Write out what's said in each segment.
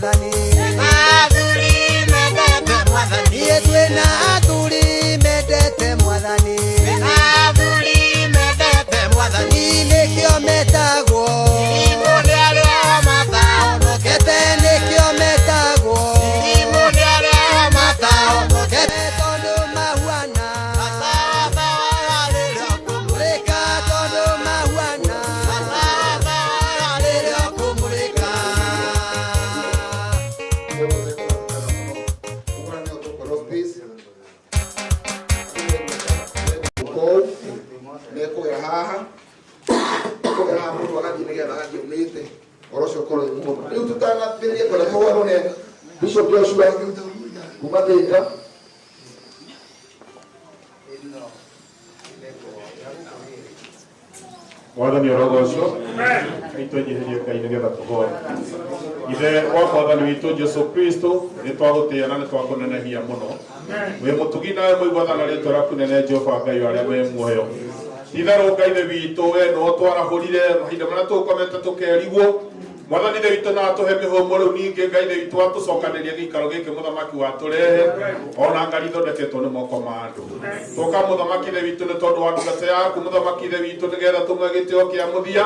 Mwathani. Athuri mendete Mwathani. Niĩ twĩna athuri mendete Mwathani. Athuri mendete Mwathani. Nĩkĩo metagwo irimũ nĩ arĩa matahonokete. Nĩkĩo metagwo irimũ nĩ arĩa matahonokete. Tondũ mahuana kũmũrĩka, tondũ mahuana rĩrĩa kũmũrĩka. Kũu mekũgera haha, kũgera haha mũndũ agathiĩ nĩgetha agathiĩ ũmĩte ũhoro ũcio ũkorwo wĩ mũhũthũ. Rĩu tũtanathĩrĩria kwenda tũhoerwo nĩ Bishop Joshua kuma Thĩka. Mwathani ũrogocwo. Ngai twenyiherie Ngai nĩgetha tũhoe. Ithe wa Mwathani witũ Jesu Kristo, nĩ twagũtĩĩa na nĩ twakũnenehia mũno. Wĩ mũtugi nawe mũigua na rĩtwa rĩaku nene Jehova Ngai wa arĩa me muoyo. Itherũ Ngai ithe witũ, we nĩwe twarahũrire mahinda marĩa tũkomete tũkerigwo. Mwathani ithe witũ na atũhe mĩhũmũ rĩu ningĩ Ngai ithe witũ atũcokanĩrie gĩikaro gĩkĩ mũthamaki watũrehe ona ngari ithondeketwo nĩ moko ma andũ. Tũka mũthamaki ithe witũ nĩ tondũ wa ndungata yaku mũthamaki ithe witũ nĩgetha tũmwe gĩtĩo kĩa mũthia.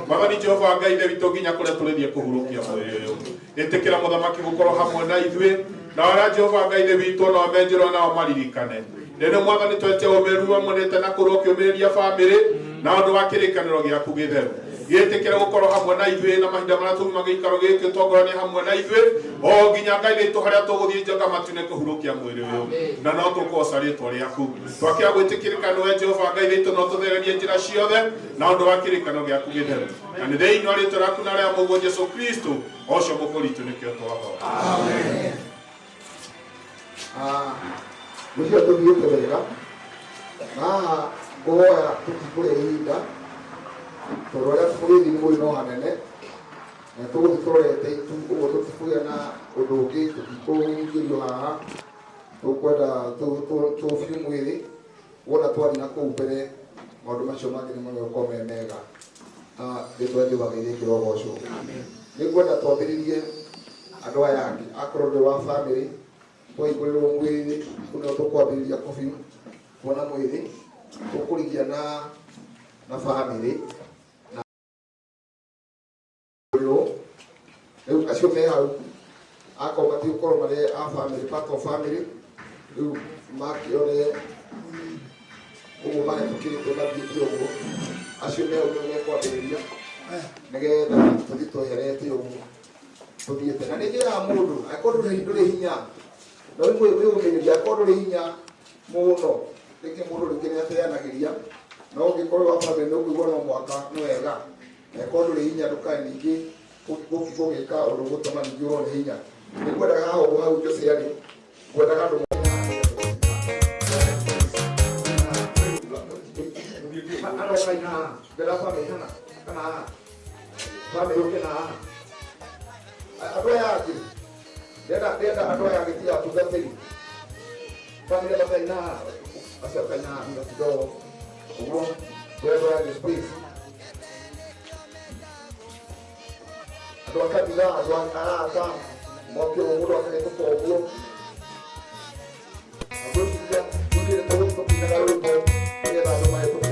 Mwathani Jehova Ngai ithe witũ nginya kũrĩa tũrĩthiĩ kũhurũkia mwĩrĩ ũyũ. Ĩtĩkĩra mũthamaki gũkorwo hamwe na ithuĩ na arĩa Jehova Ngai ithe witũ nao menjĩrwo nao maririkane. Rĩrĩ Mwathani twete ũmĩru wamonete na kũrwo ũkĩũmĩrĩria bamĩrĩ na ũndũ wa kĩrĩkanĩro gĩaku gĩtheru. Gĩtĩkĩre gũkorwo hamwe na ithuĩ na mahinda marĩa tũgima gĩikaro gĩkĩ ũtongoranie hamwe na ithuĩ o nginya Ngai witũ harĩa tũgũthiĩ njoka matu-inĩ kũhurũkia mwĩrĩ ũyũ na no tũkũgoca rĩtwa rĩaku. Twakĩra gwĩtĩkĩrĩka nĩwe Jehova Ngai witũ no tũthererie njĩra ciothe na ũndũ wa kĩrĩkanĩro gĩaku gĩtheru na nĩ thĩinĩ wa rĩtwa rĩaku na rĩa Mũrũguo Jesu Kristo o ũcio mũkũri witũ nĩkĩo twahoya. Ngwĩciria tũthiĩte wega na haha ngũhoya tũtikũrĩa ihinda tondũ arĩa tũgĩthiĩ nĩ mũrĩ no hanene na tũgũthiĩ tũrorete itu ũguo tũtikũgĩa na ũndũ ũngĩ tũtikũhingĩrio haha tũkwenda tũbiu mwĩrĩ wona twathiĩ na kũu mbere maũndũ macio mangĩ nĩ magũkorwo me mega. Rĩtwa rĩa Jehova Ngai rĩkĩrogocwo. Nĩ ngwenda twambĩrĩrie andũ aya angĩ akorwo ndĩ wa bamĩrĩ twahingũrĩrwo mwĩrĩ kũu nĩho tũkwambĩrĩria kũbiu kuona mwĩrĩ tũkũrigia na bamĩrĩ na rĩu acio me hau akorwo matigũkorwo marĩ a bamĩrĩ, part of family, rĩu makĩone ũguo mahĩtũkĩte mathiĩte ũguo acio me hau nĩo mekwambĩrĩria nĩgetha tũthiĩ tweherete ũguo tũthiĩte. Na nĩ njĩraga mũndũ angĩkorwo ndũrĩ hinya no wĩyũmĩrĩria, angĩkorwo ndũrĩ hinya mũno rĩngĩ mũndũ rĩngĩ nĩ ateanagĩria no ũngĩkorwo wa bamĩrĩ nĩ ũkũigua no mwaka nĩ wega. Angĩkorwo ndũrĩ hinya ndũkae ningĩ gũgĩka ũndũ ũgũtũma ningĩ ũrwo nĩ hinya. Nĩ ngwendaga haha ũguo hau Jose arĩ ngwendaga andũ aroka ina haha ngwenda bamĩrĩ hana kana haha bamĩrĩ ũke na haha andũ aya angĩ ndĩrenda andũ aya angĩ tiga atungatĩri bamĩrĩ matarĩ na haha acio matarĩ na haha thutha kidogo ũguo ndĩrenda andũ aya angĩ space andũ a kanitha andũ a arata moke ũguo mũndũ akahĩtũka ũguo ngwĩciria tũthiĩ tũkinaga rwĩmbo nĩgetha andũ mahĩtũke.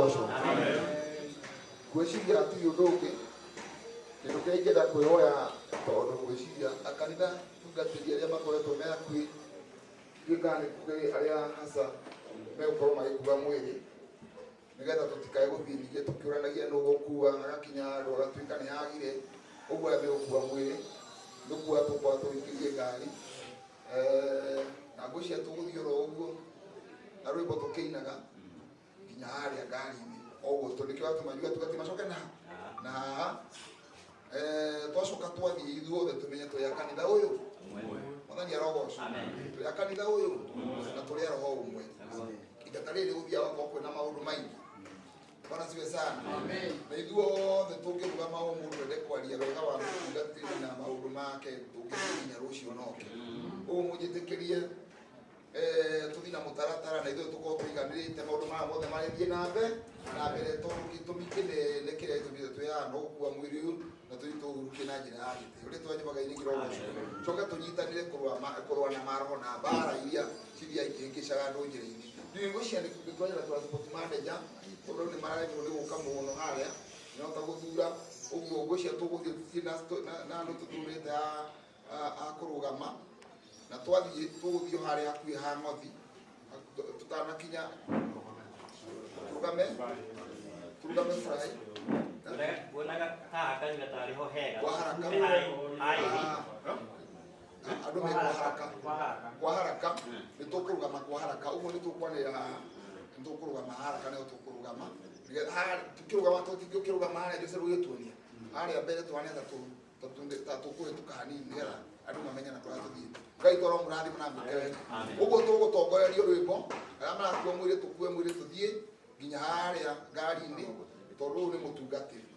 arogocwo. Ngwĩciria hatirĩ ũndũ ũngĩ kĩndũ kĩrĩa ingĩenda kwĩhoya tondũ ngwĩciria akanitha tungatĩri arĩa makoretwo me hakuhĩ ndiũĩ kana nĩ kũrĩ arĩa hasa megũkorwo magĩkua mwĩrĩ nĩgetha tũtikae gũthiĩ ningĩ tũkĩũranagia nũ ũgũkua agakinya handũ agatuĩka nĩ agire ũguo arĩa megũkua mwĩrĩ nĩkua tũkorwo tũingĩrie ngari na ngwĩciria tũgũthiĩ oro ũguo na rwĩmbo tũkĩinaga nginya harĩa ngari-inĩ oguo tondũ nĩkĩo watũmanyua tũgathiĩ macoke na haha twacoka twathiĩ ithuothe tũmenye tũrĩ a kanitha ũyũ mwathani arogocwo tũrĩ a kanitha ũyũ na tũrĩ a roho ũmwe ihinda ta rĩrĩ gũthiaga gũkorwo kwĩna maũndũ maingĩ. Bwana siwe sana. Na ithuothe tũngĩrũgama o mũndũ ende kwaria wega wa mũtungatĩri na maũndũ make tũngĩthiĩ nginya rũciũ noke ũguo mũnjĩtĩkĩrie tũthiĩ na mũtaratara na ithuĩ tũkorwo tũiganĩrĩte maũndũ maya mothe marĩthiĩ na mbere tondũ gĩtũmi kĩnene kĩrĩa gĩtũmĩte twĩ haha no gũkua mwĩrĩ ũyũ na tũthiĩ tũhurũkie na njĩra ya gĩtĩo rĩtwa rĩa Ngai rĩkĩrogocwo coke tũnyitanĩre kũrũa na maroho na mbara iria cithiaga ikĩhĩngĩcaga andũ njĩra-inĩ. Ndiũĩ ngwĩciria nĩ twaria na transport manager tondũ nĩ mararemirwo nĩ gũka mũno harĩa nĩhota gũthura ũguo ngwĩciria tũgũthiĩ tũthiĩ na andũ tũthurĩte a kũrũgama na twathiĩ tũgũthiĩ harĩa hakuhĩ ha ng'othi tũtanakinya tũrũgame fry Wonaga haha kanitha tarĩ ho hega kwa haraka andũ me kwa haraka nĩ tũkũrũgama kwa haraka ũguo nĩ tũkwanĩrĩra haha nĩ tũkũrũgama haraka nĩho tũkũrũgama tũkĩrũgama tũtingĩkĩrũgama harĩa Jose rũgĩtuonia harĩa mbere tũhane ta tũkũhĩtũka hanini nĩgetha andũ mamenye na kũrĩa tũthiĩte. Ngai toro mũrathime na mwĩke wega ũguo tũgũtongorerio rwĩmbo arĩa marakua mwĩrĩ tũkue mwĩrĩ tũthiĩ nginya harĩa ngari-inĩ tondũ ũyũ nĩ mũtungatĩri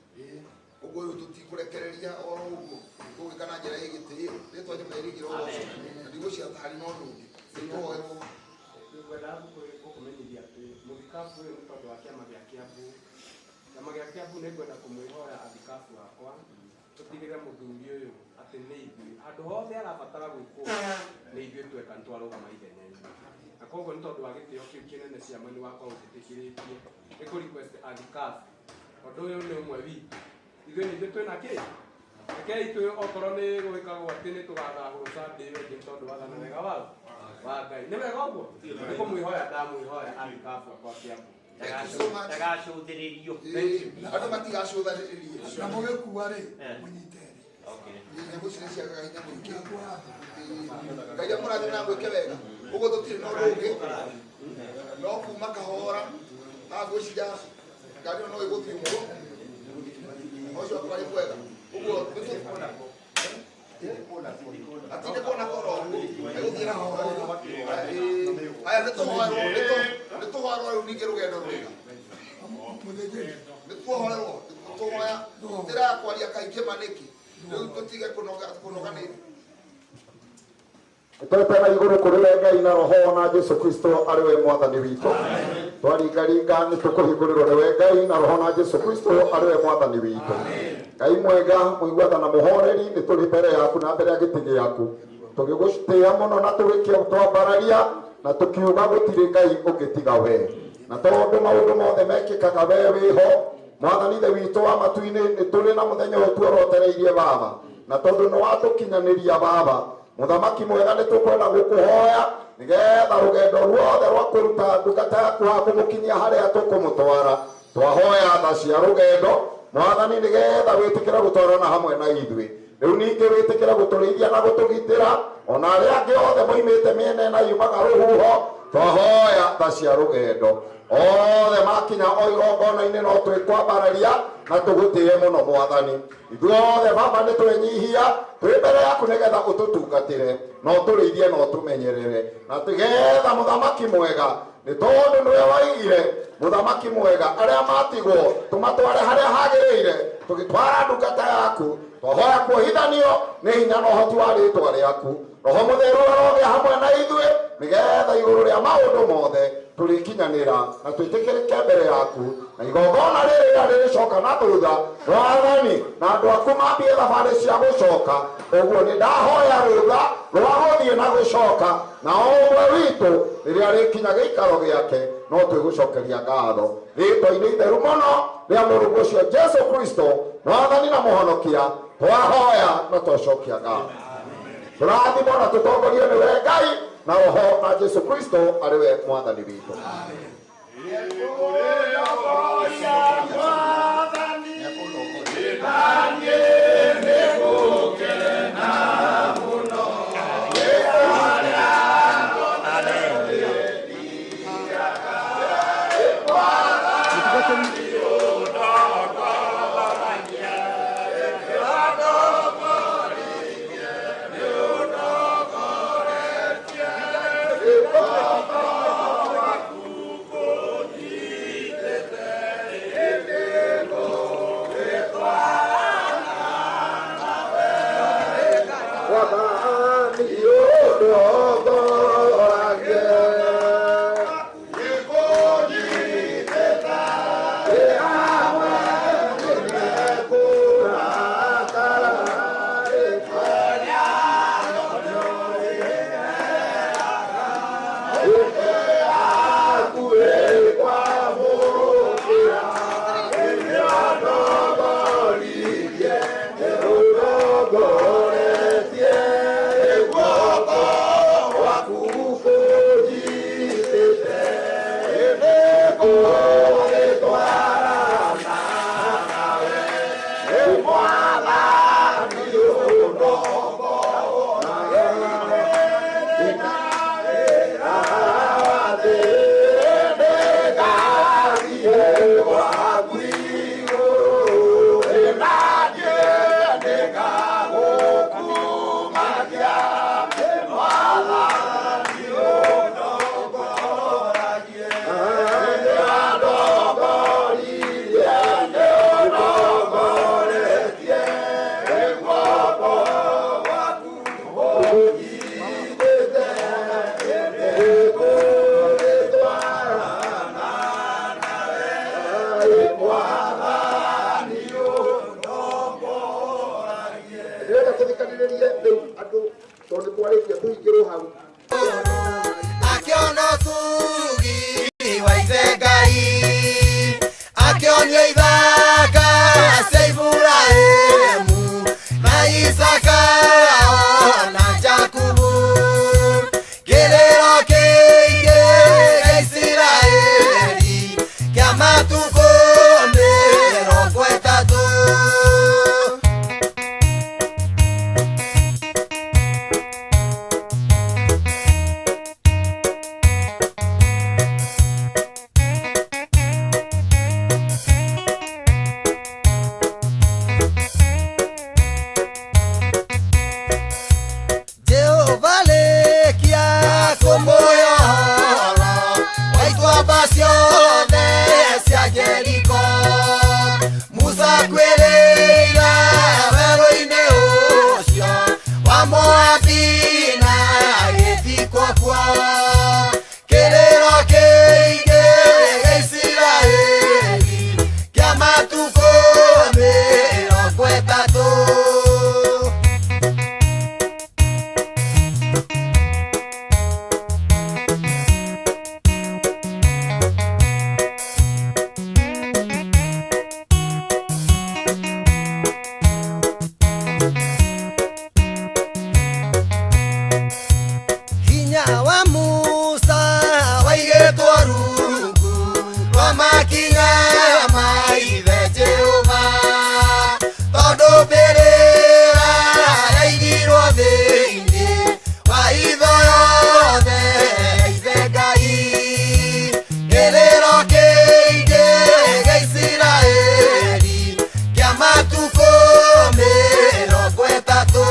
ũguo rĩu tũtikũrekereria oro ũguo tũgwĩka na njĩra ĩ gĩtĩo rĩtwa rĩa Ngai rĩkĩrogocwo na ndigwĩciria ta harĩ na ũndũ ũngĩ nĩtũhoerwo. Ngwendaga gũkũmenyithia atĩ mũthikabu ũyũ nĩ tondũ wa kĩama gĩa Kiambu. Kĩama gĩa Kiambu nĩ ngwenda kũmwĩhoya athikabu akwa tũtigĩrĩre mũthuri ũyũ atĩ nĩ ithuĩ handũ hothe arabatara gwĩkwo nĩ ithuĩ tweka nĩ twarũgama ithenya-inĩ na koguo nĩ tondũ wa gĩtĩo kĩu kĩnene chairman wakwa ũnjĩtĩkĩrĩtie nĩ kũ request athikabu ũndũ ũyũ nĩ ũmwe witũ ithuĩ nĩ ithuĩ twĩna kĩ rekei twĩ okorwo nĩ gwĩkagwo atĩ nĩ tũgathahũrwo Sunday ĩyo ĩngĩ tondũ wathana wega wa Ngai nĩ wega ũguo nĩ kũmwĩhoya ndamwĩhoya athikabu akwa Kiambu ndagacũthĩrĩrio andũ matigacũthĩrĩrie na mũgĩkua rĩ mũnyite nyamũ ici nĩ ciagaga hinya mũingĩ. Ngai amũrathime na mwĩke wega ũguo tũtirĩ na ũndũ ũngĩ no kuma kahora ngwĩciria ngari ĩyo no ĩgũthiĩ ũguo ũcio akwarĩ mwega ũguo atindĩkwo na koro ũguo ĩgũthiĩ na kahora ũguo. Aya nĩ tũhoerwo rĩu ningĩ rũgendo rwega nĩ tuohorerwo tũhoya tĩrakwaria kaingĩ ma nĩkĩ rĩu tũtige kũnoga nĩ twetera igũrũ kũrĩ we Ngai na roho na Jesu Kristo arĩ we mwathani witũ twaringaringa nĩ tũkũhingũrĩrwo nĩ we Ngai na roho na Jesu Kristo arĩ we mwathani witũ. Ngai mwega mũiguathana na mũhoreri nĩ tũrĩ mbere yaku na mbere ya gĩtĩ gĩaku tũgĩgũtĩĩa mũno na tũgĩtwambararia na tũkiuga gũtirĩ Ngai ũngĩtiga we na tondũ maũndũ mothe mekĩkaga we wĩho mwathani ithe witũ wa matu-inĩ nĩ tũrĩ na mũthenya ũyũ tuorotereirie baba na tondũ nĩ watũkinyanĩria baba mũthamaki mwega nĩ tũkwenda gũkũhoya nĩgetha rũgendo ruothe rwa kũruta ndungata yaku ha kũmũkinyia harĩa tũkũmũtwara twahoya tha cia rũgendo mwathani nĩgetha wĩtĩkĩre gũtwarana hamwe na ithuĩ rĩu ningĩ wĩtĩkĩre gũtũrĩithia na gũtũgitĩra ona arĩa angĩ othe moimĩte mĩena ĩna yumaga rũhuho twahoya tha cia rũgendo othe makinya o igongona-inĩ no twĩkwambararia na tũgũtĩe mũno mwathani ithuothe baba nĩ twenyihia twĩ mbere yaku nĩgetha ũtũtungatĩre na ũtũrĩithie na ũtũmenyerere na tũgetha mũthamaki mwega nĩ tondũ nĩwe waigire mũthamaki mwega arĩa matigwo tũmatware harĩa hagĩrĩire tũgĩtwara ndungata yaku twahoya kuohithanio nĩ hinya na ũhoti wa rĩtwa rĩaku roho mũtheru arogĩa hamwe na ithuĩ nĩgetha igũrũ rĩa maũndũ mothe tũrĩkinyanĩra na twĩtĩkĩrĩke mbere yaku na igongona rĩrĩa rĩrĩcoka na thutha mwathani na andũ aku mambie thabarĩ cia gũcoka ũguo nĩ ndahoya rũtha rwa gũthiĩ na gũcoka na o ũmwe witũ rĩrĩa rĩkinya gĩikaro gĩake no twĩgũcokeria ngatho Rĩtwa-inĩ itheru mũno rĩa mũrũguo ũcio Jesu Kristo mwathani na mũhonokia, twahoya na twacokia ngatho. Tũrathimwo na tũtongorio nĩwe Ngai na roho na Jesu Kristo arĩ we mwathani witũ. Ndĩrenda tũthikanĩrĩrie rĩu andũ tondũ nĩ twarĩkia tũhingĩrwo hau. Akĩona ũtugi wa ithe Ngai, akĩonio ithaka cia Iburahĩmu na Isaaka na Jakubu, kĩrĩro kĩingĩ gĩa Isiraeli kĩa matukũ 30. Jehova lekia kũmũyohora wa ituamba ciothe cia Jeriko. Musa kwĩrĩra werũ-inĩ ũcio wa Moabi na agĩthikwo kuo. Kĩrĩro kĩingĩ gĩa Isiraeli kĩa matukũ 30. Hinya wa Musa waigĩtwo rungu rwa makinya ma ithe Jehova, tondũ mbĩrĩra yaigirwo thĩinĩ wa itho yothe ya ithe Ngai. Kĩrĩro kĩingĩ gĩa Isiraeli kĩa matukũ 30.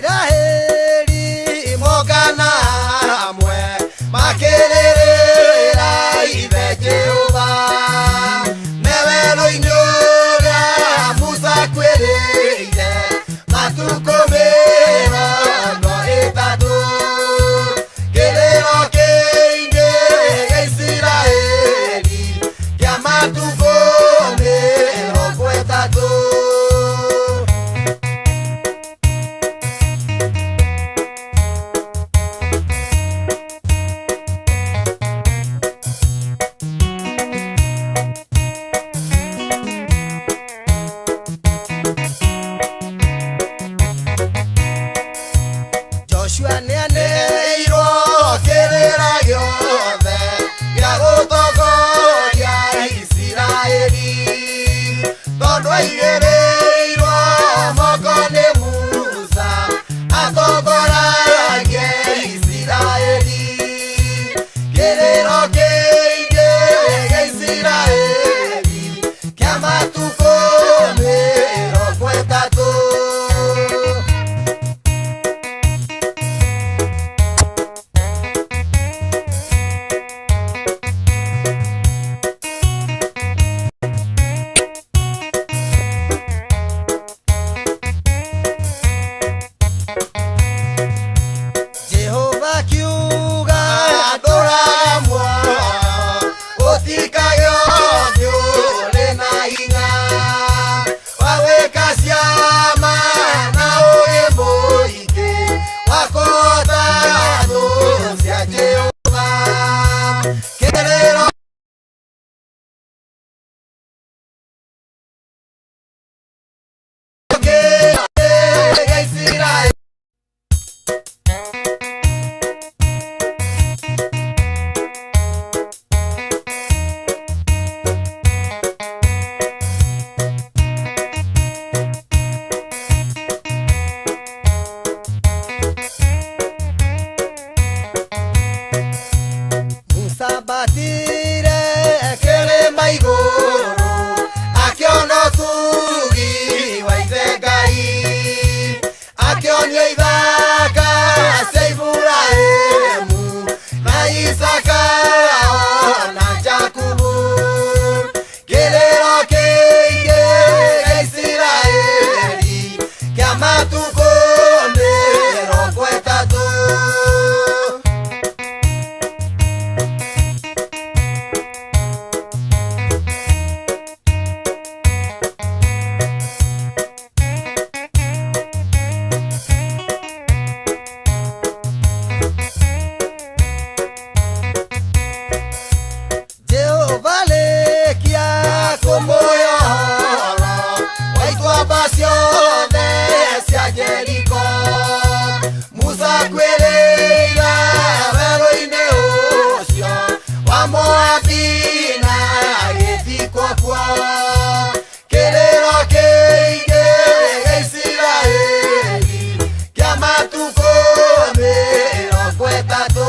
Isiraeli mogana hamwe makĩrĩrĩra ithe Jehova me werũ-inĩ ũrĩa Musa kwĩrĩire matukũ 30. Isaka na Jakubu kĩrĩro kĩingĩ gĩa Isiraeli kĩa matukũ 30. Jehova rĩkia kũmũyohora wa ituamba ciothe cia Jeriko. Musa kwĩrĩra werũ-inĩ ũcio wa Moabi na agĩthikwo kuo. Kĩrĩro kĩingĩ gĩa Isiraeli kĩa matukũ 30.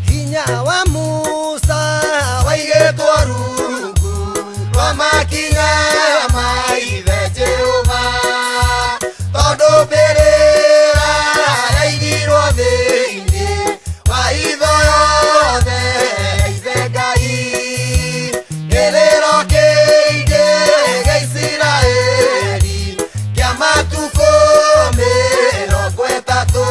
Hinya wa Musa waigĩtwo rungu rwa makinya ma ithe Jehova, tondũ mbĩrĩra yaigirwo thĩinĩ wa itho yothe ya ithe Ngai. Kĩrĩro kĩingĩ gĩa Isiraeli kĩa matukũ 30.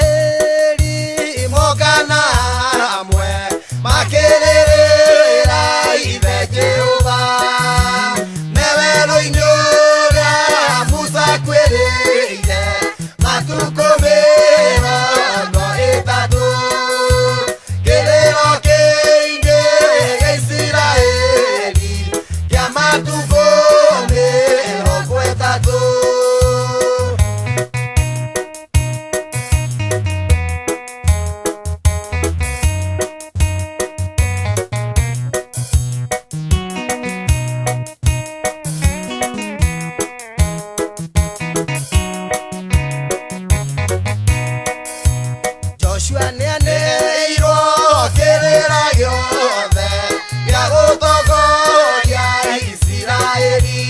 Isiraeli mogana hamwe makĩrĩrĩra ithe Jehova me werũ-inĩ ũrĩa Musa kwĩrĩire matukũ 30. Kĩrĩro kĩingĩ gĩa Isiraeli kĩa matukũ 30. Joshua nĩaneirwo kĩrĩra gĩothe gĩa gũtongoria Isiraeli,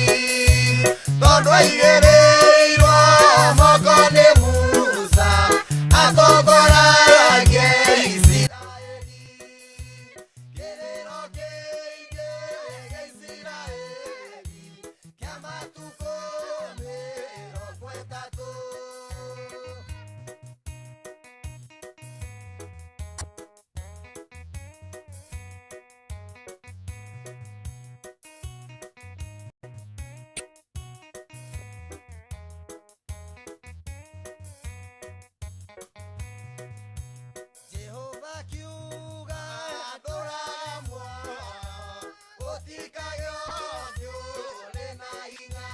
tondũ aigĩrĩirwo moko nĩ Musa atongoragie Isiraeli. Kĩrĩro kĩingĩ gĩa Isiraeli kĩa matukũ 30. Jehova kiuga ndũraga muoyo, ũtikage ũthiũ ũrĩ na hinya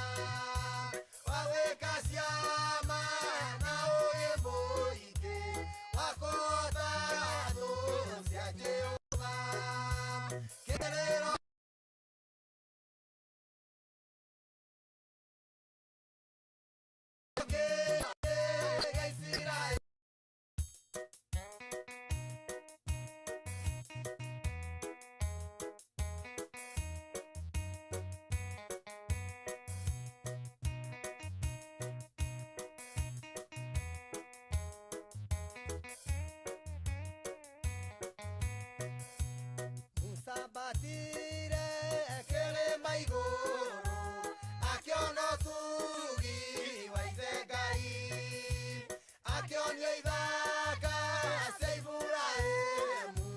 wa gwĩka ciama na ũũgĩ mũingĩ wa kũhoota thũ cia Jehova. Kĩrĩro kĩingĩ gĩa Isiraeli Musa ambatire kĩrĩma igũrũ akĩona ũtugi wa ithe Ngai, akĩonio ithaka cia Iburahĩmu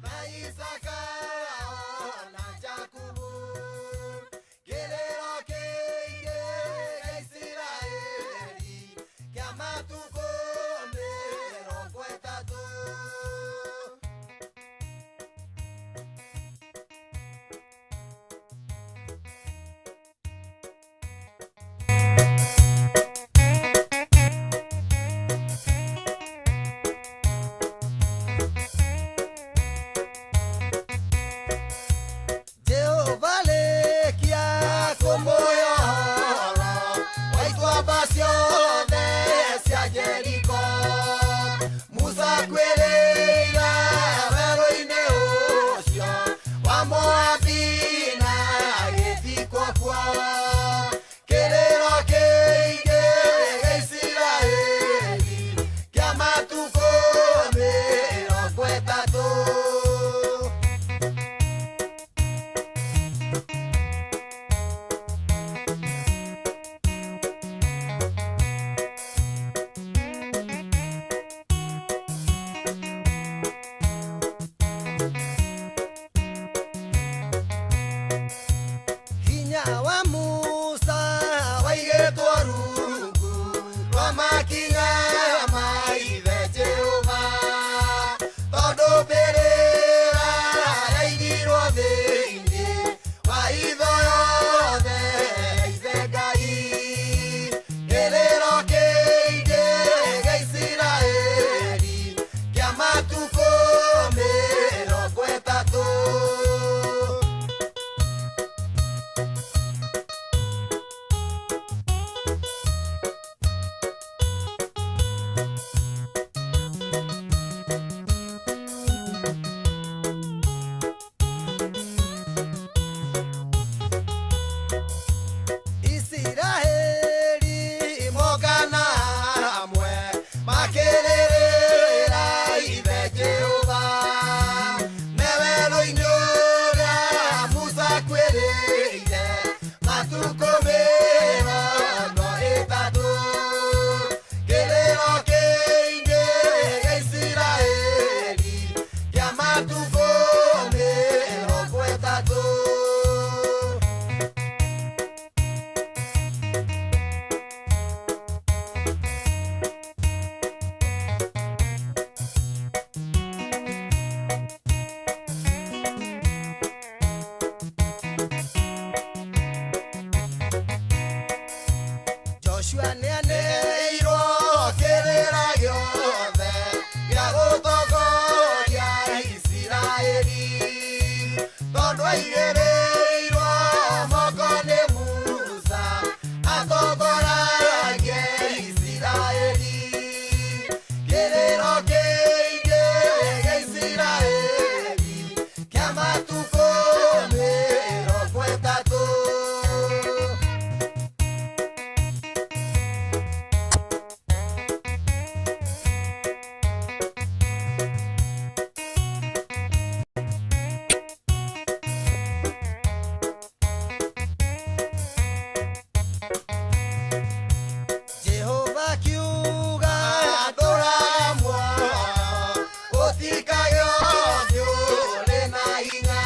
na Isaka na Jakubu. Kĩrĩro kĩingĩ gĩa Isiraeli kĩa matukũ 30. kuo kĩrĩro kĩingĩ gĩa Isiraeli kĩa matukũ 30. Hinya wa Musa waigĩtwo rungu rwa makinya ma Ithe Jehova, tondũ mbĩrĩra yaigirwo thĩinĩ wa itho yothe ya Ithe Ngai. Kĩrĩro kĩingĩ gĩa Isiraeli kĩa matukũ 30. Isiraeli mogana hamwe makĩrĩrĩra Ithe Jehova, me werũ-inĩ ũrĩa Musa akuĩrĩire matukũ 30. Kĩrĩro kĩingĩ gĩa Isiraeli kĩa matukũ 30. Joshua nĩaneirwo kĩrĩra gĩothe gĩa gũtongoria Isiraeli, tondũ aigĩrĩirwo moko nĩ Musa atongoragie Isiraeli. Kĩrĩro kĩingĩ gĩa Isiraeli kĩa matukũ 30. Jehova akiuga ndũraga muoyo ũtikagĩo ũthiũ ũrĩ na hinya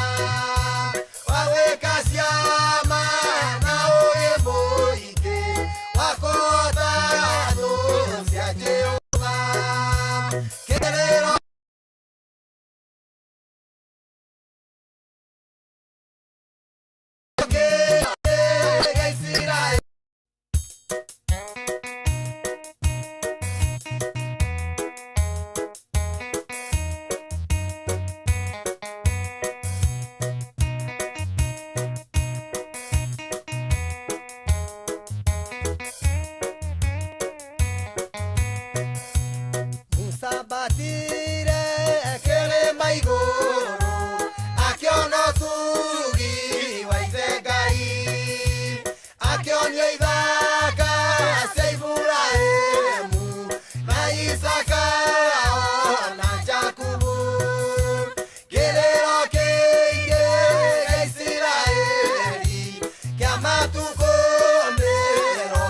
wa gwĩka ciama na ũũgĩ mũingĩ wa kũhota thũ cia Jehova. Kĩrĩro kĩingĩ gĩa Isiraeli. Musa ambatire kĩrĩma igũrũ akĩona ũtugi wa Ithe Ngai, akĩonio ithaka cia Iburahĩmu na Isaaka na Jakubu. Kĩrĩro kĩingĩ gĩa Isiraeli kĩa matukũ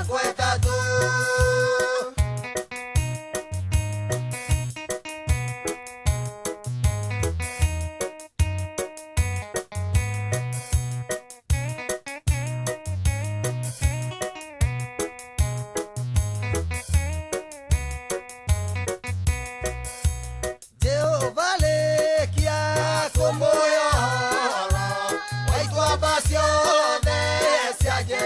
30. Jehova rĩkia kũmũhe ũhoro wa ituamba ciothe cia Jehova.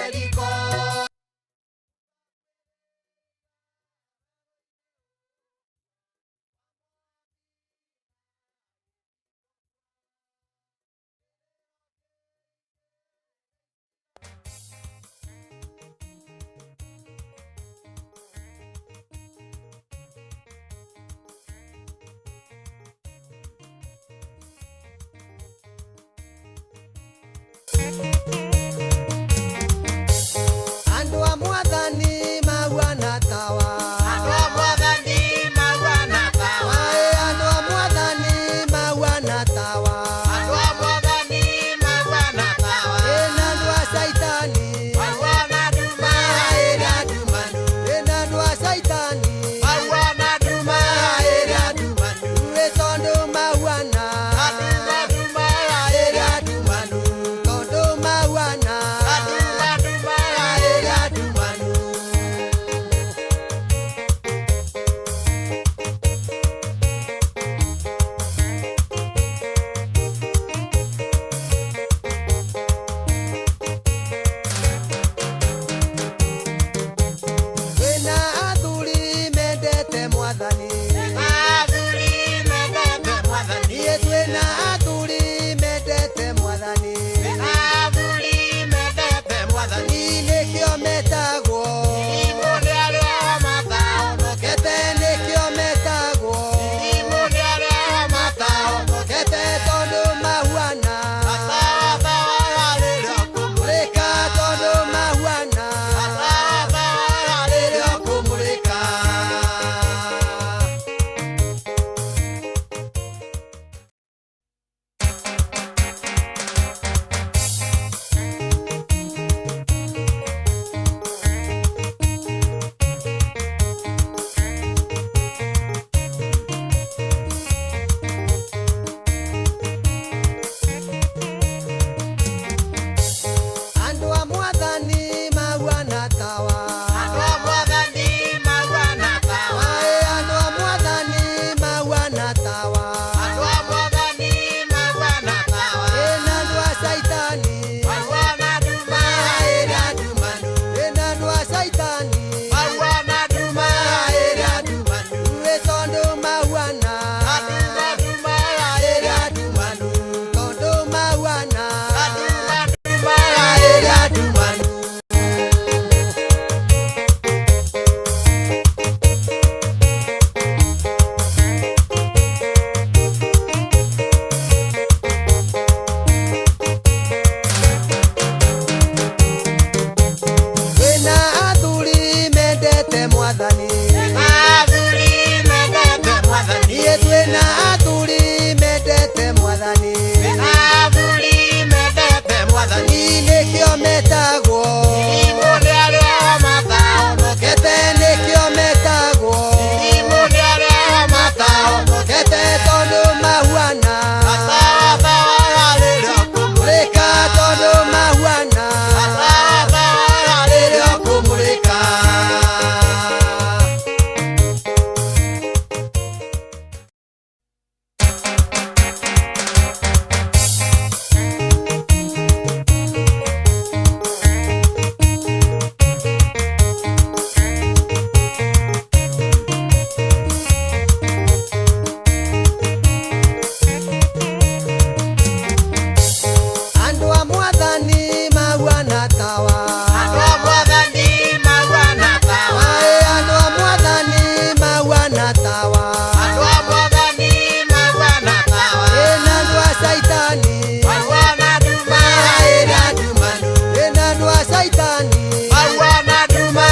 Saitani mahuana nduma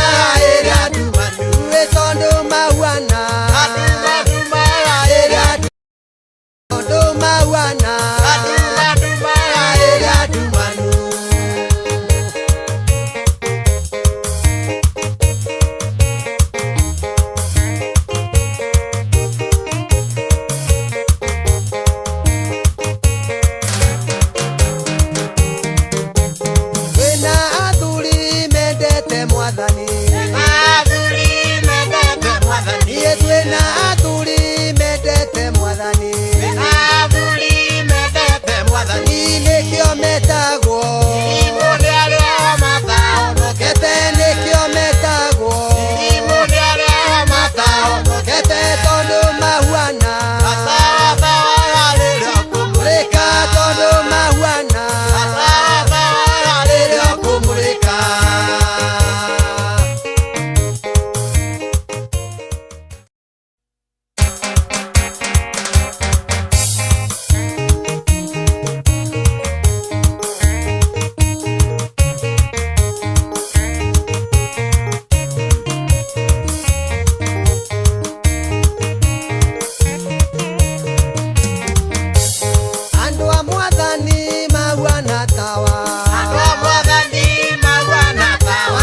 ĩrĩa ndumanu ĩ tondũ mahuana nduma ĩrĩa tondũ mahuana nduma ĩrĩa ndumanu. Kwĩna athuri mendete mwathani, athuri mendete mwathani, niĩ twĩna athuri mendete mwathani, athuri mendete mwathani, nĩkĩo metagwo irimũ nĩ arĩa matahonokete, nĩkĩo metagwo irimũ nĩ arĩa matahonokete, tondũ mahuana kũmũrĩka, tondũ mahuana rĩrĩa kũmũrĩka. Andũ a mwathani mahuana tawa, andũ a mwathani mahuana tawa,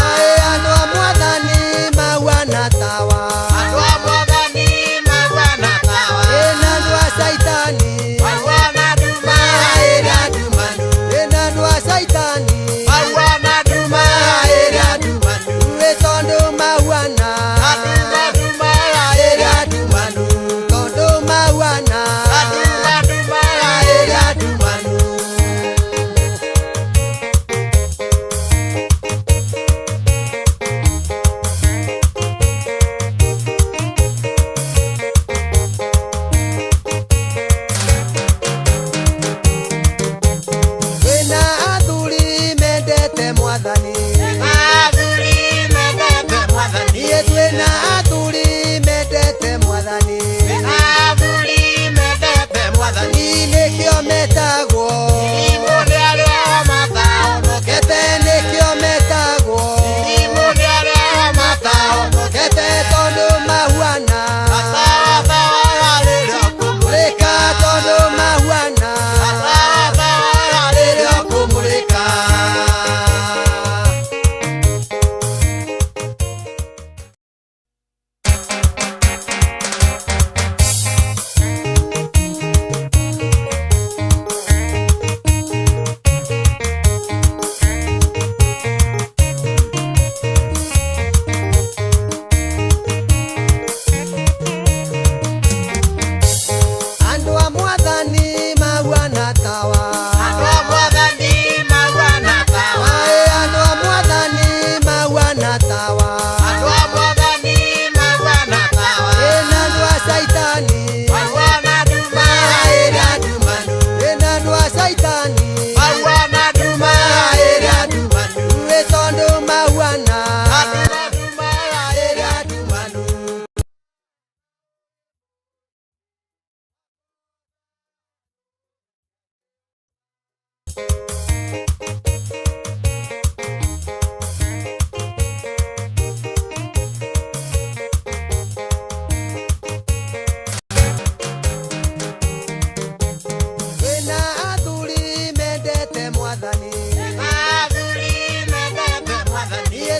andũ a mwathani mahuana tawa, andũ a mwathani mahuana tawa, ĩna andũ a Saitani mahuana nduma ĩrĩa ndumanu, ĩna andũ a Saitani mahuana nduma ĩrĩa ndumanu, ĩ tondũ mahuana nduma ĩrĩa ndumanu, tondũ mahuana nduma ĩrĩa ndumanu. Kwĩna athuri mendete mwathani, athuri mendete mwathani, niĩ twĩna athuri mendete mwathani, athuri mendete mwathani, nĩkĩo metagwo irimũ nĩ arĩa matahonokete, nĩkĩo metagwo irimũ nĩ arĩa matahonokete, tondũ mahuana kũmũrĩka, tondũ mahuana rĩrĩa kũmũrĩka. Andũ a mwathani mahuana tawa, andũ a mwathani mahuana tawa, andũ a mwathani mahuana tawa, andũ a mwathani mahuana tawa, ĩna andũ a Saitani mahuana nduma ĩrĩa ndumanu, ĩna andũ a Saitani mahuana nduma ĩrĩa ndumanu, ĩ tondũ mahuana nduma ĩrĩa ndumanu. Kwĩna athuri mendete mwathani, athuri mendete mwathani, niĩ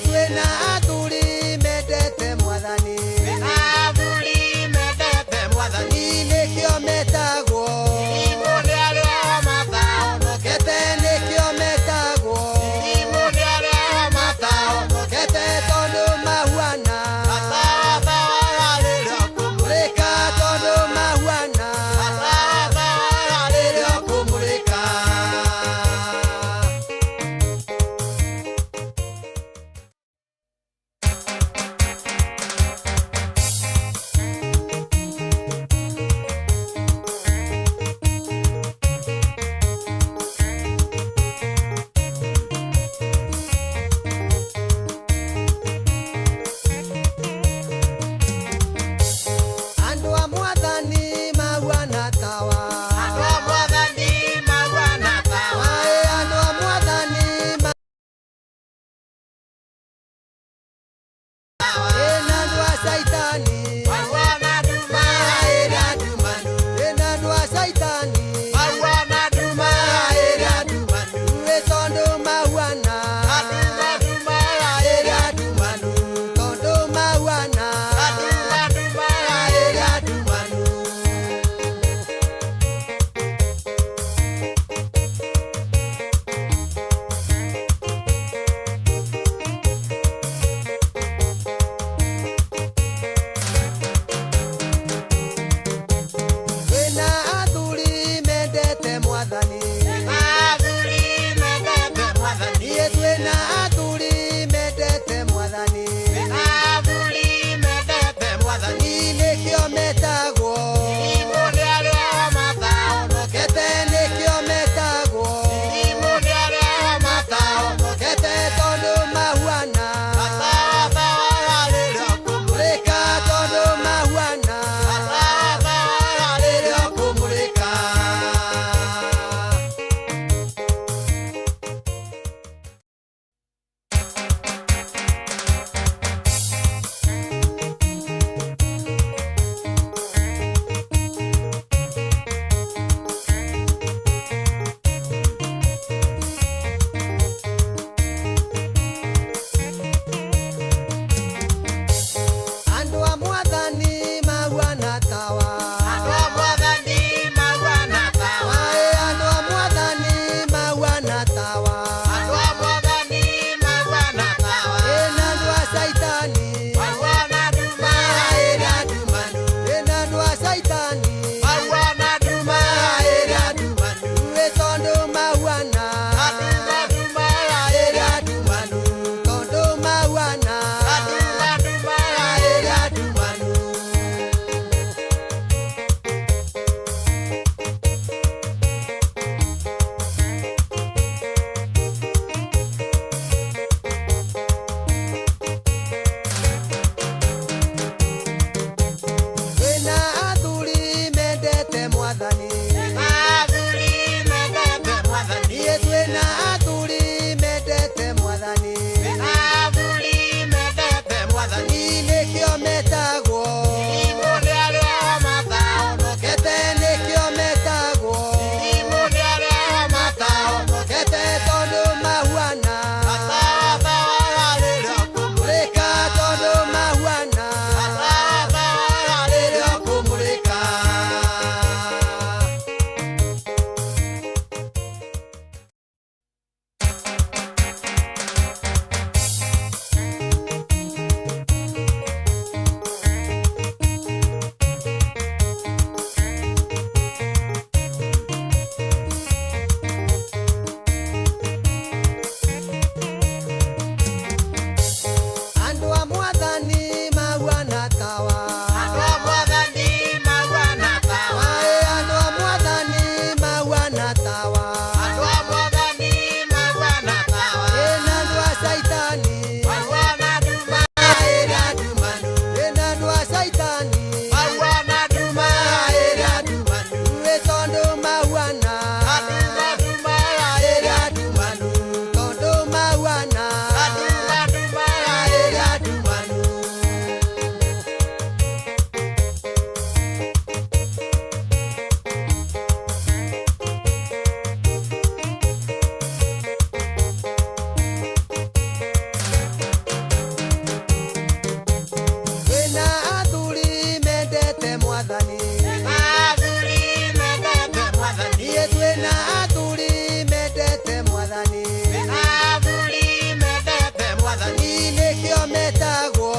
Mwathani nĩkĩo metagwo.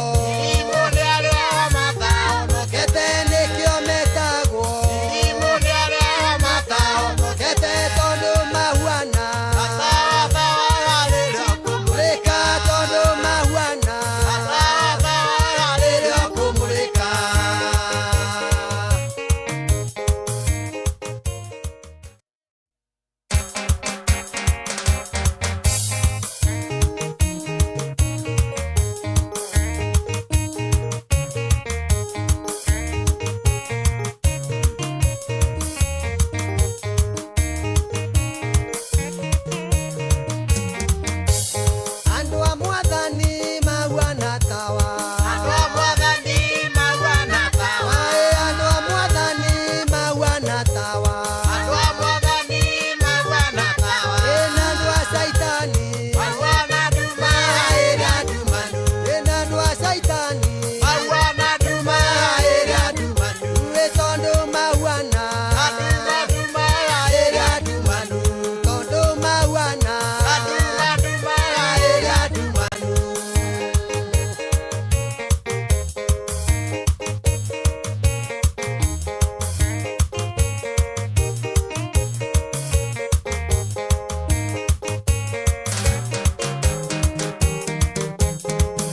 Irimũ nĩ arĩa matahonokete nĩkĩo metagwo. Irimũ nĩ arĩa matahonokete tondũ mahuana kũmũrĩka, tondũ mahuana rĩrĩa kũmũrĩka. Andũ a Mwathani mahuana tawa. Andũ a Mwathani mahuana tawa. Andũ a Mwathani mahuana tawa. Andũ a Mwathani mahuana tawa. Ĩna andũ a Caitani mahuana nduma ĩrĩa ndumanu. Ĩna andũ a Caitani mahuana nduma ĩrĩa ndumanu. Ĩ tondũ mahuana nduma ĩrĩa ndumanu. Tondũ mahuana nduma ĩrĩa ndumanu.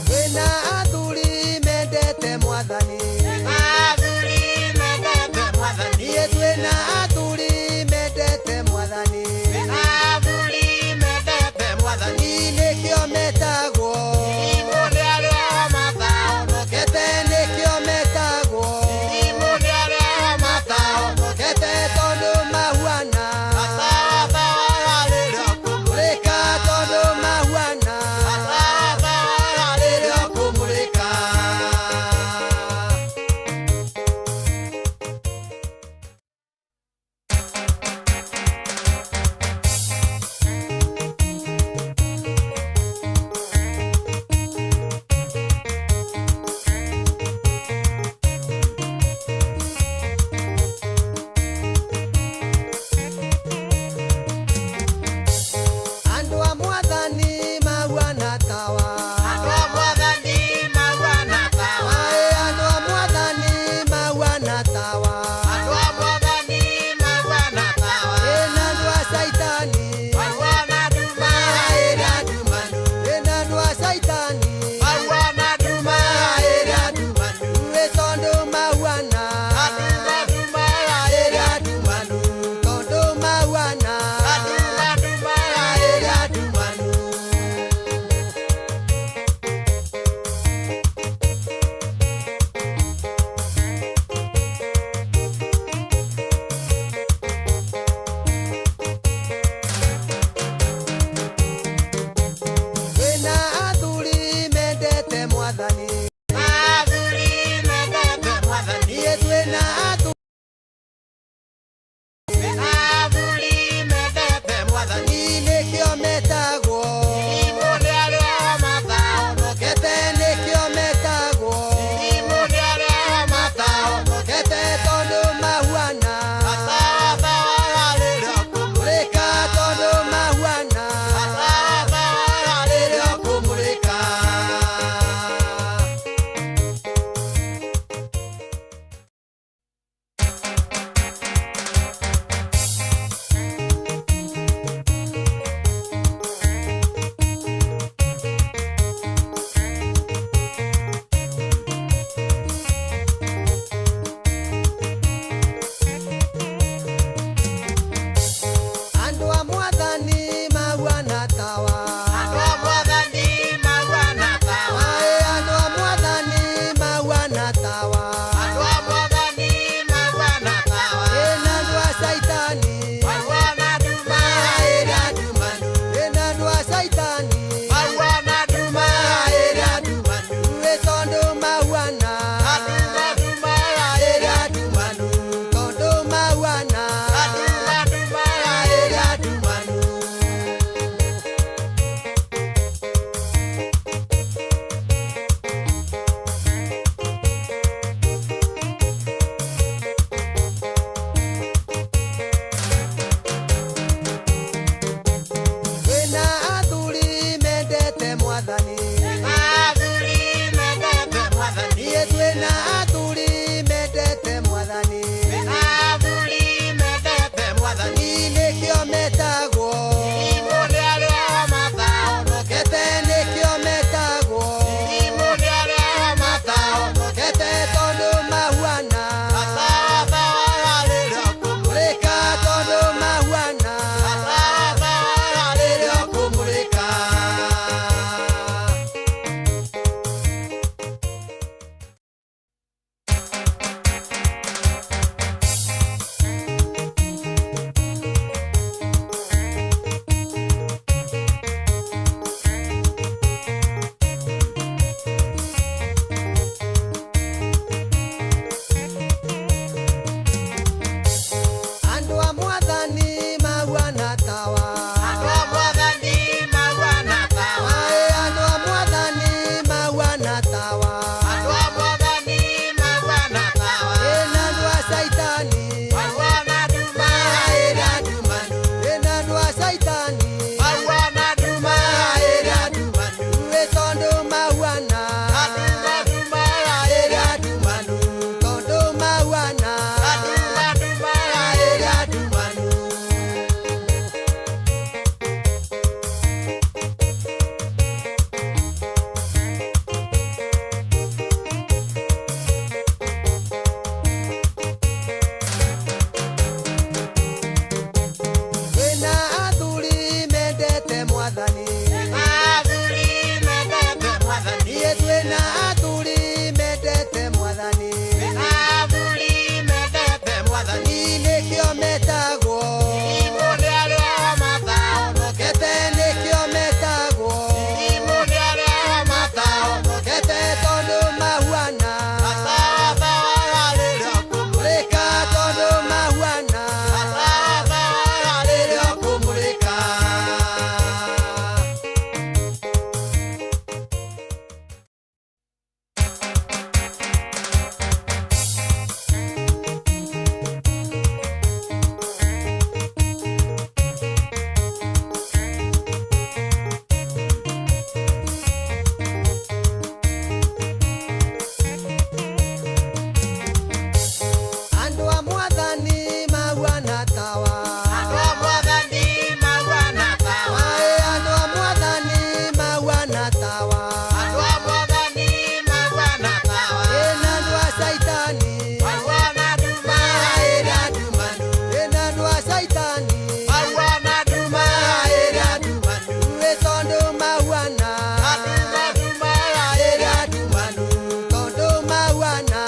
Kwĩna athuri mendete Mwathani. Niĩ twĩna athuri mendete Mwathani. Mwathani nĩkĩo metagwo. Kete nĩkĩo metagwo. Kete tondũ mahuana kũmũrĩka, tondũ mahuana rĩrĩa kũmũrĩka. mwathani. Niĩ twĩna athuri mendete mwathani. Ni nĩkĩo metagwo. Kete nĩkĩo metagwo. Kete tondũ mahuana. Mũrĩka tondũ mahuana. Rĩrĩa ũkũmũrĩka. Andũ a mwathani mahuana tawa. Aĩ, andũ a mwathani mahuana tawa. Ĩna andũ a Caitani. Ĩna andũ a Caitani. Ĩ tondũ mahuana. Tondũ mahuana. Twĩna athuri mendete mwathani. Niĩ twĩna athuri mendete mwathani. Ni nĩkĩo metagwo. Kete nĩkĩo metagwo. Kete tondũ mahuana. Mũrĩka tondũ mahuana. Rĩrĩa ũkũmũrĩka. Andũ a mwathani mahuana tawa. Aĩ, andũ a mwathani mahuana tawa. Ĩna andũ a Caitani. Ĩna andũ a Caitani. Ĩ tondũ mahuana. Tondũ mahuana.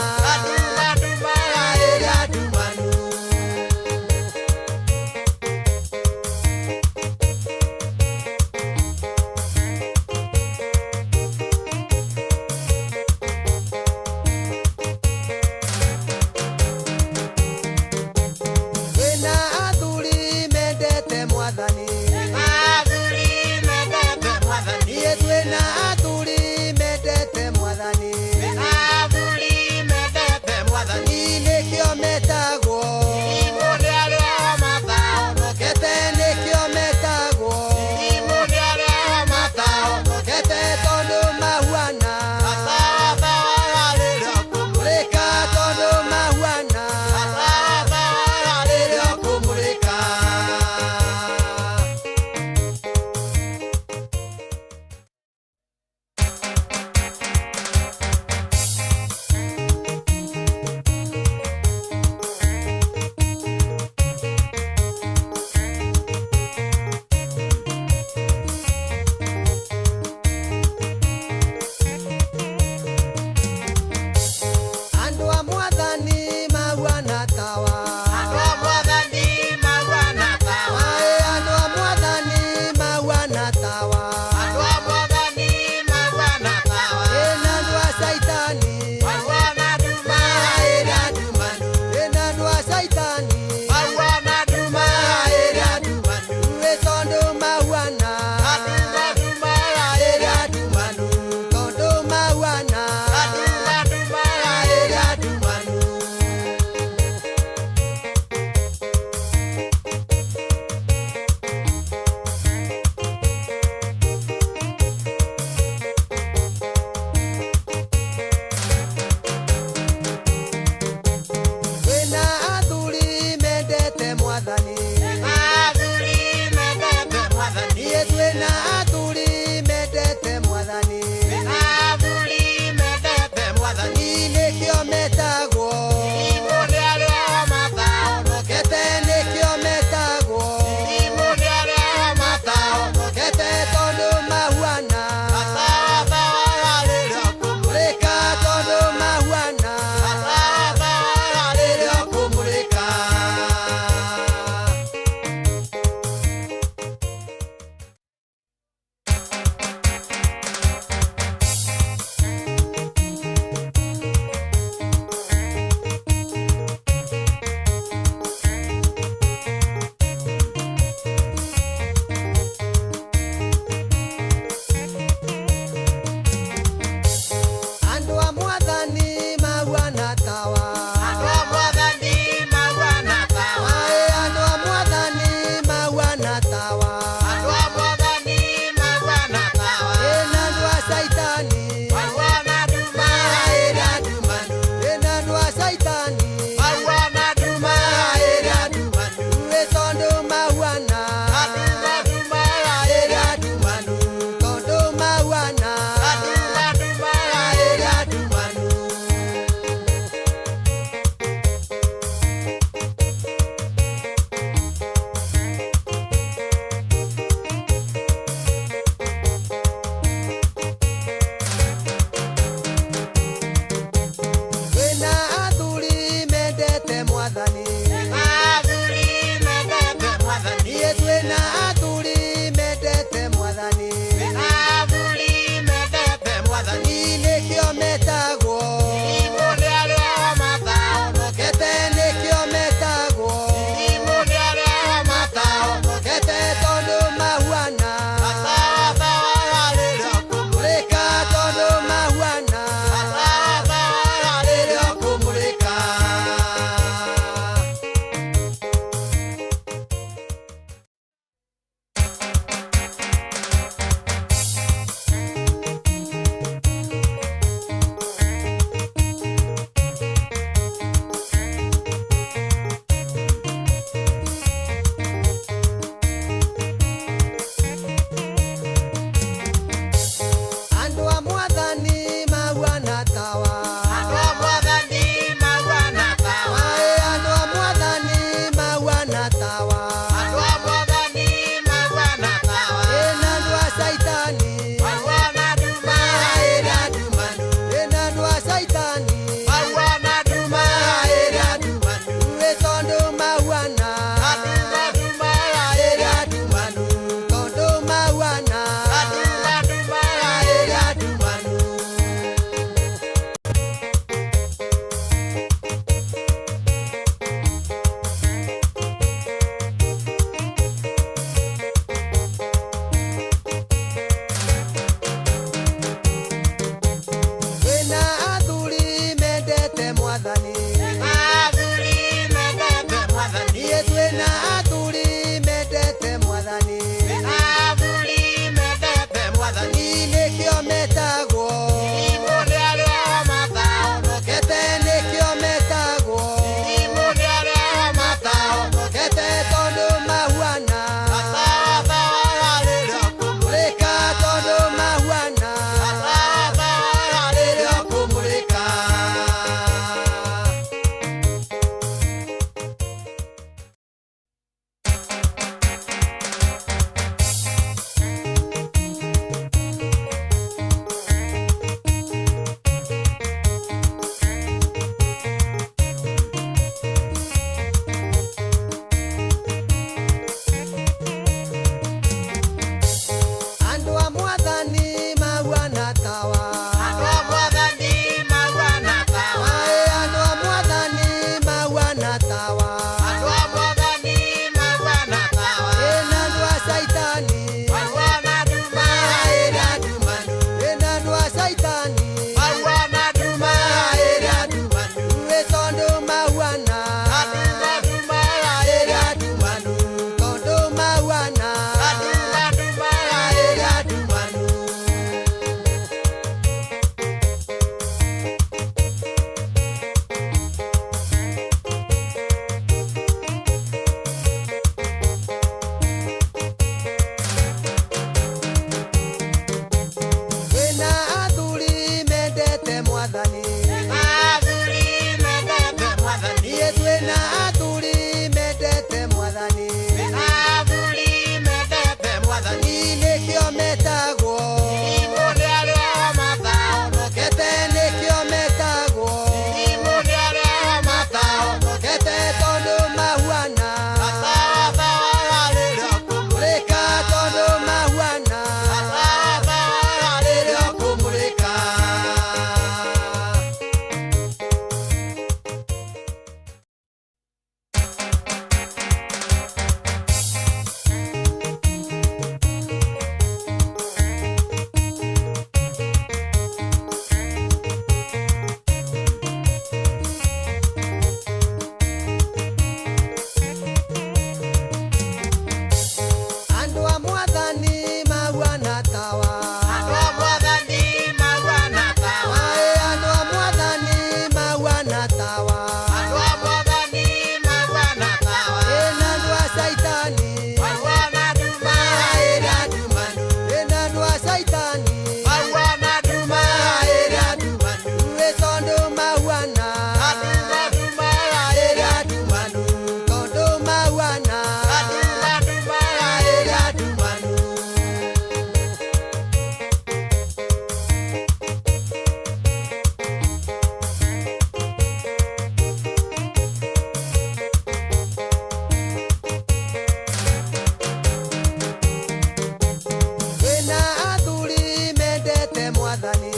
mwathani.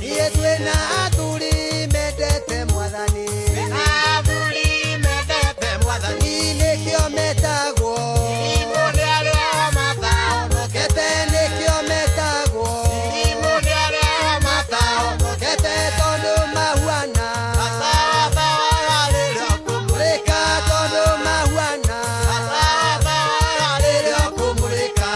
Niĩ twĩna athuri mendete mwathani. Nĩkĩo metagwo. Kete nĩkĩo metagwo. Kete tondũ mahuana. Mũrĩka tondũ mahuana. Rĩrĩa ũkũmũrĩka.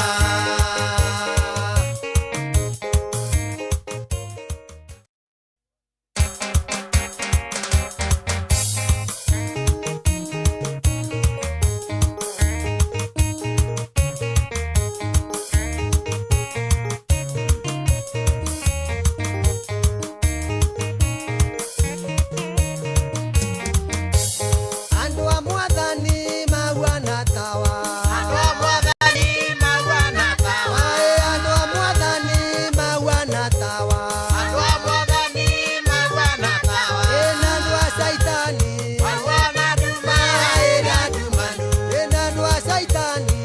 Andũ a mwathani mahuana tawa. Aĩ, andũ a mwathani mahuana tawa. Ĩna andũ a Caitani. Ĩna andũ a Caitani.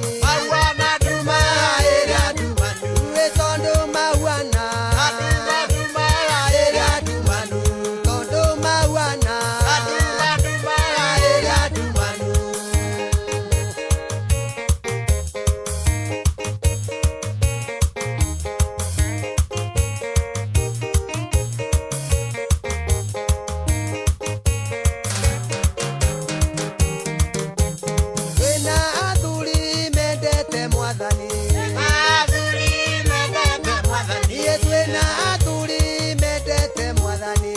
Ĩ tondũ mahuana. Tondũ mahuana. Twĩna athuri mendete mwathani. Niĩ twĩna athuri mendete mwathani.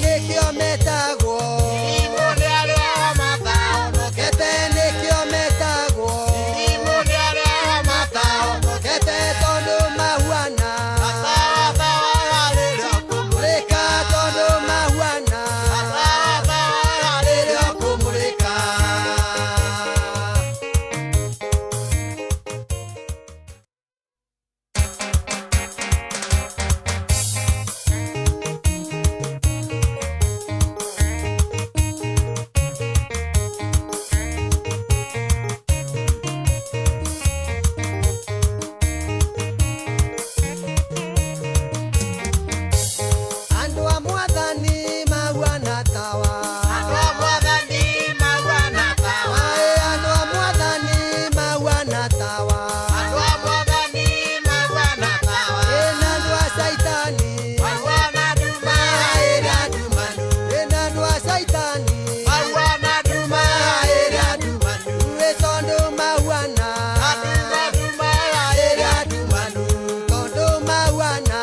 Nĩkĩo metagwo. Kete nĩkĩo metagwo. Kete tondũ mahuana. Mũrĩka tondũ mahuana. Rĩrĩa ũkũmũrĩka. Andũ a mwathani mahuana tawa. Aĩ, andũ a mwathani mahuana tawa. Ĩna andũ a Caitani. Ĩna andũ a Caitani. Ĩ tondũ mahuana. Tondũ mahuana.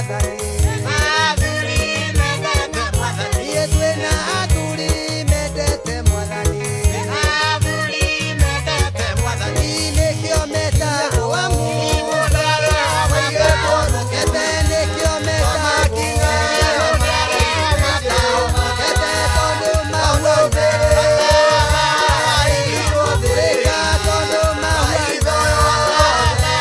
Mwathani. Iye twĩna athuri mendete Mwathani. Nĩkĩo metagwo amu. Ete nĩkĩo metagwo. Ete tondũ mahuana. Ĩka tondũ mahuana.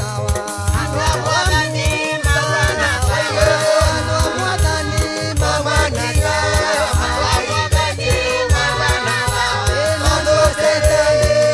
tawa. Andũ a Mwathani mahuana tawa. Andũ a Mwathani mahuana tawa. Andũ a Mwathani mahuana tawa. Tondũ Caitani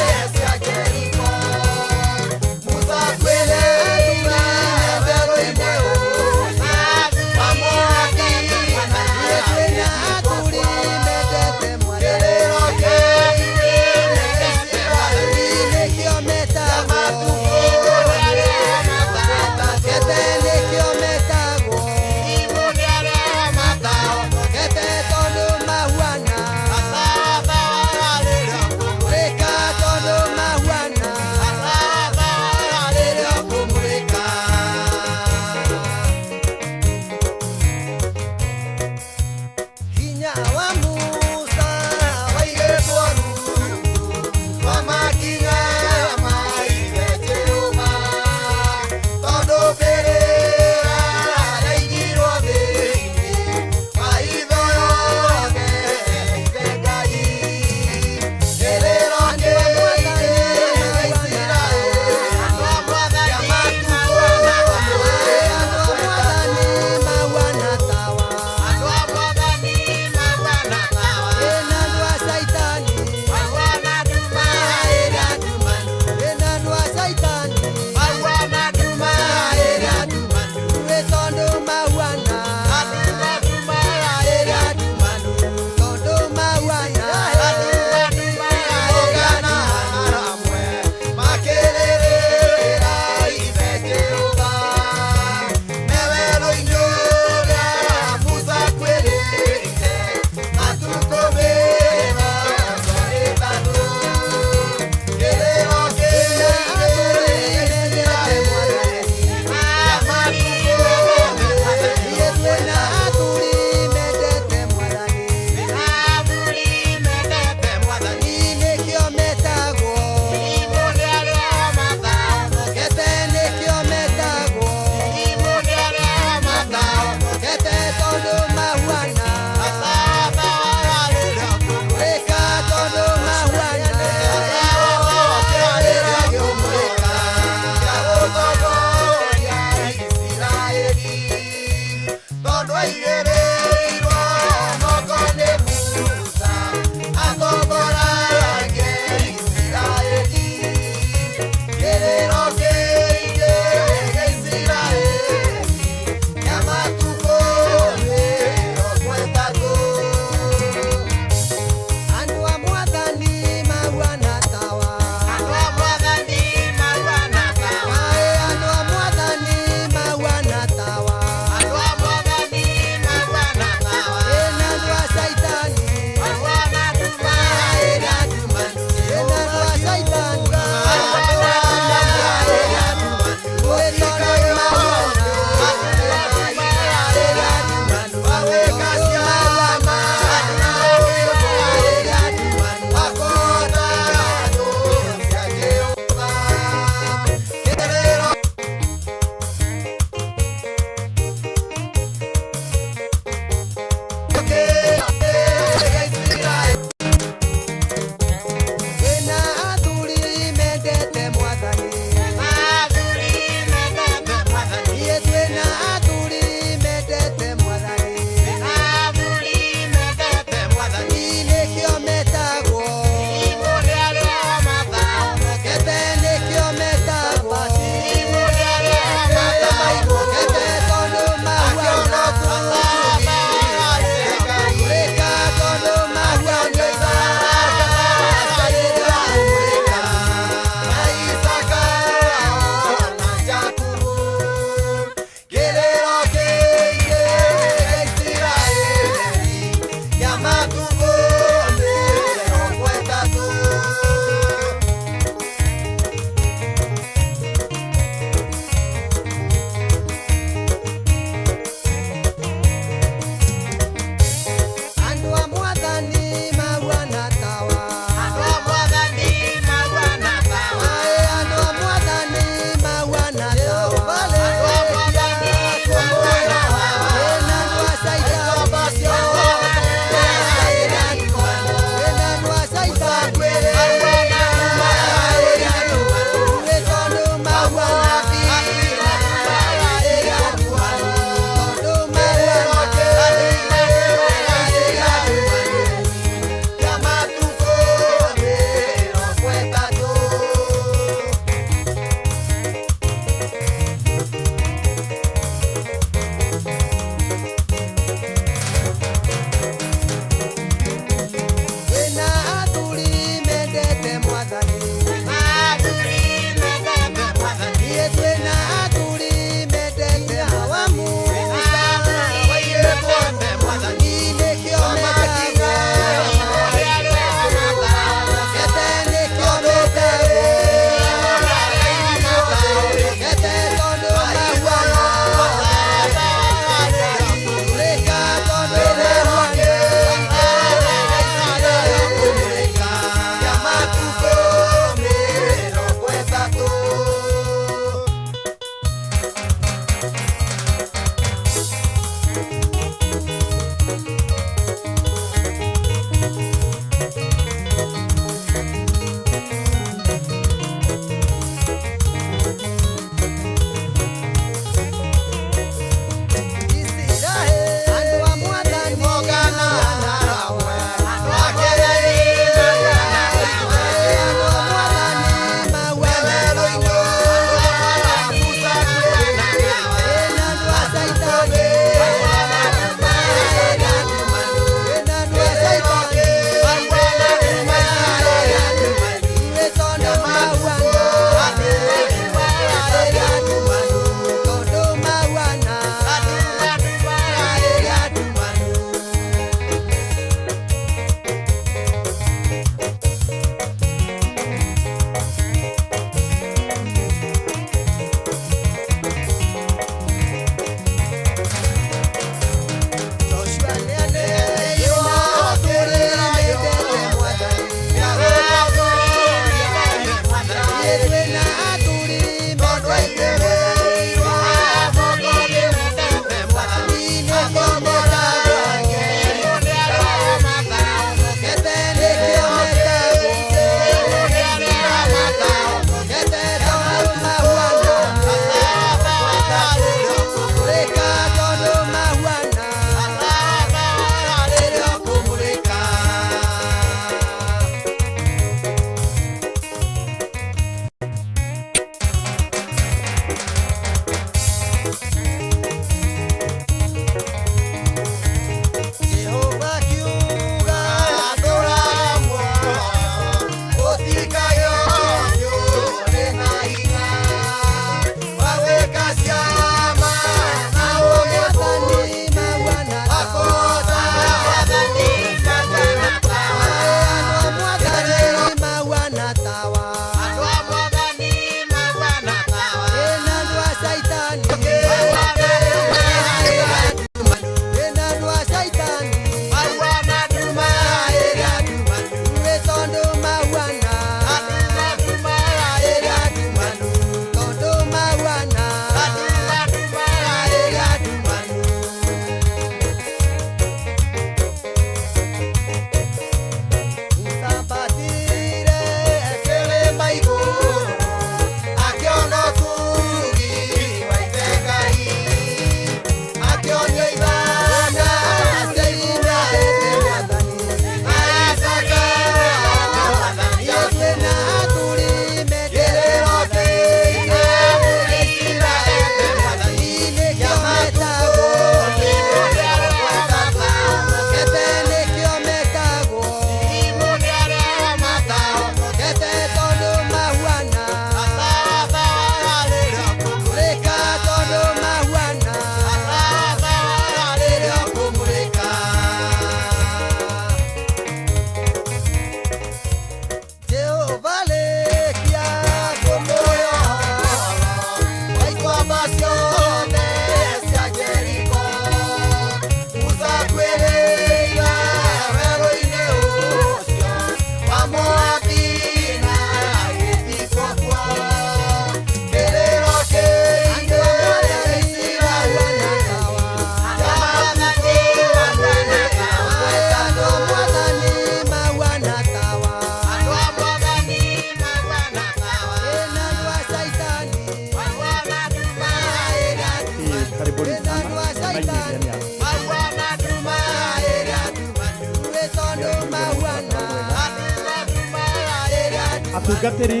Atungatĩri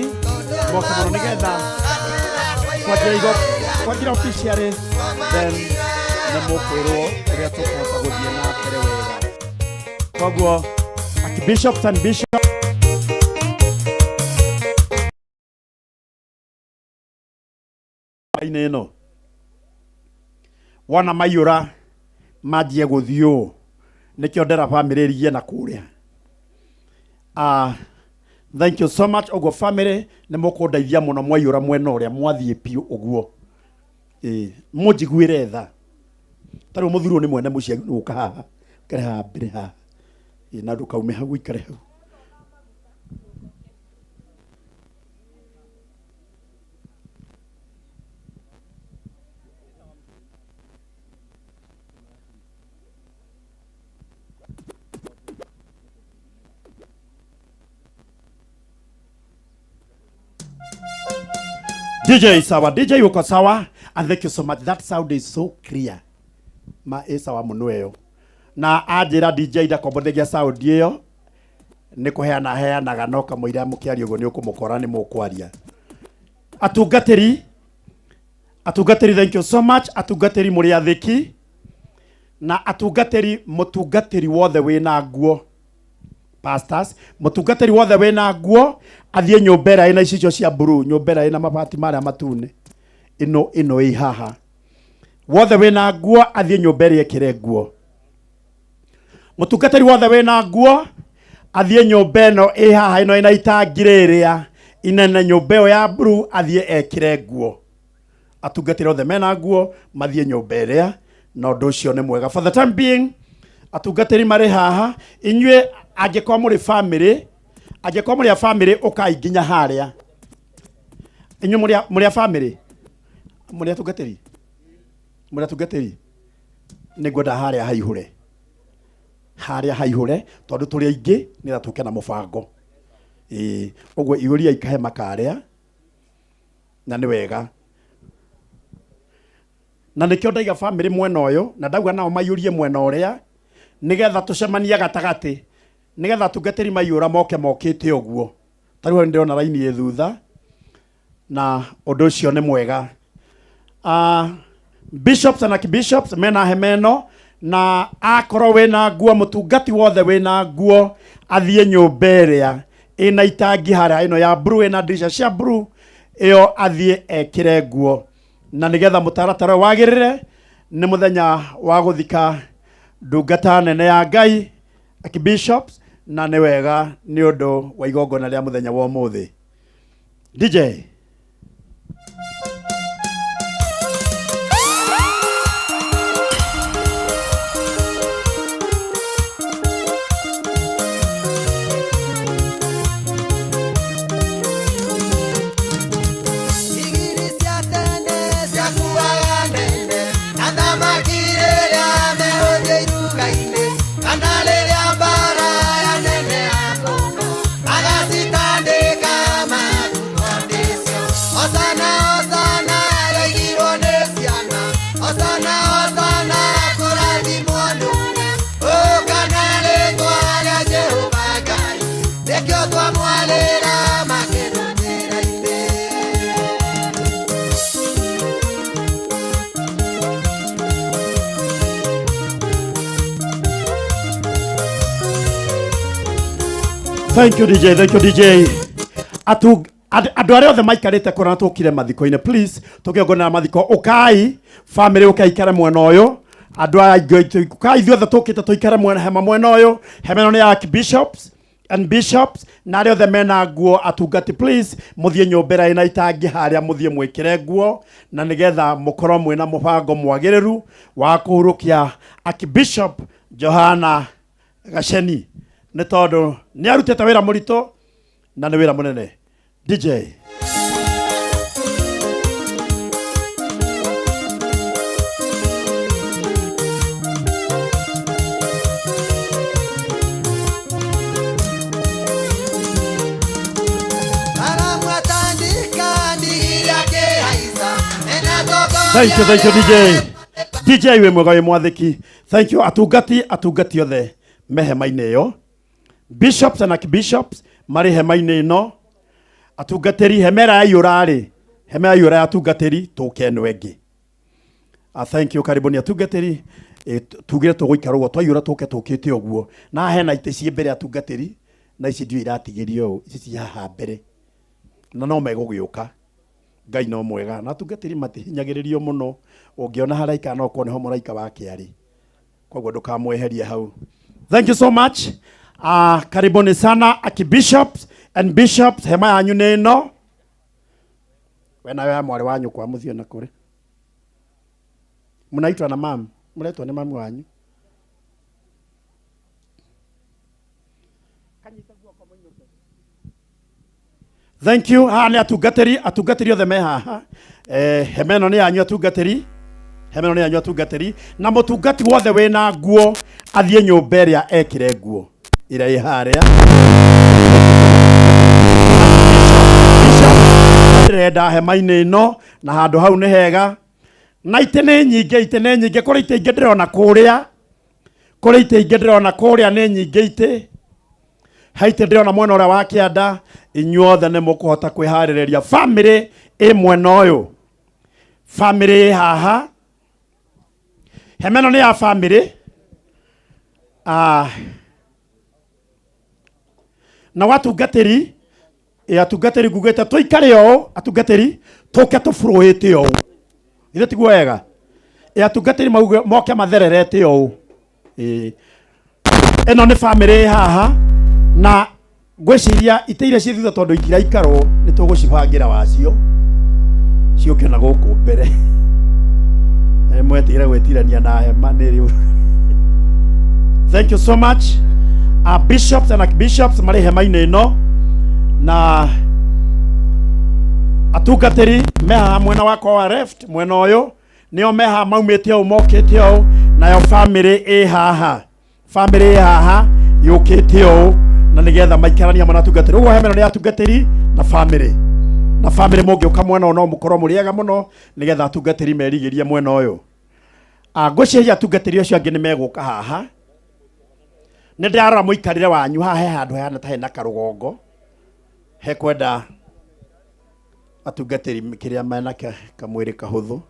moke mũno nĩgetha kwanjia igo kwanjia officially, then nĩ mũkwĩrwo ũrĩa tũkũhota gũthiĩ na mbere wega. Koguo archbishops and bishops inĩ ĩno wona maiyũra manjie gũthiĩ ũũ, nĩkĩo ndera bamĩrĩ ĩrigie na kũrĩa. Thank you so much. Ũguo family nĩ mũkũndeithia mũno mwaiyũra mwena ũrĩa mwathiĩ biũ ũguo. Ĩĩ, mũnjiguĩre tha. Tarĩu mũthurwo nĩ mwene mũciĩ nĩ gũka haha, ũkare haha mbere haha. Ĩĩ, na ndũkaume hau ũikare hau. DJ sawa, DJ uko sawa, and thank you so much. That sound is so clear. Ma ĩ sawa mũno ĩyo. Na anjĩra DJ ndakombothagia sound ĩyo nĩ kũheana heanaga no kamũira mũkĩaria ũguo nĩ ũkũmũkora nĩ mũkwaria. Atungatĩri, atungatĩri thank you so much. Atungatĩri mũrĩ athĩki na atungatĩri, mũtungatĩri wothe wĩna nguo, pastors, mũtungatĩri wothe wĩna nguo athiĩ nyũmba ĩrĩa ĩna icicio cia blue, nyũmba ĩrĩa ĩna mabati marĩa matune, ĩno ĩno ĩ haha. Wothe wĩna nguo athiĩ nyũmba ĩrĩa ĩkĩre nguo. Mũtungatĩri wothe wĩna nguo athiĩ nyũmba ĩno ĩ haha, ĩno ĩna itangi rĩrĩa inene, nyũmba ĩyo ya blue athiĩ ekĩre nguo. Atungatĩri othe mena nguo mathiĩ nyũmba ĩrĩa, na ũndũ ũcio nĩ mwega. For the time being atungatĩri marĩ haha. Inyuĩ angĩkorwo mũrĩ family, angĩkorwo mũrĩ a family, ũkai nginya harĩa. Inyuĩ mũrĩ a family, mũrĩ atungatĩri, mũrĩ atungatĩri, nĩ ngwenda harĩa haihũre, harĩa haihũre, tondũ tũrĩ aingĩ nĩgetha tũke na mũbango. Ĩĩ, ũguo ihũriai kahema karĩa na nĩ wega. Na nĩkĩo ndaiga family mwena ũyũ na ndauga nao maiyũrie mwena ũrĩa nĩgetha tũcemanie gatagatĩ, nĩgetha atungatĩri maiyũra moke mokĩte ũguo. Ta rĩu ndĩrona raini ĩ thutha na ũndũ ũcio nĩ mwega. Bishops and archbishops mena hema ĩno, na akorwo wĩna nguo, mũtungati wothe wĩna nguo athiĩ nyũmba ĩrĩa ĩna itangi harĩa, ĩno ya blue, ĩna ndirisha cia blue ĩyo, athiĩ ekĩre nguo, na nĩgetha mũtaratara ũyũ wagĩrĩre. Nĩ mũthenya wa gũthika ndungata nene ya Ngai archbishops, na nĩ wega nĩ ũndũ wa igongona rĩa mũthenya wa ũmũthĩ. DJ. Igiri cia tene ciakuaga nene na thamaki rĩrĩa mehũthia iruga-inĩ, kana rĩrĩa mbara ya nene ya mũno agacitandĩka makuo nĩcio. Hosana, hosana yaigirwo nĩ ciana, hosana, hosana kũrathimwo nĩ ũrĩa ũka na rĩtwa rĩa Jehova Ngai, nĩkĩo twamwarĩra makeno njĩra-inĩ. Thank you DJ, thank you DJ. Atu andũ arĩa othe maikarĩte kũrĩa tũkire mathiko-inĩ, please tũkĩongonera mathiko, ũkai family, ũkai ikare mwena ũyũ. Andũ aya aingĩ ũkai, ithuothe tũkĩte tũikare mwena hema mwena ũyũ. Hema ĩno nĩ ya archbishops and bishops na arĩa othe mena nguo, atungati, please mũthiĩ nyũmba ĩrĩa ĩna itangi harĩa, mũthiĩ mwĩkĩre nguo na nĩgetha mũkorwo mwĩna mũbango mwagĩrĩru wa kũhurũkia Archbishop Johana Gaceni, nĩ tondũ nĩ arutĩte wĩra mũritũ na nĩ wĩra mũnene. DJ. Aramwatandika ndigiri akĩhaica ena tokoria. Thank you, thank you DJ. DJ wĩ mwega, wĩ mwathĩki. Thank you atungati, atungati othe me hema-inĩ ĩyo. Bishops and archbishops marĩ hema-inĩ ĩno. Atungatĩri hema ĩrĩa yaiyũra-rĩ, hema yaiyũra ya atungatĩri tũke ĩno ĩngĩ. Thank you, karibuni atungatĩri. Tugire tũgũikara ũguo twaiyũra tũke tũkĩte ũguo. Na hena itĩ ciĩ mbere atungatĩri na ici ndiũĩ iratigĩrio ũũ, ici ci haha mbere. Na no megũgĩũka. Ngai no mwega. Na atungatĩri matihinyagĩrĩrio mũno. Ũngĩona haraika no ũkorwo nĩho mũraika wake arĩ. Koguo ndũkamweherie hau. Thank you so much. Karibuni sana archbishops and bishops, hema yanyu nĩ ĩno. We nawe ya mwarĩ wa nyũkwa mũthiĩ na kũrĩ. Mnaitwa na mam, mũretwo nĩ mamu wanyu. Thank you. Haha nĩ atungatĩri, atungatĩri othe me haha. Hema ĩno nĩ yanyu atungatĩri. Hema ĩno nĩ yanyu atungatĩri. Na mũtungati wothe wĩna nguo athiĩ nyũmba ĩrĩa ekĩre nguo ĩrĩa ĩ harĩa. Ndĩrenda hema-inĩ ĩno na handũ hau nĩ hega. Na itĩ nĩ nyingĩ, itĩ nĩ nyingĩ, kũrĩ itĩ ingĩ ndĩrona kũrĩa. Kũrĩ itĩ ingĩ ndĩrona kũrĩa nĩ nyingĩ itĩ. He itĩ ndĩrona mwena ũrĩa wa kĩanda, inyuothe nĩ mũkũhota kwĩharĩrĩria. Family ĩ mwena ũyũ. Family ĩ haha. Hema ĩno nĩ ya family. Na watungatĩri, atungatĩri ngugĩte tũikare ũũ, atungatĩri tũke tũbũrũĩte ũũ. Ithe tiguo wega? Atungatĩri mauge moke mathererete ũũ. Ĩno nĩ family ĩ haha na ngwĩciria itĩ iria ciĩ thutha tondũ itiraikarwo nĩ tũgũcibangĩra wacio ciũke na gũkũ mbere. Mwetigĩre gwĩtirania na hema nĩ rĩu. Thank you so much. Bishops and archbishops marĩ hema-inĩ ĩno na atungatĩri me haha mwena wakwa wa left, mwena ũyũ nĩo me haha maumĩte ũũ mokĩte ũũ, nayo family ĩ haha, family ĩ haha yũkĩte ũũ na nĩgetha maikaranie hamwe na atungatĩri. Ũguo hema ĩno nĩ ya atungatĩri na family, na family mũngĩũka mwena ũyũ no mũkorwo mũrĩ ega mũno nĩgetha atungatĩri merigĩrie mwena ũyũ. Ngwĩciria atungatĩri acio angĩ nĩ megũka haha. Nĩ ndĩrarora mũikarĩre wanyu haha, he handũ hehana ta hena karũgongo hekwenda atungatĩri kĩrĩa mena kamwĩrĩ kahũthũ.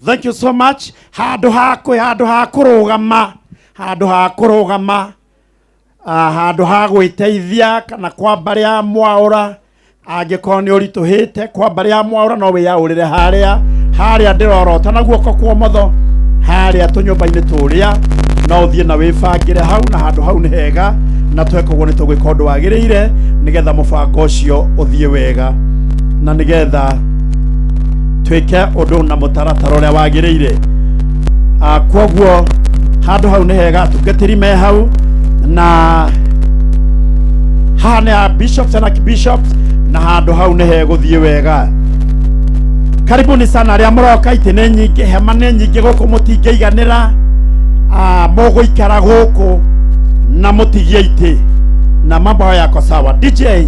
Thank you so much. Handũ ha kwĩ, handũ ha kũrũgama, handũ ha kũrũgama, handũ ha gwĩteithia kana kwa mbarĩ ya mwaũra, angĩkorwo nĩ ũritũhĩte kwa mbarĩ ya mwaũra no wĩyaũrĩre harĩa, harĩa ndĩrorota na guoko kwa ũmotho, harĩa tũnyũmba-inĩ tũrĩa no ũthiĩ na wĩbangĩre hau, na handũ hau nĩ hega, na tweka ũguo nĩ tũgwĩka ũndũ wagĩrĩire nĩgetha mũbango ũcio ũthiĩ wega na nĩgetha twĩke ũndũ na mũtaratara ũrĩa wagĩrĩire. Koguo handũ hau nĩ hega, atungatĩri me hau, na haha nĩ a bishops and archbishops, na handũ hau nĩ hegũthiĩ wega. Karibuni sana arĩa mũroka, itĩ nĩ nyingĩ, hema nĩ nyingĩ gũkũ, mũtingĩiganĩra. Mũgũikara gũkũ na mũtigie itĩ na mambo hayo yako sawa. DJ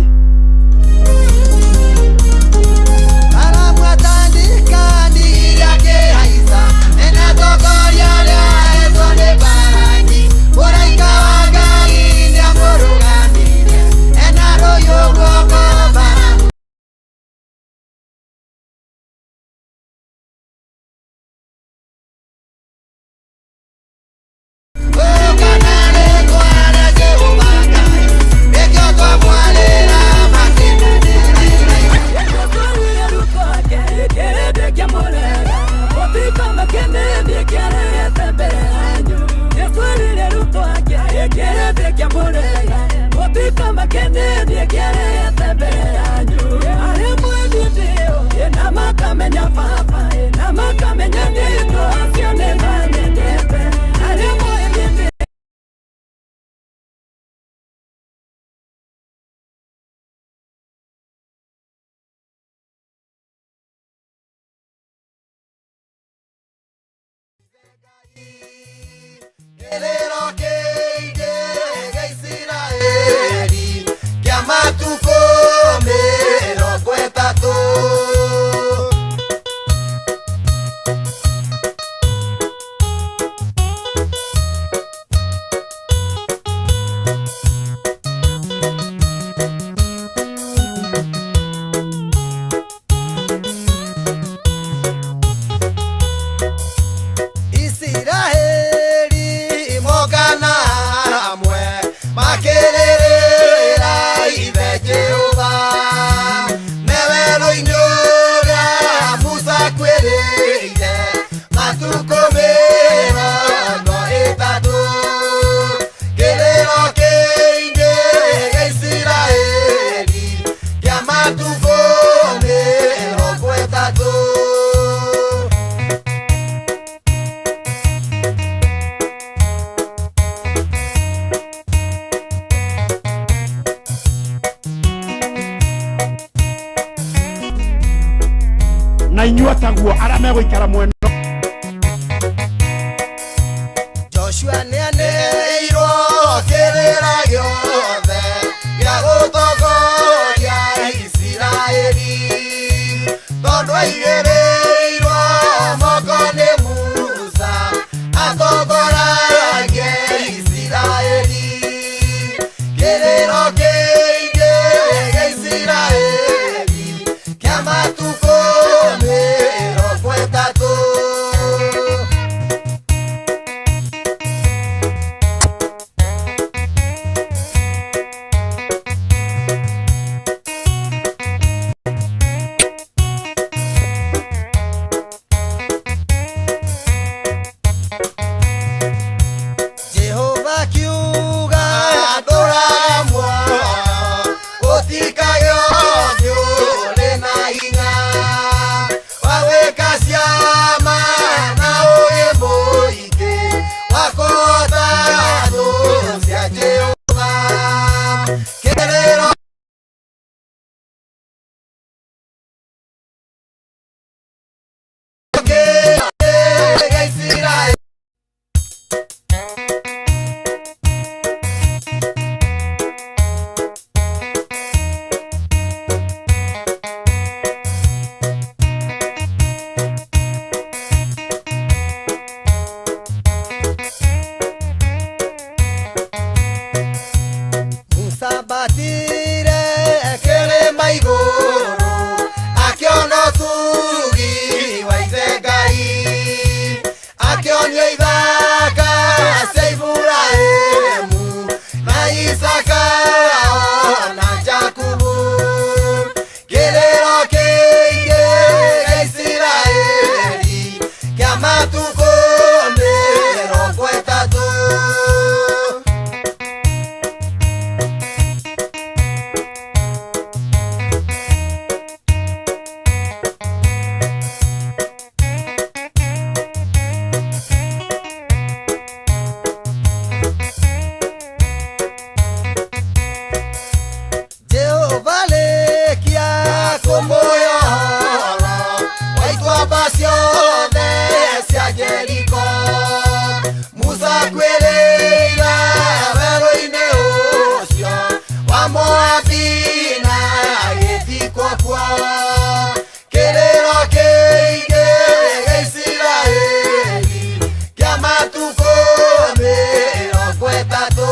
megũikara mwena. Joshua nĩaneirwo kĩrĩra gĩothe gĩa gũtongoria Isiraeli, tondũ aigĩrĩirwo moko nĩ Musa atongoragie Isiraeli. Kĩrĩro kĩingĩ gĩa Isiraeli kĩa matukũ 30. Jehova akiuga ndũraga muoyo, gũtikagĩe ũthiũ ũrĩ na hinya wa gwĩka ciama na ũũgĩ mũingĩ wa kũhota thũ cia Jehova. Kĩrĩro kĩingĩ gĩa Isiraeli. Musa ambatire kĩrĩma igũrũ, akĩona ũtugi wa Ithe Ngai, akĩonio ithaka cia Iburahĩmu na Isaaka na Jakubu. Kĩrĩro kĩingĩ gĩa Isiraeli kĩa matukũ 30. Jehova rĩkia kũmũyohora wa ituamba ciothe cia Jeriko. Musa kwĩrĩra werũ-inĩ ũcio wa Moabi na agĩthikwo kuo. Kĩrĩro kĩingĩ gĩa Isiraeli kĩa matukũ 30.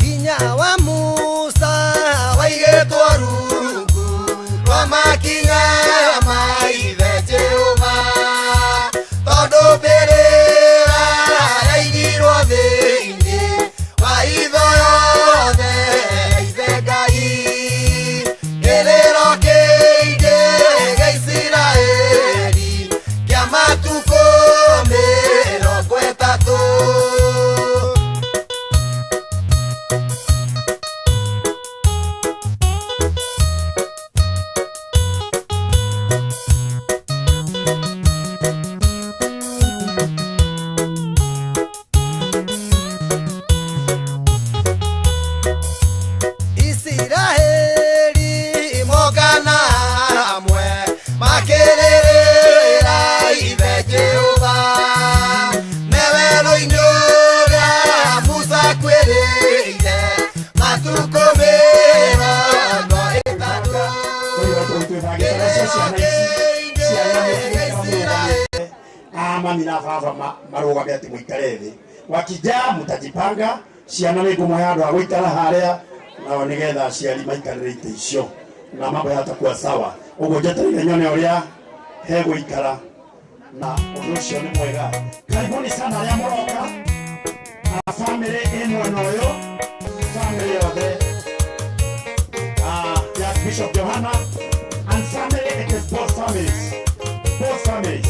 Hinya wa Musa waigĩtwo rungu rwa makinya ma Ithe Jehova, tondũ mbĩrĩra yaigirwo thĩinĩ wa hitho yothe ya Ithe Ngai. Kĩrĩro kĩingĩ gĩa Isiraeli kĩa matukũ 30. Isiraeli mogana hamwe makĩrĩrĩra Ithe Jehova, me werũ-inĩ ũrĩa Musa kwĩrĩire matukũ 30. Kĩrĩro kĩingĩ gĩa Isiraeli. Mami na baba marũgame atĩ mũikare thĩ, wakijaa mũtajipanga, ciana nĩ ngũmũhe handũ ha gũikara harĩa nao nĩgetha aciari maikarĩre itĩ icio na mambo yatakuwa sawa. Ũguo njetereire nyone ũrĩa hegũikara na ũndũ ũcio nĩ mwega. Karibuni sana arĩa mũroka na family ĩ mwena ũyũ, family yothe ya Bishop Johana and family, it is both families, both families.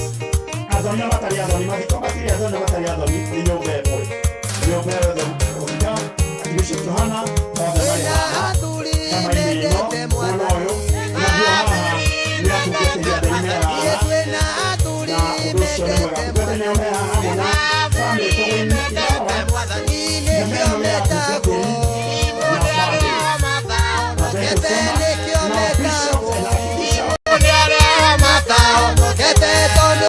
Athoni na matarĩ athoni, mathiko matirĩ athoni na matarĩ athoni, nĩ nyũmba ĩmwe, nyũmba yothe ũthika Bishop Johana othe marĩ haha Athuri hema-inĩ ĩno mendete mwena ũyũ. haha nĩ atungatĩri atheru me haha Twĩna athuri na ũndũ ũcio nĩ mwega. mendete Atungatĩri nĩo me haha hamwe na famĩlĩ tũgũinĩ Mwathani nĩkĩo metagwo na famĩlĩ. Kebe nĩkĩo Now, bishops metagwo and archbishops Kebe tondũ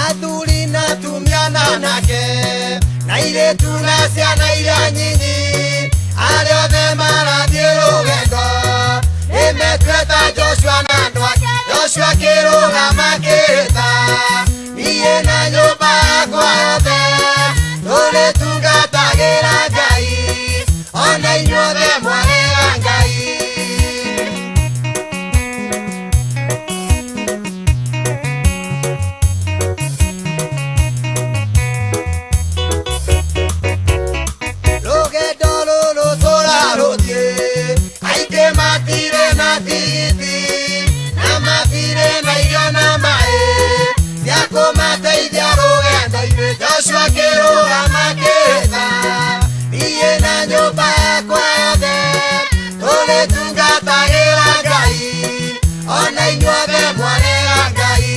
athuri na atumia na anake na airĩtu na ciana iria nyinyi arĩa othe marathiĩ rũgendo nĩmetue ta Joshua na andũ ake. Joshua akĩrũgama akĩĩta niĩ na nyũmba yakwa yothe tũrĩtungatagĩra Ngai ona inyuothe mwarega Ngai. Rũgendo rũrũ tũrarũthiĩ aingĩ matirĩ na tigiti na matirĩ na irio na maĩ cia kũmateithia rũgendo-inĩ. Joshua akĩrũgama akĩĩta niĩ na nyũmba yakwa yothe tũrĩtungatagĩra Ngai ona inyuothe mwarega Ngai.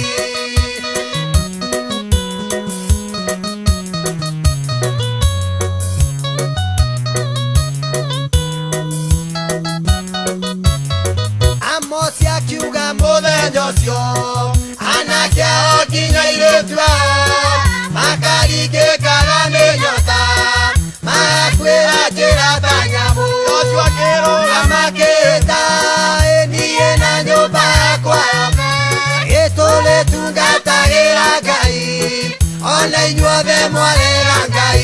Amosi akiuga mũthenya ũcio anake ao nginya airĩtu ao makaringĩkaga nĩ nyota magakuĩra njĩra ta nyamũ. Joshua akĩrũgama akĩĩta "Ĩ niĩ na nyũmba yakwa yothe ĩtũrĩtungatagĩra Ngai ona inyuothe mwarega Ngai."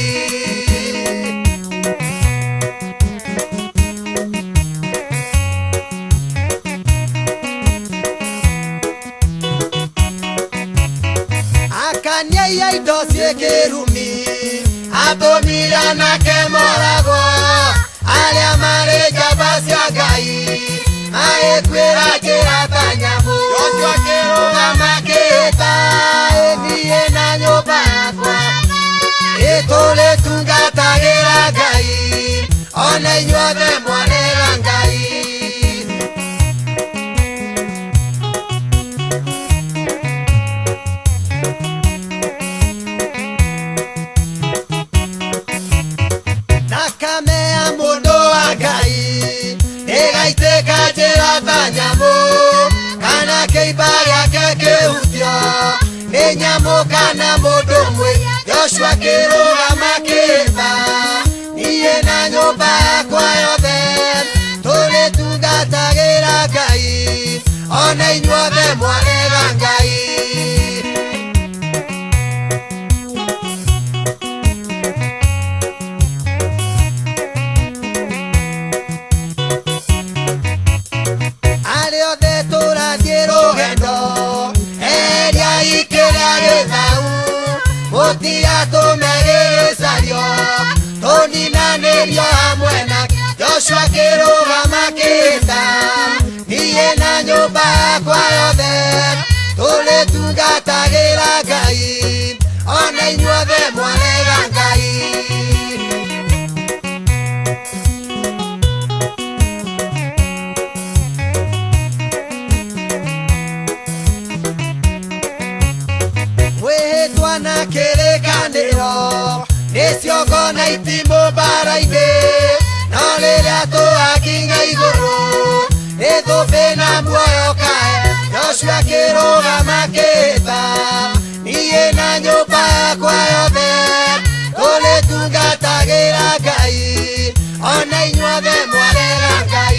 Akania indo ciĩ kĩrumi atũmire anake moragwo arĩa marĩ njamba cia Ngai magĩkuĩra njĩra ta nyamũ. Joshua akĩrũgama akĩĩta "Ĩ niĩ na nyũmba yakwa ĩtũrĩtungatagĩra Ngai ona inyuothe mwarega Ngai." Thakame ya mũndũ wa Ngai ĩgaitĩka njĩra ta nyamũ kana kĩimba gĩake kĩhutio nĩ nyamũ kana mũndũ mwĩ. Joshua akĩrũgama akĩĩta niĩ na nyũmba yakwa yothe tũrĩtungatagĩra Ngai ona inyuothe mwarega Ngai. Arĩa othe tũrathiĩ rũgendo eriai kĩrĩa gĩthau mũtigatũme gĩgĩcario tũninanĩrio hamwe nake. Joshua akĩrũgama akĩĩta niĩ na nyũmba yakwa yothe tũrĩtungatagĩra Ngai ona inyuothe mwarega Ngai. Mwĩhĩtwa na kĩrĩkanĩro nĩ ciongo na itimũ mbara-inĩ no rĩrĩa tũgakinya igũrũ nĩ thũmbĩ na muoyo kae. Joshua akĩrũgama akĩĩta niĩ na nyũmba yakwa yothe tũrĩtungatagĩra Ngai ona inyuothe mwarega Ngai.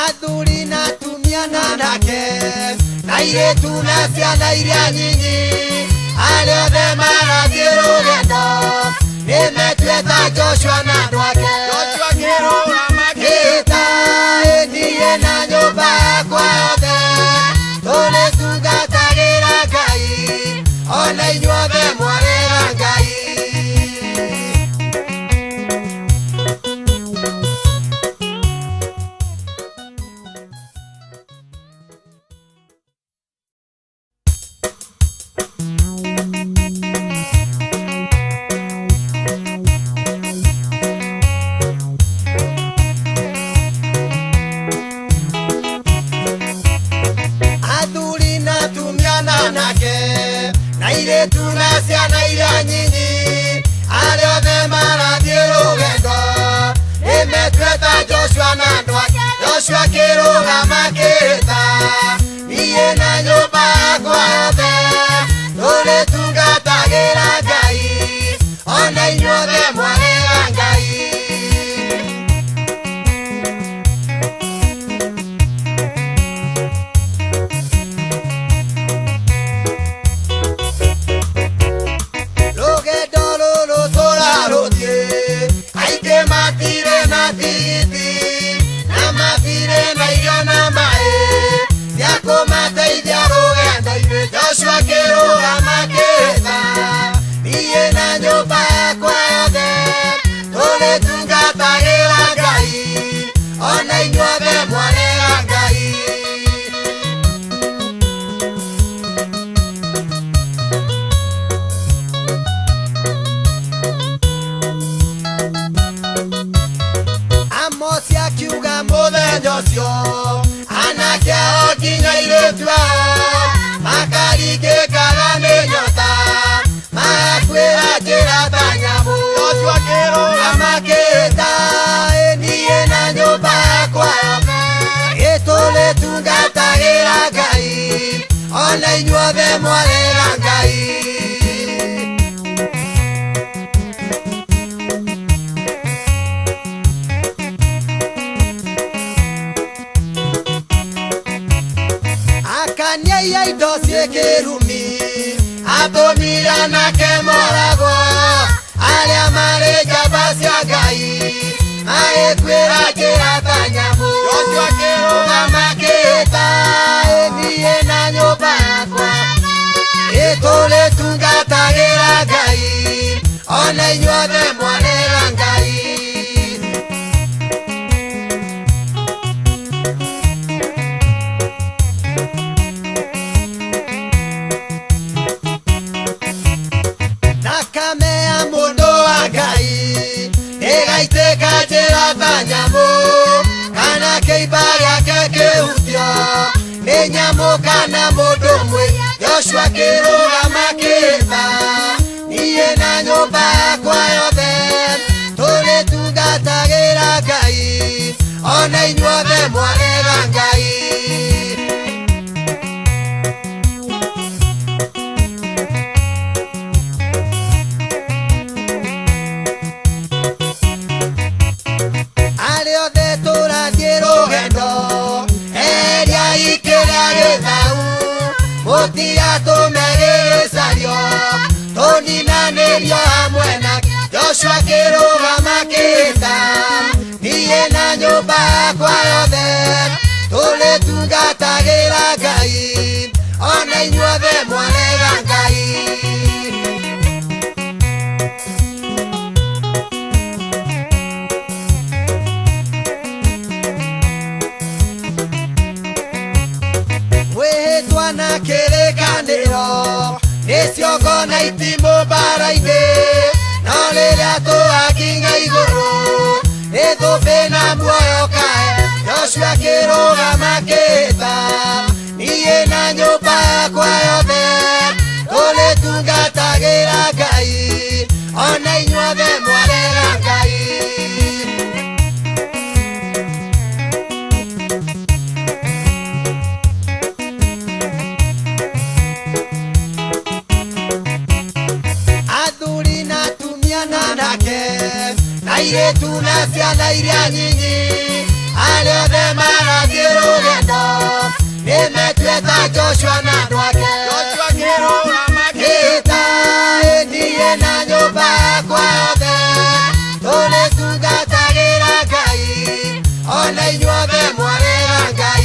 Athuri na atumia na anake na airĩtu na ciana iria nyinyi arĩa othe marathiĩ rũgendo nĩmetue ta Joshua na andũ ake. Joshua akĩrũgama akĩĩta "Ĩ niĩ na nyũmba yakwa yothe tũrĩtungatagĩra Ngai ona inyuothe kĩhĩta, niĩ na nyũmba yakwa yothe tũrĩtungatagĩra Ngai, ona inyuothe mwarega Ngai. Rũgendo rũrũ tũrarũthiĩ, aingĩ matirĩ na tigiti, na matirĩ na irio na maĩ cia kũmateithia rũgendo-inĩ. Joshua akĩrũgama akĩhĩta, niĩ na nyũmba yakwa yothe tũrĩtungatagĩra Ngai, ona inyuothe mwarega Ngai. Amosi akiuga mũthenya ũcio, anake ao nginya airĩtu ao makaringĩkaga nĩ nyota, magakuĩra njĩra ta nyamũ. Joshua akĩrũgama akĩhĩta, ĩ niĩ na nyũmba yakwa yothe ĩtũrĩtungatagĩra Ngai, ona inyuothe mwarega Ngai. Akania indo ciĩ kĩrumi, atũmire anake moragwo, arĩa marĩ njamba cia Ngai magĩkuĩra njĩra ta nyamũ. Joshua akĩrũgama akĩhĩta, ĩ niĩ na nyũmba yakwa ĩtũrĩtungatagĩra Ngai, ona inyuothe mwarega Ngai. Thakame ya mũndũ wa Ngai ĩgaitĩka njĩra ta nyamũ, kana kĩimba gĩake kĩhutio nĩ nyamũ kana mũndũ mwĩ. Joshua akĩrũgama akĩhĩta, niĩ na nyũmba yakwa yothe tũrĩtungatagĩra Ngai, ona inyuothe mwarega Ngai. Arĩa othe tũrathiĩ rũgendo, eriai kĩrĩa gĩthau, mũtigatũme gĩgĩcario, tũninanĩrio hamwe nake. Joshua akĩrũgama akĩhĩta, niĩ na nyũmba yakwa yothe tũrĩtungatagĩra Ngai, ona inyuothe mwarega Ngai. Mwĩhĩtwa na kĩrĩkanĩro nĩ ciongo na itimũ mbara-inĩ, no rĩrĩa tũgakinya igũrũ nĩ thũmbĩ na muoyo kae. Joshua akĩrũgama akĩhĩta, niĩ na nyũmba yakwa yothe tũrĩtungatagĩra Ngai, ona inyuothe mwarega Ngai. Athuri na atumia na anake, na airĩtu na ciana iria nyinyi, arĩa othe marathiĩ rũgendo nĩ metue ta Joshua na andũ ake. Joshua akĩrũgama akĩhĩta, ĩ niĩ na nyũmba yakwa yothe tũrĩtungatagĩra Ngai, ona inyuothe mwarega Ngai.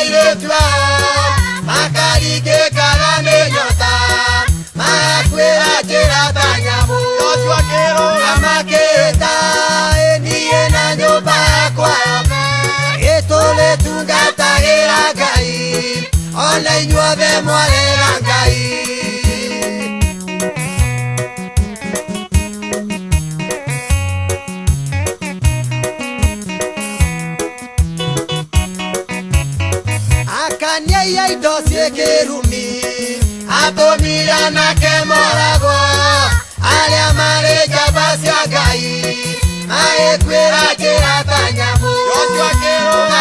airĩtu ao makaringĩkaga nĩ nyota magakuĩra njĩra ta nyamũ amakĩta niĩ na nyũmba yakwa ĩtũrĩtungatagĩra Ngai ona inyuothe mwarega Ngai. Akania indo ciĩ kĩrumi atũmire anake moragwo arĩa marĩ njamba cia Ngai magĩkuĩra njĩra ta nyamũ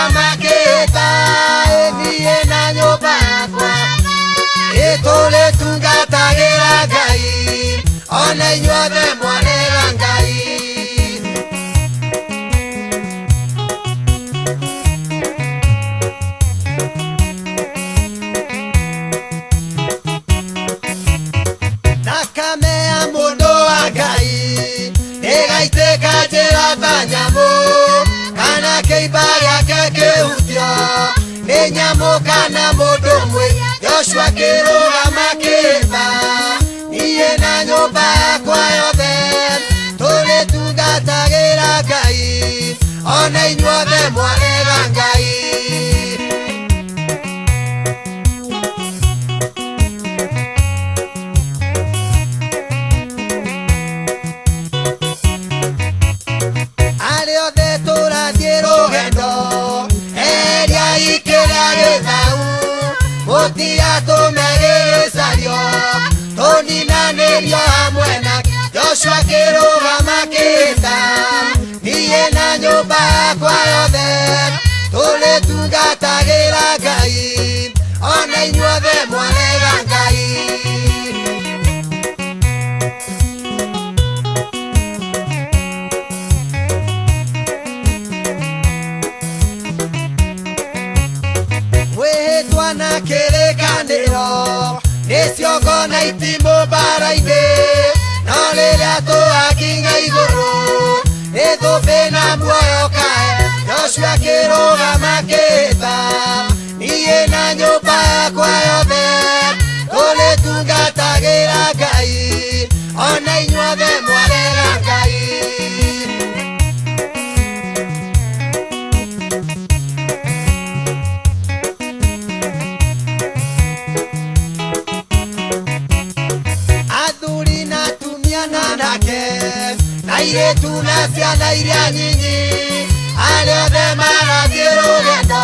amakĩta niĩ na nyũmba yakwa ĩtũrĩtungatagĩra Ngai ona inyuothe mwarega Ngai. Thakame ya mũndũ wa Ngai ĩgaitĩka njĩra ta nyamũ kana kĩimba gĩake kĩhutio nĩ nyamũ kana mũndũ mwĩ Joshua kĩrũgama kĩhĩta niĩ na nyũmba yakwa yothe tũrĩtungatagĩra Ngai ona inyuothe mwarega Ngai. Arĩa othe tũrathiĩ rũgendo eriai kĩrĩa gĩthau mũtigatũme gĩgĩcario tũninanĩrio hamwe na Joshua kĩrũgama kĩhĩta niĩ na nyũmba yakwa yothe tũrĩtungatagĩra Ngai ona inyuothe mwarega Ngai. Mwĩhĩtwa na kĩrĩkanĩro nĩ ciongo na itimũ mbara-inĩ no rĩrĩa tũgakinya igũrũ nĩ thũmbĩ na muoyo kae Joshua kĩrũgama kĩhĩta niĩ na nyũmba yakwa yothe tũrĩtungatagĩra Ngai ona inyuothe mwarega Ngai. Athuri na atumia na anake na airĩtu na ciana iria nyinyi arĩa othe marathiĩ rũgendo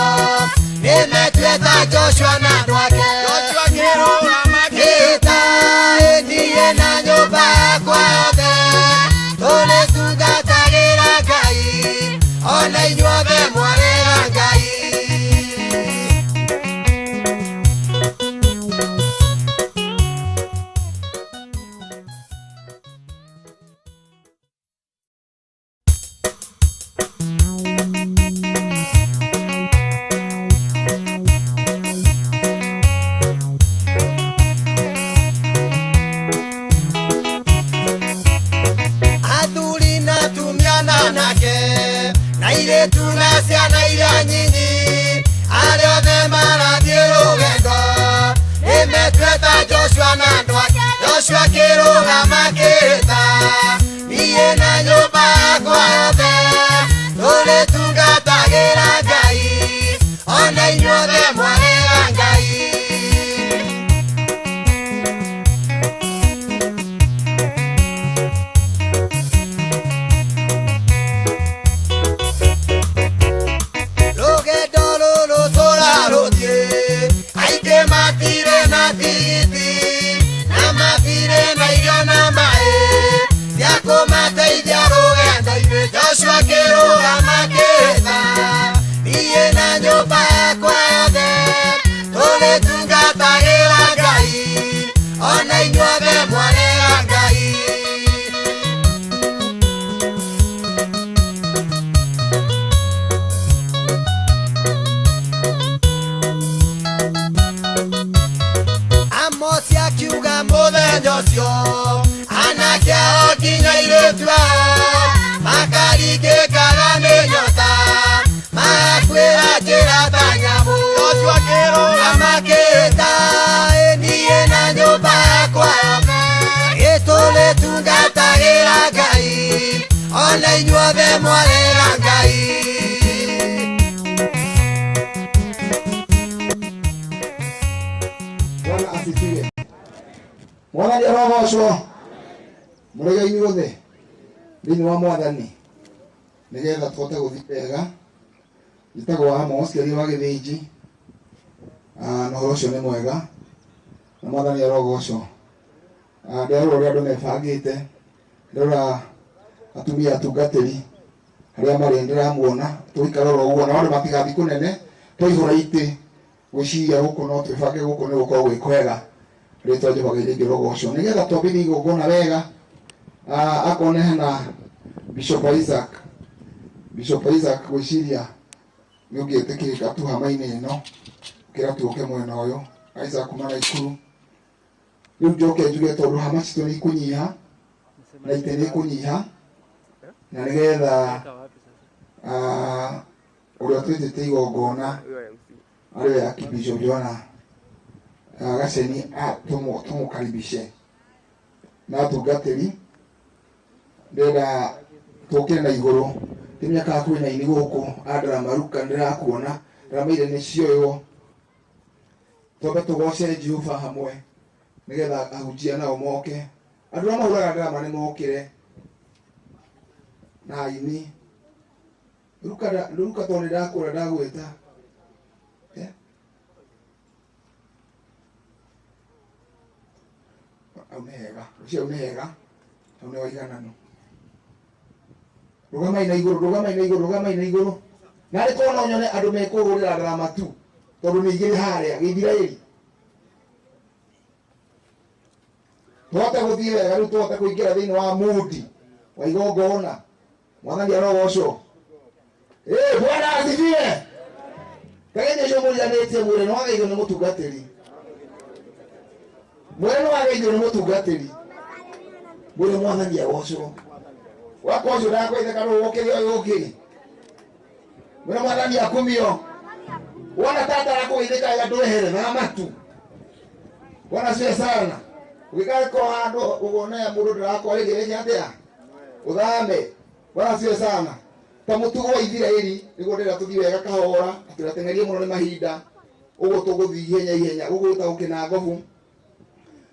nĩ metue ta Joshua na andũ ake kĩhĩta niĩ na nyũmba yakwa yothe tũrĩtungatagĩra Ngai ona inyuothe mwarega Ngai. Athuri na atumia na anake na airĩtu na ciana iria nyinyi arĩa othe marathiĩ rũgendo nĩ metue ta Joshua na andũ ake Joshua kĩrũgama kĩhĩta niĩ na nyũmba yakwa yothe tũrĩtungatagĩra Ngai ona inyuothe mwarega Ngai. Rũgendo rũrũ tũrarũthiĩ aingĩ matirĩ na tigiti na matirĩ na irio na maĩ cia kũmateithia rũgendo-inĩ Joshua kĩrũgama kĩhĩta niĩ na nyũmba yakwa yothe tũrĩtungatagĩra Ngai ona inyuothe mwarega Ngai. Amosi akiuga mũthenya ũcio anake ao nginya airĩtu ao makaringĩkaga nĩ nyota magakuĩra njĩra ta nyamũ. mwarera Ngai. Bwana asifiwe. Mwathani arogocwo. Mũrĩga inyuothe thĩinĩ wa Mwathani nĩgetha tũhote gũthiĩ wega. Njĩtagwo Amos Kĩaria wa Gĩthĩnji, na ũhoro ũcio nĩ mwega na Mwathani arogocwo. Ndĩrarora ũrĩa andũ mebangĩte, ndĩrora atumia atungatĩri arĩa marĩ, ndĩramuona tũgĩikara oro ũguo, na andũ matigathiĩ kũnene twaihũra itĩ gwĩciria gũkũ no twĩbange gũkũ nĩ gũkorwo gwĩ kwega. Rĩtwa Jehova Ngai rĩngĩ rogocwo nĩgetha twambĩrĩrie igongona wega. Akorwo nĩ hena Bishop Isaac, Bishop Isaac gwĩciria nĩ ũngĩtĩkĩrĩka tu hama-inĩ ĩno kĩra tuoke mwena ũyũ. Isaac kuma Naikuru. Rĩu njoke njuge tondũ hama citũ nĩ ikũnyiha na itĩ nĩ ikũnyiha, na nĩgetha ũrĩa twĩtĩte igongona arĩ we Archbishop Johana Gaceni tũmũkaribishe na atungatĩri. Ndĩrenda tũke na igũrũ ti mĩaka hakuhĩ na ini gũkũ andaramaruka ndĩrakuona ndĩramaire nĩ cioywo. Twambe tũgoce Jehova hamwe nĩgetha ahunjia nao moke. Andũ arĩa mahũraga ndarama nĩ mokĩre na aini. Ruka tondũ nĩ ndakũra ndagwĩta. Hau nĩ hega, ũcio hau nĩ hega, hau nĩ waigananu. Rũgamai na igũrũ, rũgamai na igũrũ, rũgamai na igũrũ. Na arĩ korwo no nyone andũ mekũhũrĩra ndarama tu tondũ nĩ igĩrĩ harĩa Gĩithiraeli. Tũhote gũthiĩ wega rĩu, tũhote kũingĩra thĩinĩ wa mudi wa igongona. Mwathani arogocwo. Bwana asifiwe. Kageithio ũcio mũriganĩtie mwĩre nĩ wageithio nĩ mũtungatĩri. Mwĩre nĩ wageithio nĩ mũtungatĩri. Mwĩre Mwathani agocwo. Wakwa ũcio ndakwaithe kana ũkĩrĩ ũyũ ũngĩ. Mwĩre Mwathani akumio. Wona tata arakũgeithĩka wega ndwehere na matu. Bwana asifiwe sana. Ũgĩikara ko handũ ũgone mũndũ ndĩrakwarĩria rĩngĩ atĩa? Ũthame. Bwana asifiwe sana. Ta mũtugo wa Ithiraeli nĩguo ndĩrenda tũthiĩ wega kahora, tũrateng'erie mũno nĩ mahinda. Ũguo tũgũthiĩ ihenya ihenya. Gũkũ gwĩtagwo Kĩnangobu.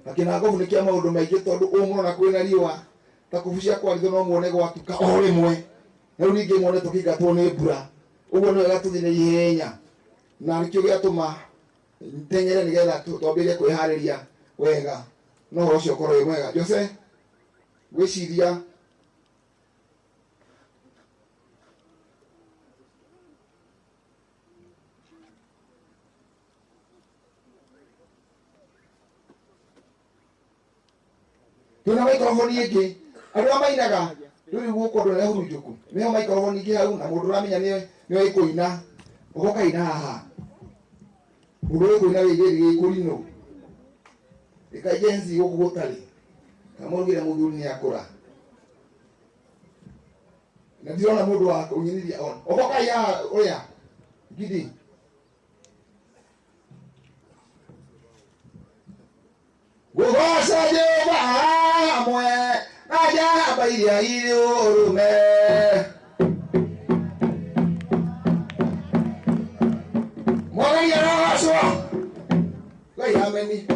Na Kĩnangobu nĩ kĩa maũndũ maingĩ tondũ ũmũrona kwĩna riũa. Ta kubu cia kwarithwo no muone gwatuka o rĩmwe. Na rĩu ningĩ muone tũkĩingatwo nĩ mbura. Ũguo nĩ wega tũthiĩ na ihenya. Na nĩkĩo gĩatũma nteng'ere nĩgetha twambĩrĩrie kwĩharĩria wega. No ũhoro ũcio ũkorwo wĩ mwega. Jose, gwĩciria twĩna microphone ĩngĩ. Andũ arĩa mainaga rĩu gũkũ andũ arĩa hurunjũku nĩho microphone ĩngĩ hau, na mũndũ ũramenya nĩoĩ kũina ũgoka ina haha. Mũndũ ũĩ kũina wĩigĩrĩ gĩkũrinũ ĩka jenzi gũkũ gũtarĩ kamũrugĩre mũthuri nĩ akũra na ndirona mũndũ wa kũnyinithia ona ũgoka ina haha ũrĩa gidi. Gũgoca Jehova hamwe na njamba iria irĩ ũrũme. Mwathani arogocwo. Ngai ameni.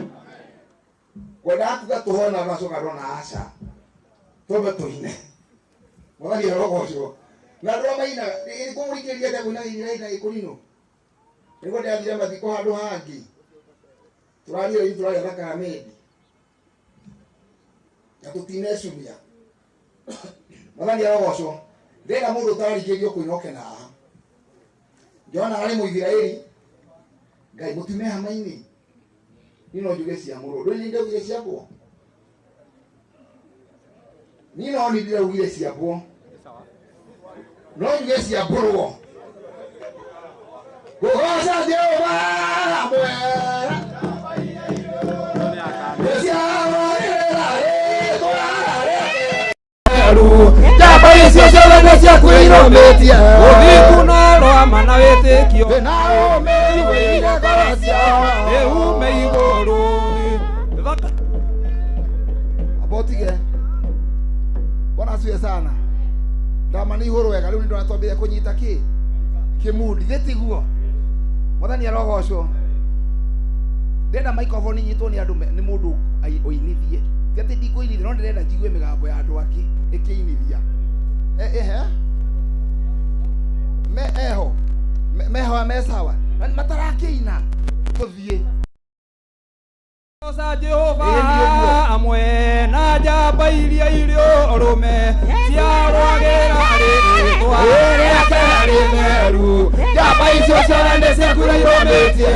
Kwendaga kuga tũhoe na ngacoka ndona aca. Twambe tũine. Mwathani arogocwo. Na andũ arĩa mainaga kũmũrikĩrĩria atĩa kũina gĩithiraeli na gĩkũrinũ. Nĩguo ndĩrathire mathiko handũ hangĩ. Tũraria rĩu tũraria thakame na tũtinecumia. Mwathani arogocwo. Ndĩrenda mũndũ ũtararikĩrĩrio kũina oke na haha. Johana arĩ Mũithiraeli. Ngai mũtume hama-inĩ. Niĩ no njuge cia mũrũ. Ndũĩ nĩ ndaugire ciakwa? Niĩ no nĩ ndĩraugire ciakwa. No njuge cia mbũrwo. Gũgoca Jehova hamwe. Njamba icio ciothe nĩ ciaku irũmĩtie. Ũthingu na rwama na wĩtĩkio. Na ũmĩrĩru wĩire ngoro ciao. Nĩume igũrũ. Amba ũtige. Bwana asifiwe sana. Ndama nĩ ihũrwo wega rĩu nĩ ndona twambĩrĩria kũnyita kĩ kĩmundi gĩtiguo mwathani arogocwo. Ndĩrenda microphone inyitwo nĩ andũ nĩ mũndũ ũinithie, ti atĩ ndikũinithia no ndĩrenda njigue mĩgambo ya andũ angĩ ĩkĩinithia. Ehe me eho meho me sawa matarakĩina tũthiĩ. Goca Jehova amwe na njamba iria irĩ ũrũme ciarũagĩra rĩĩtwa rĩake rĩtheru, njamba icio ciothe nĩ ciakureirwo mĩtie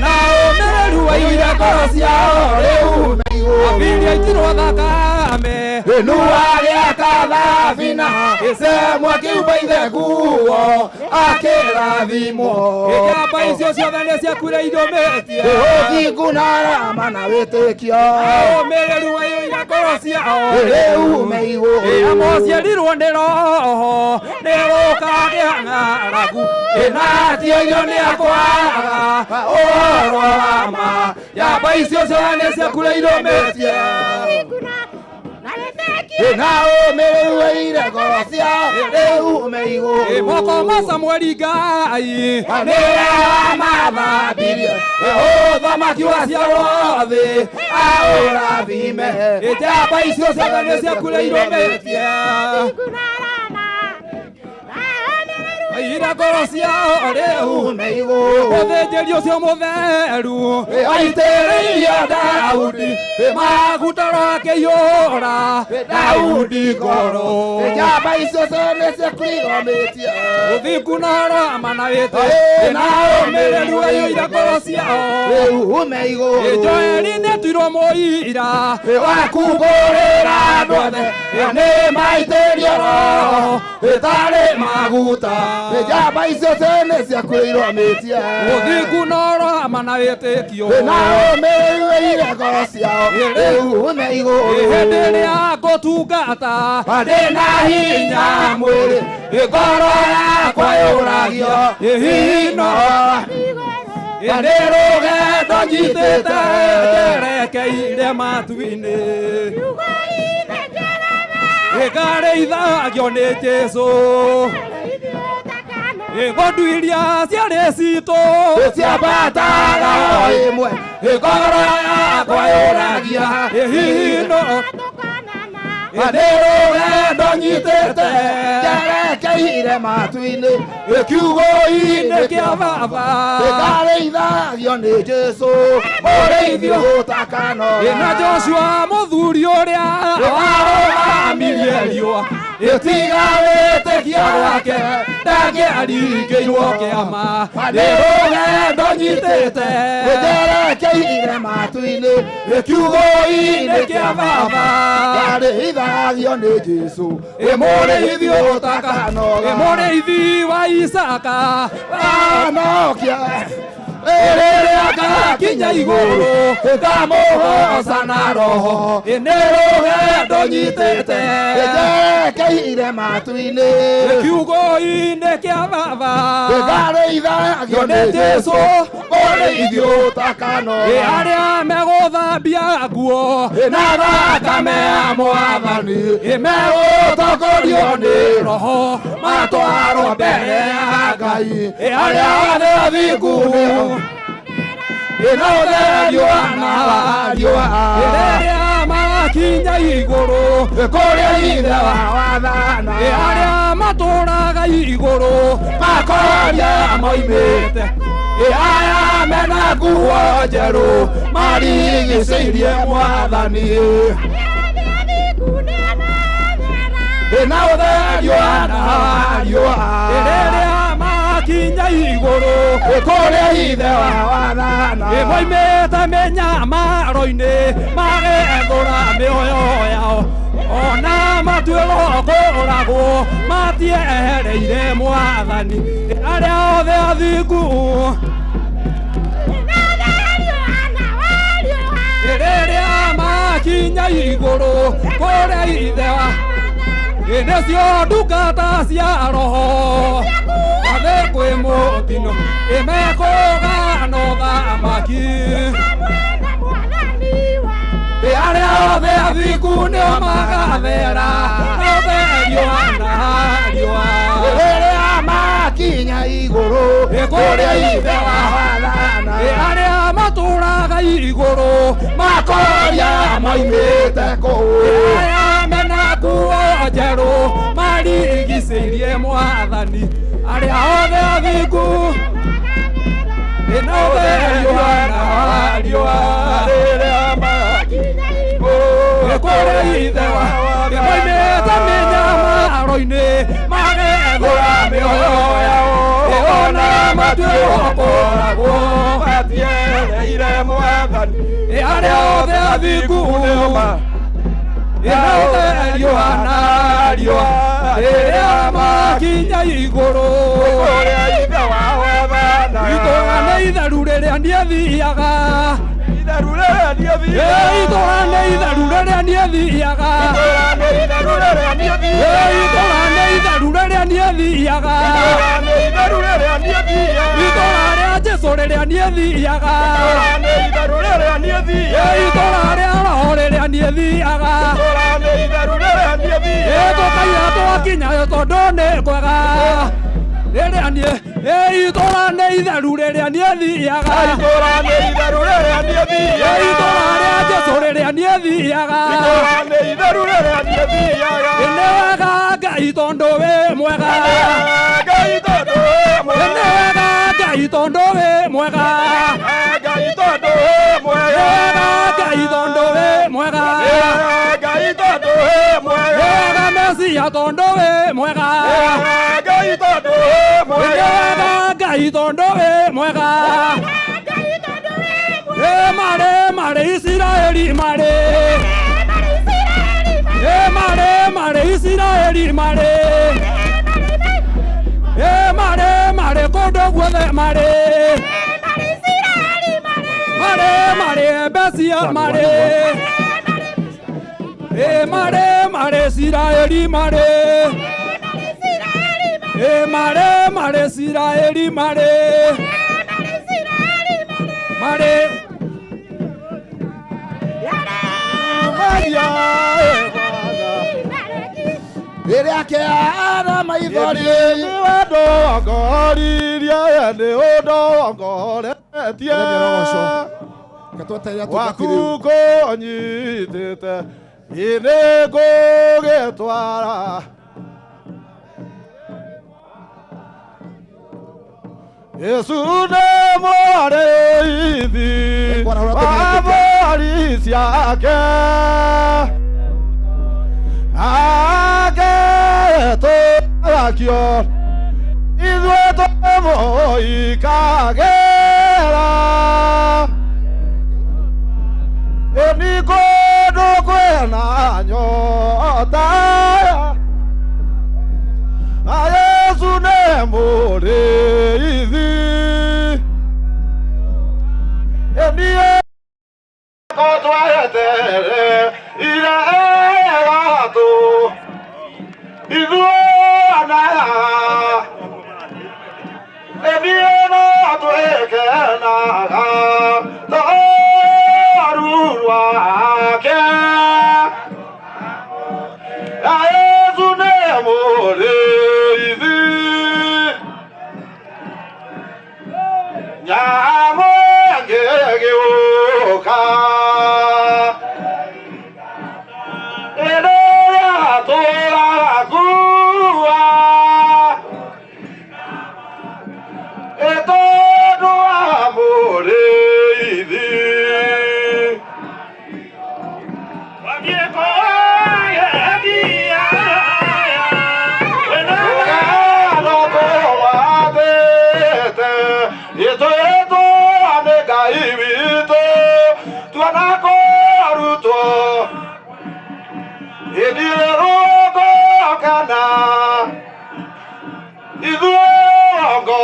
na ũmĩrĩru waiyũire ngoro ciao rĩu rĩu abiria itirwo thakame Nuhu agĩaka thabina ĩcemwo akiumba ithe nguo akĩrathimwo. Njamba icio ciothe nĩ ciakureirwo mĩtie Ũthingu na rama na wĩtĩkio ũmĩrĩru waiyũire ngoro ciao rĩu me igũrũ. Amociarirwo nĩ roho nĩ gũkagĩa ng'aragu ĩna tio irio nĩ akwaga ũhoro wa ma njamba icio ciothe nĩ ciakureirwo mĩtie Na ũmĩrĩru waire ngoro ciao rĩu me igũrũ. Moko ma Samueli Ngai nĩwe wamathambirie ũthamaki waciarwo thĩ aũrathime. Njamba icio ciothe nĩ ciakureirwo mĩtie ira ngoro ciao rĩu me igũrũ. Mũthĩnjĩri ũcio mũtheru aitĩrĩirie Daudi maguta rakĩiyũra Daudi ngoro. Njamba icio ciothe nĩ ciakureirwo mĩtie ũthingu na rama na wĩtĩ na ũmĩrĩru waiyũire ngoro ciao rĩu me igũrũ. Joeli nĩatuirwo mũira wa kumbũrĩra andũ othe nĩ maitĩrio roho ĩtarĩ maguta. Njamba icio ciothe nĩ ciakuĩirwo mĩtie ũthingu na rama na wĩtĩkio na ũmĩrĩru waire ngoro ciao rĩu me igũrũ. Hĩndĩ ĩrĩa ngũtungata ndĩ na hinya mwĩrĩ ngoro yakwa yũragio hihi no nĩ rũgendo nyitĩte njerekeire matu-inĩ ĩkarĩithagio nĩ Jesũ ng'ondu iria ciarĩ citũ ciambataga o ĩmwe ngoro yakwa yũragia hihi no nĩ rũgendo nyitĩte njerekeire matu-inĩ kiugo-inĩ kĩa baba ĩkarĩithagio nĩ Jesũ mũrĩithi ũtakanoga. Na Joshua mũthuri ũrĩa warũgamirie riũa ĩtiga wĩtĩkio wake ndangĩaringĩirwo kĩama nĩ rũgendo nyitĩte njerekeire matu-inĩ kiugo-inĩ kĩa baba ngarĩithagio nĩ Jesũ mũrĩithi ũtakanoga. Mũrĩithi wa Isaka anokia rĩrĩa ngakinya igũrũ ngamũgoca na roho nĩ rũgendo nyitĩte njerekeire matu-inĩ kiugo-inĩ kĩa baba ngarĩithagio nĩ Jesũ mũrĩithi ũtakanoga. Arĩa megũthambia nguo na thakame ya mwathani megũtongorio nĩ roho matwarwo mbere ya Ngai arĩa othe athingu nĩo na ũtherio na riũa rĩrĩa makinya igũrũ kũrĩa ithe wa wathana arĩa matũraga igũrũ makoria moimĩte aya mena nguo njerũ marigicĩirie mwathani na ũtherio na riũa rĩrĩa makinya igũrũ kũrĩa ithe wa wathana moimĩte mĩnyamaro-inĩ magethũra mĩoyo yao ona matuĩrwo kũũragwo matiehereire mwathani arĩa othe athingu rĩrĩa makinya igũrũ kũrĩa ithe wa nĩcio ndungata cia roho athĩ kwĩ mũtino ĩmekũgana ũthamaki arĩa othe athingu nĩo magathera na ũtherio na riũa rĩrĩa makinya igũrũ kũrĩa Ithe wathana arĩa matũũraga igũrũ makoria moimĩte kũu arĩa mena nguo njerũ marigicĩirie Mwathani arĩa othe athingu na ũtherio na riũa rĩrĩa makinya igũrũ kũrĩa Ithe moimĩte mĩnyamaro-inĩ magethũra mĩoyo yao ona matuĩrwo kũũragwo matiereire Mwathani arĩa othe athingu na ũtherio na riũa rĩrĩa makinya igũrũ kũrĩa Ithe wathana itũũra nĩ itheru rĩrĩa niĩ thiaga itheru rĩrĩa niĩ thiaga itũũra nĩ itheru rĩrĩa niĩ thiaga itũũra nĩ itheru rĩrĩa niĩ thiaga itũũra nĩ itheru rĩrĩa niĩ thiaga itũũra nĩ itheru rĩrĩa niĩ thiaga itũũra rĩa Jesũ rĩrĩa niĩ thiaga itũũra nĩ itheru rĩrĩa niĩ thiaga itũũra rĩa Roho rĩrĩa niĩ thiaga itũũra nĩ itheru rĩrĩa niĩ thiaga tũkaira twakinyayo tondũ nĩ kwega rĩrĩa niĩ itũũra nĩ itheru rĩrĩa niĩ thiaga itũũra nĩ itheru rĩrĩa niĩ thiaga itũũra rĩa Jesũ rĩrĩa niĩ thiaga itũũra nĩ itheru rĩrĩa niĩ thiaga nĩ wega Ngai tondũ wĩ mwega Ngai tondũ wĩ mwega nĩ wega Ngai tondũ wĩ mwega Ngai tondũ wĩ mwega Ngai tondũ wĩ mwega Ngai tondũ wĩ mwega wega Mesia tondũ wĩ mwega Ngai tondũ wĩ mwega wega Ngai tondũ wĩ mwega marĩ marĩ Isiraeli marĩ marĩ marĩ Isiraeli marĩ marĩ marĩ kũndũ guothe marĩ marĩ marĩ Besia marĩ marĩ marĩ Isiraeli marĩ marĩ marĩ Isiraeli marĩ marĩ rĩrĩa kĩara maithori nĩwe ndongoririe nĩ ũndongoretie waku kũnyitĩte nĩ ngũgĩtwara Yesu nĩ mũrĩithi wa mbũri ciake agetũrakio ithuĩ tũmũikagĩra ĩni kũndũ kwĩna nyota na Yesu nĩ mũrĩithi ĩni twetere ira gatũ ithuĩ ĩni no twĩkenaga tondũ rwake na Yesu nĩ mũrĩithi nyamũ ĩngĩgĩũka ĩrĩa tũrakua ĩtondũ wa mũrĩithi itwĩtwo nĩ Ngai witũ tuona kũrutwo ithiĩ rũgongo kana ithuĩ rũgongo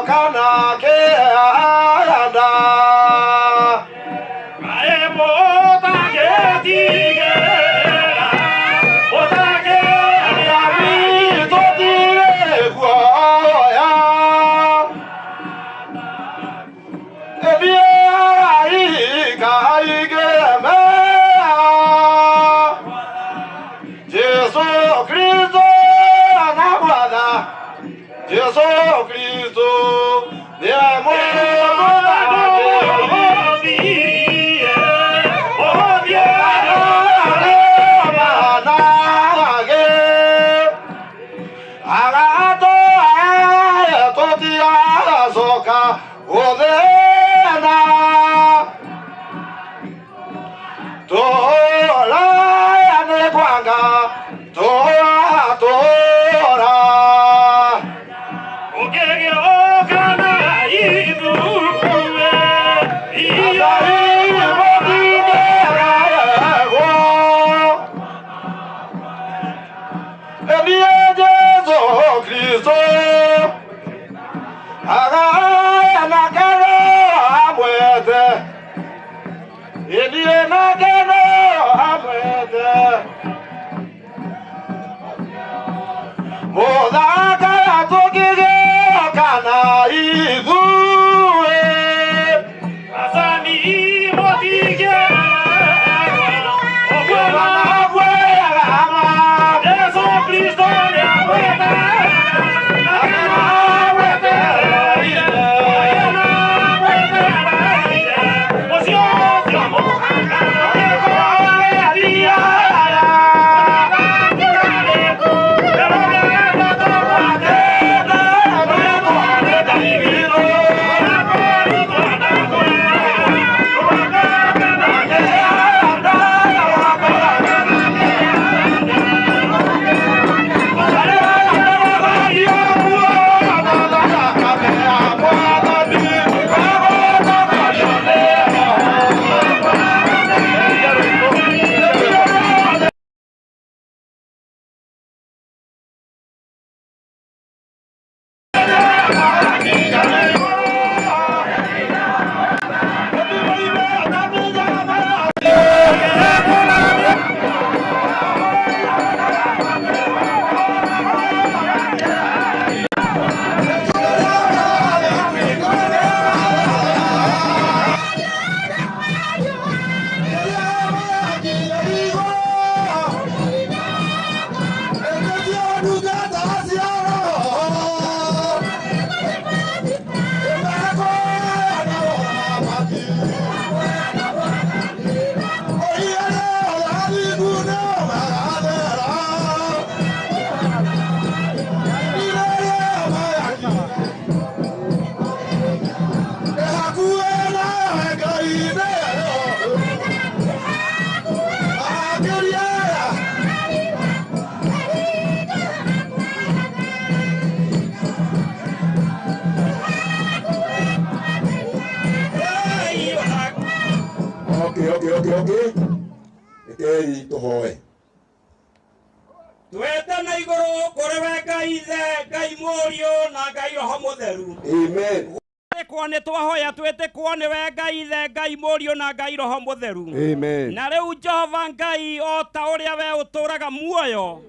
kana kĩanda guoya ĩthiĩ araika aingĩ goka gothena tora ne kwanga tora tora ogege ogana ibuwe iya Cristo aga na kero amwete elie na kero amwete modaka tokige kana izue asani motige ogwana gwera Jesu Cristo ne amwete. Okay. Rekei tuhoe. Twetana iguru kuri we Ngai Ithe, Ngai Mũriũ na Ngai Roho Mũtheru. Amen. Twĩtĩkwo nĩ twahoya twĩtĩkwo nĩ we Ngai Ithe, Ngai Mũriũ na Ngai Roho Mũtheru. Amen. Na rĩu Jehova Ngai o ta ũrĩa we ũtũũraga muoyo,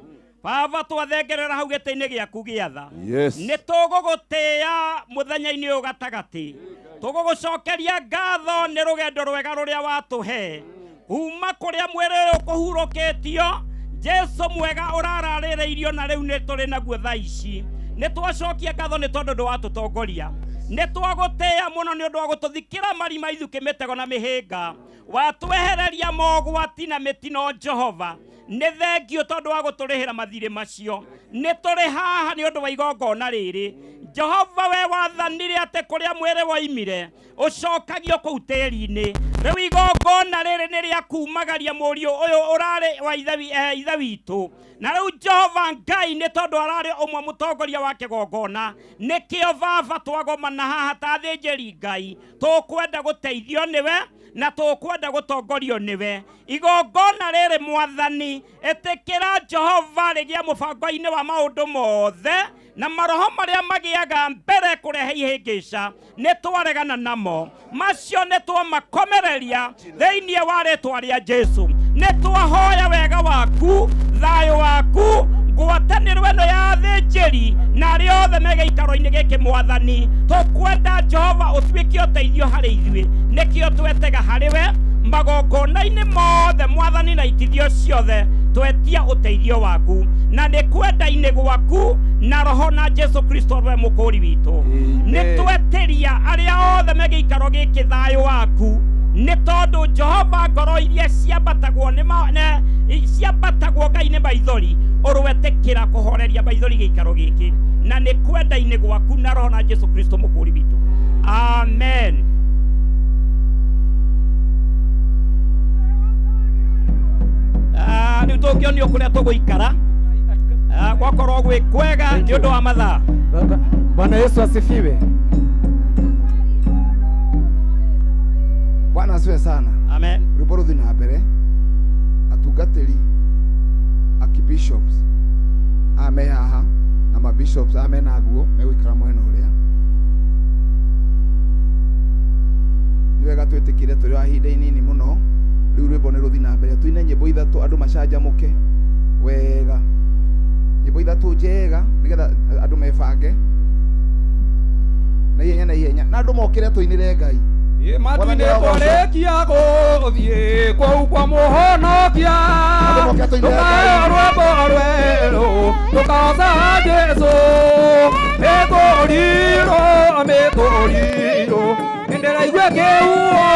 Baba twathengerera hau gĩtĩ-inĩ gĩaku gĩa tha. Yes. Nĩ tũgũgũtĩĩa mũthenya-inĩ ũyũ gatagatĩ. Tũgũgũcokeria ngatho nĩ rũgendo rwega rũrĩa watũhe. Kuma kũrĩa mwĩrĩ ũyũ ũkũhurũkĩtio, Jesu mwega ũrararĩrĩirio na rĩu nĩ tũrĩ naguo thaa ici. Nĩ twacokia ngatho nĩ tondũ ndwatũtongoria. Nĩ twagũtĩĩa mũno nĩ ũndũ wa gũtũthikĩra marima ithukĩ mĩtego na mĩhĩnga. Watwehereria mogwati na mĩtino Jehova. Nĩ thengio tondũ wa gũtũrĩhĩra mathirĩ macio. Nĩ tũrĩ haha nĩ ũndũ wa igongona rĩrĩ. Jehova we wathanire atĩ kũrĩa mwĩrĩ woimire ũcokagio kũu tĩri-inĩ. Rĩu igongona rĩrĩ nĩ rĩa kumagaria mũriũ ũyũ ũrarĩ wa ithe witũ. Na rĩu Jehova Ngai nĩ tondũ ararĩ ũmwe mũtongoria wa kĩgongona, nĩkĩo baba twagomana haha ta athĩnjĩri Ngai, tũkwenda gũteithio nĩwe na tũkwenda gũtongorio nĩwe. Igongona rĩrĩ mwathani, ĩtĩkĩra Jehova rĩgĩa mũbango-inĩ wa maũndũ mothe na maroho marĩa magĩaga mbere kũrehe ihĩngĩca nĩ twaregana namo, macio nĩ twamakomereria thĩinĩ wa rĩtwa rĩa Jesu. Nĩ twahoya wega waku, thayũ waku, ngwatanĩro ĩno ya athĩnjĩri na arĩa othe me gĩikaro-inĩ gĩkĩ mwathani, tũkwenda Jehova ũtuĩke ũteithio harĩ ithuĩ, nĩkĩo twetega harĩ we magongona-inĩ mothe mwathani na itithio ciothe twetia ũteithio waku na nĩ kwenda-inĩ gwaku na roho na Jesu Kristo we mũkũri witũ. Nĩ twetĩria arĩa othe me gĩikaro gĩkĩ thayũ waku, nĩ tondũ Jehova ngoro iria ciambatagwo ciambatagwo Ngai nĩ maithori, ũrwetĩkĩra kũhoreria maithori gĩikaro gĩkĩ na nĩ kwenda-inĩ gwaku na roho na Jesu Kristo mũkũri witũ. Tũgũkĩonio kũrĩa tũgũikara. Gwakorwo gwĩ kwega nĩ ũndũ wa mathaa. Bwana Yesu asifiwe. Bwana asifiwe sana. Amen. Rwĩmbo rũthiĩ na mbere atungatĩri archbishops aya me haha na mabishops aya mena nguo megũikara mwena ũrĩa. Nĩ wega twĩtĩkire tũrĩ o ihinda inini mũno. Rĩu rwĩmbo nĩ rũthiĩ na mbere tuine nyĩmbo ithatũ andũ macanjamũke wega. Nyĩmbo ithatũ njega nĩgetha andũ mebange na ihenya na ihenya na andũ mokĩre tũinĩre Ngai. Matuinĩ twarĩkia gũthiĩ kũu kwa mũhonokia tũkahe rwĩmbo rwerũ tũkagoca Jesũ mĩtũrirũ mĩtũrirũ nĩndĩraigua kĩhuho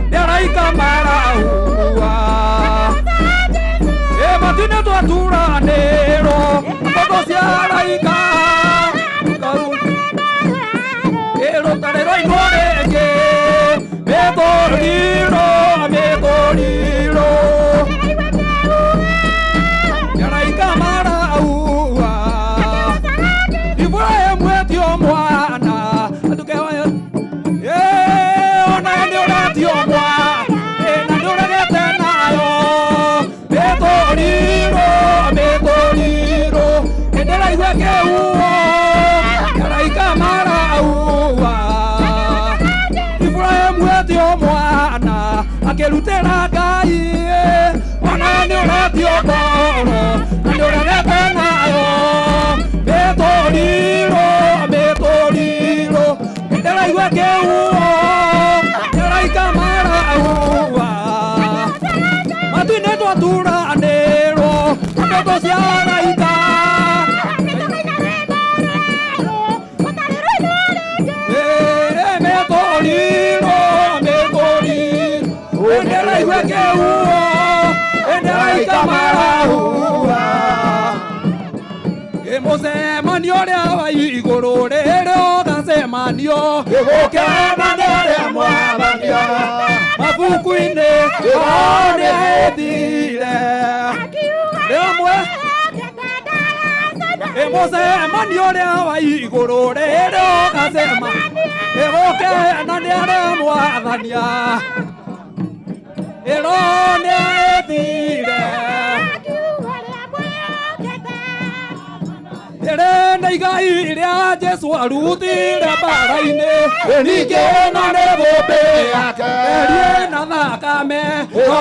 ndĩraika marahua matuinĩ twaturanĩrwo mbũtũ cia araika rũtare rwainwo rĩngĩ mĩtũrirũ mĩtũrirũ araika marahua Iburahĩmu etio mwana atukehoya ona nĩ ũretio mwana na nĩ ũregete nayo mĩtũrirũ mĩtũrirũ nĩndĩraigua kĩhuho araika marahua Iburahĩmu etio mwana akĩrutĩra Ngai ona nĩ ũretio ngoro na nĩ ũregete nayo mĩtũrirũ mĩtũrirũ nĩndĩraigua kĩhuho araika marahua matu-inĩ twaturanĩrwo mbũtũ cia araika mĩtũrirũ mĩtũrirũ nĩndĩraigua kĩhuho nĩndĩraika marahua mũcemanio ũrĩa wa igũrũ rĩrĩ ũgacemanio gũkena nĩ arĩa mwathania mabuku-inĩ nĩ ethire rĩmwe mũcemanio ũrĩa wa igũrũ rĩrĩ ũgacema gũkena nĩ arĩa mwathania ĩro nĩ ethire Ĩrĩ igai rĩa Jesũ arutire mbara-inĩ ningĩ na nĩ thũmbĩ yake ĩriĩ na thakame no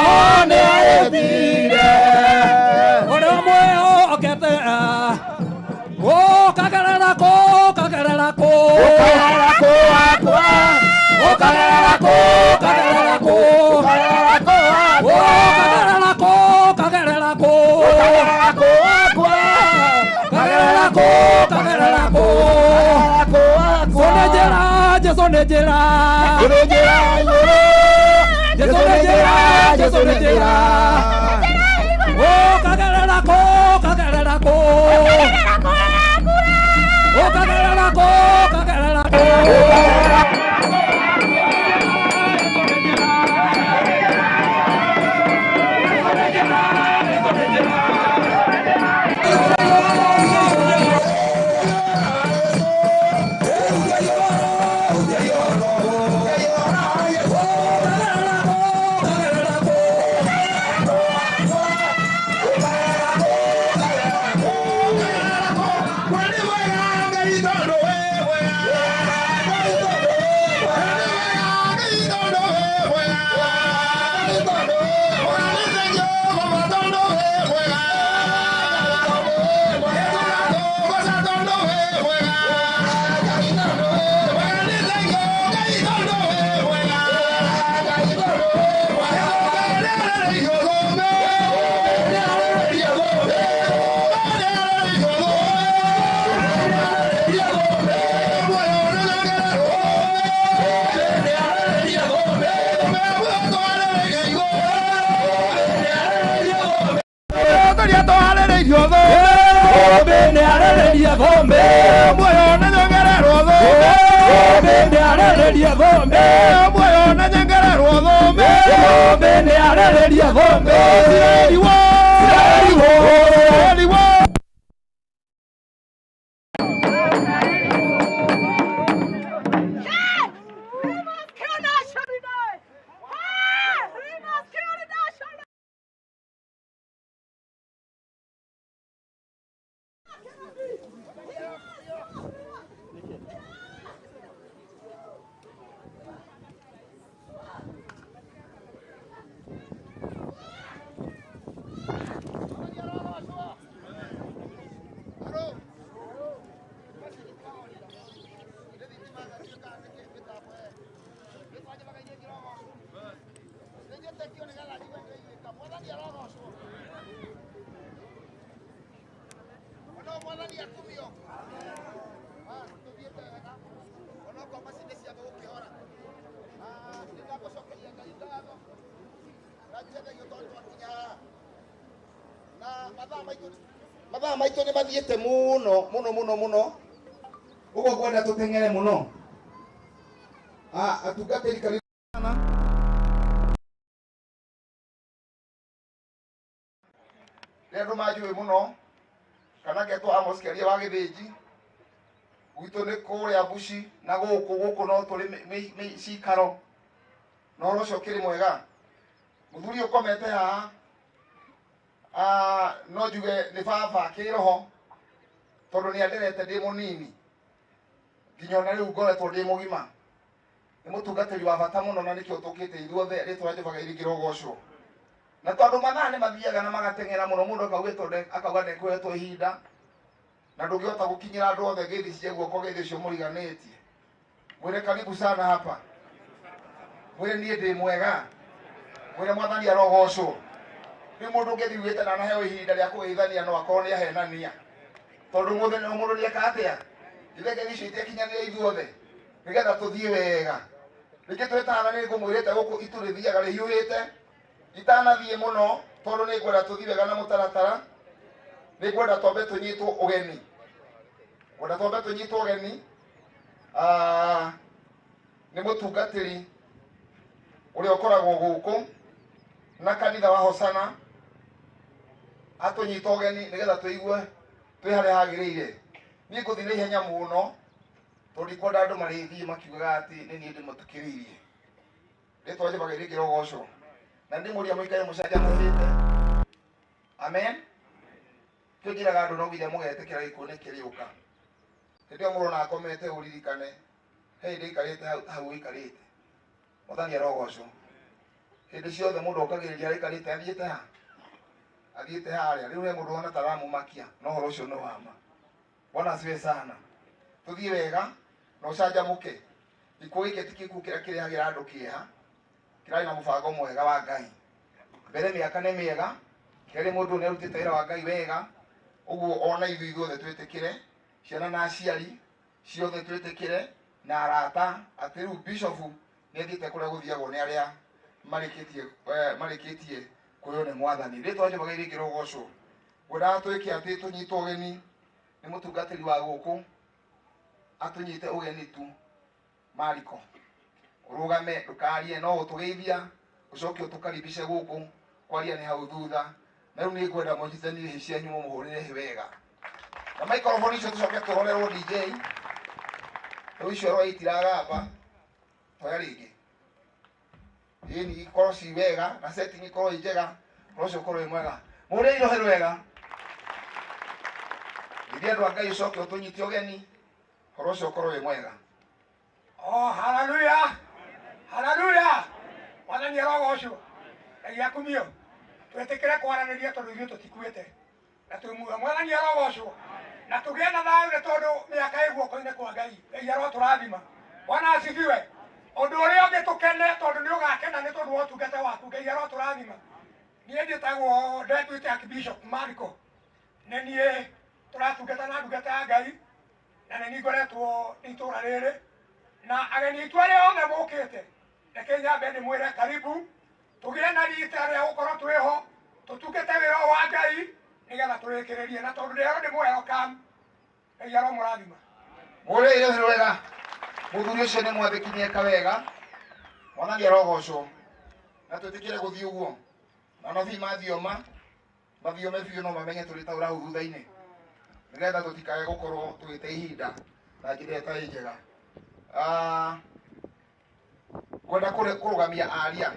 nĩ ĩthire ũrĩa mwĩhokete ũkagerera kũ ũkagerera kũ ũkagerera kũ akwa ũkagerera kũ ũkagerera kũ ũkagerera kũ akwa ũkagerera kũ ũkagerera kũ ũkagerera kũ akwa kagerera kũ kagerera kũ Jesũ nĩ njĩra Jesũ nĩ njĩra Jesũ nĩ njĩra Jesũ nĩ njĩra ũkagerera kũ kagerera kũ ũkagerera kũ kagerera kũ. Mathaa maitũ nĩ mathiĩte mũno mũno mũno mũno ũguo ngwenda tũteng'ere mũno. Atungatĩri karibu sana. Nĩ andũ manjũĩ mũno kana ngetwo Amos Kĩaria wa Gĩthĩnji gwitũ nĩ kũrĩa Buci na gũkũ gũkũ no tũrĩ cikaro na ũhoro ũcio ũkĩrĩ mwega. Mũthuri ũkomete haha no njuge nĩ baba kĩroho tondũ nĩ anderete ndĩ mũnini nginya ona rĩu ngoretwo ndĩ mũgima. Nĩ mũtungatĩri wa bata mũno na nĩkĩo tũkĩte ithuothe rĩtwa rĩa Jehova Ngai rĩkĩrogocwo. Na tondũ mathaa nĩ mathiaga na magateng'era mũno mũndũ akauga ndekũhetwo ihinda na ndũngĩhota gũkinyĩra andũ othe ngeithi cia guoko ngeithi ũcio mũriganĩtie. Mwĩre karibu sana hapa, mwĩre niĩ ndĩ mwega, mwĩre mwathani arogocwo. Rĩu mũndũ ũngĩthiĩ ugĩte na anaheo ihinda rĩa kũgeithania no akorwo nĩ ahenania tondũ mũthenya mũndũ nĩeka atĩa ithe ngeithi icio itekinyanĩire ithuothe nĩgetha tũthiĩ wega. Rĩngĩ twĩtana nĩ ngũmwĩrĩte gũkũ itu rĩthiaga rĩhiũhĩte itanathiĩ mũno tondũ nĩ ngwenda tũthiĩ wega na mũtaratara. Nĩ ngwenda twambe tũnyitwo ũgeni, ngwenda twambe tũnyitwo ũgeni nĩ mũtungatĩri ũrĩa ũkoragwo gũkũ na kanitha wa Hosana atũnyita ũgeni nĩgetha tũigue twĩ harĩa hagĩrĩire. Niĩ ngũthiĩ na ihenya mũno tondũ ndikwenda andũ marĩthiĩ makiugaga atĩ nĩ niĩ ndĩmũtukĩrĩirie. Rĩtwa Jehova Ngai rĩkĩrogocwo. Na ndĩmũria mũikare mũcanjamũkĩte. Amen. Kĩo njĩraga andũ no nginya mũgetĩkĩra gĩkuũ nĩ kĩrĩũka. Hĩndĩ ĩyo mũrona akomete ũririkane he hĩndĩ aikarĩte hau ũikarĩte. Mwathani arogocwo. Hĩndĩ ciothe mũndũ okagĩrĩria harĩa aikarĩte athiĩte ha? Athiĩte harĩa. Rĩu he mũndũ wona ta aramũmakia no ũhoro ũcio nĩ wa ma. Bwana asifiwe sana. Tũthiĩ wega na ũcanjamũke. Gĩkuũ gĩkĩ ti gĩkuũ kĩrĩa kĩrehagĩra andũ kĩeha, kĩrarĩ na mũbango mwega wa Ngai. Mbere mĩaka nĩ mĩega, kerĩ mũndũ nĩ arutĩte wĩra wa Ngai wega, ũguo ona ithuĩ ithuothe twĩtĩkĩre, ciana na aciari ciothe twĩtĩkĩre na arata atĩ rĩu bishofu nĩ athiĩte kũrĩa gũthiagwo nĩ arĩa marĩkĩtie kwĩywo nĩ mwathani. Rĩtwa Jehova Ngai rĩkĩrogocwo. Ngwendaga twĩke atĩ tũnyitwo ũgeni nĩ mũtungatĩri wa gũkũ atũnyite ũgeni tu Mariko. Ũrũgame ndũkarie no ũtũgeithia ũcoke ũtũkaribishe gũkũ kwaria nĩ hau thutha. Na rĩu nĩ ngwenda mũnyitithanie hĩ cianyu mũmũhũrĩre hĩ wega na microphone icio tũcoke tũrorerwo DJ. Rĩu icio roho itiragamba toya rĩngĩ ĩni ikorwo ci wega na setting ikorwo ĩ njega ũhoro ũcio ũkorwo wĩ mwega. Mũhũrĩre irohe rwega ithuĩ andũ a Ngai ũcoke ũtũnyite ũgeni ũhoro ũcio ũkorwo wĩ mwega. Oh, haleluya haleluya. Mwathani arogocwo. Ngai akumio. Twĩtĩkĩre kwaranĩria tondũ ithuĩ tũtikuĩte na twĩ muoyo. Mwathani arogocwo na tũgĩe na thayũ nĩ tondũ mĩaka ĩ guoko-inĩ kwa Ngai. Ngai arotũrathima. Bwana asifiwe. Ũndũ ũrĩa ũngĩ tũkene tondũ nĩ ũgakena nĩ tondũ wa ũtungata waku. Ngai arotũrathima. Niĩ njĩtagwo Deputy Archbishop Mariko. Nĩ niĩ tũratungata na ndungata ya Ngai na nĩ niĩ ngoretwo itũũra rĩrĩ na ageni aitũ arĩa othe mũkĩte. Reke nyambe ndĩmwĩre karibu tũgĩe na rita rĩa gũkorwo twĩho tũtungate wĩra wa Ngai nĩgetha tũrĩkĩrĩrie na tondũ ndĩrero ndĩ welcome. Ngai aromũrathima. Mũhũrĩre irohe rwega. Mũthuri ũcio nĩ mwathĩki nĩeka wega. Mwathani arogocwo. Na twĩtĩkĩre gũthiĩ ũguo. Na anabii mathioma Mathiome biũ no mamenye tũrĩtaũra hau thutha-inĩ nĩgetha tũtikae gũkorwo tũgĩte ihinda na njĩra ĩtarĩ njega. Kwenda kũrũgamia aria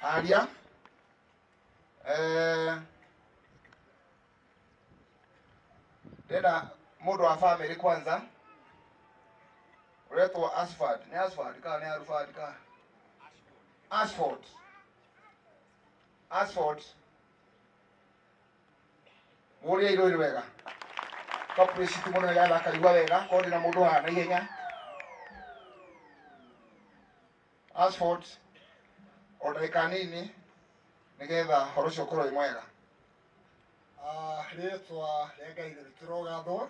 aria ndĩrenda mũndũ wa family kwanza ũretwo Ashford. Nĩ Ashford kana nĩ Arufad kana Ashford? Ashford mũrĩa irũĩ wega twapreciate mũno nĩgetha akaigua wega korwo ndĩna mũndũ haha na ihenya. Ashford o ndagĩka nini nĩgetha ũhoro ũcio ũkorwo wĩ mwega. Rĩtwa rĩa Ngai rĩtũrogathwo.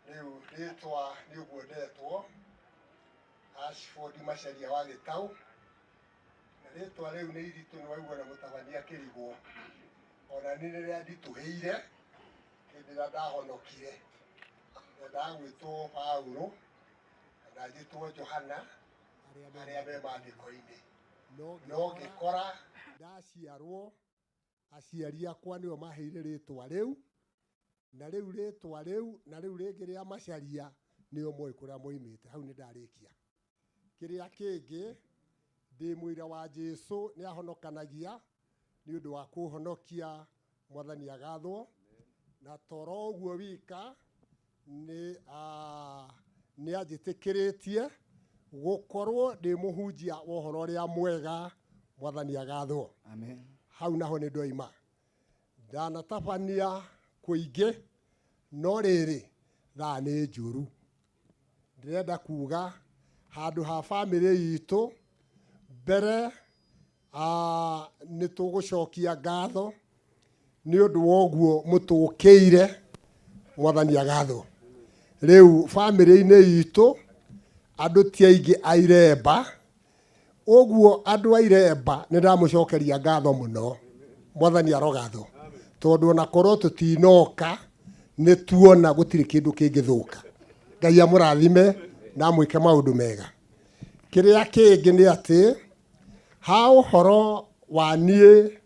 Rĩu rĩtwa nĩ ũguo ndetwo Ashford Macharia wa Gĩtaũ, na rĩtwa rĩu nĩ iritũ nĩ waigua na mũtabania kĩrigwo. Ona niĩ rĩrĩa nditũhĩire hĩndĩ ĩrĩa ndahonokire ndendaga gwĩtwo Paulo na njĩtwo Johana arĩa me maandĩko-inĩ, no ngĩkora ndaciarwo aciari akwa nĩo maheire rĩtwa rĩu, na rĩu rĩtwa rĩu na rĩu rĩngĩ rĩa Macharia nĩo moĩ kũrĩa moimĩte. Hau nĩ ndarĩkia. Kĩrĩa kĩngĩ, ndĩ mũira wa Jesũ nĩ ahonokanagia nĩ ũndũ wa kũhonokia, Mwathani agathwo. Na toro ũguo wika nĩ anjĩtĩkĩrĩtie gũkorwo ndĩ mũhunjia wa ũhoro ũrĩa mwega, Mwathani agathwo. Amen. Hau naho nĩ ndoima ndanatabania kũingĩ, no rĩrĩ thaa nĩ njũru. Ndĩrenda kuga handũ ha bamĩrĩ itũ mbere nĩ tũgũcokia ngatho nĩ ũndũ wa ũguo mũtũkĩire, Mwathani agathwo. Rĩu bamĩrĩ-inĩ itũ andũ ti aingĩ a Iremba, ũguo andũ a Iremba nĩ ndamũcokeria ngatho mũno, Mwathani arogathwo, tondũ ona korwo tũtinoka nĩ tuona gũtirĩ kĩndũ kĩngĩthũka. Ngai amũrathime na amwĩke maũndũ mega. Kĩrĩa kĩngĩ nĩ atĩ ha ũhoro wa niĩ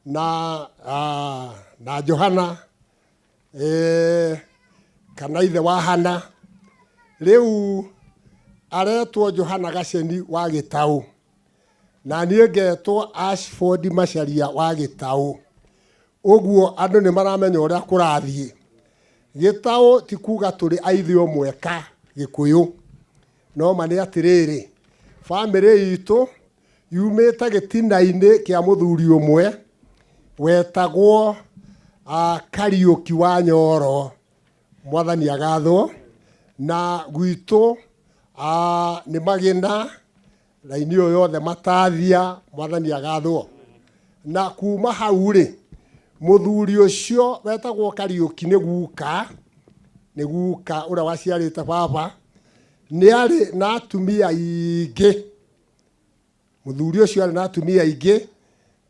na Johana kana ithe wa Hana, rĩu aretwo Johana Gaceni wa Gĩtaũ na niĩ ngetwo Ashford Macharia wa Gĩtaũ. Ũguo andũ nĩ maramenya ũrĩa kũrathiĩ. Gĩtaũ ti kuga tũrĩ a ithe ũmwe ka Gĩkũyũ, no ma nĩ atĩrĩrĩ, bamĩrĩ itũ yumĩte gĩtina-inĩ kĩa mũthuri ũmwe wetagwo Kariũki wa Nyoro, Mwathani agathwo. Na gwitũ nĩ Magĩna, raini ĩyo yothe Matathia, Mwathani agathwo. Na kuma hau rĩ, mũthuri ũcio wetagwo Kariũki nĩ guka ũrĩa waciarĩte baba, nĩ arĩ na atumia aingĩ. Mũthuri ũcio arĩ na atumia aingĩ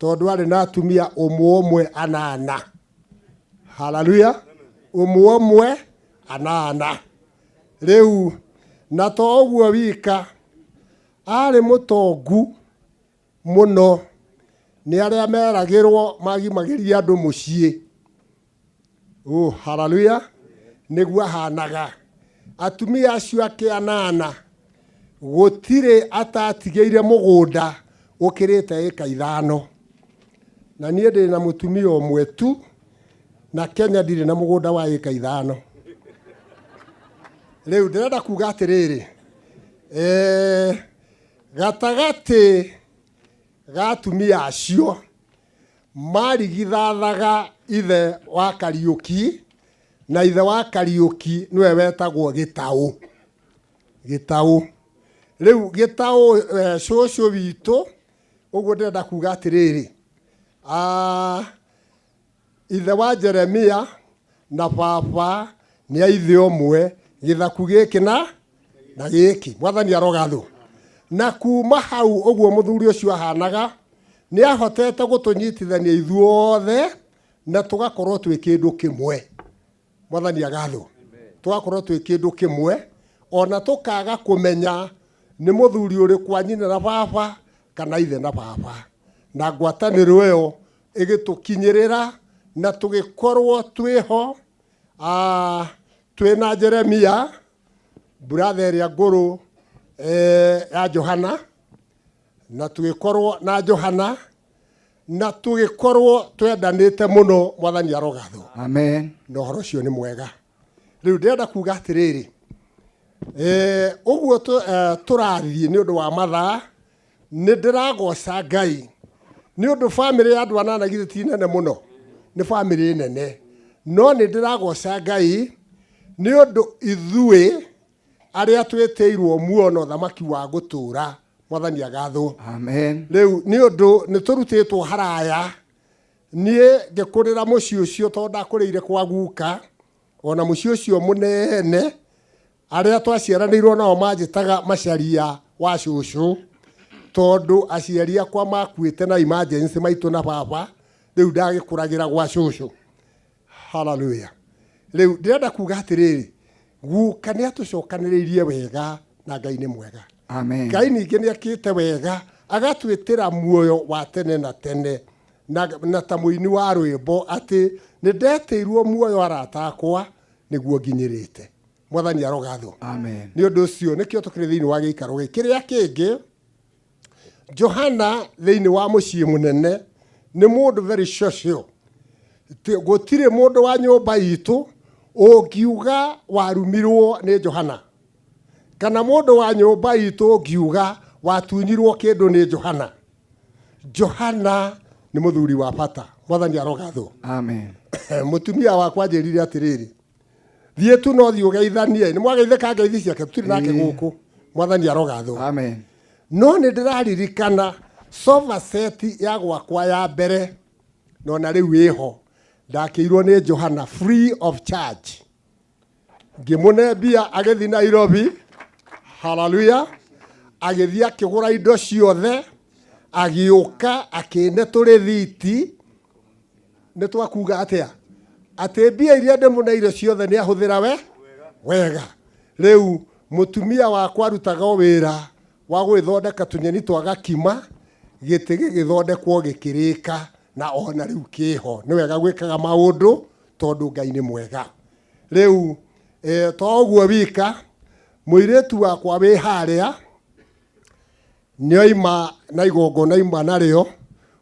tondũ arĩ na atumia ũmwe ũmwe anana. Haleluya, ũmwe ũmwe anana. Rĩu na to ũguo wika, arĩ mũtongu mũno, nĩ arĩa meragĩrwo magimagĩria andũ mũciĩ. Oh, haleluya, nĩguo ahanaga. Atumia acio ake anana gũtirĩ atatigĩire mũgũnda ũkĩrĩte ĩka 5. Na niĩ ndĩ na mũtumia ũmwe tu, na Kenya ndirĩ na mũgũnda wa ĩka 5. Rĩu ndĩrenda kuga atĩrĩrĩ, gatagatĩ ga atumia acio marigithathaga ithe wa Kariũki, na ithe wa Kariũki nĩwe wetagwo Gĩtaũ. Gĩtaũ. Rĩu Gĩtaũ cũcũ witũ, ũguo ndĩrenda kuga atĩrĩrĩ, ithe wa Jeremia na baba nĩ a ithe ũmwe, gĩthaku gĩkĩ na gĩkĩ, Mwathani arogathwo. Na kuma hau ũguo mũthuri ũcio ahanaga, nĩ ahotete gũtũnyitithania ithuothe na tũgakorwo twĩ kĩndũ kĩmwe. Mwathani agathwo. Tũgakorwo twĩ kĩndũ kĩmwe, ona tũkaga kũmenya nĩ mũthuri ũrĩkũ wa nyina na baba kana ithe na baba. Na ngwatanĩro ĩyo Ĩgĩtũkinyĩrĩra na tũgĩkorwo twĩho twĩna Jeremia buratha ĩrĩa ngũrũ ya Johana, na tũgĩkorwo na Johana na tũgĩkorwo twendanĩte mũno. Mwathani arogathwo. Amen. Na ũhoro ũcio nĩ mwega. Rĩu ndĩrenda kuga atĩrĩrĩ, ũguo tũrathiĩ nĩ ũndũ wa mathaa, nĩ ndĩragoca Ngai nĩ ũndũ bamĩrĩ ya andũ anana githĩ ti nene mũno, nĩ bamĩrĩ nene, no nĩ ndĩragoca Ngai nĩ ũndũ ithuĩ arĩa twĩtĩirwo muoyo na ũthamaki wa gũtũũra. Mwathani agathwo. Amen. Rĩu nĩ ũndũ nĩ tũrutĩtwo haraya, niĩ ngĩkũrĩra mũciĩ ũcio tondũ ndakũrĩire kwa guka, ona mũciĩ ũcio mũnene arĩa twaciaranĩirwo nao manjĩtaga Macaria wa cũcũ, tondũ aciari akwa makuĩte na emergency, maitũ na baba. Rĩu ndagĩkũragĩra gwa cũcũ. Haleluya. Rĩu ndĩrenda kuga atĩrĩrĩ, guka nĩ atũcokanĩrĩirie wega na Ngai nĩ mwega. Amen. Ngai ningĩ nĩ akĩte wega agatwĩtĩra muoyo wa tene na tene, na ta mũini wa rwĩmbo atĩ nĩ ndetĩirwo muoyo, arata akwa, nĩguo nginyĩrĩte. Mwathani arogathwo. Amen. Nĩ ũndũ ũcio nĩkĩo tũkĩrĩ thĩinĩ wa gĩikaro gĩkĩ. Kĩrĩa kĩngĩ, Johana thĩinĩ wa mũciĩ mũnene nĩ mũndũ very social. Gũtirĩ mũndũ wa nyũmba itũ ũngiuga warumirwo nĩ Johana, kana mũndũ wa nyũmba itũ ũngiuga watunyirwo kĩndũ nĩ Johana. Johana nĩ mũthuri wa bata. Mwathani arogathwo. Amen. Mũtumia wakwa anjĩrire atĩrĩrĩ, thiĩ tu no thiĩ ũgeithanie. Nĩ mwageithĩka ngeithi ciake, tũtirĩ nake gũkũ. Mwathani arogathwo. Amen. No nĩ ndĩraririkana sofa set ya gwakwa ya mbere, no na rĩu ĩho, ndakĩirwo nĩ Johana free of charge. Ngĩmũne mbia agĩthiĩ Nairobi, haleluya, agĩthiĩ akĩgũra indo ciothe, agĩũka akĩne tũrĩthiti. Nĩ twakuga atĩa atĩ mbia iria ndĩmũneire ciothe nĩ ahũthĩra we wega. Rĩu mũtumia wakwa arutaga o wĩra wa gwĩthondeka tũnyeni twa gakima, gĩtĩ gĩgĩthondekwo gĩkĩrĩka, na ona rĩu kĩho. Nĩ wega gwĩkaga maũndũ tondũ Ngai nĩ mwega. Rĩu to ũguo wika, mũirĩtu wakwa wĩ harĩa nĩoima na igongona ima narĩo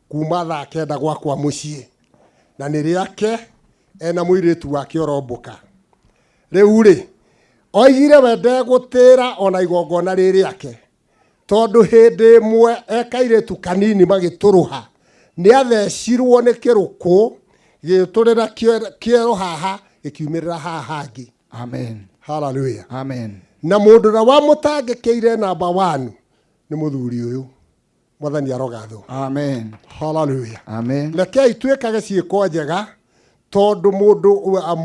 kuma thaa 9 gwakwa mũciĩ, na nĩ rĩake ena mũirĩtu wake orombũka. Rĩu rĩ, oigire we ndegũtĩra ona igongona rĩ rĩake, tondũ hĩndĩ ĩmwe ekairĩtu kanini magĩtũrũha nĩ athecirwo nĩ kĩrũkũ gĩgĩtũrĩra kĩero haha, gĩkiumĩrĩra haha hangĩ. Amen. Haleluya. Amen. Na mũndũ ũrĩa wamũtangĩkĩire namba 1 nĩ mũthuri ũyũ. Mwathani arogathwo. Amen. Haleluya. Amen. Rekei twĩkage ciĩko njega, tondũ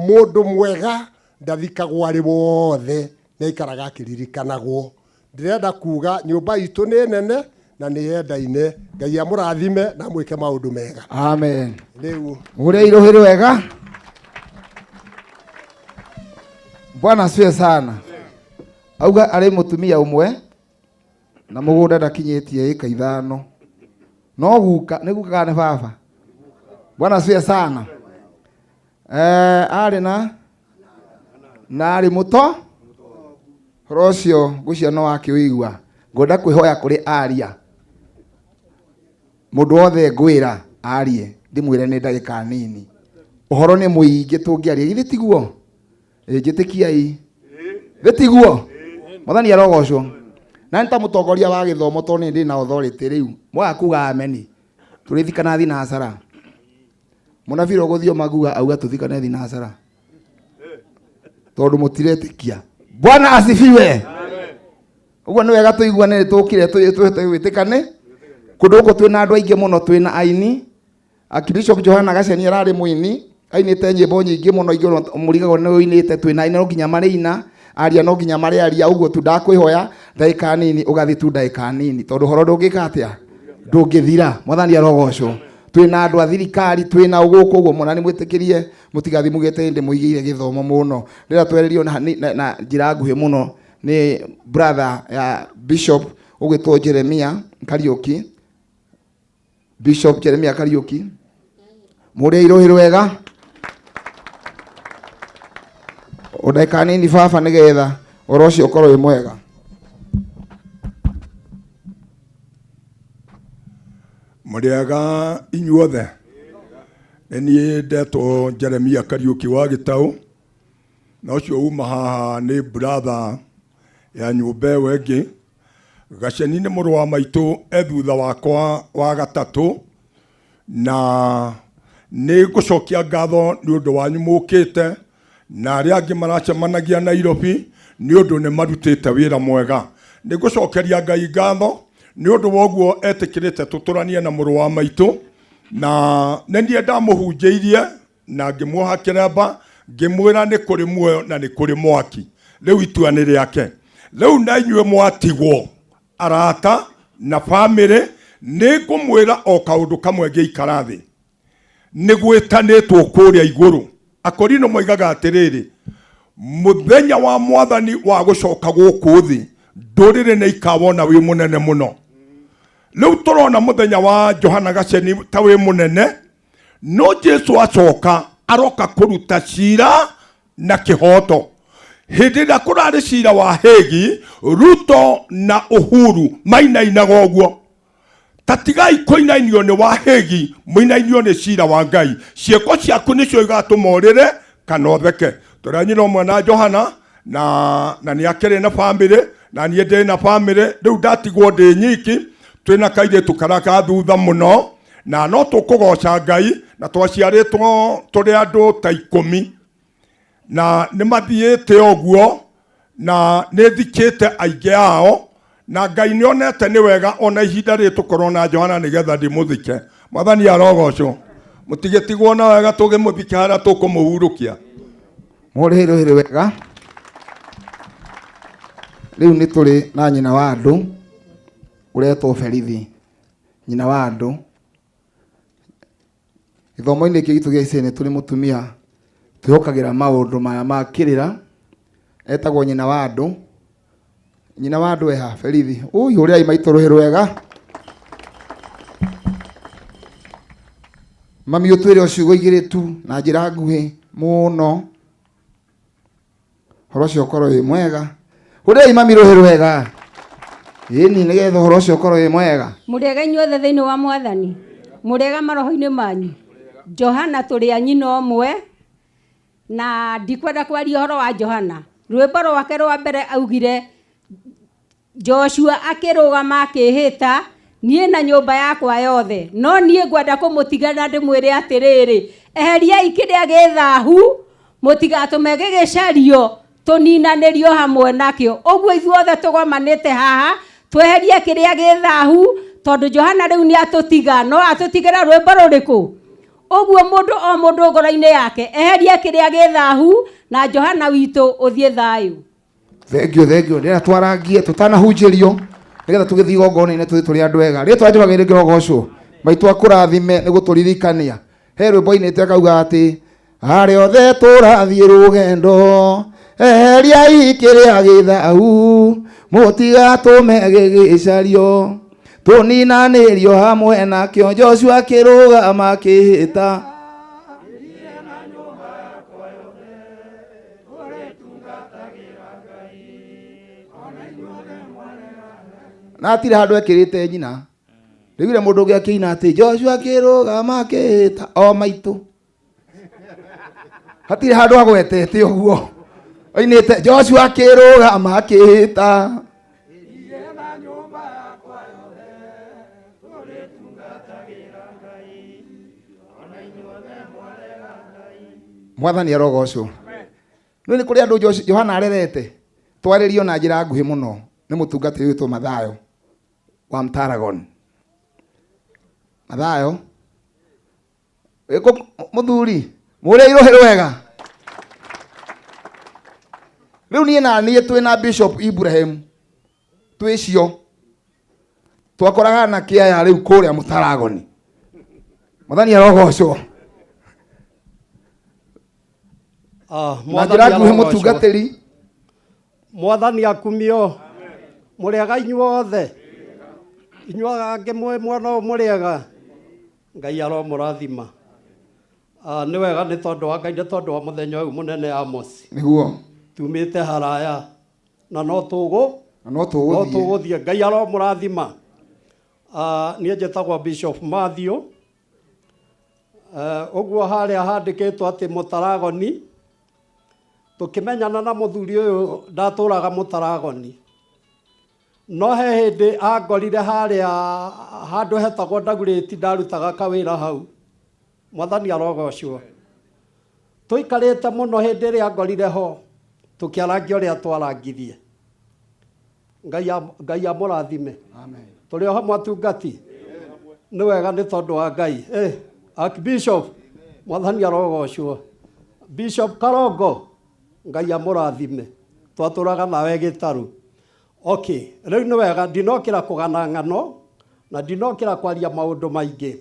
mũndũ mwega ndathikagwo arĩ wothe, nĩ aikaraga akĩririkanagwo. Ndĩrenda kuga nyũmba itũ nĩ nene na nĩ yendaine. Ngai amũrathime na mwĩke maũndũ mega. Amen. Rĩu Mũrĩa irohĩrĩ wega. Bwana asifiwe sana. Auga arĩ mũtumia ũmwe na mũgũnda ndakinyĩtie ĩka 5, no guka nĩ guka kana nĩ baba. Bwana asifiwe sana. Arĩ na arĩ mũto ũhoro ũcio ngũcia no akĩũigua. Ngwenda kwĩhoya kũrĩ aria, mũndũ wothe ngwĩra arie ndĩmwĩre nĩ ndagĩka nini, ũhoro nĩ mũingĩ tũngĩaria, githĩ tiguo? Njĩtĩkiai, githĩ tiguo? Mwathani arogocwo. Na nĩ ta mũtongoria wa gĩthomo, tondũ nĩ ndĩ na authority rĩu mwaga kuga ameni tũrĩthikana thinacara. Mũnabii ũgũthiĩ maguga auga tũthikane thinacara tondũ mũtiretĩkia. Bwana asifiwe. Ũguo nĩ wega tũiguane, tũkire twĩtĩkane. Kũndũ gũkũ twĩna andũ aingĩ mũno, twĩna aini. Archbishop Johana Gaceni ararĩ mũini, ainĩte nyĩmbo nyingĩ mũno, ingĩ mũrigagwo nĩ ũinĩte. Twĩna aini no nginya marĩina, aria no nginya marĩaria. Ũguo tu ndakwĩhoya ndagĩka nini, ũgathiĩ tu ndagĩka nini, tondũ ũhoro ndũngĩka atĩa, ndũngĩthira. Mwathani arogocwo. Twĩna andũ a thirikari, twĩna gũkũ ũguo mũna nĩ mwĩtĩkĩrie, mũtigathiĩ mugĩte ndĩ mũigĩire gĩthomo mũno. Rĩrĩa twererio na njĩra nguhĩ mũno nĩ brother ya Bishop ũgwĩtwo Jeremia Kariuki, Bishop Jeremia Kariuki. Mũrĩ irũhĩ rwega o ndagĩka nini baba nĩgetha ũhoro ũcio ũkorwo wĩ mwega. Mũrĩega inyuothe. Nĩ niĩ ndetwo Jeremia Kariũki wa Gĩtaũ, na ũcio uma haha nĩ brother ya nyũmba ĩyo ĩngĩ. Gaceni nĩ mũrũ wa maitũ e thutha wakwa wa gatatũ, na nĩ ngũcokia ngatho nĩ ũndũ wanyu mũkĩte na arĩa angĩ maracemanagia Nairobi nĩ ũndũ nĩ marutĩte wĩra mwega. Nĩ ngũcokeria Ngai ngatho nĩ ũndũ wa ũguo etĩkĩrĩte tũtũranie na mũrũ wa maitũ, na nĩ niĩ ndamũhunjĩirie na ngĩmuoha kĩremba ngĩmwĩra nĩ kũrĩ muoyo na nĩ kũrĩ mwaki. Rĩu itua nĩ rĩake. Rĩu na inyuĩ mwatigwo arata na bamĩrĩ, nĩ ngũmwĩra o kaũndũ kamwe ngĩikara thĩ. Nĩ gwĩtanĩtwo kũrĩa igũrũ. Akorino moigaga atĩrĩrĩ, mũthenya wa mwathani wa gũcoka gũkũ thĩ ndũrĩrĩ nĩ ikawona wĩ mũnene mũno. Rĩu tũrona mũthenya wa Johana Gaceni ta wĩ mũnene, no Jesu acoka aroka kũruta cira na kĩhoto. Hĩndĩ ĩrĩa kũrarĩ cira wa Hegi, Ruto na Uhuru mainainaga ũguo. Ta tigai kũinainio nĩ wa Hegi, mũinainio nĩ cira wa Ngai. Ciĩko ciaku nĩcio igatũma ũrĩre kana ũtheke. Tũrĩ nyina ũmwe na Johana na nĩ akĩrĩ na bamĩrĩ, na niĩ ndĩ na bamĩrĩ. Rĩu ndatigwo ndĩ nyiki, twĩna kairĩtu karĩa ka thutha mũno, na no tũkũgoca Ngai, na twaciarĩtwo tũrĩ andũ ta 10, na nĩ mathiĩte ũguo, na nĩ thikĩte aingĩ ao, na Ngai nĩ onete nĩ wega ona ihinda rĩrĩ tũkorwo na Johana nĩgetha ndĩmũthike. Mwathani arogocwo. Mũtigĩtigwo na wega tũgĩmũthike harĩa tũkũmũhurũkia. Mũrĩ rũhĩ wega. Rĩu nĩ tũrĩ na nyina wa andũ ũretwo Berithi. Nyina wa andũ. Gĩthomo-inĩ gĩkĩ gitũ gĩa ICA nĩ tũrĩ mũtumia twĩhokagĩra maũndũ maya ma kĩrĩra, etagwo nyina wa andũ. Nyina wa andũ eha Berithi. Ui, hũrĩrai maitũ rũhĩ rwega. Mami ũtwĩre o ciugo igĩrĩ tu na njĩra nguhĩ mũno, ũhoro ũcio ũkorwo wĩ mwega. Hũrĩrai mami rũhĩ rwega. Ĩni nĩgetha ũhoro ũcio ũkorwo wĩ mwega. Mũrĩega inyuothe thĩinĩ wa mwathani, mũrĩega maroho-inĩ manyu. Johana tũrĩ a nyina ũmwe, na ndikwenda kwaria ũhoro wa Johana. Rwĩmbo rwake rwa mbere augire Joshua akĩrũgama akĩĩhĩta, niĩ na nyũmba yakwa yothe. No niĩ ngwenda kũmũtigana ndĩmwĩre atĩrĩrĩ, eheriai kĩrĩa gĩ thahu, mũtigatũme gĩgĩcario tũninanĩrio hamwe nakĩo. Ũguo ithuothe tũgomanĩte haha tweherie kĩrĩa gĩ thahu, tondũ Johana rĩu nĩ atũtiga, no atũtigĩra rwĩmbo rũrĩkũ? Ũguo mũndũ o mũndũ ngoro-inĩ yake eherie kĩrĩa gĩ thahu, na Johana witũ ũthiĩ thayũ. Thengio, thengio. Ndĩrenda twarangie tũtanahunjĩrio nĩgetha tũgĩthiĩ igongona-inĩ tũthiĩ tũrĩ andũ ega. Rĩtwa Jehova rĩngĩrogocwo, maitũ akũrathime nĩ gũtũririkania. He rwĩmbo inĩte akauga atĩ harĩa othe tũrathiĩ rũgendo, eheriai kĩrĩa gĩthahu, mũtigatũme gĩgĩcario, tũninanĩrio hamwe nakĩo. Joshua akĩrũgama akĩhĩta. Na hatirĩ handũ ekĩrĩte nyina. Rĩu mũndũ ũngĩ akĩina atĩ Joshua akĩrũgama akĩhĩta o maitũ. Hatirĩ handũ agwetete ũguo. Oinĩte Joshua akĩrũgama akĩhĩta. Mwathani arogocwo. Rĩu nĩ kũrĩ andũ Johana arerete twarĩrio na njĩra nguhĩ mũno nĩ mũtungatĩri witũ Mathayo wa Mtaragon. Mathayo wĩkũ mũthuri mũrĩa irũhĩ rwega. Rĩu niĩ na niĩ twĩna Bishop Ibrahim twĩcio twakoraga na kĩaya rĩu kũrĩa Mũtaragoni. Mwathani arogocwo. Na njĩra nguhĩ mũtungatĩri. Mwathani akumio. Mũrĩega inyuothe. Inyuaga angĩ mwĩ mwena ũyũ mũrĩega. Ngai aromũrathima. Ah, nĩ wega nĩ tondũ wa Ngai, nĩ tondũ wa mũthenya ũyũ mũnene Amos. Nĩguo. Tumĩte haraya na no tũgũ na no tũgũthiĩ. No tũgũthiĩ. Ngai aromũrathima. Ah, niĩ njĩtagwo Bishop Matthew. Ũguo harĩa handĩkĩtwo atĩ mũtaragoni, tũkĩmenyana na mũthuri ũyũ ndatũraga mũtaragoni, no he hĩndĩ angorire harĩa handũ hetagwo Ndagurĩti, ndarutaga kawĩra hau. Mwathani arogocwo. Tũikarĩte mũno hĩndĩ ĩrĩa angorire ho, tũkĩarangia ũrĩa twarangirie. Ngai amũrathime. Amen. Tũrĩ o hamwe atungati. Nĩ wega nĩ tondũ wa Ngai. Archbishop, Mwathani arogocwo. Bishop Karongo, Ngai amũrathime. Twatũraga nawe gĩtarũ. Okay, rĩu nĩ wega ndinokĩra kũgana ng'ano na ndinokĩra kwaria maũndũ maingĩ.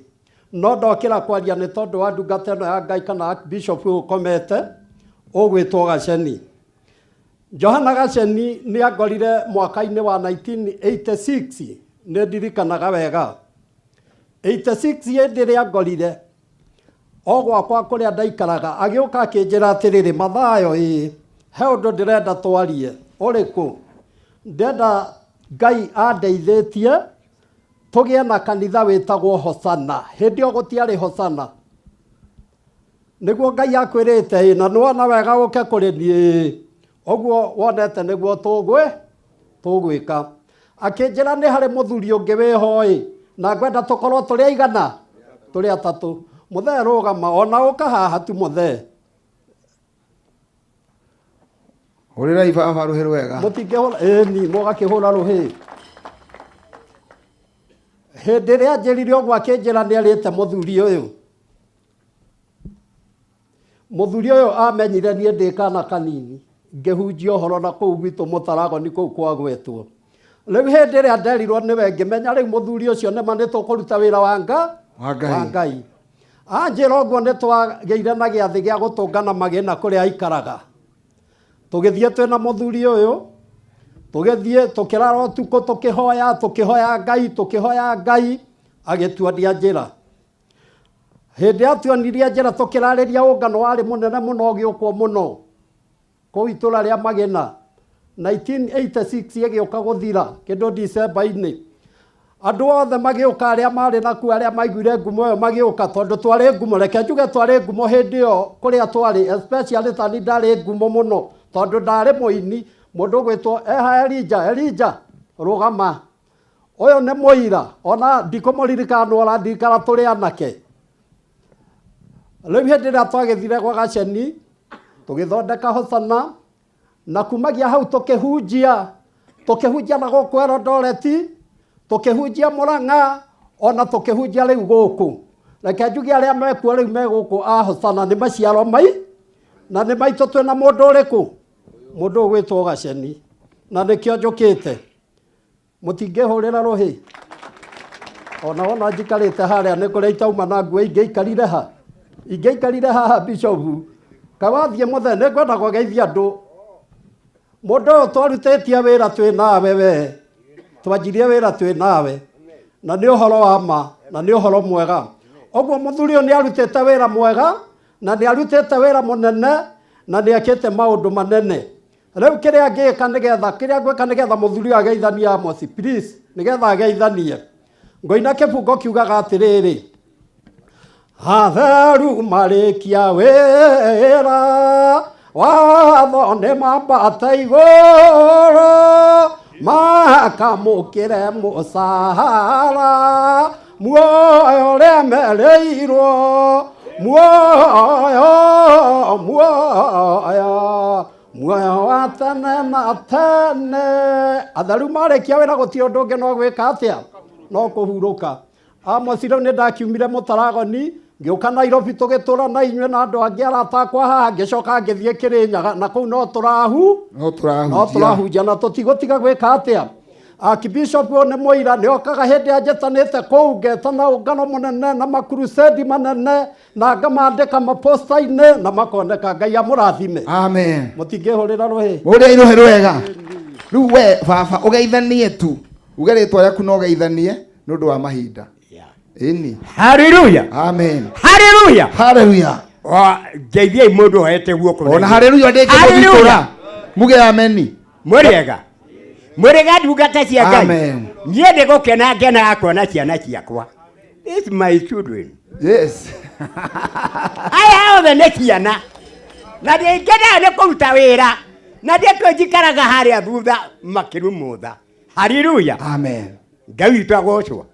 No ndokĩra kwaria nĩ tondũ wa ndungata ĩno ya Ngai kana Archbishop ũyũ ũkomete ũgwĩtwo Gaceni. Johana Gaceni nĩ angorire mwaka-inĩ wa 1986, nĩ ndirikanaga wega. 86 hĩndĩ ĩrĩa angorire o gwakwa kũrĩa ndaikaraga, agĩũka akĩnjĩra atĩrĩrĩ, Mathayo, ĩĩ, he ũndũ ndĩrenda twarie. Ũrĩkũ? Ndĩrenda Ngai andeithĩtie tũgĩe na kanitha wĩtagwo Hosana. Hĩndĩ ĩyo gũtiarĩ Hosana. Nĩguo Ngai akwĩrĩte, ĩĩ, na nĩwona wega ũke kũrĩ niĩ. Ũguo wonete nĩguo tũgwĩka. Akĩnjĩra nĩ harĩ mũthuri ũngĩ wĩho ĩ, na ngwenda tũkorwo tũrĩ aigana? Tũrĩ atatũ. Mũthee rũgama, ona ũka haha tu mũthee. Hũrĩrai baba rũhĩ rwega. Mũtingĩhũra, ĩni, mũgakĩhũra rũhĩ. Hĩndĩ ĩrĩa anjĩrire ũguo akĩnjĩra nĩ arĩte mũthuri ũyũ. Mũthuri ũyũ amenyire niĩ ndĩ kana kanini, ngĩhunjia ũhoro na kũu gwitũ mũtaragoni kũu kwagwetwo. Rĩu hĩndĩ ĩrĩa nderirwo nĩwe ngĩmenya rĩu mũthuri ũcio nĩma nĩ tũkũruta wĩra wa Wa Ngai. Wa Ngai. Anjĩra ũguo nĩ twagĩire na gĩathĩ gĩa gũtũngana magĩna kũrĩa aikaraga. Tũgĩthiĩ twĩna mũthuri ũyũ, tũgĩthiĩ tũkĩrara ũtukũ tũkĩhoya, tũkĩhoya Ngai, tũkĩhoya Ngai, agĩtuonia njĩra. Hĩndĩ atuonirie njĩra tũkĩrarĩria ũngano warĩ mũnene mũno ũgĩũkwo mũno kũu itũra rĩa Magĩna. 1986 ĩgĩũka gũthira kĩndũ December-inĩ. Andũ othe magĩũka arĩa marĩ nakuo, arĩa maiguire ngumo ĩyo magĩũka, tondũ twarĩ ngumo. Reke njuge twarĩ ngumo hĩndĩ ĩyo kũrĩa twarĩ, especially tani ndarĩ ngumo mũno tondũ ndarĩ mũini. Mũndũ ũgwĩtwo eha Elijah, Elijah rũgama, ũyũ nĩ mũira, ona ndikũmũririkana nĩ ũrandirikana tũrĩ anake. Rĩu hĩndĩ ĩrĩa twagĩthire gwa Gaceni tũgĩthondeka Hosana, na kumagia hau tũkĩhunjia, tũkĩhunjia na gũkũ Eldoret, tũkĩhunjia Murang'a, ona tũkĩhunjia rĩu gũkũ. Reke njuge arĩa mekuo rĩu me gũkũ a Hosana nĩ maciaro mai, na nĩ maitũ twĩna mũndũ ũrĩkũ? Mũndũ ũgwĩtwo Gaceni, na nĩkĩo njũkĩte. Mũtingĩhũrĩra rũhĩ. Ona wona njikarĩte harĩa nĩ kũrĩa itauma na nguo ingĩikarire ha? Ingĩikarire haha Bishop. Kawathiĩ mũthee, nĩ ngwenda kũgeithia andũ. Mũndũ ũyũ twarutĩtie wĩra twĩ nawe we. Twanjirie wĩra twĩ nawe. Na nĩ ũhoro wa ma, na nĩ ũhoro mwega. Ũguo mũthuri ũyũ nĩ arutĩte wĩra mwega, na nĩ arutĩte wĩra mũnene, na nĩ ekĩte maũndũ manene. Rĩu kĩrĩa ngĩka nĩgetha, kĩrĩa ngwĩka nĩgetha mũthuri ũyũ ageithanie Amos, please, nĩgetha ageithanie. Ngoina kĩbungo kiugaga atĩrĩrĩ, atheru marĩkia wĩra, watho nĩ mambate igũrũ, makamũkĩre mũcara, muoyo ũrĩa merĩirwo, muoyo, muoyo, muoyo wa tene na tene. Atheru marĩkia wĩra gũtirĩ ũndũ ũngĩ no gwĩka atĩa? No kũhurũka. Amos rĩu nĩ ndakiumire mũtaragoni, ngĩũka Nairobi tũgĩtũra na inyuĩ na andũ angĩ arata akwa haha, ngĩcoka ngĩthiĩ Kĩrĩnyaga, na kũu no tũrahu, No tũrahunjia. no tũrahunjia na tũtigũtiga gwĩka atĩa? Archbishop ũyũ nĩ mũira, nĩ okaga hĩndĩ ĩrĩa njetanĩte kũu, ngetana ũngano mũnene na makrusedi manene, na ngamandĩka maposta-inĩ na makoneka. Ngai amũrathime. Amen. Mũtingĩhũrĩra rũhĩ. Mũrĩai rũhĩ rwega. Rĩu we baba ũgeithanie tu, uge rĩtwa rĩaku na ũgeithanie nĩ ũndũ wa mahinda. Ĩni. Hallelujah. Amen. Hallelujah. Hallelujah. Ngeithiai mũndũ oete guoko. Ona haleluya ndĩngĩmũthitũra. Muge ameni. Mũrĩega. Mũrĩega ndungata cia Ngai. Amen. Niĩ nĩ gũkena ngenaga kuona ciana ciakwa. This my children. Yes. Aya othe nĩ ciana. Na ndĩngenaga nĩ kũruta wĩra. Na ndĩkũ njikaraga harĩa thutha makĩrumũtha. Haleluya. Amen. Ngai witũ agocwo.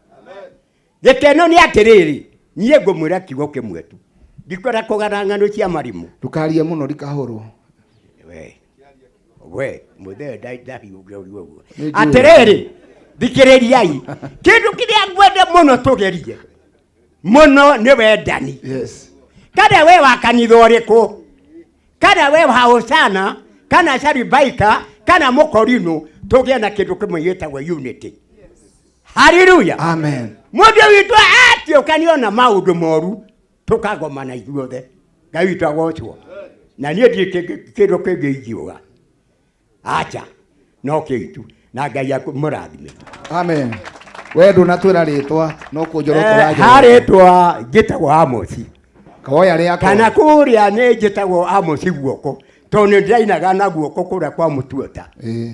Gĩkeno nĩ atĩrĩrĩ, niĩ ngũmwĩra kiugo kĩmwe tu. Ndikwenda kũgana ng'ano cia marimũ. Ndũkarie mũno ndikahũrwo. We. We, mũthee ndahiũge ũguo ũguo. Nĩ njũĩ. Atĩrĩrĩ, thikĩrĩriai. Kĩndũ kĩrĩa ngwenda mũno tũgerie mũno nĩ wendani. Yes. Kana we wa kanitha ũrĩkũ, kana we wa Hosana, kana Saribaika, kana Mũkorino, tũgĩe na kĩndũ kĩmwe gĩtagwo unity. Haleluya. Amen. Mũndũ witũ atiũka nĩona maũndũ moru tũkagomana ithuothe. Ngai witũ agocwo. Na niĩ ndirĩ kĩndũ kĩngĩ ingiuga. Acha no kĩu tu na Ngai akũmũrathime. Amen. We ndũnatwĩra rĩtwa no kũnjora ũkũranjora. Harĩtwa njĩtagwo Amosi. Koya rĩakwa. Kana kũrĩa nĩ njĩtagwo Amosi guoko tondũ nĩ ndĩrainaga na guoko kũrĩa kwa mũtuota. Ĩĩ.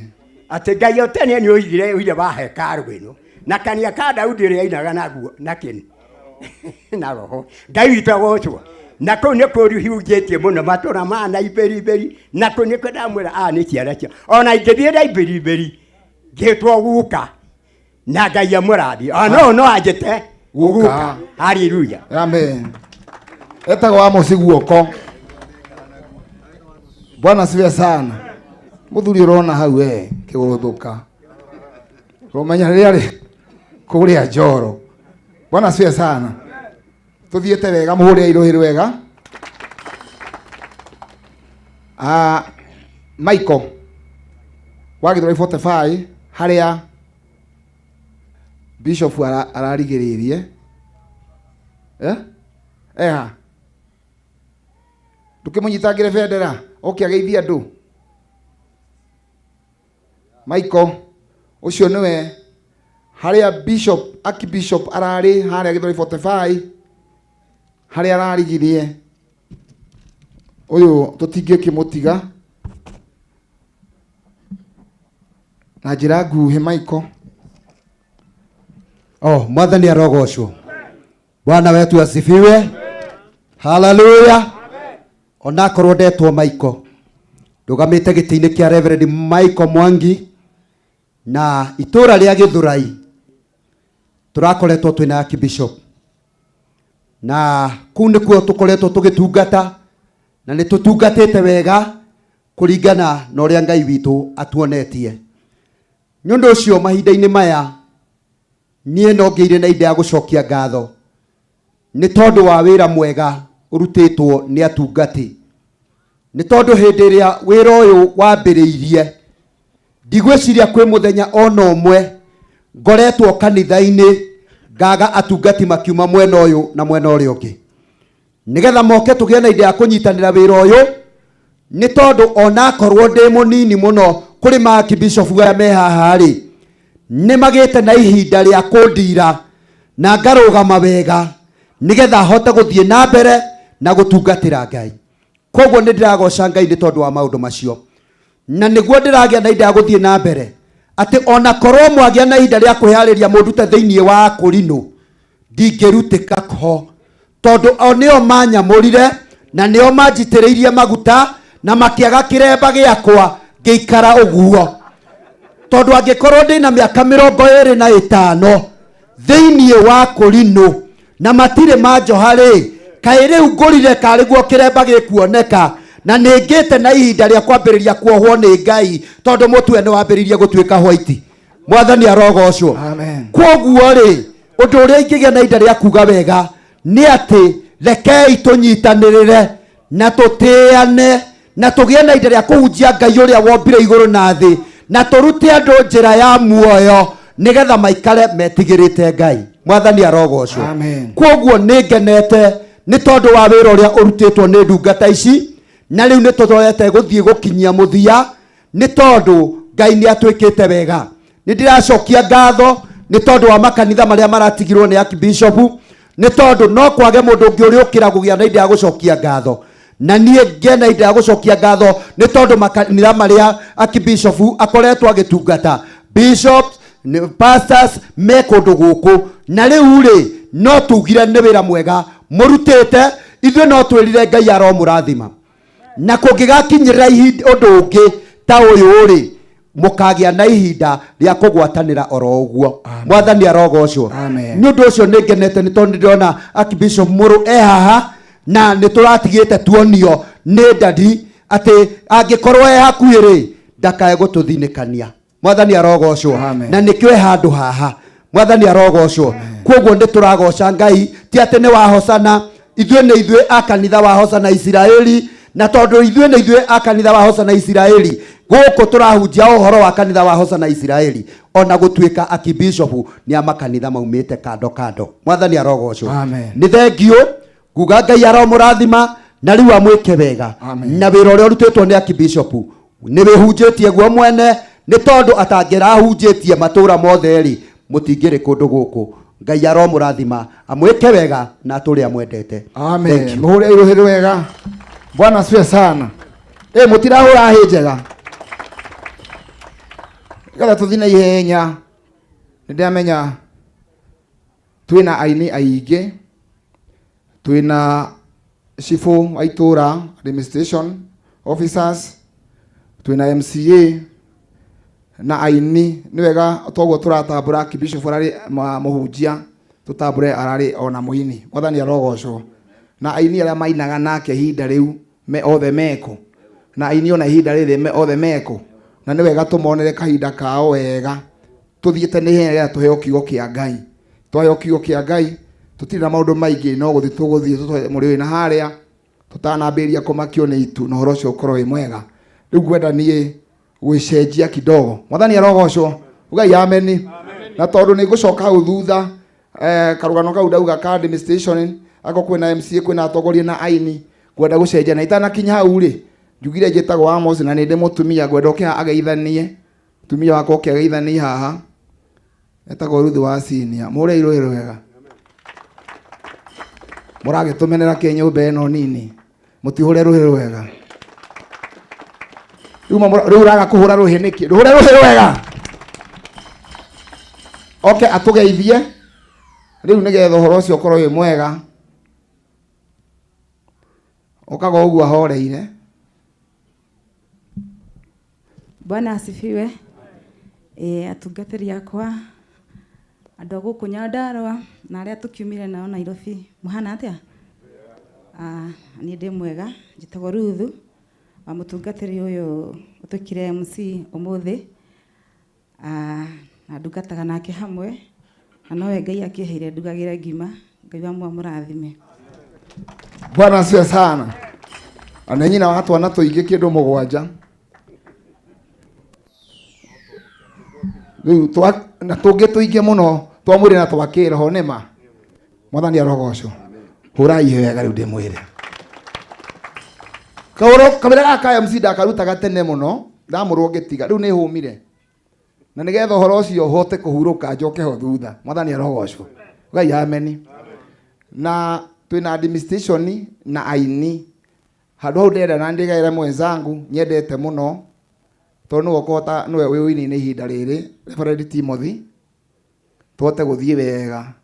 Atĩ Ngai o tene nĩ oigire oire wa hekarũ ĩno na kania ka Daudi ĩrĩa ainaga naguo na kĩni na roho. Ngai witũ agocwo. Na kũu nĩ kũrihunjĩtie mũno matũra ma na iberi iberi na kũu nĩkuo ndamwĩra aya nĩ ciana cia ona ingĩthiĩ na iberi iberi ngĩtwo guka na Ngai amũrathie ona no no anjĩte guka. Haleluya. Amen. Etagwo Amosi guoko. Bwana asifiwe sana. Mũthuri ũrona hau we kĩgũthũka. Ũmenya rĩrĩa rĩ kũrĩa Njoro. Bwana asifiwe sana. Tũthiĩte wega mũhũre irũhĩ rwega. Ah, Michael wa Gĩthũrai 45 harĩa Bishop ararigĩrĩirie. Eh? Eha. Ndũkĩmũnyitangĩre bendera oke ageithie andũ. Michael ũcio nĩwe harĩa Bishop Archbishop ararĩ harĩa Gĩthũrai 45 harĩa ararigirie. Ũyũ tũtingĩkĩmũtiga na njĩra nguhĩ Michael. Oh, mwathani arogocwo. Bwana wetu asifiwe. Haleluya. Onakorwo ndetwo Michael, ndũgamĩte gĩtĩ-inĩ kĩa Reverend Michael Mwangi na itũra rĩa Gĩthũrai tũrakoretwo twĩna Archbishop na kũu nĩkuo tũkoretwo tũgĩtungata na nĩ tũtungatĩte wega kũringana na ũrĩa Ngai witũ atuonetie. Nĩ ũndũ ũcio mahinda-inĩ maya niĩ no ngĩire na indo ya gũcokia ngatho nĩ tondũ wa wĩra mwega ũrutĩtwo nĩ atungati. Nĩ tondũ hĩndĩ ĩrĩa wĩra ũyũ wambĩrĩirie ndigwĩciria kwĩ mũthenya ona ũmwe ngoretwo kanitha-inĩ ngaga atungati makiuma mwena ũyũ na mwena ũrĩa ũngĩ nĩgetha moke tũgĩe na indo ya kũnyitanĩra wĩra ũyũ nĩ tondũ onakorwo ndĩ mũnini mũno kũrĩ ma Archbishop arĩa me haha rĩ nĩ magĩte na ihinda rĩa kũndira na ngarũgama wega nĩgetha hote gũthiĩ na mbere na gũtungatĩra Ngai. Koguo nĩ ndĩragoca Ngai nĩ tondũ wa maũndũ macio na nĩguo ndĩragĩa na ihinda rĩa gũthiĩ na mbere atĩ ona korwo mwagĩa na ihinda rĩa kwĩharĩria mũndute thĩinĩ wa kũrinũ ndingĩrutĩka ho tondũ o nĩo manyamũrire na nĩo manjitĩrĩirie maguta na makĩaga kĩremba gĩakwa ngĩikara ũguo tondũ angĩkorwo ndĩna mĩaka 25 thĩinĩ wa kũrinũ na matirĩ manjoha rĩ kaĩ rĩu ngũrire karĩ guo kĩremba gĩkuoneka na nĩngĩte na ihinda rĩa kwambĩrĩria kuohwo nĩ Ngai tondũ mũtwe nĩ wambĩrĩirie gũtuĩka white. Mwathani arogocwo. Amen. Kwoguo rĩ ũndũ ũrĩa ingĩgĩa na ihinda rĩa kuga wega nĩ atĩ rekei tũnyitanĩrĩre na tũtĩane na tũgĩe na ihinda rĩa kũhunjia Ngai ũrĩa wombire igũrũ na thĩ na tũrute andũ njĩra ya muoyo nĩgetha maikare metigĩrĩte Ngai. Mwathani arogocwo. Amen. Kwoguo nĩ ngenete nĩ tondũ wa wĩra ũrĩa ũrutĩtwo nĩ ndungata ici na rĩu nĩ tũthorete gũthiĩ gũkinyia mũthia nĩ tondũ Ngai nĩ atwĩkĩte wega. Nĩ ndĩracokia ngatho nĩ tondũ wa makanitha marĩa maratigirwo nĩ Archbishop Nĩ tondũ no kwage mũndũ ũngĩ ũrĩa ũkĩra kũgĩa na indo ya gũcokia ngatho. Na niĩ ngĩe na indo ya gũcokia ngatho nĩ tondũ makanitha marĩa akibishofu akoretwo agĩtungata, bishops, pastors me kũndũ gũkũ. Na rĩu rĩ, no tugire nĩ wĩra mwega mũrutĩte, ithuĩ no twĩrire Ngai aromũrathima. Na kũngĩgakinyĩrĩra ihinda ũndũ ũngĩ ta ũyũ rĩ, mũkagĩa na ihinda rĩa kũgwatanĩra oro ũguo. Mwathani arogocwo. Nĩ ũndũ ũcio nĩ ngenete nĩ tondũ nĩndĩrona Archbishop Mũrũ e haha, na nĩ tũratigĩte tuonio nĩ ndadi atĩ angĩkorwo e hakuhĩ rĩ, ndakae gũtũthinĩkania. Mwathani arogocwo. Na nĩkĩo e handũ haha. Mwathani arogocwo. Koguo nĩ tũragoca Ngai, ti atĩ nĩ wahocana, ithuĩ nĩ ithuĩ a kanitha wa Hosana Isiraeli, na tondũ ithuĩ nĩ ithuĩ a kanitha wa Hosana Isiraeli, gũkũ tũrahunjia ũhoro wa kanitha wa Hosana Isiraeli, ona gũtuĩka akibishopu nĩ a makanitha maumĩte kando kando. Mwathani arogocwo. Nĩ thengiũ nguga Ngai aromũrathima na rĩu amwĩke wega. Na wĩra ũrĩa ũrutĩtwo nĩ akibishopu nĩ wĩhunjĩtie guo mwene, nĩ tondũ atangĩrahunjĩtie matũũra mothe rĩ, mũtingĩrĩ kũndũ gũkũ. Ngai aromũrathima amwĩke wega na atũre amwendete. Amen. Muhure iruhi rwega. Bwana asifiwe sana. Mutirahura hĩ njega. Nĩgetha tũthiĩ na ihenya, nĩndĩramenya twĩna aini aingĩ, twĩna cibũ wa itũra, administration officers, twĩna MCA na aini. Nĩ wega toguo tũratambũra Archbishop ararĩ mũhunjia, tũtambũre ararĩ ona mũini. Mwathani arogocwo. Na aini arĩa mainaga nake ihinda rĩu me othe meko, na aini ona ihinda rĩrĩ me othe meko, na nĩ wega tũmonere kahinda kao wega, tũthiĩte nĩ ihenya rĩrĩa tũheo kiugo kĩa Ngai. Twaheo kiugo kĩa Ngai tũtirĩ na maũndũ maingĩ, no gũthiĩ tũgũthiĩ tũtware mũrĩ na harĩa tũtanambĩrĩria kũmakio nĩ itu, na ũhoro ũcio ũkorwo wĩ mwega. Rĩu ngwenda niĩ gwĩcenjia kidogo. Mwathani arogocwo. Ugai ameni. Na tondũ nĩ ngũcoka hau thutha, karũgano kau ndauga ka administration, ako kwĩna MCA, kwĩna atongoria na aini, ngwenda gũcenjia. Na itanakinya hau rĩ, njugire njĩtagwo Amos na nĩ ndĩ mũtumia, ngwenda ũke haha ageithanie. Mũtumia wakwa oke ageithanie haha. Etagwo Ruth wa Senior. Mũrĩa irũĩ rwega. Mũragĩtũmenera kĩ nyũmba ĩno nini? Mũtihũre rũhĩ rwega. Rĩu ũraga kũhũra rũhĩ nĩkĩ? Rũhũre rũhĩ rwega. Oke atũgeithie rĩu nĩgetha ũhoro ũcio ũkorwo wĩ mwega. Okaga ũguo ahoreire. Bwana asifiwe. Atungatĩri akwa, andũ a gũkũ Nyandarũa na arĩa tũkiumire nao Nairobi, mũhana atĩa? Niĩ ndĩ mwega, njĩtagwo Ruthu wa mũtungatĩri ũyũ ũtuĩkire MC ũmũthĩ. Na ndungataga nake hamwe, na nowe Ngai akĩheire ndugagĩre ngima. Ngai wa mũrathime. Bwana asifiwe sana. Na nyina wa twana tũingĩ kĩndũ mũgwanja. Rĩu na tũngĩ tũingĩ mũno twa mwĩrĩ na twa kĩroho nĩma. Mwathani arogocwo. Hũrai wega rĩu ndĩmwĩre. Kawĩra gaka ka MC ndakarutaga tene mũno, ndamũrwo ngĩtiga, rĩu nĩhũmire. Na nĩgetha ũhoro ũcio ũhote kũhurũka njoke ho thutha. Mwathani arogocwo. Ngai ameni. Na twĩna administration na aini. Handũ hau ndĩrenda na ndĩgaĩre mwenzangu nyendete mũno, tondũ nĩwe ũkũhota, nĩwe wĩ ũini-inĩ ihinda rĩrĩ, Reverend Timothy, tũhote gũthiĩ wega.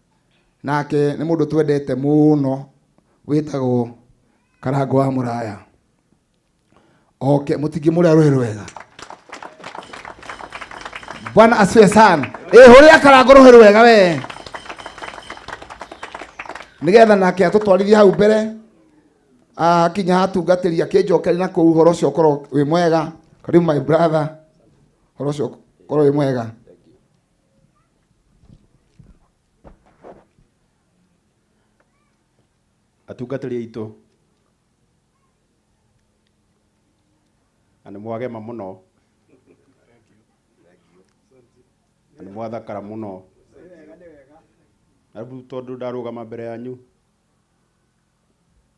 Nake nĩ mũndũ twendete mũno wĩtagwo Karango wa Mũraya. Oke, mũtingĩmũrĩa rũhĩ rwega. Bwana asifiwe sana. Hũrĩra Karango rũhĩ rwega we. Nĩgetha nake atũtwarithie hau mbere. Akinya hatungatĩri akĩnjokeria na kũu ũhoro ũcio ũkorwo wĩ mwega. Karibu my brother. Ũhoro ũcio ũkorwo wĩ mwega. Atungatĩri aitũ, na nĩ mwagema mũno, na nĩ mwathakara mũno. Na rĩu tondũ ndarũgama mbere yanyu,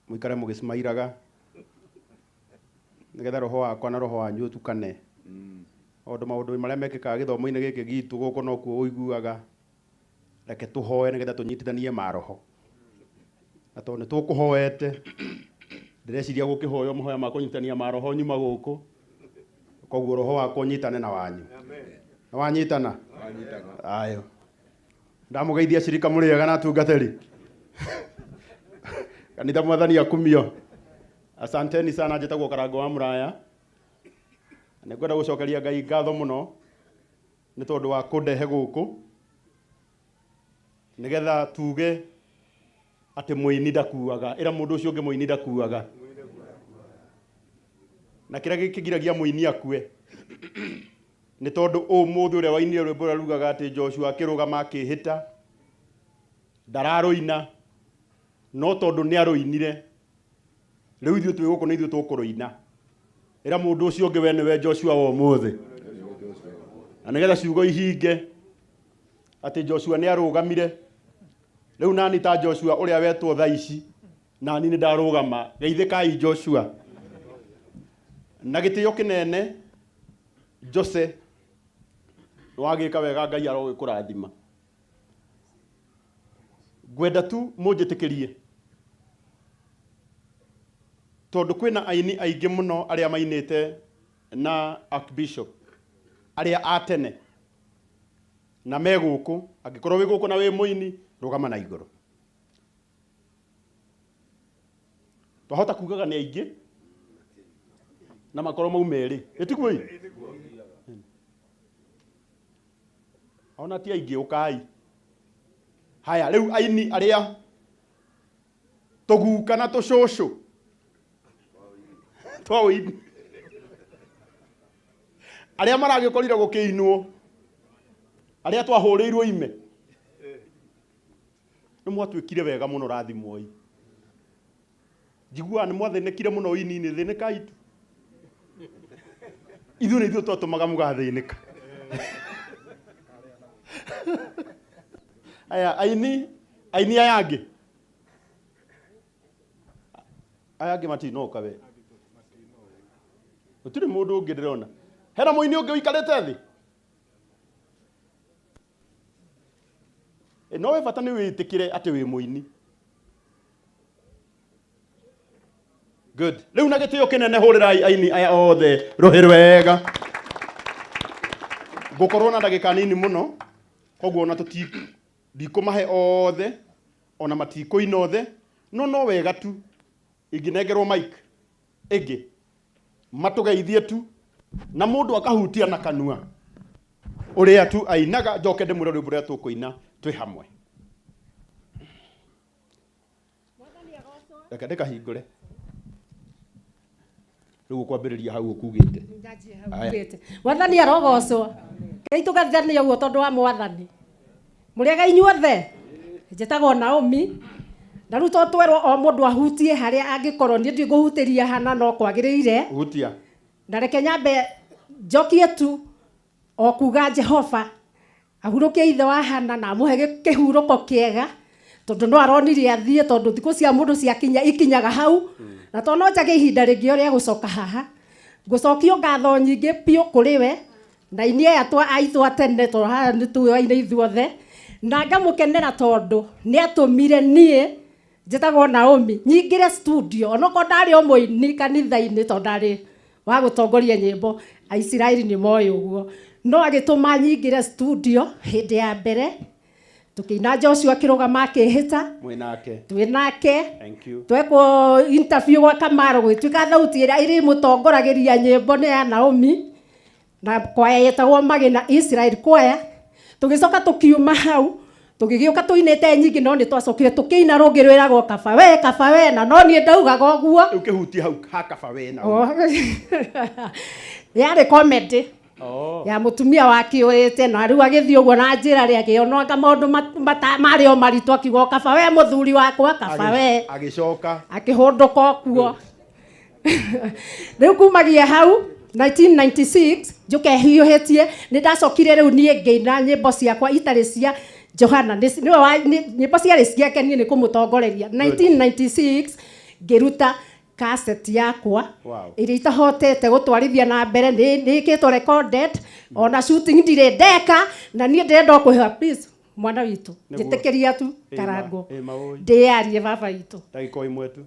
mũikare mũgĩcimairaga, nĩgetha roho wakwa na roho wanyu ũtukane. Tondũ maũndũ marĩa mekĩkaga gĩthomo-inĩ gĩkĩ gitũ gũkũ nokuo ũiguaga. Reke tũhoe nĩgetha tũnyitithanie maroho. Na tondũ nĩ tũkũhoete ndĩreciria gũkĩhoywo mahoya ma kũnyitania maroho nyuma gũkũ, koguo roho wakwa ũnyitane na wanyu. Na wanyitana? Ayo. Ndamũgeithia cirika mũrĩega na atungatĩri. Kanitha mwathani akumio. Asanteni sana, njĩtagwo Karango wa Mũraya. Na nĩngwenda gũcokeria Ngai ngatho mũno nĩ tondũ wa kũndehe gũkũ nĩgetha tuge atĩ mũini ndakuaga. Ĩra mũndũ ũcio ũngĩ mũini ndakuaga. Na kĩrĩa gĩkĩgiragia mũini akue nĩ tondũ ũmũthĩ ũrĩa wainire rwĩmbo rũrĩa rugaga atĩ Joshua akĩrũgama akĩhĩta ndararũina, no tondũ nĩ arũinire rĩu ithuĩ twĩ gũkũ nĩ ithuĩ tũkũrũina. Ĩra mũndũ ũcio ũngĩ we nĩwe Joshua wa ũmũthĩ. Na nĩgetha ciugo ihinge atĩ Joshua nĩ arũgamire, rĩu nani ta Joshua ũrĩa wetwo thaa ici, nani nĩ ndarũgama. Geithĩkai Joshua. Na gĩtĩo kĩnene Jose, wagĩka wega, Ngai arogĩkũrathima. Ngwenda tu mũnjĩtĩkĩrie tondũ kwĩna aini aingĩ mũno arĩa mainĩte na Archbishop arĩa a tene na me gũkũ. Angĩkorwo wĩ gũkũ na wĩ mũini, rũgama na igũrũ. Twahota kugaga nĩ aingĩ na makorwo mau merĩ, ĩtiguo ĩ? Ona ti aingĩ, ũkai. Haya, rĩu aini arĩa tũguka na tũcũcũ twa ũini arĩa maragĩkorire gũkĩinwo, arĩa twahũrĩirwo ime, nĩ mwatuĩkire wega mũno, rathimwoi. Njiguaga nĩ mwathĩnĩkire mũno ũini-inĩ, thĩnĩkai tu. Ithuĩ nĩ ithuĩ twatũmaga mũgathĩnĩka. Aya aini, aini aya angĩ, aya angĩ matinoka we. Gũtirĩ mũndũ ũngĩ ndĩrona. Hena mũini ũngĩ ũikarĩte thĩ? No wĩ bata nĩ wĩtĩkĩre atĩ wĩ mũini. Good. Rĩu na gĩtĩo kĩnene hũrĩrai aini aya othe rũhĩ rwega. Ngũkorwo na ndagĩka nini mũno, koguo ona tũti ndikũmahe othe, ona matikũina othe, no no wega tu ingĩnengerwo mic ĩngĩ matũgeithie tu na mũndũ akahutia na kanua ũrĩa tu ainaga, njoke ndĩmwĩre rwĩmbo rũrĩa tũkũina twĩ hamwe. Reke ndĩkahingũre. Rĩu ũkwambĩrĩria hau ũkugĩte. Aya. Mwathani arogocwo. Ngai tũgathania ũguo tondũ wa mwathani. Mũrĩega inyuothe. Njĩtagwo Naomi. Na rĩu to twerwo o mũndũ ahutie harĩa angĩkorwo niĩ ndigũhutĩria hana no kwagĩrĩire. Hutia. Na reke nyambe njokie tu o kuga Jehova ahurũkie ithe wa Hana na amũhe kĩhurũko kĩega, tondũ no aronire athiĩ, tondũ thikũ cia mũndũ ciakinya ikinyaga hau, na tondũ no njage ihinda rĩngĩ o rĩa gũcoka haha. Ngũcokio ngatho nyingĩ biũ kũrĩ we na inyuĩ aya twa aitũ a tene, tondũ haha nĩ tũyaine ithuothe, na ngamũkenera tondũ nĩ atũmire niĩ njĩtagwo Naomi nyingĩre studio, onokorwo ndarĩ o mũini kanitha-inĩ, tondũ ndarĩ wa gũtongoria nyĩmbo, Aisiraeli nĩ moĩ ũguo, no agĩtũma nyingĩre studio hĩndĩ ya mbere tũkĩina Joshua akĩrũgama akĩhĩta. Mwĩ nake. Twĩ nake. Thank you. Twekwo interview gwa Kamaro, gwĩtuĩka thauti ĩrĩa ĩrĩmũtongoragĩria nyĩmbo nĩ ya Naomi na kwaya yetagwo Magina Israel Choir. Tũgĩcoka tũkiuma hau tũgĩgĩũka tũinĩte nyingĩ, no nĩ twacokire tũkĩina rũngĩ rwĩragwo kaba we kaba we, na no niĩ ndaugaga ũguo. Rĩu kĩhutie hau ha kaba we na. Oh. Yarĩ comedy ya mũtumia wakĩũrĩte, na rĩu agĩthiĩ ũguo na njĩra rĩ akĩonanga maũndũ marĩ o maritũ, akiuga kaba we mũthuri wakwa kaba we. Agĩcoka akĩhũndũka okuo. Rĩu kumagia hau 1996 njuke hiũhĩtie nĩ ndacokire rĩu niĩ ngĩina nyĩmbo ciakwa itarĩ cia Johana, nĩwe nyĩmbo ciarĩ ciake, niĩ nĩ kũmũtongoreria. 1996 ngĩruta cassette yakwa ĩrĩa itahotete gũtwarithia na mbere, nĩ ĩkĩtwo recorded, ona shooting ndirĩ ndeka, na niĩ ndĩrenda o kwĩhoya please Mwana witũ, Nĩguo. njĩtĩkĩria tu Ĩma, Karango ĩma ũĩ. ndĩyarie baba witũ. Ndagĩka o ĩmwe tu.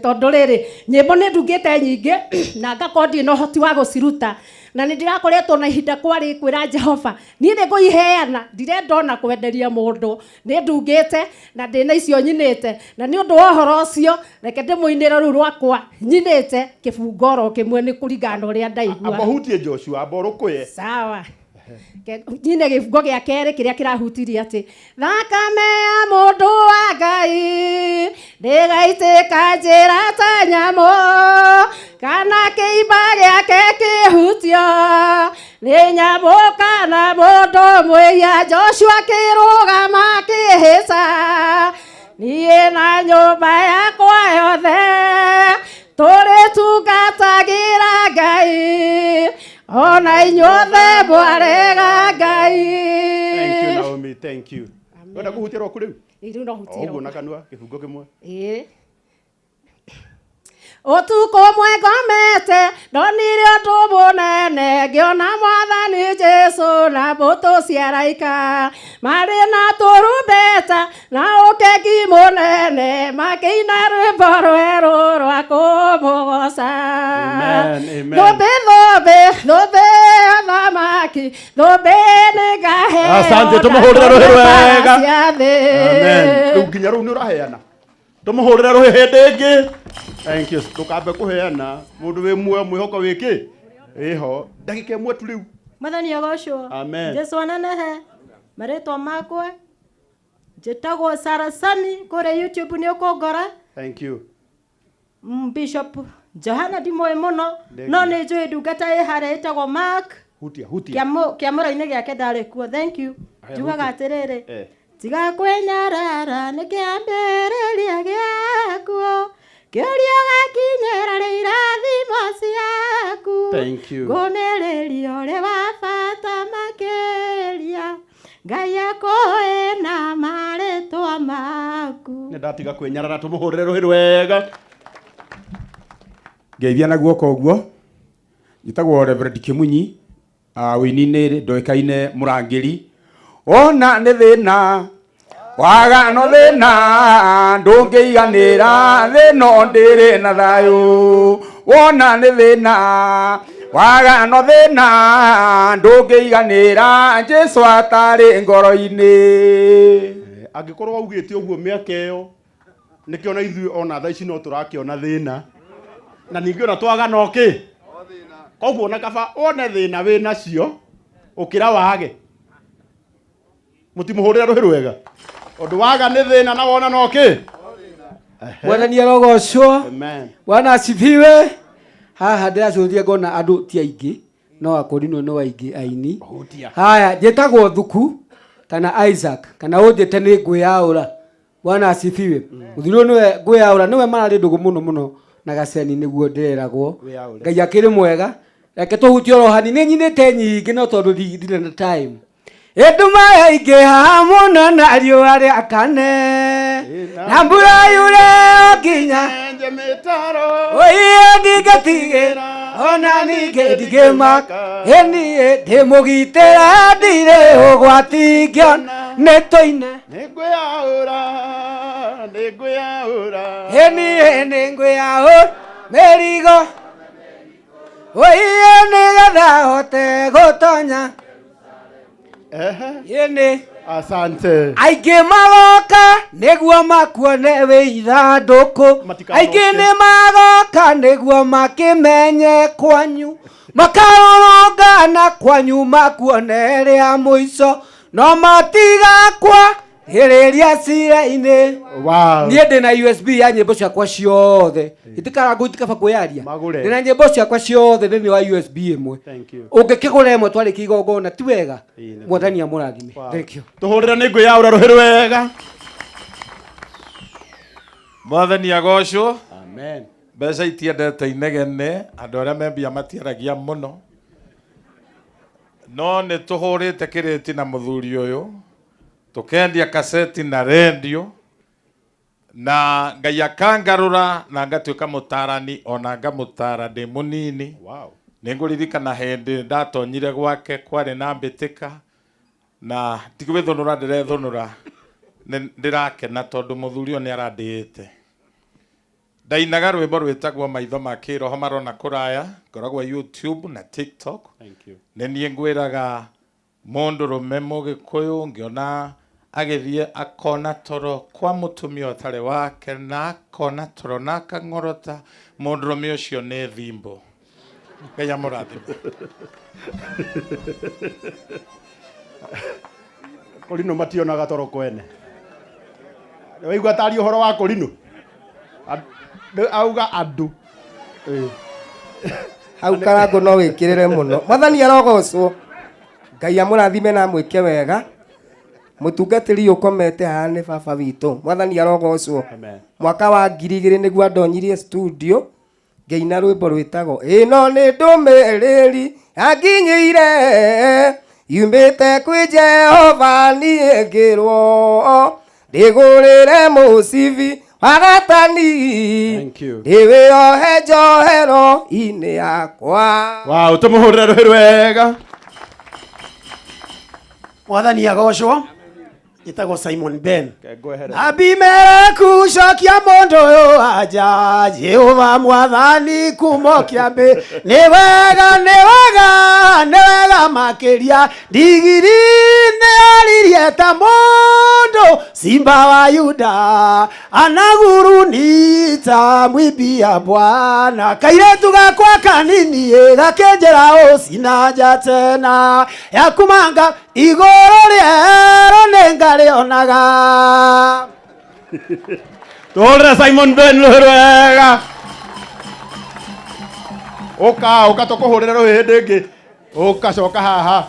Tondũ rĩrĩ, nyĩmbo nĩ ndungĩte nyingĩ na ngakorwo ndirĩ na ũhoti wa gũciruta, na nĩ ndĩrakoretwo na ihinda kwarĩ kwĩra Jehova niĩ nĩ ngũiheana, ndirenda ona kwenderia mũndũ, nĩ ndungĩte na ndĩna icio nyinĩte, na nĩ ũndũ wa ũhoro ũcio reke ndĩmũinĩre rũu rwakwa nyinĩte kĩbungo oro kĩmwe nĩ kũringana na ũrĩa ndaigua. Amba hutie Joshua, amba ũrũkũye. Sawa. Nyine gĩbungo gĩa kerĩ kĩrĩa kĩrahutirie atĩ thakame ya mũndũ wa Ngai ndĩgaitĩka njĩra ta nyamũ, kana kĩimba gĩake kĩhutio nĩ nyamũ kana mũndũ mwĩhia. Joshua kĩrũgama kĩhĩca, niĩ na nyũmba yakwa yothe tũrĩtungatagĩra Ngai, ona inyuothe mwarega Ngai. Thank you Naomi, thank you. Wenda kũhutia rwaku rĩu? Ĩ, rĩu no hutie O ũguo na rwakwa. kanua kĩbungo kĩmwe. Ĩ. Ũtukũ ũmwe ngomete ndonire ũndũ mũnene, ngĩona Mwathani Jesũ na mbũtũ cia araika marĩ na tũrumbeta na ũkengi mũnene, makĩina rwĩmbo rwerũ rwa kũmũgoca. Amen, amen. Thũmbĩ, thũmbĩ, thũmbĩ ya thamaki, thũmbĩ nĩngaheo Asante, na tũmũhũrĩre rũhĩ rwega. cia thĩ. Amen. Rĩu nginya rĩu nĩ ũraheana. Tũmũhũrĩre rũhĩ hĩndĩ ĩngĩ. Thank you. Ndũkambe kũheana mũndũ wĩ muoyo mwĩhoko wĩkĩ ĩho ndagĩka ĩmwe tu rĩu. Mwathani agocwo. Amen. Jesu anenehe. Marĩtwa makwa njĩtagwo Sarasani kũrĩa YouTube nĩ ũkũngora. Thank you. Bishop Johana ndimũĩ mũno, Thank no you. nĩ njũĩ ndungata ĩ harĩa ĩtagwo Mark. Hutia, hutia. Kĩamũro-inĩ gĩake ndarĩ kuo. Thank you. Aya, Njugaga hutia. atĩrĩrĩ, Eh. tiga kwĩnyarara nĩ kĩambĩrĩria gĩakuo, kĩũria gakinyĩra rĩ irathimo ciaku. Thank you. Ngũmĩrĩria ũrĩ wa bata makĩria, Ngai akũĩ na marĩtwa maku. Nĩ ndatiga kwĩnyarara, tũmũhũrĩre rũhĩ rwega. Ngeithia na guoko ũguo. Njĩtagwo Reverend Kĩmunyi, wĩini-inĩ ndoĩkaine Mũrangĩri. Ona nĩ thĩna wagano thĩna ndũngĩiganĩra, thĩna ndĩrĩ na thayũ. Wona nĩ thĩna wagano thĩna ndũngĩiganĩra, Jesũ atarĩ ngoro-inĩ. Angĩkorwo waugĩte ũguo mĩaka ĩyo, nĩkĩo na ithuĩ ona thaa ici no tũrakĩona thĩna, na ningĩ ona twagana ũkĩ, koguo ona kaba wone thĩna wĩ nacio ũkĩra wage. Mũtimũhũrĩre rũhĩ rwega, ũndũ waga nĩ thĩna na wona no kĩ. Mwathani arogocwo. Amen. Bwana asifiwe. Haha ndĩracũthia ngona andũ ti aingĩ, no akorinwo no aingĩ aini. Hutia. Haya, njĩtagwo Thuku kana Isaac kana ũnjĩte nĩ ngwĩyaũra. Bwana asifiwe. Mũthuri ũyũ nĩwe ngwĩyaũra, nĩwe mararĩ ndũgũ mũno mũno na Gaceni nĩguo ndĩreragwo. Wĩyaũre. Ngai akĩrĩ mwega. Reke tũhutie oro hanini, nĩ nyinĩte nyingĩ no tondũ ndirĩ na time. Ĩnduma yaingĩha mũno na riũa rĩakane, na mbura yure nginya oiye ndingĩtigĩra, ona ningĩ ndingĩmaka, ĩ niĩ ndĩmũgitĩra ndirĩ ũgwati ngĩona, nĩ tũine. Nĩngwĩyaũra, nĩngwĩyaũra. Ĩ niĩ nĩngwĩyaũra mĩrigo, oiye nĩgetha hote gũtonya. Ĩnĩ. Asante. Aingĩ magoka nĩguo makuone wĩ ithandũkũ, aingĩ nĩ magoka nĩguo makĩmenye kwanyu, makarũrũngana kwanyu makuone rĩa mũico, no matigakwa hĩrĩria cira-inĩ. Wow. Niĩ ndĩna USB ya nyĩmbo ciakwa ciothe, itikarangwo itikaba kwĩyaria. Magũre. Ndĩna nyĩmbo ciakwa ciothe thĩinĩ wa USB ĩmwe. Thank you. Ũngĩkĩgũra ĩmwe twarĩkia igongona ti wega. Ĩĩ, nĩ Mwathani amũrathime. Wow. Thank you. Tũhũrĩre nĩ ngwĩyaũra rũhĩ rwega. Mwathani agocwo. Amen. Mbeca itiendete inegene, andũ arĩa me mbia matiaragia mũno, no nĩ tũhũrĩte kĩrĩti na mũthuri ũyũ, tũkendia kaseti na rendio, na Ngai akangarũra na ngatuĩka mũtarani, ona ngamũtara ndĩ mũnini. Wow. Nĩ ngũririkana hĩndĩ ndatonyire gwake kwarĩ na mbĩtĩka, Na tigwithunura ndirethunura ndirakena tondu muthuri uyu ni arandiite. Ndainaga rwimbo rwitagwo maitho ma kiroho marona kuraya, ngoragwo YouTube na TikTok. Thank you. Nĩ niĩ ngwĩraga mũndũ rũme mũgĩkũyũ ngĩona agĩthiĩ akona toro kwa mũtumia ũtarĩ wake na akona toro na akang'orota, mũndũ rũme ũcio nĩ thimbo. Ngai amũrathime. Korino mationaga toro kwene. Waigua tari ũhoro wa Korino? Auga andũ. Hau Karangũ no wĩkĩrĩre mũno. Mwathani arogocwo. Ngai amũrathime na amwĩke wega. Mũtungatĩri ũkomete haha nĩ baba witũ. Mwathani arogocwo. Mwaka wa 2000 nĩguo andonyirie studio ngĩina rwĩmbo rwĩtagwo ĩno nĩ ndũmĩrĩri yanginyĩire yumĩte kwĩ Jehova niĩ ngĩrwo ndĩgũrĩre mũcibi wa gatani ndĩwĩohe njohero-inĩ yakwa. Wow, tũmũhũrĩre rũhĩ rwega. Mwathani agocwo. Njĩtagwo Simon Ben. Abimeleku cokia mũndũ ũyũ anja Jehova mwathani kuma kĩambĩ nĩ wega nĩ wega nĩ wega makĩria ndigiri nĩ aririe ta mũndũ simba wa Yuda anagurunita mwibia Bwana kairetu gakwa kanini gakĩnjĩra ũcina nja tena yakumanga igũrũ rĩero nĩ ngarĩonaga. Tũhũrĩre Simon Ben rũhĩ rwega. Ũka ũka tũkũhũrĩre rũhĩ hĩndĩ ĩngĩ. Ũka coka haha.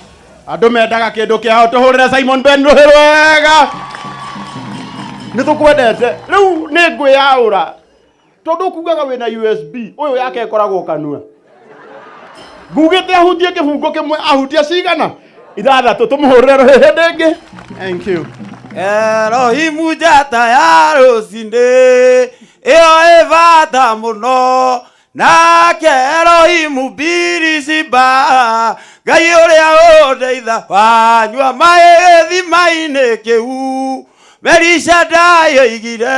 Andũ mendaga kĩndũ kĩao, tũhũrĩre Simon Ben rũhĩ rwega. Nĩ tũkwendete. Rĩu nĩ ngwĩyaũra tondũ kugaga wĩna USB ũyũ yake ĩkoragwo kanua. Ngugĩte ahutie kĩbungo kĩmwe, ahutia cigana? Ithathatũ. Tũmũhũrĩre rũhĩ hĩndĩ ĩngĩ. Thank you. Elohimu njata ya rũcinĩ ĩyo ĩ bata mũno nake Elohimu Birisiba Ngai ũrĩa ũndeitha wanyua maĩ gĩthima-inĩ kĩu Merisha ndayoigire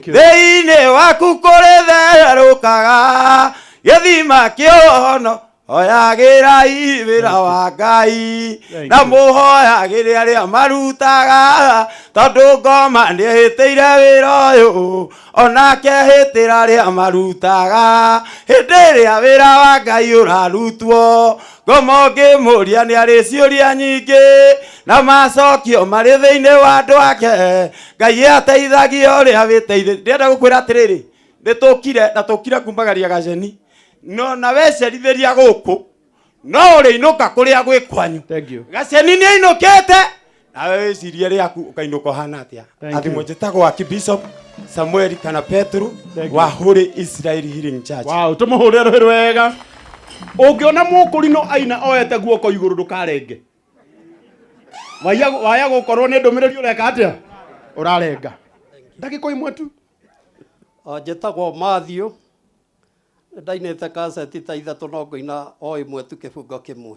thĩinĩ waku kũrĩ therũkaga gĩthima kĩono hoyagĩrai wĩra wa Ngai na mũhoyagĩre arĩa marutaga tondũ ngoma nĩehĩtĩire wĩra ũyũ onake ehĩtĩra arĩa marutaga hĩndĩ ĩrĩa wĩra wa Ngai ũrarutwo ngoma ũngĩmũria nĩ arĩ ciũria nyingĩ na macokio marĩ thĩinĩ wa andũ ake Ngai ateithagia ũrĩa wĩteithĩtie. Ndĩrenda gũkwĩra atĩrĩrĩ, nĩ tũkire na tũkire kumbagaria gaceni no na wecerithĩria gũkũ no ũrĩinũka kũrĩa gwĩ kwanyu. Gaceni nĩ ainũkĩte nawe wĩcirie rĩaku ũkainũka ũhana atĩa. Athimwo njĩtagwo Archbishop Samuel kana Petro wa Holy Israel Healing Church. Wow, tũmũhũrĩre rũhĩ rwega. Ũngĩona mũkũrino aina oete guoko igũrũ ndũkarenge. Waya gũkorwo nĩ ndũmĩrĩri ũreka atĩa? Ũrarenga. Ndagĩka ĩmwe tu. Njĩtagwo Matthew. Ndainĩte kaseti ta ithatũ no ngũina o ĩmwe tu kĩbungo kĩmwe.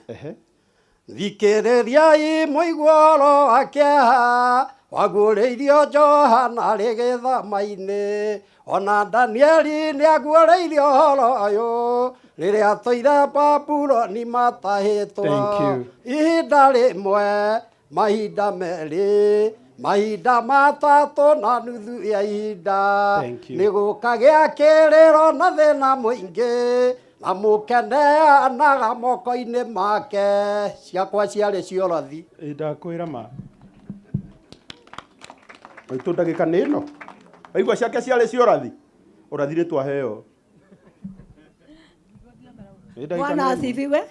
Thikĩrĩriai mũiguoro wa kĩeha waguũrĩirio Johana rĩ gĩthama-inĩ ona Danieli nĩaguũrĩirio ũhoro ũyũ rĩrĩa atũire Babuloni matahĩtwo ihinda rĩmwe mahinda merĩ mahinda matatũ na nuthu ya ihinda nĩ gũkagĩa kĩrĩro na thĩna mũingĩ na mũkeneanaga moko-inĩ make. Ciakwa ciarĩ ciorathi. Ndakwĩra ma maitũ ndagĩka nĩ ĩno waigua ciake ciarĩ ciorathi ũrathi rĩ twaheo. Bwana asifiwe.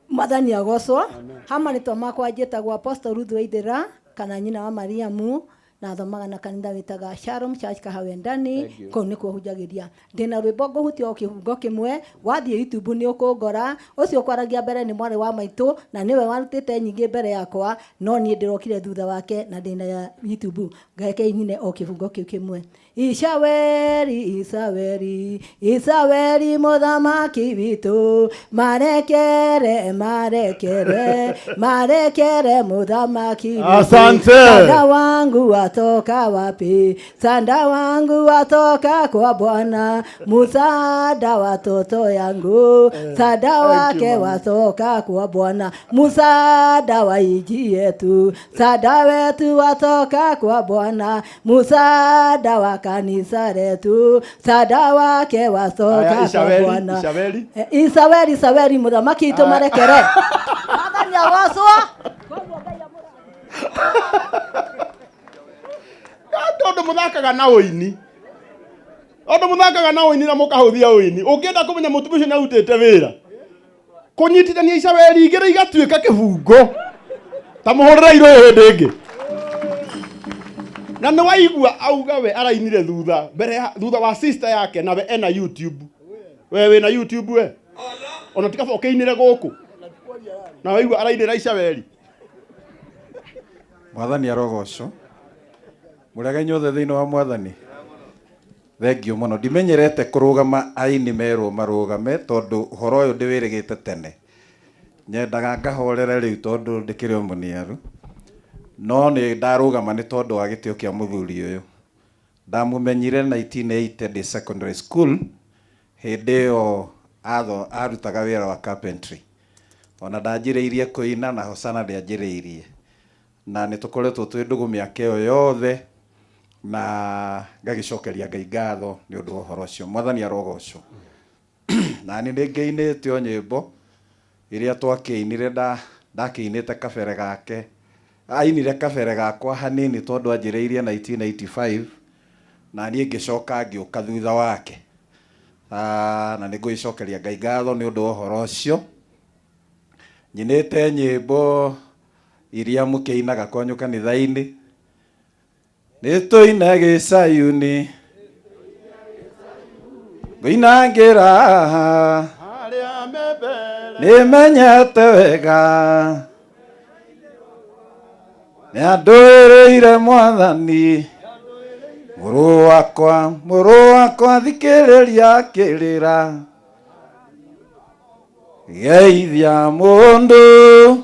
Mwathani agocwo. Ha marĩtwa makwa njĩtagwo Apostle Ruth Waithera kana nyina wa Mariamu. Na thomaga na kanitha wĩtaga Shalom Church Kahawendani. Thank you. Kũu nĩkuo hunjagĩria. Ndĩna rwĩmbo ngũhutia o kĩhungo kĩmwe, wathiĩ YouTube nĩ ũkũngora. Ũcio ũkwaragia mbere nĩ mwarĩ wa maitũ na nĩwe warutĩte nyingĩ mbere yakwa, no niĩ ndĩrokire thutha wake na ndĩna ya YouTube. Ngeke nyine o kĩbungo kĩu kĩmwe. Isaweri, Isaweri, Isaweri mũthamaki witũ, marekere, marekere, marekere mũthamaki witũ. Asante. Sanda wangu watoka wapi? Sanda wangu watoka kwa Bwana, musaada watoto yangu, sada Thank you, wake mama. watoka kwa Bwana, musaada wa iji yetu, sada wetu watoka kwa Bwana, musaada wa kanisa letu, sada wake watoka Aya, kwa Isabeli, Bwana. Isabeli. Isaweri, Isaweri mũthamaki witũ, marekere. Mwathani agocwo. Tondu muthakaga na ũini, tondu muthakaga na ũini na mũkahũthia ũini, ũngĩenda kũmenya mũtumia ũcio nĩarutĩte wĩra kũnyitithania icaweri igĩrĩ igatuĩka kĩbungo, ta mũhũrĩre irũĩ hĩndĩ ĩngĩ. Na nĩ waigua auga we arainire thutha mbere ya thutha wa sister yake, nawe ena YouTube. We wĩna YouTube we ona tikaba ũkĩinĩre gũkũ na waigua arainĩra icaweri. Mwathani arogocwo. Mũrega inyuothe thĩinĩ wa Mwathani. Thengiũ mũno. Ndimenyerete kũrũgama aini merwo marũgame, tondũ ũhoro ũyũ ndĩwĩrĩgĩte tene. Nyendaga ngahorere rĩu tondũ ndĩkĩrĩ o mũniaru. No nĩ ndarũgama nĩ tondũ wa gĩtĩo kĩa mũthuri ũyũ. Ndamũmenyire 1980 ndĩ secondary school, hĩndĩ ĩyo arutaga wĩra wa carpentry. Ona ndanjĩrĩirie kũina na Hosana ndĩanjĩrĩirie. Na nĩ tũkoretwo twĩ ndũgũ mĩaka ĩyo yothe, na ngagĩcokeria Ngai ngatho nĩ ũndũ wa ũhoro ũcio. Mwathani arogocwo. Na nĩ ngĩinĩte o nyĩmbo iria twakĩinire, ndakĩinĩte kabere gake. Ainire kabere gakwa hanini tondũ anjĩrĩirie 1985, na niĩ ngĩcoka ngĩũka thutha wake. Na nĩ ngũgĩcokeria Ngai ngatho nĩ ũndũ wa ũhoro ũcio. Nyinĩte nyĩmbo iria mũkĩinaga kwanyu kanitha-inĩ. Nĩ tũine gĩcayuni, ngũina ngĩra, nĩmenyete wega, nĩandũĩrĩire Mwathani. Mũrũ wakwa thikĩrĩria kĩrĩra, geithia mũndũ.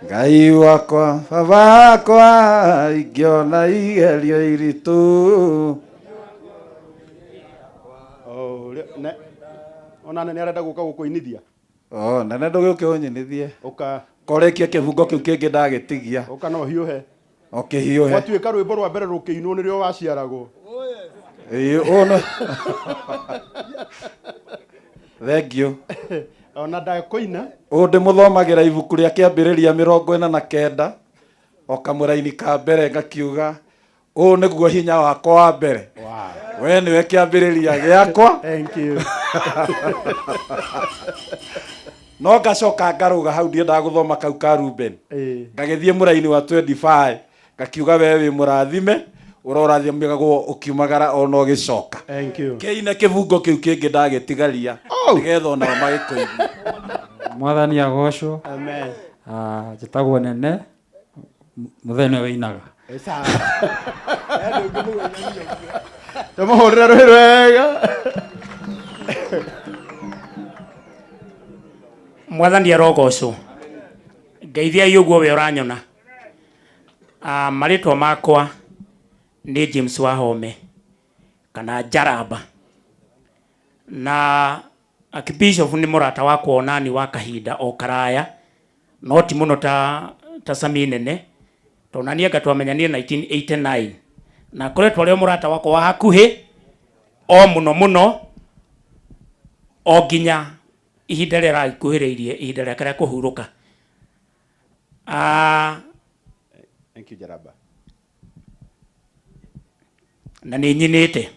Ngai wakwa, baba wakwa, ingĩona igerio iritũ. Ona nĩ arenda gũka gũkũinithia. Oh, nene ndũgĩũke ũnyinithie. Ũka. Korekia kĩbungo kĩu kĩngĩ ndagĩtigia. Ũka no hiũhe. Ũkĩhiũhe. Gwatuĩka rwĩmbo rwa mbere rũkĩinwo nĩrĩo waciaragwo. Ĩĩ, ũũ no. Thank you. Ona ndakũina. Ũũ ndĩmũthomagĩra ibuku rĩa kĩambĩrĩria 49, o kamũraini ka mbere ngakiuga ũũ nĩguo hinya wakwa wa mbere. Wow. We nĩwe kĩambĩrĩria gĩakwa. Thank you. No ngacoka ngarũga hau, ndiendaga gũthoma kau ka Ruben. Ngagĩthiĩ mũraini wa 25, ngakiuga we wĩ mũrathime, ũrorathimagwo ũkiumagara ona ũgĩcoka. Thank you. Kĩine kĩbungo kĩu kĩngĩ ndagĩtigaria, nĩgetha onao magĩkũigue. Mwathani agocwo. Amen. Njĩtagwo Nene, mũthenya ũinaga. Tũmũhũrĩre rũhĩ rwega. Mwathani arogocwo. Ngeithiai ũguo we ũranyona. Marĩtwa makwa nĩ James Wahome kana Njaramba. Na Archbishop nĩ mũrata wakwa onani wa kahinda o karaya, no ti mũno ta Sami Nene, tondũ naniĩ anga twamenyanire 1989, na akoretwo arĩ o mũrata wakwa wa hakuhĩ o mũno mũno o nginya ihinda rĩrĩa ragĩkuhĩrĩirie ihinda rĩake rĩa kũhurũka. Thank you, Jaraba. Na nĩ nyinĩte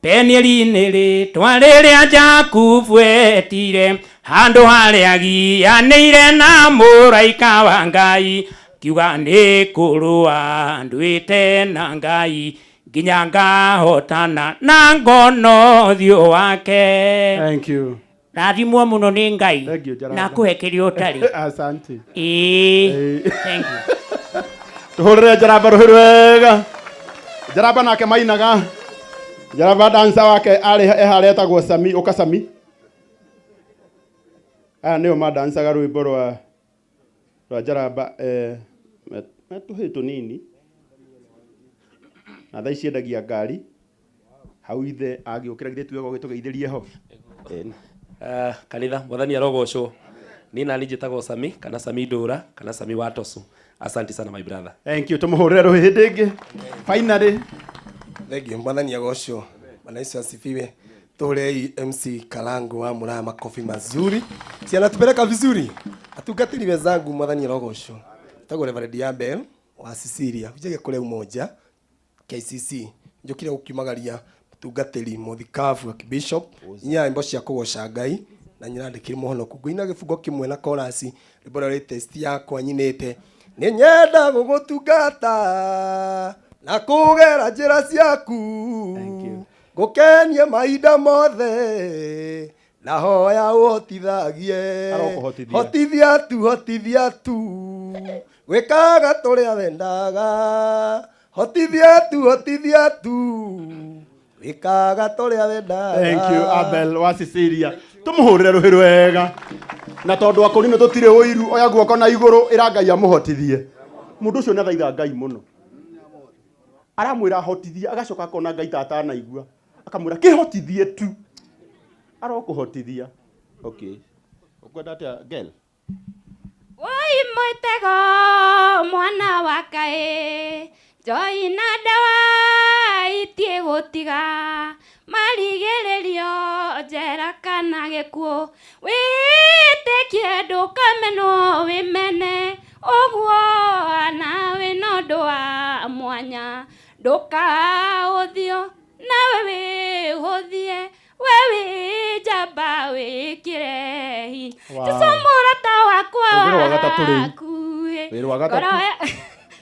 Penieli-inĩ rĩtwa rĩrĩa Jakubu etire, handũ harĩa agianĩire na mũraika wa Ngai. Kiuga nĩ kũrũa nduĩte na Ngai nginya ngahotana na ngono ũthiũ wake. Thank you. Rathimwo mũno nĩ Ngai. Thank you, Jaramba. Na kũhe kĩrĩa ũtarĩ. Asante. Ĩĩ. Thank you. Tuhurire Jaramba rũhĩ rwega. Jaramba nake mainaga. Jaramba dancer wake arĩ e harĩa etagwo Sami, ũka Sami. Aya nĩo madancaga rwĩmbo rwa Jaramba me tũhĩĩ tũnini. Na thaa ici endagia ngari. Hau ithe agĩũkĩra githĩ tiwe gũgĩtũgeithĩrie ho. Ĩni. Kanitha mwathani arogocwo. Niĩ nani njĩtagwo Sami kana Sami Ndũra kana Sami wa Tosu. Asante sana, my brother. Thank you. Tũmũhũrĩre rũhĩ hĩndĩ ĩngĩ. Finally. Thank you. Mwathani agocwo. Bwana Yesu asifiwe. Tuhurei MC Kalangu wa Muraya makofi mazuri. Si anatupeleka vizuri. Atungatĩri wenzangu, mwathani arogocwo. Tagwo Reverend Abel wa Cecilia. Ujege kule Umoja KCC. Njũkire gũkiumagaria mũtungatĩri mũthikabu wa bishop. Inya nyĩmbo cia kũgoca Ngai na nyirandĩkire mũhonoku. Ngũina gĩbungo kĩmwe na chorus, rwĩmbo rũrĩa latest yakwa nyinĩte. Nĩ nyenda gũgũtungata na kũgera njĩra ciaku, ngũkenie mahinda mothe, na hoya ũhotithagie. Arokũhotithia. Hotithia tu, hotithia tu gwĩkaga tũrĩa wendaga, hotithia tu, hotithia tu gwĩkaga tũrĩa wendaga. Thank you, Abel wa Cecilia. Tũmũhũrĩre rũhĩ rwega. Na tondũ akũrinũ tũtirĩ ũiru, oya guoko na igũrũ ĩra Ngai amũhotithie. Mũndũ ũcio nĩ athaitha Ngai mũno. Aramwĩra ahotithie, agacoka akona Ngai ta atanaigua. Akamwĩra kĩhotithie tu. Arokũhotithia. Okay. Ũkwenda atĩa, girl? Woi mwĩtego mwana wa kaĩ, njoi na ndawa itiĩ gũtiga, marigĩrĩrio njera kana gĩkuũ, wĩtĩkie ndũkamenwo wĩmene ũguo, nawe no ũndũ wa mwanya, ndũkaũthio nawe wĩhũthie, we wĩ njamba wĩkĩre hinya. Wow. Jesũ mũrata wakwa Wĩra wa gatatũ rĩu. hakuhĩ. Wĩra wa gatatũ. Ngoro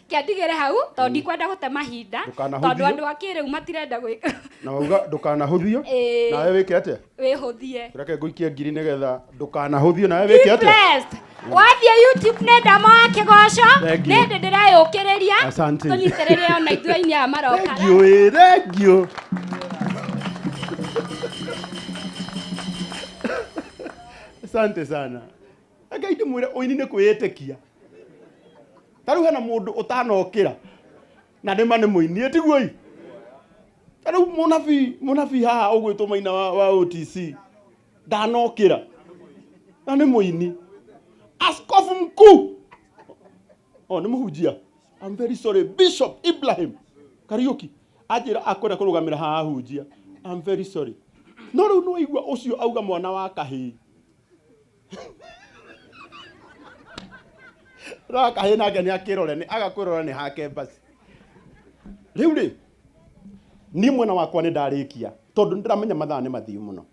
kĩandigĩre hau tondũ ndikwenda gũte mahinda, Ndũkanahũthio. tondũ andũ a kĩrĩu matirenda gwĩka. Na wauga ndũkanahũthio. Ĩĩ. Nawe wĩke atĩa? Wĩhũthie. Reke ngũikie ngiri nĩgetha ndũkanahũthio, nawe Be wĩke atĩa? blessed. Wathiĩ YouTube nĩ ndama wa kĩgoco. Thank you. Nĩ ndĩ ndĩreyũkĩrĩria. Asante. Tũnyitĩrĩre ona ithuĩ aini aya maroka. Thank you, ĩ, thank you. Asante sana. Ngai ndĩmwĩre ũini nĩ kwĩĩtĩkia. Ta rĩu hena mũndũ ũtanokĩra na nĩma nĩ mũini, tiguo ĩ? Ta rĩu mũnabii haha ũgwĩtwo Maina wa OTC ndanokĩra na nĩ mũini. Askofu mkuu, oh, nĩ mũhunjia. I'm very sorry, Bishop Ibrahim Kariuki anjĩra akwenda kũrũgamĩra haha ahunjia. I'm very sorry. No rĩu nĩwaigua ũcio auga mwana wa kahĩĩ. Mwana wa kahĩĩ nake nĩ akĩrore, nĩ aga kwĩrora nĩ hake basi. Rĩu rĩ, niĩ mwena wakwa nĩ ndarĩkia tondũ nĩ ndĩramenya mathaa nĩ mathiu mũno.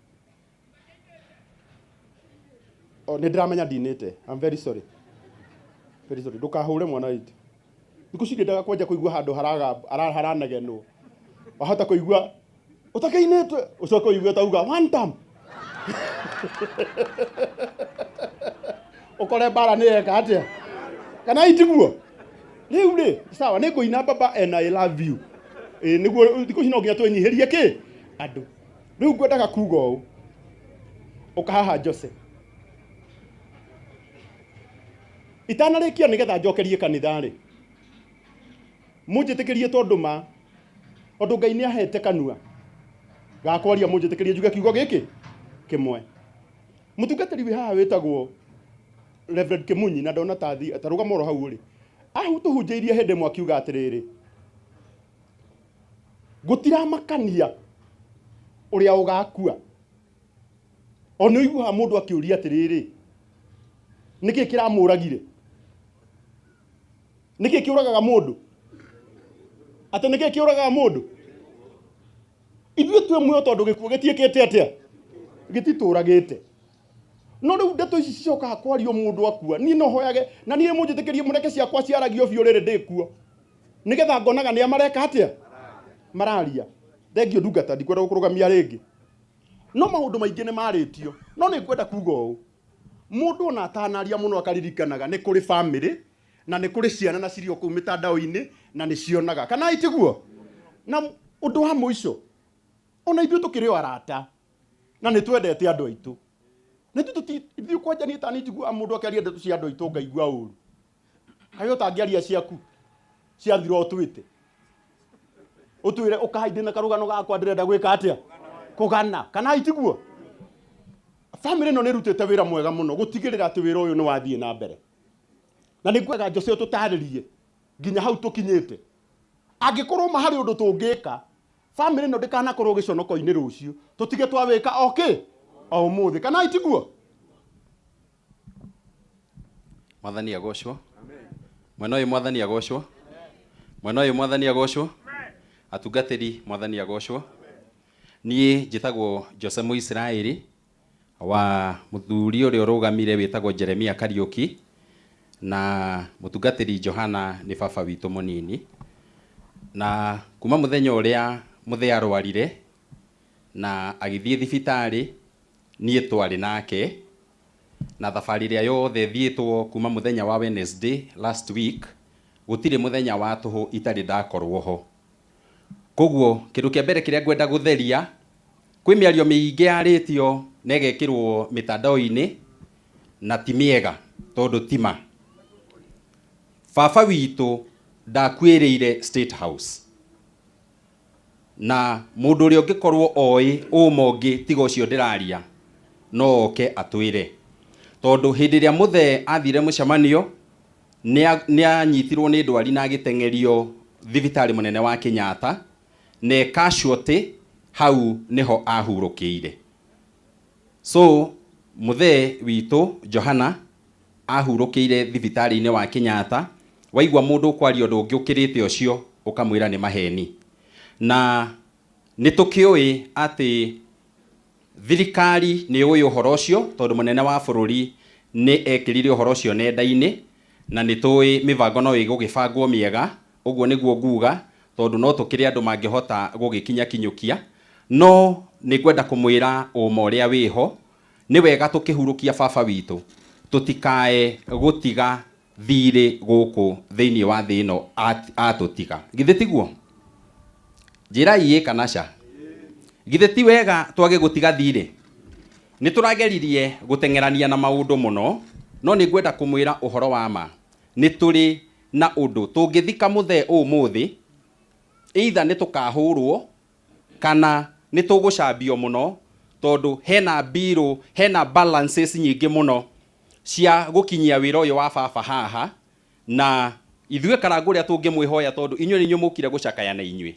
O, nĩ ndĩramenya ndinĩte. I'm very sorry. Very sorry. Ndũkahũre mwana witũ. Thikũ ici ndiendaga kwanja kũigua handũ haranegenwo. Wahota kũigua ũtakĩinĩtwe, ũcoke ũigue tauga one time. Ũkore mbara nĩ yeka atĩa? Kana itiguo? Rĩu rĩ, sawa, nĩ ngũina baba and I love you. Ĩ nĩguo thikũ ici no nginya twĩnyihĩrie kĩ? Andũ. Rĩu ngwendaga kuga ũũ. Ũka haha Jose. Itanarĩkia nĩgetha njokerie kanitha rĩ, mũnjĩtĩkĩrie tondũ ma tondũ Ngai nĩ ahete kanua gakwaria, mũnjĩtĩkĩrie njuge kiugo gĩkĩ kĩmwe. Mũtungatĩri wĩ haha wĩtagwo Reverend Kimunyi, na ndona ta thiĩ ta rũgama oro hau ũrĩ, ahutũhunjĩirie hĩndĩ ĩmwe akiuga atĩrĩrĩ, gũtiramakania ũrĩa ũgakua. O nĩ ũiguaga mũndũ akĩũria atĩrĩrĩ, nĩkĩ kĩramũragire? Nĩkĩ kĩũragaga mũndũ? Atĩ nĩkĩ kĩũragaga mũndũ? Ithuĩ twĩ muoyo tondũ gĩkuũ gĩtiĩkĩte atĩa? Gĩtitũragĩte. No rĩu ndeto ici cicokaga kwario mũndũ akua, niĩ no hoyage na niĩ mũnjĩtĩkĩrie mũreke ciakwa ciaragio biũ rĩrĩ ndĩkuo, nĩgetha ngonaga nĩa mareka atĩa, mararia. Thengio ndungata, ndikwenda gũkũrũgamia rĩngĩ, no maũndũ maingĩ nĩ marĩtio. No nĩ ngwenda kuga ũũ, mũndũ ona atanaria mũno akaririkanaga nĩ kũrĩ family na nĩ kũrĩ ciana na cirĩ o kũu mĩtandao-inĩ na nĩ cionaga, kana itiguo? Na ũndũ wa mũico, ona ithuĩ tũkĩrĩ o arata na nĩ twendete andũ aitũ, na ithuĩ ithuĩ kwanja niĩ tani njiguaga mũndũ akĩaria ndeto cia andũ aitũ ngaigua ũru. Kaĩ ũtangĩaria ciaku ciathira ũtwĩte, ũtwĩre ũkahainde na karũgano gakwa ndĩrenda gwĩka atĩa, kũgana, kana itiguo? Family ĩno nĩ ĩrutĩte wĩra mwega mũno gũtigĩrĩra atĩ wĩra ũyũ nĩ wathiĩ na mbere, na nĩ ngwenda Jose tũtarĩrie nginya hau tũkinyĩte. Angĩkorwo ma harĩ ũndũ tũngĩka, family ĩno ndĩkanakorwo gĩconoko-inĩ rũciũ, tũtige twawĩka okay o ũmũthĩ, kana itiguo? Mwathani agocwo. Mwena ũyũ mwathani agocwo. Mwena ũyũ mwathani agocwo. Atungatĩri mwathani agocwo. Niĩ njĩtagwo Jose Mũisiraeli wa mũthuri ũrĩa ũrũgamire wĩtagwo Jeremia Kariũki, na mũtungatĩri Johana nĩ baba witũ mũnini. Na kuma mũthenya ũrĩa mũthee arwarire na agĩthiĩ thibitarĩ, niĩ twarĩ nake, na thabarĩ ĩrĩa yothe thiĩtwo kuma mũthenya wa Wednesday last week, gũtirĩ mũthenya wa tũhũ itarĩ ndakorwo ho. Koguo kĩndũ kĩa mbere kĩrĩa ngwenda gũtheria, kwĩ mĩario mĩingĩ yarĩtio na ĩgekĩrwo mĩtandao-inĩ na ti mĩega tondũ ti ma. Baba witũ ndakuĩrĩire State House, na mũndũ ũrĩa ũngĩkorwo oĩ ũma ũngĩ tiga ũcio ndĩraria no oke atwĩre, tondũ hĩndĩ ĩrĩa mũthee athire mũcemanio nĩ anyitirwo nĩ ndwari na agĩteng'erio thibitarĩ mũnene wa Kenyatta, na casualty hau nĩho ahurũkĩire. So mũthee witũ Johana ahurũkĩire thibitarĩ-inĩ wa Kenyatta. Waigua mũndũ ũkwaria ũndũ ũngĩ ũkĩrĩte ũcio ũkamwĩra nĩ maheni. Na nĩ tũkĩũĩ atĩ thirikari nĩ yũĩ ũhoro ũcio, tondũ mũnene wa bũrũri nĩ ekĩrire ũhoro ũcio nenda-inĩ, na nĩ tũĩ mĩbango no ĩgũgĩbangwo mĩega, ũguo nĩguo nguga, tondũ no tũkĩrĩ andũ mangĩhota gũgĩkinya kinyũkia. No nĩ ngwenda kũmwĩra ũma ũrĩa wĩho, nĩ wega tũkĩhurũkia baba witũ tũtikae gũtiga thirĩ gũkũ thĩinĩ wa thĩ ĩno atũtiga. Githĩ tiguo? Njĩrai ĩ kana ca? Githĩ ti wega twage gũtiga thirĩ? Nĩ tũrageririe gũteng'erania na maũndũ mũno, no nĩ ngwenda kũmwĩra ũhoro wa ma. Nĩ tũrĩ na ũndũ tũngĩthika mũthee ũmũthĩ, either nĩ tũkahũrwo kana nĩ tũgũcambio mũno, tondũ hena mbirũ, hena balances nyingĩ mũno cia gũkinyia wĩra ũyũ wa baba haha, na ithuĩ Karangũ ũrĩa tũngĩmwĩhoya, tondũ inyuĩ nĩ inyuĩ mũkire gũcakaya na inyuĩ.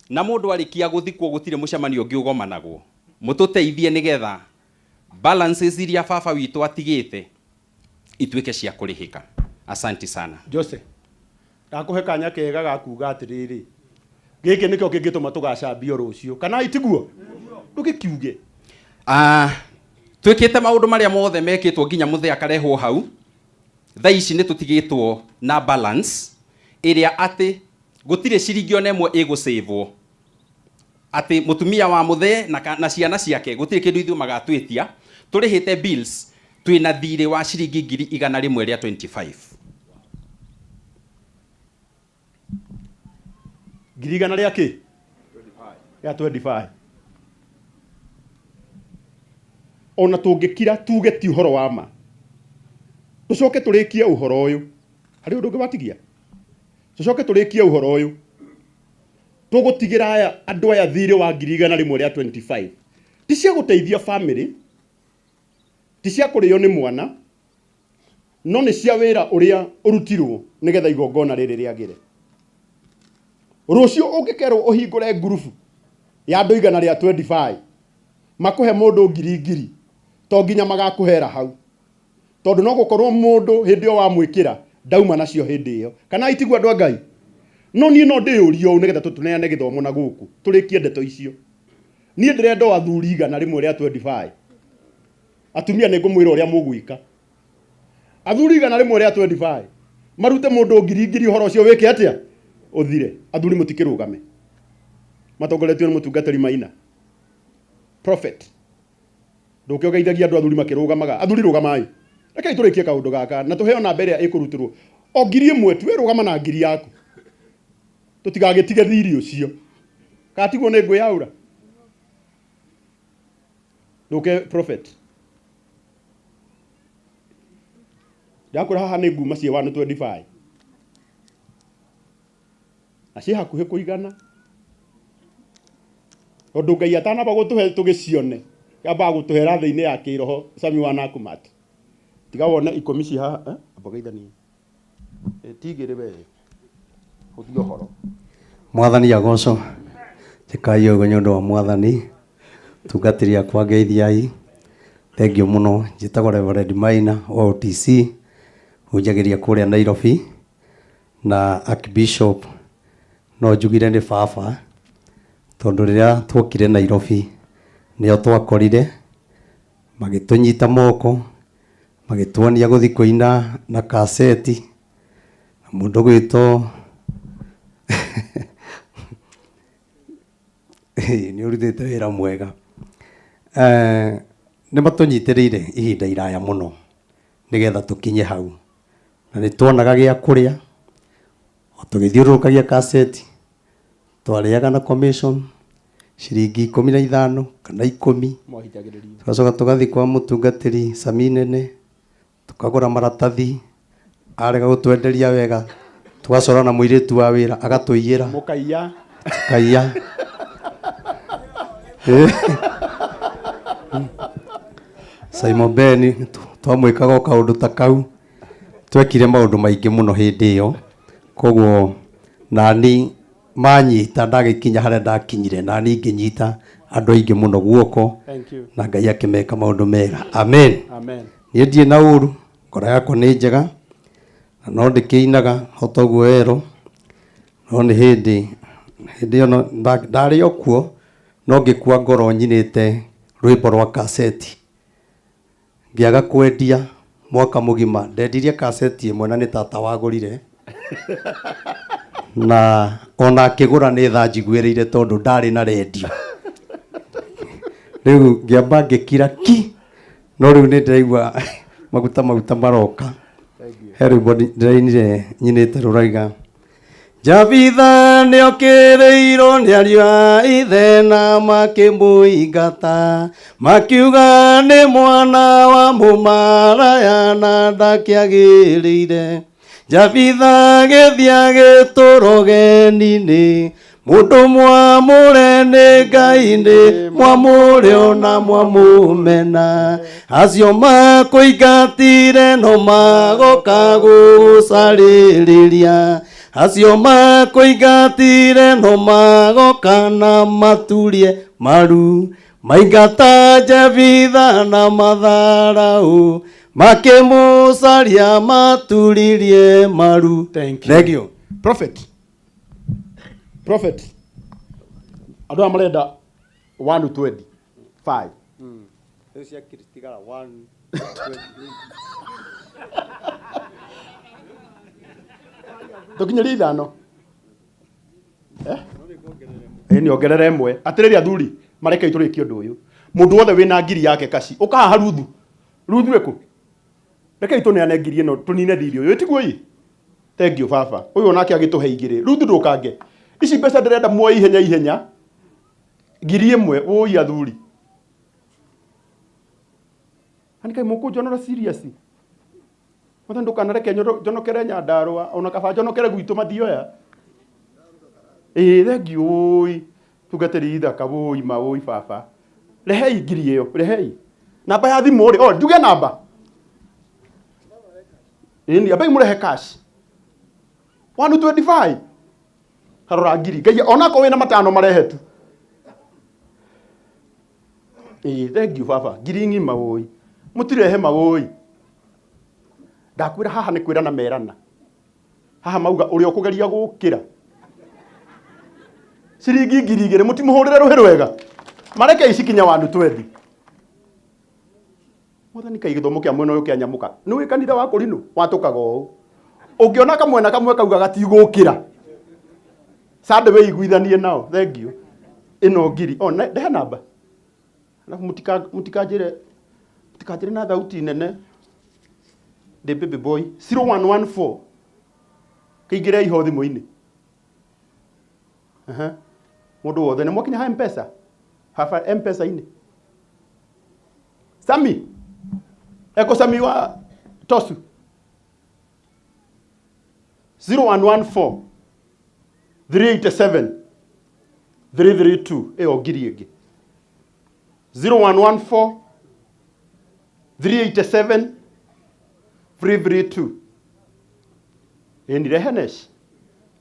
Na mũndũ arĩkia gũthikwo gũtirĩ mũcemanio ũngĩ ũgomanagwo. Mũtũteithie nĩgetha balances iria baba witũ atigĩte ituĩke cia kũrĩhĩka. Asante sana. Jose, ndakũhe kanya kega ga kuga atĩrĩrĩ, gĩkĩ nĩkĩo kĩngĩtũma tũgacambio rũciũ, kana itiguo? Ndũgĩkiuge. Twĩkĩte maũndũ marĩa mothe mekĩtwo nginya mũthee akarehwo hau. Thaa ici nĩ tũtigĩtwo na balance ĩrĩa atĩ gũtirĩ ciringi ona ĩmwe ĩgũcĩvwo, atĩ mũtumia wa mũthee na ciana ciake gũtirĩ kĩndũ ithuĩ magatwĩtia. Tũrĩhĩte bills, twĩna thirĩ wa ciringi 125,000. 100,000 rĩa kĩ? Rĩa 25. Ona tũngĩkira tuge ti ũhoro wa ma, tũcoke tũrĩkie ũhoro ũyũ, harĩ ũndũ ũngĩ watigia? Tũcoke tũrĩkie ũhoro ũyũ, tũgũtigĩra aya andũ aya thirĩ wa 125,000. Ti cia gũteithia family, ti cia kũrĩo nĩ mwana, no nĩ cia wĩra ũrĩa ũrutirwo nĩgetha igongona rĩrĩ rĩagĩre. Rũciũ ũngĩkerwo ũhingũre ngurubu ya andũ 125, makũhe mũndũ ngiri ngiri, to nginya magakũhera hau, tondũ no gũkorwo mũndũ hĩndĩ ĩyo wamwĩkĩra ndauma nacio hĩndĩ ĩyo, kana itigua andũ a Ngai? No niĩ no ndĩyũrie ũũ nĩgetha tũneane gĩthomo na gũkũ tũrĩkie ndeto icio. Niĩ ndĩrenda o athuri 125. Atumia nĩ ngũmwĩra ũrĩa mũgwĩka. Athuri 100 rĩa 25 marute mũndũ ngiri ngiri ũhoro ũcio wĩke atĩa? Ũthire. Athuri mũtikĩrũgame. Matongoretio nĩ mũtungatĩri Maina. Prophet. Ndũke ũgeithagia andũ athuri makĩrũgamaga. Athuri rũgamai. Rekei tũrĩkie kaũndũ gaka na tũheo namba ĩrĩa ĩkũrutĩrwo. O 1000 tu, we rũgama na 1000 yaku. Tũtigagĩtige thiri ũcio. Katigwo nĩ ngwĩyaũra. Ndũke prophet. Ndakwĩra haha nĩ nguma ciĩ 125. Na ciĩ hakuhĩ kũigana. Tondũ Ngai atanamba gũtũhe tũgĩcione, ambaga gũtũhera thĩ-inĩ ya kĩroho Sami wa Nakumatt. Tiga wone 10 ci haha, amba geithanie. Ti igĩrĩ we. Hũthia ũhoro. Mwathani agocwo. Njĩkai ũguo nĩ ũndũ wa Mwathani. Tungatĩri akwa ngeithiai. Thengiũ mũno. Njĩtagwo Reverend Maina wa OTC. Hunjagĩria kũrĩa Nairobi. Na Archbishop no njugire nĩ baba. Tondũ rĩrĩa tuokire Nairobi nĩo twakorire magĩtũnyita moko magĩtuonia gũthiĩ kũina na kaseti na mũndũ gwĩtwo nĩ ũrutĩte wĩra mwega. Nĩ matũnyitĩrĩire ihinda iraya mũno nĩgetha tũkinye hau, na nĩ tuonaga gĩa kũrĩa o tũgĩthiũrũrũkagia kaseti. Twarĩaga na commission ciringi 15 kana 10. Tũgacoka tũgathiĩ kwa mũtungatĩri Sami Nene tũkagũra maratathi, arega gũtwenderia wega, tũgacora na mũirĩtu wa wĩra agatũiyĩra. Mũkaiya. Tũkaiya. Simon Ben twamwĩkaga o kaũndũ ta kau. Twekire maũndũ maingĩ mũno hĩndĩ ĩyo. Koguo nani manyita ndagĩkinya harĩa ndakinyire, nani ngĩnyita andũ aingĩ mũno guoko. Thank you. Na Ngai akĩmeka maũndũ mega. Amen. Amen. Niĩ ndirĩ na ũru, ngoro yakwa nĩ njega, na no ndĩkĩinaga o ta ũguo werũ, no nĩ hĩndĩ ĩyo ndarĩ o kuo, no ngĩkua ngoro nyinĩte rwĩmbo rwa kaseti. Ngĩaga kwendia mwaka mũgima, ndendirie kaseti ĩmwe na nĩ tata wagũrire. Na ona akĩgũra nĩ tha njiguĩrĩire tondũ ndarĩ na rendio. Rĩu ngĩamba ngĩkira ki, no rĩu nĩ ndĩraigua maguta maroka. He rwĩmbo ndĩrainire nyinĩte rũraiga Jabitha nĩokĩrĩirwo nĩ ariũ a ithe na makĩmũingata, makiuga nĩ mwana wa mũmaraya na ndakĩagĩrĩire. Jabitha agĩthiĩ agĩtũũra ũgeni-inĩ, mũndũ mwamũre nĩ Ngai nĩ mwamũre ona mwamũmena. Acio makũingatire no magoka gũgũcarĩrĩria, acio makũingatire no magoka na maturie maru. Maingata Jabitha na matharaũ, makĩmũcaria maturirie maru. Thank you. Thank you. Prophet. Prophet. Andũ aya marenda 125. Rĩu cia tigara 120. Tũkinyĩrie 5. Ĩ nĩ ongerere ĩmwe. Atĩrĩrĩ athuri, marekei tũrĩkie ũndũ ũyũ. Mũndũ wothe wĩna ngiri yake kaci, ũka haha Ruthu. Ruthu ĩkũ? Rekei tũneane ngiri ĩno tũnine thirĩ ũyũ. Ĩtiguo ĩ? Thank you baba. Ũyũ onake agĩtũhe 2. Ruthu ndũkange. Ici mbeca ndĩrenda muoe ihenya ihenya. 1000 wũi athuri. Ani kaĩ mũkũnjonora serious? Mwathani ndũkanareke njonokere Nyandarũa, ona kaba njonokere gwitũ mathioya. Ĩĩ thank you wũi. Tungatĩri ithaka wũi ma wũi baba. Rehei ngiri ĩyo, rehei. Namba ya thimũ rĩ, o njuge namba. Ĩni ambai mũrehe cash. 125. Karora ngiri. Ngai onakorwo wĩna 5 marehe tu. Ĩĩ thank you baba. Ngiri ng'ima wũi. Mũtirehe mawũi. Ndakwĩra haha nĩ kwĩrana merana. Haha mauga ũrĩa ũkũgeria gũkĩra. Ciringi 2000 mũtimũhũrĩre rũhĩ rwega. Mareke ici kinya 120. Mwathani kai gĩthomo kĩa mwena ũyũ kĩa nyamũka. Nĩ wĩ kanitha wa Kũrinũ watũkaga ũũ. Ũngĩona kamwena kamwe kauga gatigũkĩra. Sande wĩiguithanie nao. Thank you. Ĩno ngiri. Oh, ndehe namba. Alafu mũtikanjĩre na thauti nene. Ndĩ baby boy 0114. Kĩingĩre iho thimũ-inĩ. Aha. Mũndũ wothe nĩ mwakinya ha M-Pesa. Hafa M-Pesa-inĩ. Sami. Eko Sami wa Tosu. 0114 387 332. Ĩyo ngiri ĩngĩ. 0114 387 332. Ĩni rehe Nesh.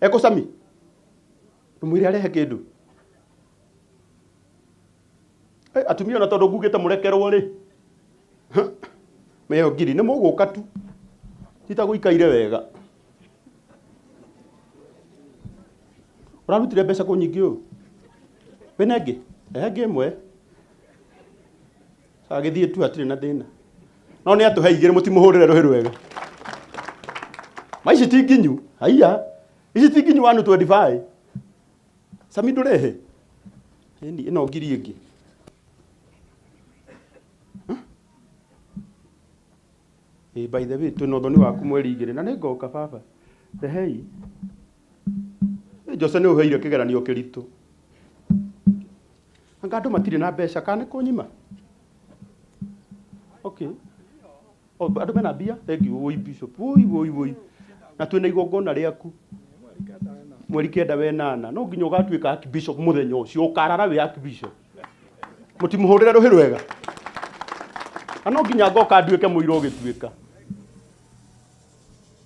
Eko Sami. Ndũmwĩre arehe kĩndũ. Atumia ona tondũ ngugĩte mũrekerwo rĩ. Meyo ngiri nĩ mũgũka tu. Titagũikaire wega. Ũrarutire mbeca kũ nyingĩ ũũ? Wĩna ĩngĩ? Rehe ĩngĩ ĩmwe. Agĩthiĩ tu hatirĩ na thĩna. No nĩ atũhe igĩrĩ mũtimũhũrĩre rũhĩ rwega. Ma ici ti nginyu. Haiya. Ici ti nginyu 125. Sami ndũrehe. Ĩni ĩno ngiri ĩngĩ. By the way, twĩna ũthoni waku mweri 2 na nĩ ngoka baba. Rehei. Jose nĩ ũheire kĩgeranio kĩritũ. Anga andũ matirĩ na mbeca kana nĩ kũnyima? Okay. Oh, andũ mena mbia? Thank you, woi bishop. Woi woi woi. Na twĩna igongona rĩaku. Mweri 9 wenana. No nginya ũgatuĩka archbishop mũthenya ũcio ũkarara wĩ archbishop. Mũtimũhũrĩre rũhĩ rwega. Na no nginya ngoka nduĩke mũira ũgĩtuĩka.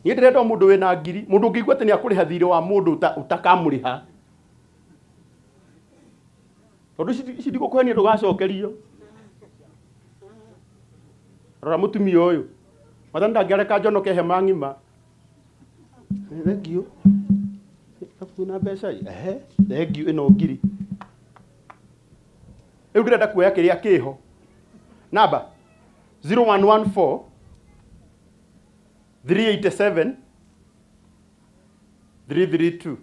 Niĩ ndĩrenda mũndũ wĩna ngiri, mũndũ ũngĩigua atĩ nĩakũrĩha thirĩ wa mũndũ ũtakamũrĩha. Tondũ ici ndigũkũhenia ndũgacokerio. Rora mũtumia ũyũ. Mwathani ndangĩareka njonoke hema ng'ima. Thank you. Na mbeca ĩ? Ehe, thank you ĩno ngiri. Rĩu ndĩrenda kuoya kĩrĩa kĩho. Namba 0114 387 332.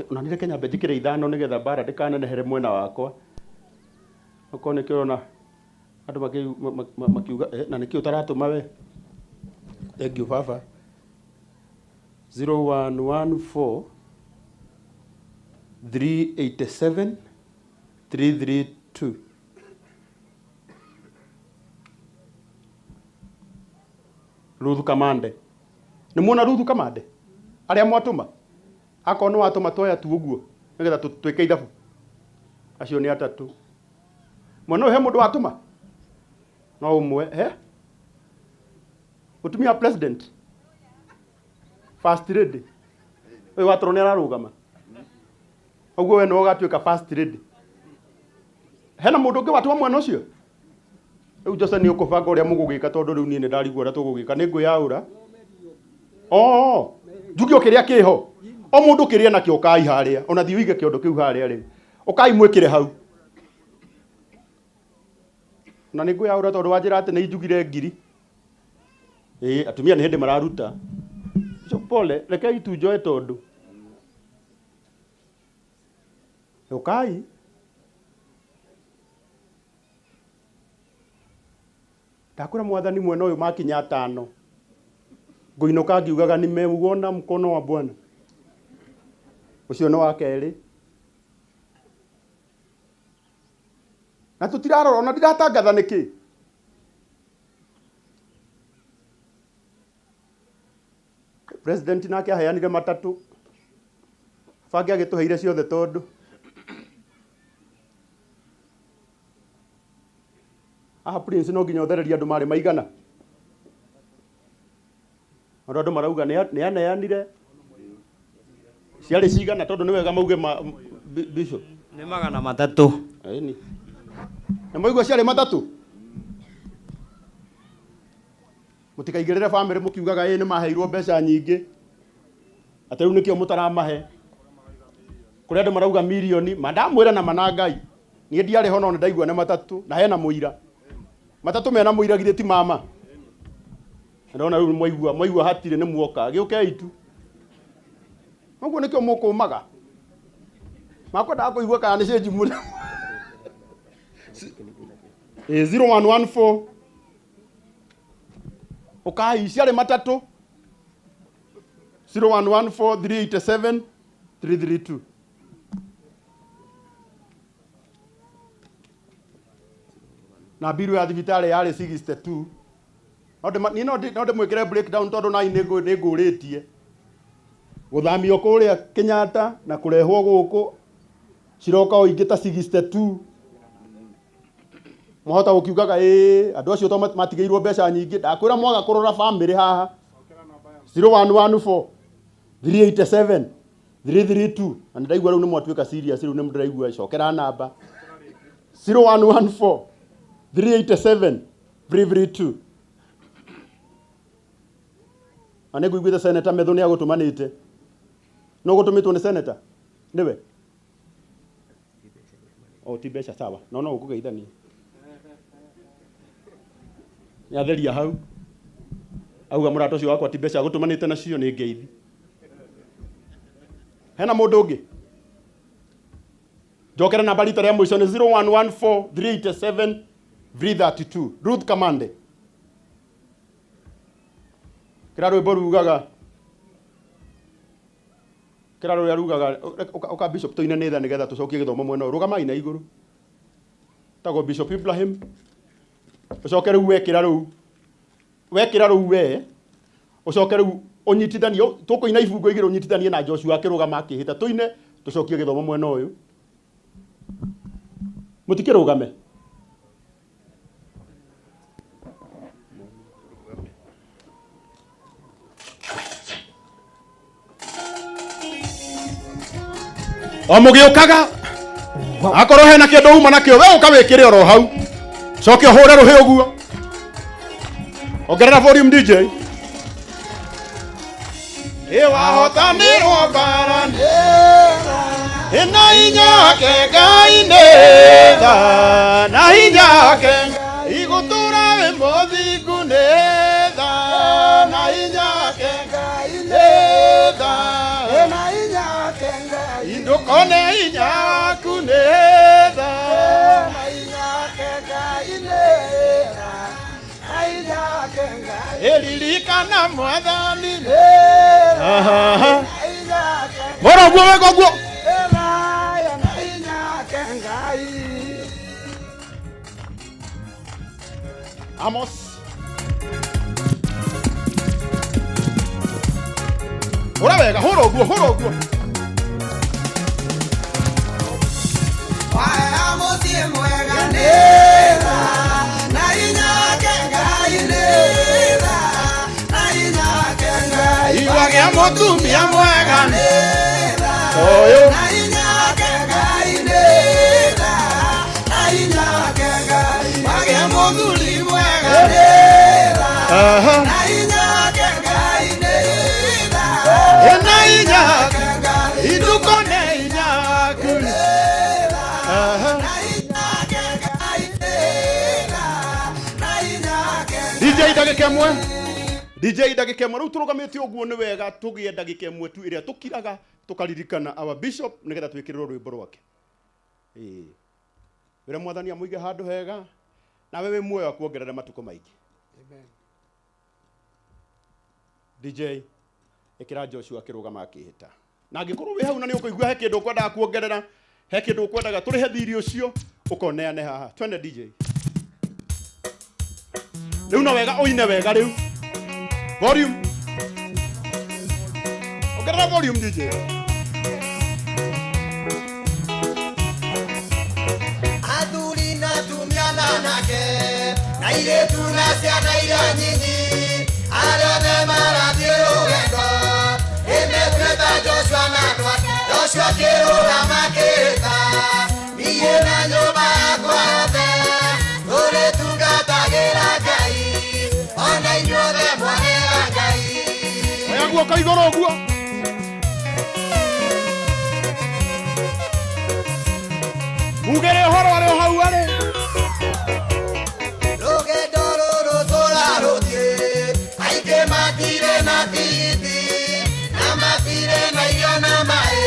Ona nĩ reke nyambe njĩkĩre 5 nĩgetha mbara ndĩkanenehere mwena wakwa. Okorwo nĩkĩo ũrona andũ makiuga na nĩkĩo ũtaratũma we. Thank you baba. 0114 387 332. Ruthu Kamande. Nĩ muona Ruthu Kamande? Arĩa mwatũma? Akorwo nĩ watũma twoya tu ũguo nĩgetha twĩke ithabu. Acio nĩ atatũ. Mwana ũyũ he mũndũ watũma? No ũmwe, he? Mũtumia wa president? First lady. Ũyũ watũrwo nĩ ararũgama. Ũguo we nĩwe ũgatuĩka first lady. Hena mũndũ ũngĩ watũma mwana ũcio? Rĩu Jose nĩ ũkũbanga ũrĩa mũgũgĩka tondũ rĩu niĩ nĩ ndarigwo ũrĩa tũgũgĩka nĩ ngwĩyaũra. Oh, njuge o kĩrĩa kĩho. O mũndũ kĩrĩa nakĩo ũkai harĩa. Ona thiĩ ũige kĩondo kĩu harĩa rĩu. Ũkai mwĩkĩre hau. Na nĩ ngwĩyaũra tondũ wanjĩra atĩ nĩ injugire ngiri. Ĩĩ, atumia nĩ hĩndĩ mararuta. So pole, rekei tu njoe tondũ. Ũkai. Ndakwĩra mwathani mwena ũyũ makinya 5. Ngũinũka ngiugaga nimeuona mkono wa Bwana. Ũcio nĩ wa kerĩ. Na tũtirarora ona ndiratangatha nĩkĩ. President nake aheanire 3. Bangi agĩtũheire ciothe tondũ aha Prince no nginya ũthererie andũ marĩ maigana. Andũ andũ marauga nĩ aneanire ciarĩ cigana tondũ nĩ wega mauge bishop. Nĩ 300. Ĩni. Nĩ maigua ciarĩ 3. Mũtikaigĩrĩre bamĩrĩ mũkiugaga ĩ nĩ maheirwo mbeca nyingĩ. Atĩ rĩu nĩkĩo mũtaramahe. Kũrĩ andũ marauga mirioni, ma ndamwĩra na mana Ngai. Niĩ ndiarĩ ho no nĩ ndaigua nĩ matatũ na hena mũira. Matatũ mena mũira githĩ ti mama. Ndona rĩu mwaigua mwaigua hatirĩ nĩ muoka gĩũkei tu. Ũguo nĩkĩo mũkũmaga. Makwendaga kũigua kana nĩ change mũno. 0114 ukai ciarĩ matatũ 0114 387 332. Na biru ya thibitarĩ yarĩ 62. No ndĩmwĩkĩre breakdown tondũ nai nĩ ngũrĩtie gũthamio kũrĩa Kenyatta na kũrehwo gũkũ ciroka o ingĩ ta 62. Mwahota gũkiugaga ĩ andũ acio to matigĩirwo mbeca nyingĩ. Ndakwĩra mwaga kũrora family haha 0114 387 332. Na nĩndaigua rĩu nĩ mwatuĩka serious, rĩu nĩ ndĩraigua cokera namba 0114 387 332. Na nĩngũiguĩte Senator Methu nĩ agũtũmanĩte. No gũtũmĩtwo nĩ Senator? Nĩwe? O ti mbeca sawa. No no ũkũgeithania. Nĩatheria hau. Auga mũrata ũcio wakwa ti mbeca agũtũmanĩte nacio nĩ ngeithi. Hena mũndũ ũngĩ? Njokere namba rita rĩa mũico nĩ 0114 387 332. Ruth Kamande. Kĩra rwĩmbo rugaga kĩra rũrĩa rugaga ũka Bishop tũine nĩ tha nĩgetha tũcokie gĩthomo mwena ũyũ. Rũgamai na igũrũ. Tagwo Bishop Ibrahim. Ũcoke rĩu wekĩra rũu. Wekĩra rũu we. Ũcoke rĩu ũnyitithanie tũkũina ibungo igĩrĩ ũnyitithanie na Joshua akĩrũgama akĩhĩta tũine tũcokie gĩthomo mwena ũyũ. Mũtikĩrũgame. O mũgĩũkaga akorwo hena kĩndũ uma nakĩo we ũka wĩkĩre oro hau. Coke ũhũre rũhĩ ũguo. Ongerera volume DJ. Ĩ wahotanirwo mbara ĩna hinya wake Ngai nĩ tha na hinya wake igũtũra wĩ mũthingu nĩ tha na hinya wake Ngai nĩ tha na hinya wake Ngai ndũkone hinya waku nĩ tha na hinya wake Ngai nĩ tha na hinya wake Ngai ĩririkana Mwathani nĩ tha. Bora ũguo wega ũguo. Amos. Hũra wega, hũra ũguo, hũra ũguo. Mũciĩ mwega nĩ tha na hinya wake Ngai nĩ tha na hinya wake Ngai Iwagĩa mũtumia mwega nĩ tha ũyũ na hinya wake Ngai nĩ tha na hinya wake Ngai wagĩa mũthuri mwega nĩ tha na hinya wake Ngai nĩ tha na hinya wake Ngai ndũkone hinya waku nĩ tha na hinya wake Ngai nĩ tha na hinya wake DJ ndagĩka ĩmwe. DJ ndagĩka ĩmwe. Rĩu tũrũgamĩte ũguo nĩ wega tũgĩe ndagĩka ĩmwe tu ĩrĩa tũkiraga tũkaririkana our bishop nĩgetha twĩkĩrĩrwo rwĩmbo rwake. Ĩĩ. Wĩra Mwathani amũige handũ hega nawe wĩ muoyo akuongerere matukũ maingĩ. Amen. DJ ĩkĩra Joshua akĩrũgama akĩhĩta. Na angĩkorwo wĩ hau na nĩ ũkũigua he kĩndũ ũkwendaga kuongerera, he kĩndũ ũkwendaga tũrĩhe thirĩ ũcio ũkoneane haha. Twende DJ. Rĩu no wega ũine wega rĩu. Volume. Ongerera volume DJ. Athuri na atumia na anake na airĩtu na ciana iria nyinyi arĩa othe marathiĩ rũgendo ĩmetuĩta Joshua na andũ ake Joshua akĩrũgama akĩhĩta niĩ na nyũmba yakwa yothe tũrĩtungatagĩra Ngai ona inyuothe mwarega Ngai. Oya guoko igũrũ ũguo. Mugere ũhoro arĩ o hau arĩ. Rũgendo rũrũ tũrarũthiĩ, aingĩ matirĩ na tigiti, na matirĩ na irio na maĩ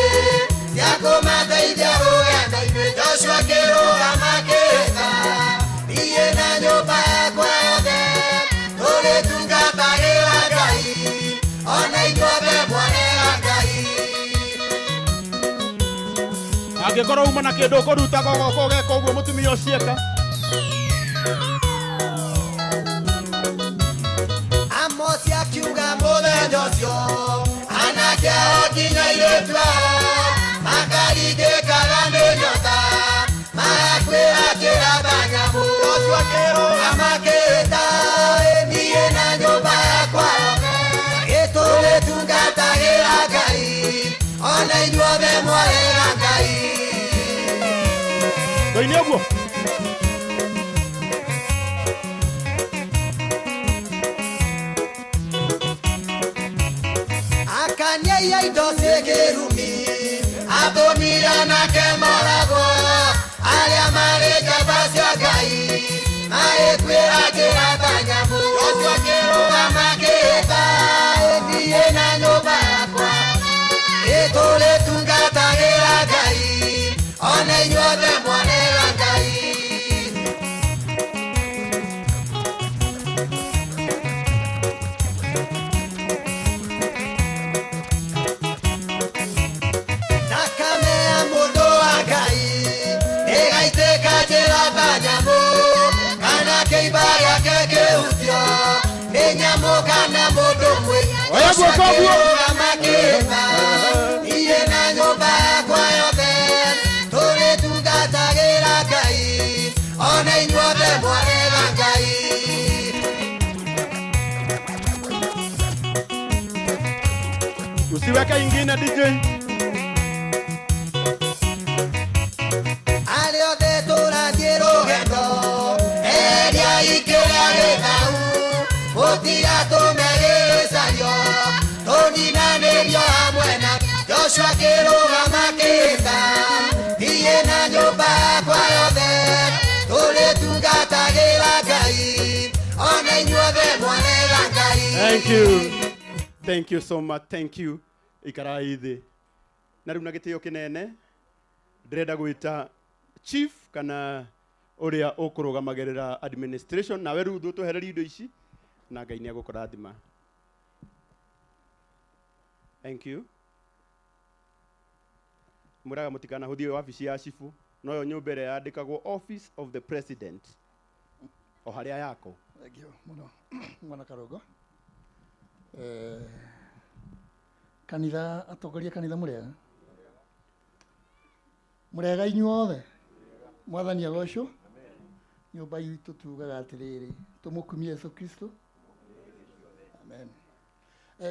cia kũmateithia rũgendo-inĩ. Joshua akĩrũgama akĩĩta, niĩ na nyũmba yakwa yothe tũrĩtungatagĩra Ngai, ona inyuothe mwarega Ngai. Angĩkorwo uma na kĩndũ ũkũrutaga ũgoka ũgeka ũguo mũtumia ũcio eka. Amosi akiuga mũthenya ũcio, anake ao nginya airĩtu ao makaringĩkaga nĩ nyota, magakuĩra kĩraba nyamũ. Joshua akĩrũgama akĩĩta, niĩ na nyũmba yakwa yothe ĩtũrĩtungatagĩra Ngai, ona inyuothe mwarega Ngai. Ndoine ũguo. Akania indo ciĩ kĩrumi, athũnire anake moragwo, arĩa marĩ njamba cia Ngai magĩkuĩra kĩraba nyamũ. Joshua akĩrũgama akĩĩta, niĩ na nyũmba yakwa ĩtũrĩtungatagĩra Ngai, ona inyuothe mwarega Ngai. Thakame ya mũndũ wa Ngai ĩgaitĩka njĩra ta nyamũ, kana kĩimba gĩake kĩhutio nĩ nyamũ kana mũndũ mwĩ. Oya guoko ũguo. Akĩrũgama akĩĩta, niĩ na nyũmba yakwa yothe tũrĩtungatagĩra Ngai, ona inyuothe mwarega Ngai. Usiweke ingine DJ. Arĩa othe tũrathiĩ rũgendo, eria ikĩra gĩthau, mũtigatũme gĩcario, tũninanĩrio hamwe na Joshua akĩrũgama akĩĩta, niĩ na nyũmba yakwa yothe tũrĩtungatagĩra Ngai, ona inyuothe mwarega Ngai. Thank you. Thank you so much. Thank you. Ikarai thĩ. Na rĩu na gĩtĩo kĩnene ndĩrenda gwĩta chief kana ũrĩa ũkũrũgamagĩrĩra administration, nawe rĩu ũtwehererie indo ici na Ngai nĩ egũkũrathima. Thank you. Mwĩraga mũtikanahũthie wabici ya chifu, noyo nyũmba ĩrĩa yandĩkagwo Office of the President o harĩa yako. Thank you mũno mwana Karũngo. Kanitha, atongoria kanitha mũrĩega? Mũrĩega inyuothe? Mwathani agocwo. Nyũmba itũ tugaga atĩrĩrĩ, tũmũkumie Yesu Kristo. Amen.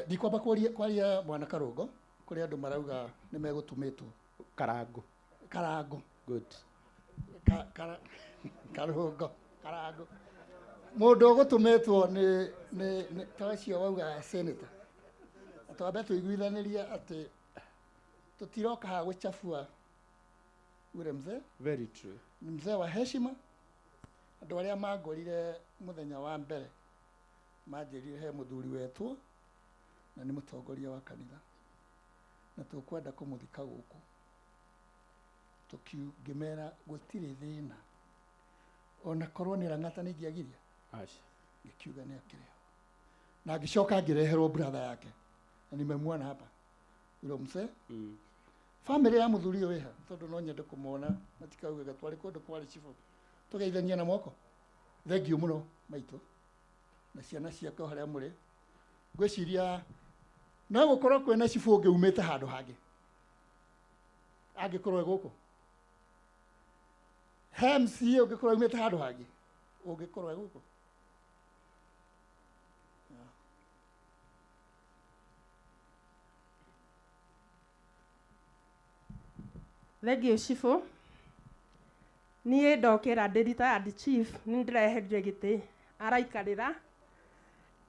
Ndikwamba kwaria mwana Karũngo, kũrĩ andũ marauga nĩ megũtũmĩtwo. Karango. Karango. Good. Karũngo, Karango. Mũndũ ũgũtũmĩtwo nĩ ta ũcio waugaga senator. Twambe tũiguithanĩrie atĩ tũtiroka haha gũchafua ule mzee. Very true. Ni mzee wa heshima. Andũ arĩa mangorire mũthenya wa mbere manjĩrire he mũthuri wetwo na nĩ mũtongoria wa kanitha na tũkwenda kũmũthika gũkũ. Ngĩmera gũtirĩ thĩna, ona korwo nĩ Lang'ata nĩ ingĩagiria. Aca. Ngĩkiuga nĩ akĩrĩho, na ngĩcoka ngĩreherwo brother yake na nimemwona hapa yule mzee. Family ya mũthuri ũyũ wĩha, tondũ no nyende kũmona matikauge twarĩ kũndũ kwarĩ cibũ tũgeithania na moko. Thank you mũno maitũ na ciana ciake o harĩa mũrĩ. Ngwĩciria no gũkorwo kwĩna cibũ ũngĩ umĩte handũ hangĩ angĩkorwo e gũkũ, he MCA ũngĩkorwo umĩte handũ hangĩ ũngĩkorwo e gũkũ. Thengiũ cibũ. Niĩ ndokĩra ndĩ retired chief, nĩ ndĩreherire gĩtĩ araikarĩra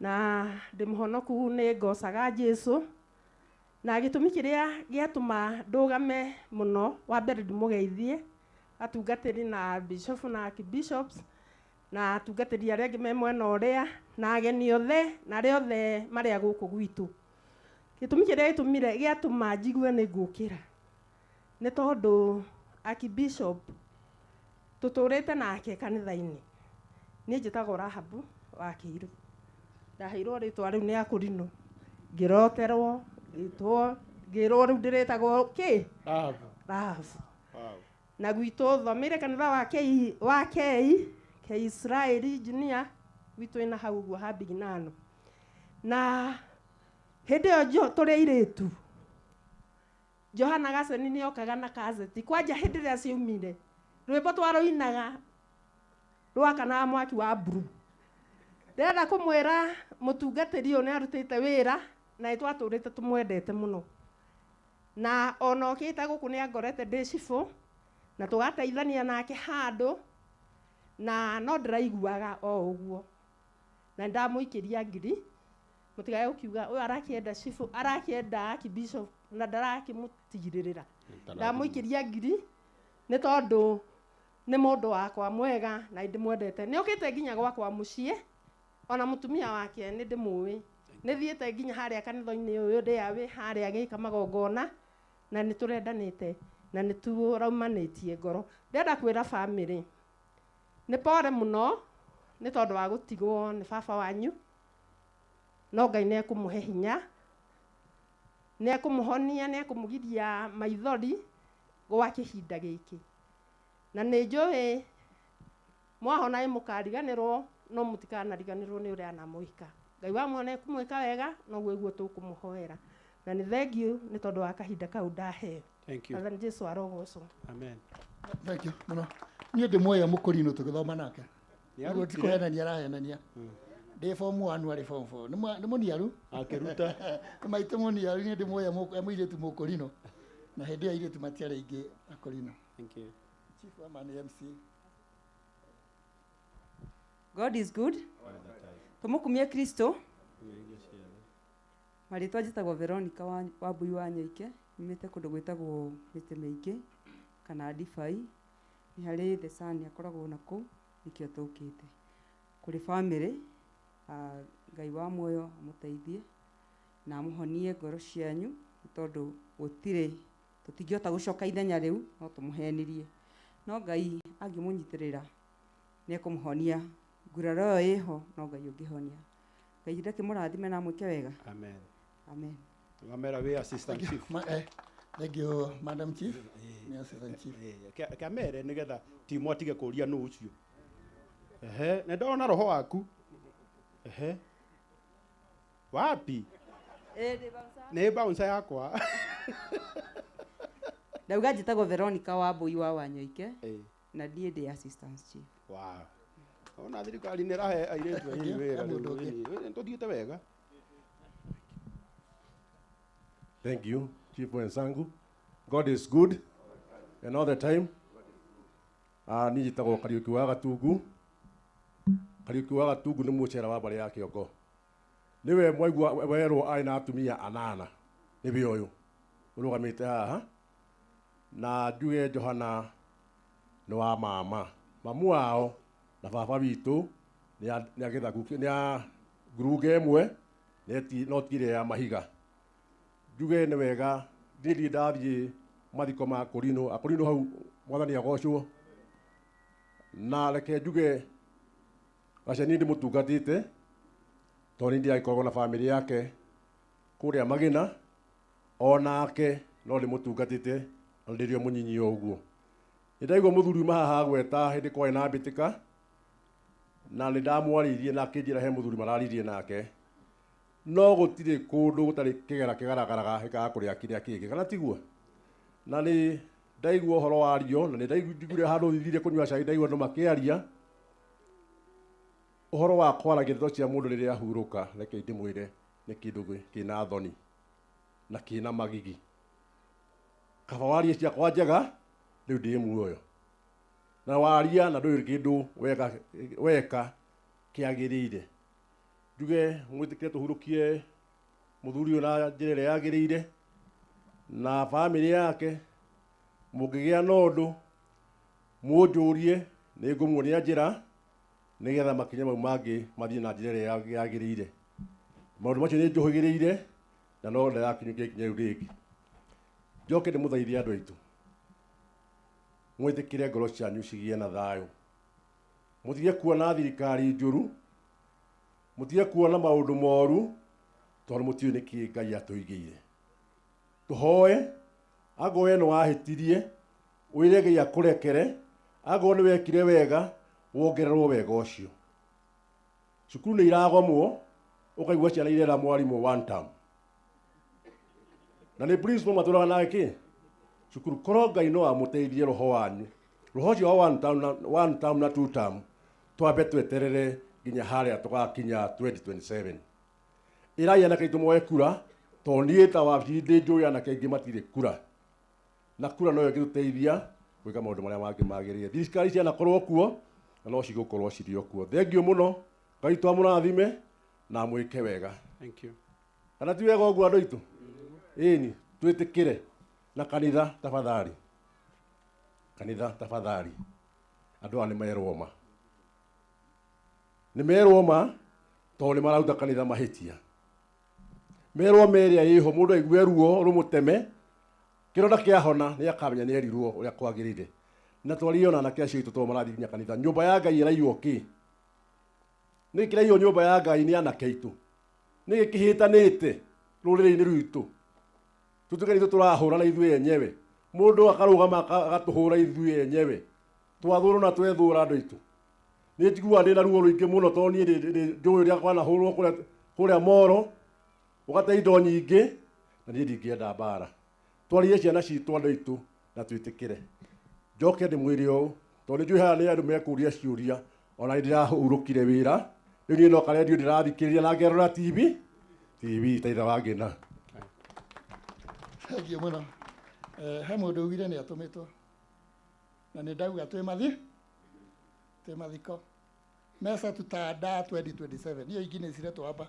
na ndĩ mũhonoku, nĩ ngocaga Jesũ. Na gĩtũmi kĩrĩa gĩatũma ndũgame mũno, wa mbere ndĩmũgeithie Atungatĩri na bishop na archbishops na atungatĩri arĩa angĩ me mwena ũrĩa na ageni othe na arĩa othe marĩ a gũkũ gwitũ. Gĩtũmi kĩrĩa gĩtũmire gĩatũma njigue nĩ ngũkĩra nĩ tondũ archbishop tũtũrĩte nake kanitha-inĩ. Niĩ njĩtagwo Rahabu wa Kĩirũ. Ndaheirwo rĩtwa rĩu nĩ akũrinũ, ngĩroterwo, ngĩtwo, ngĩrwo rĩu ndĩrĩtagwo kĩ? Rahabu. Rahabu. Wow. Na gwitũ thomeire kanitha wa K wa K K Israeli Junior gwitũ ĩna hau ũguo ha Biginano. Na hĩndĩ ĩyo tũrĩ airĩtu, Johana Gaceni nĩ okaga na kazeti kwanja hĩndĩ ĩrĩa ciaumire rwĩmbo twarũinaga rwakanaga mwaki wa blue. Ndĩrenda kũmwĩra mũtungatĩri ũyũ nĩ arutĩte wĩra na nĩ twatũrĩte tũmwendete mũno. Na ona okĩte gũkũ nĩ angorete ndĩ cibũ na tũgateithania nake handũ na no ndĩraiguaga o ũguo. Na nĩ ndamũikĩria ngiri, mũtigae gũkiuga ũyũ arakĩenda cibũ, arakĩenda archbishop na ndarakĩmũtigĩrĩra. Ndamũikĩria ngiri nĩ tondũ nĩ mũndũ wakwa mwega na nĩ ndĩmwendete. Nĩ okĩte nginya gwakwa mũciĩ, ona mũtumia wake nĩ ndĩmũĩ. Nĩ thiĩte nginya harĩa kanitha-inĩ ũyũ ndĩa wĩ harĩa agĩka magongona na nĩ tũrendanĩte na nĩ tũraumanĩtie ngoro. Ndĩrenda kwĩra bamĩrĩ nĩ pore mũno nĩ tondũ wa gũtigwo nĩ baba wanyu, no Ngai nĩ ekũmũhe hinya, nĩ ekũmũhonia, nĩ ekũmũgiria maithori gwa kĩhinda gĩkĩ. Na nĩ njũĩ mwahona ĩ mũkariganĩrwo, no mũtikanariganĩrwo nĩ ũrĩa anamwĩka. Ngai wa muoyo nĩ ekũmwĩka wega, noguo iguo tũkũmũhoera. Na nĩ thank you nĩ tondũ wa kahinda kau ndaheo. Thank you. Mwathani Jesu arogocwo. Amen. Thank you mũno. Niĩ ndĩmuoya mũkũrinũ tũgĩthoma nake. Nĩ Nĩguo arutire. ti kũhenania arahenania. Ndĩ form 1 arĩ form 4. Nĩ mũniaru? Akĩruta. Nĩ maitũ mũniaru, niĩ ndĩmuoya mũirĩtu mũkũrinũ. Na hĩndĩ ĩyo airĩtu matiarĩ aingĩ akũrinũ. Thank you. Chief wa Mani MC. God is good. Tumukumie Kristo. Marĩtwa njĩtagwo Veronica Wambui wa Nyaike, nyumĩte kũndũ gwĩtagwo mĩtĩ mĩingĩ kana ndibei. Nĩ harĩ The Sun akoragwo nakũu, nĩkĩo tũkĩte. Kũrĩ bamĩrĩ, Ngai wa muoyo amũteithie na amũhonie ngoro cianyu, nĩ tondũ gũtirĩ, tũtingĩhota gũcoka ithenya rĩu, no tũmũhenirie. No Ngai angĩmũnyitĩrĩra, nĩ ekũmũhonia. Nguraro ĩyo ĩho, no Ngai ũngĩhonia. Ngai ndakĩmũrathime na amwĩke wega. Amen. Amen. Wamera wĩ assistant Thank you. chief. Thank you, Madam Chief. Ni assistant chief. Kamere nĩgetha timu atige kũria nũ ũcio. Ehe, nĩ ndona roho waku. Ehe. Wapi? Nĩ bouncer yakwa. Ndauga njĩtagwo Veronica Wambui wa Wanyoike na ndiĩ ndĩ assistant chief. Wow. Ona thirikari nĩ ĩrahe airĩtu anini wĩra Mũndũ rĩu. ũngĩ. Nĩ tũthiĩte wega. Thank you, Chief mwenzangu. God is good and all the time. Niĩ njĩtagwo Kariũki wa Gatungu. Kariũki wa Gatungu nĩ mũcera wa mbarĩ ya Kĩongo. Nĩwe mwaigua werwo arĩ na atumia anana. Nĩwe ũyũ ũrũgamĩte haha. Na njuge Johana nĩ wa mama. Mamu wao na baba witũ nĩ a gĩthaku, nĩ a ngurunga ĩmwe, no ti ĩrĩa ya mahiga. Njuge nĩ wega, niĩ ndirĩ ndathiĩ mathiko ma Akũrinũ. Akũrinũ hau mwathani agocwo. Na reke njuge Gaceni ndĩmũtungatĩte, tondũ nĩ ndĩragĩkoragwo na bamĩrĩ yake kũrĩa Magĩna, onake no ndĩmũtungatĩte na ndĩrĩ o mũnyinyi o ũguo. Nĩ ndaigua mũthuri uma haha agweta hĩndĩ kwarĩ na mbĩtĩka, na nĩ ndamwarĩirie na akĩnjĩra he mũthuri mararirie nake. No gũtirĩ kũndũ gũtarĩ kĩgera kĩgaragaraga gĩkaga kũrĩa kĩrĩa kĩngĩ, kana tiguo? Na nĩ ndaigua ũhoro wario, na nĩ ndaiguire handũ thithire kũnyua cai, ndaigua andũ makĩaria ũhoro wa kwaragia ndeto cia mũndũ rĩrĩa ahurũka. Reke ndĩmwĩre nĩ kĩndũ kĩna thoni na kĩna magigi. Kaba warie ciakwa njega, rĩu ndĩ muoyo. Na waria na ndũrĩ kĩndũ weka kĩagĩrĩire. Njuge mwĩtĩkĩre tũhurũkie mũthuri ũyũ na njĩra ĩrĩa yagĩrĩire na bamĩrĩ yake. Mũngĩgĩa na ũndũ Mũnjũrie nĩ ngũmuonia njĩra nĩgetha makinya mau mangĩ mathiĩ na njĩra ĩrĩa yagĩrĩire. Maũndũ macio nĩ njũhĩgĩrĩire na no ndĩrakinyũkia ikinya rĩu rĩngĩ. Njoke ndĩmũthaithie andũ aitũ, mwĩtĩkĩre ngoro cianyu cigĩe na thayũ, mũtige kuona thirikari njũru, mũtige kuona maũndũ moru, tondũ mũtiũĩ nĩkĩ Ngai atũigĩire. Tũhoe, angorwo we nĩwahĩtirie, wĩre Ngai akũrekere, angorwo nĩ wekire wega, wongererwo wega ũcio. Cukuru nĩ iragomwo, ũkaigua ciana irera mwarimũ one term. Na nĩ principal matũraga nake kĩ? Cukuru. Korwo Ngai no amũteithie roho wanyu, roho ũcio wa one term na, one term na two term, twambe tweterere nginya harĩa tũgakinya 2027. Ĩrai anake aitũ moe kura, tondũ niĩ ta wabici ndĩ njũĩ anake aingĩ matirĩ kura, na kura noyo ĩngĩtũteithia gwĩka maũndũ marĩa mangĩ magĩrĩire. Thirikari cianakorwo kuo na no cigũkorwo cirĩ o kuo. Thengiũ mũno, Ngai twamũrathime na amwĩke wega. Thank you. Kana ti wega ũguo andũ aitũ? Ĩni, twĩtĩkĩre na kanitha tafadhali. Kanitha tafadhali. Andũ aya nĩ merwo ma. Nĩ merwo ma tondũ nĩ mararuta kanitha mahĩtia. Merwo ma ĩrĩa ĩho, mũndũ aigue ruo rũmũteme, kĩronda kĩahona nĩ akamenya nĩ erirwo ũrĩa kwagĩrĩire. Na twarie ona anake acio aitũ tondũ marathiĩ nginya kanitha. Nyũmba ya Ngai ĩraiywo kĩ? Nĩ kĩraiywo nyũmba ya Ngai nĩ anake aitũ. Nĩ kĩhĩtanĩte rũrĩrĩ-inĩ rwitũ. Tũtuĩke nĩ ithuĩ tũrahũrana ithuĩ enyewe. Mũndũ akarũgama agatũhũra ithuĩ enyewe. Twathũrwo na twethũra andũ aitũ. Nĩ njiguaga ndĩna ruo rũingĩ mũno tondũ niĩ njũĩ ũrĩa kwanahũrwo kũrĩa Moro, ũgate indo nyingĩ, na niĩ ndingĩenda mbara. Twarie ciana citũ andũ aitũ na twĩtĩkĩre. Njoke ndĩmwĩre ũũ, tondũ nĩ njũĩ haha nĩ andũ mekũria ciũria, ona nĩ ndĩrahurũkire wĩra. Rĩu niĩ no karendio ndĩrathikĩrĩria na ngerora TV, TV ta ithe wa Ngĩna. Thengiũ mũno. He mũndũ ugire nĩ atũmĩtwo na nĩ ndauga twĩ mathi, twĩ mathiko mesa tutaandaa 2027 hiyo ingine isiletwe hapa.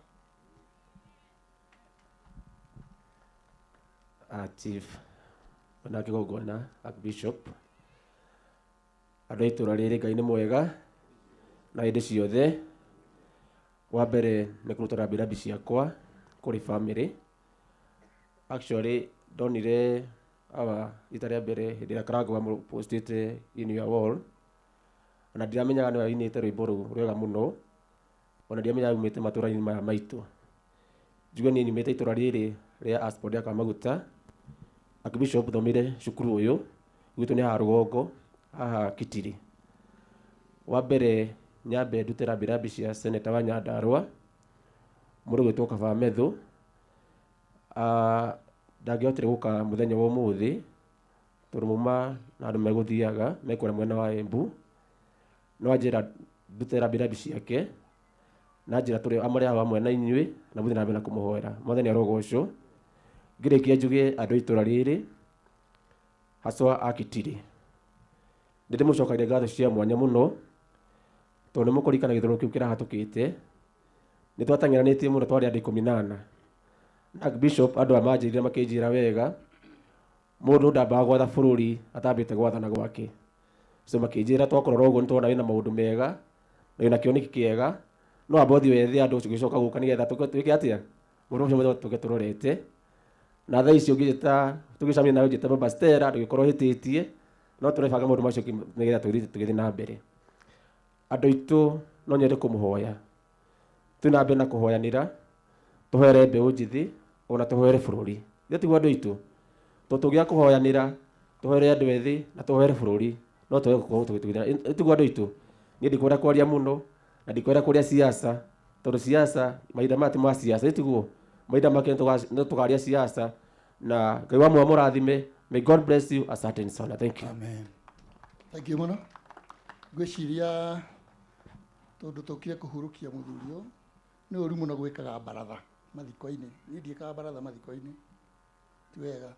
Chief ona kĩgongona Archbishop, andũ a itũra rĩrĩ, Ngai nĩ mwega na hĩndĩ ciothe. Wa mbere nĩ kũruta rambirambi ciakwa kũrĩ family. Actually ndonire awa rita rĩa mbere hĩndĩ ĩrĩa Karango wamũpostĩte in your wall, ona ndiramenyaga nĩwe wainĩte rwĩmbo rũu rwega mũno, ona ndiamenyaga umĩte matũra-inĩ maya maitũ. Njuge niĩ nyumĩte itũra rĩrĩ rĩa Aspod ya Kamaguta. Archbishop thomeire cukuru ũyũ gwitũ nĩ haha rũgongo haha Kitiri. Wa mbere nyambe ndute rambirambi cia seneta wa Nyandarua mũndũ gwĩtwo Kaba Methu. Ndangĩhotire gũka mũthenya wa ũmũthĩ tondũ mauma na andũ megũthiaga mekũrĩa mwena wa Embu, no anjĩra ndute rambirambi ciake na njĩra tũrĩ amwe hamwe na inyuĩ na mũthiĩ na mbere na kũmũhoera. Mwathani arogocwo. Ngĩrĩkia njuge andũ a itũra rĩrĩ haswa a Kitiri, nĩ ndĩmũcokagia ngatho cia mwanya mũno tondũ nĩ mũkũririkana gĩthurano kĩu kĩrahatũkĩte nĩ twateng'eranĩtie mũno, twarĩ andũ 14. Na Bishop andũ aya manjĩrire makĩnjĩra wega mũndũ ndambaga gwatha bũrũri atambĩte gwathana gwake. So makĩnjĩra twakorora ũguo nĩ tuona wĩna maũndũ mega na wĩna kĩoneki kĩega, no amba ũthiĩ wethe andũ ũgĩcoka gũka nĩgetha twĩke atĩa mũndũ ũcio mũthenya tũke tũrorete. Na thaa ici ũngĩnjĩta tũgĩcemania nawe ũnjĩte Baba Stella ndũgĩkorwo ũhĩtĩtie, no tũrebanga maũndũ macio nĩgetha tũgĩthiĩ na mbere. Andũ aitũ no nyende kũmũhoya twĩ na mbere na kũhoyanĩra, tũhoere mbeũ njĩthĩ ona tũhoere bũrũri. Ithe tiguo andũ aitũ, tondũ tũngĩaga kũhoyanĩra tũhoere andũ ethĩ na tũhoere bũrũri no twage gũkorwo tũgĩtũgĩra. Tiguo andũ aitũ, niĩ ndikwenda kwaria mũno na ndikwenda kũrĩa siasa, tondũ siasa mahinda maya ti ma siasa, ĩ tiguo mahinda make nĩ tũkaria siasa. Na Ngai wa mũrathime. May God bless you. Asante sana. Thank you. Amen. Thank you mũno. Ngwĩciria tondũ tũkire kũhurũkia mũthuri ũyũ, nĩ ũru mũno gwĩkaga baratha mathiko-inĩ. Niĩ ndiĩkaga baratha mathiko-inĩ, ti wega,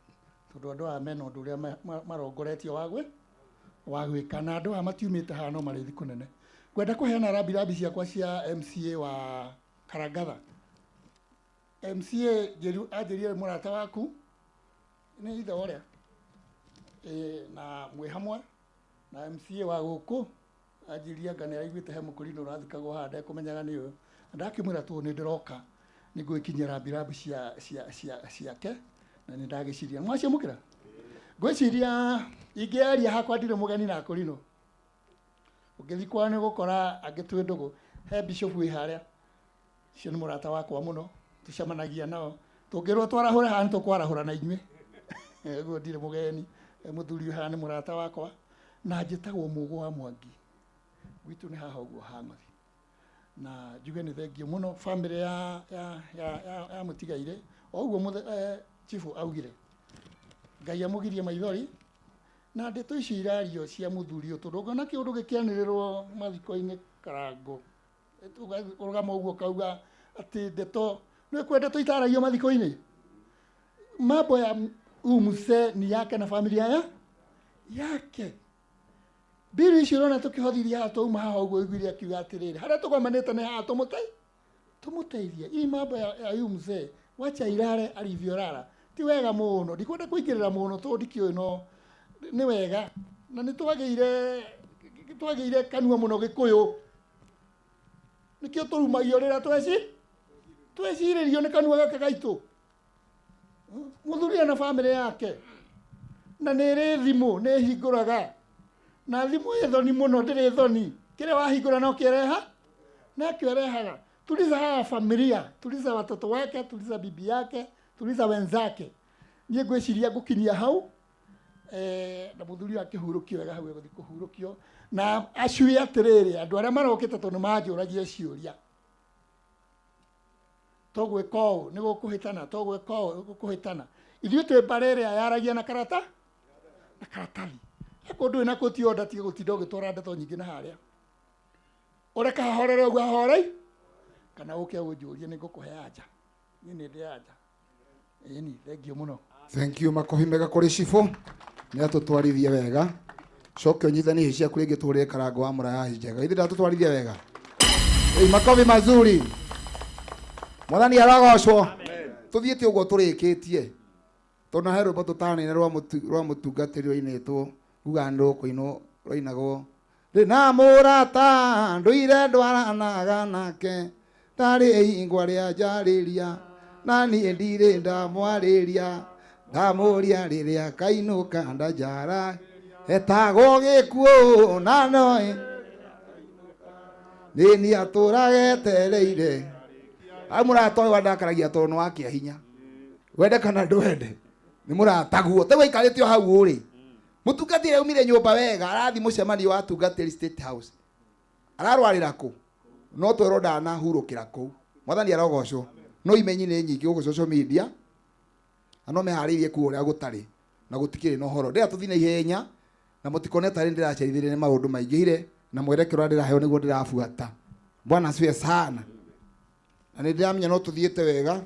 tondũ andũ aya mena ũndũ ũrĩa marongoretio wa gwĩka, na andũ aya matiumĩte haha no marĩthi kũnene. Ngwenda kũheana rambirambi ciakwa cia MCA wa Karangatha. MCA anjĩrire mũrata waku nĩ ithe ũrĩa na mwĩ hamwe Na MCA wa gũkũ anjirie anga nĩ araiguĩte he mũkũrinũ ũrathikagwo haha ndekũmenyaga nĩ ũyũ. Na ndakĩmwĩra tũ nĩ ndĩroka nĩ ngwĩkinyĩra rambirambi ciake na nĩ ndagĩciria mwaciamũkĩra. Ngwĩciria ingĩaria hakwa ndirĩ mũgeni na akũrinũ. Ũngĩthiĩ kwao nĩ ũgũkora angĩ twĩ ndũgũ. He bishop wĩ harĩa, ũcio nĩ mũrata wakwa mũno, tũcemanagia nao. Tũngĩrwo twarahũre haha nĩ tũkwarahũra na inyuĩ. Ũguo ndirĩ mũgeni. Mũthuri ũyũ haha nĩ mũrata wakwa na njĩtagwo Mũgũ wa Mwangi. Gwitũ nĩ haha ũguo ha Ng'othi. Na njuge nĩ thengio mũno bamĩrĩ ya mũtigaire. O ũguo chifu augire, Ngai amũgirie maithori. Na ndeto icio irario cia mũthuri ũyũ tondũ ũngĩona kĩũndũ gĩkĩanĩrĩrwo mathiko-inĩ Karango, ũrũgama ũguo ũkauga atĩ ndeto nĩ kwĩ ndeto itaragio mathiko-inĩ. Mambo ya huyu mzee ni yake na familia yake. Mbiru icio ũrona tũkĩhothirie haha twauma haha ũguo ũiguire akiuga atĩrĩrĩ, harĩa tũgomanĩte nĩ haha tũmũteithie. Hii mambo ya huyu mzee wacha ilale alivyorara. Ti wega mũno, ndikwenda kũingĩrĩra mũno tondũ ndikĩũĩ no nĩ wega. Na nĩ twagĩire kanua mũno Gĩkũyũ. Nĩkĩo tũrumagio rĩrĩa twecirĩrio nĩ kanua gaka gaitũ. Mũthuri na bamĩrĩ yake. Na nĩ ĩrĩ thimũ, nĩ ĩhingũraga. Na thimũ ĩ thoni mũno, ndĩrĩ thoni. Kĩrĩa wahingũra no kĩreha, nakĩo ĩrehaga. Tuliza haya familia, tuliza watoto wake, tuliza bibi yake, tuliza wenzake. Niĩ ngwĩciria ngũkinyia hau. Na mũthuri akĩhurũkio wega hau egũthiĩ kũhurũkio. Na acuĩ atĩrĩrĩ, andũ arĩa marokĩte tondũ nĩ manjũragia ciũria. Tũgwĩka ũũ nĩ gũkũhĩtana, tũgwĩka ũũ nĩ gũkũhĩtana. Ithuĩ twĩ mbarĩ ĩrĩa yaragia na na karatathi. He kũndũ wĩna kũti order tiga gũtinda ũgĩtwara ndeto nyingĩ na harĩa. Ũreka hahorere ũguo hahorei, kana ũke ũnjũrie nĩ ngũkũhe anja. Niĩ nĩ ndĩ anja. Ĩni, thengio mũno. Thank you makobi mega kũrĩ cibũ. Nĩ atũtwarithia wega. Coke ũnyitanie hĩ ciaku rĩngĩ tũhũrĩre Karango wa Mũraya njega. Ithuĩ ndatũtwarithia wega. Ĩi makobi mazuri. Mwathani arogocwo. Tũthiĩte ũguo tũrĩkĩtie. Tondũ he rwĩmbo tũtanĩire rwa mũtungatĩri rwainĩtwo ngugaga nĩ rũkũinwo rwainagwo. Ndĩ na mũrata ndũire ndwaranaga nake ndarĩ ihingwa rĩa njarĩria na niĩ ndirĩ ndamwarĩria ndamũria rĩrĩa kainũka ndanjara etagwo gĩkuũ na noĩ nĩ niĩ atũraga etereire. Au mũrata ũyũ wandakaragia tondũ nĩ wa kĩahinya. Wende kana ndwende nĩ mũrataguo. Ta waikarĩte o hau ũrĩ. Mũtungatĩri aumire nyũmba wega arathiĩ mũcemanio wa atungatĩri State House. Ararwarĩra kũ? No twerwo ndanahurũkĩra kũu. Mwathani arogocwo. No imenyi nĩ nyingĩ gũkũ social media. Na no meharĩirie kuo ũrĩa gũtarĩ na gũtikĩrĩ na ũhoro. Ndĩra tũthiĩ na ihenya na mũtikone tarĩ ndĩracerithĩria nĩ maũndũ maingĩhire na mwerekero ũrĩa ndĩraheo nĩguo ndĩrabuata. Bwana asifiwe sana. Na nĩ ndĩramenya no tũthiĩte wega.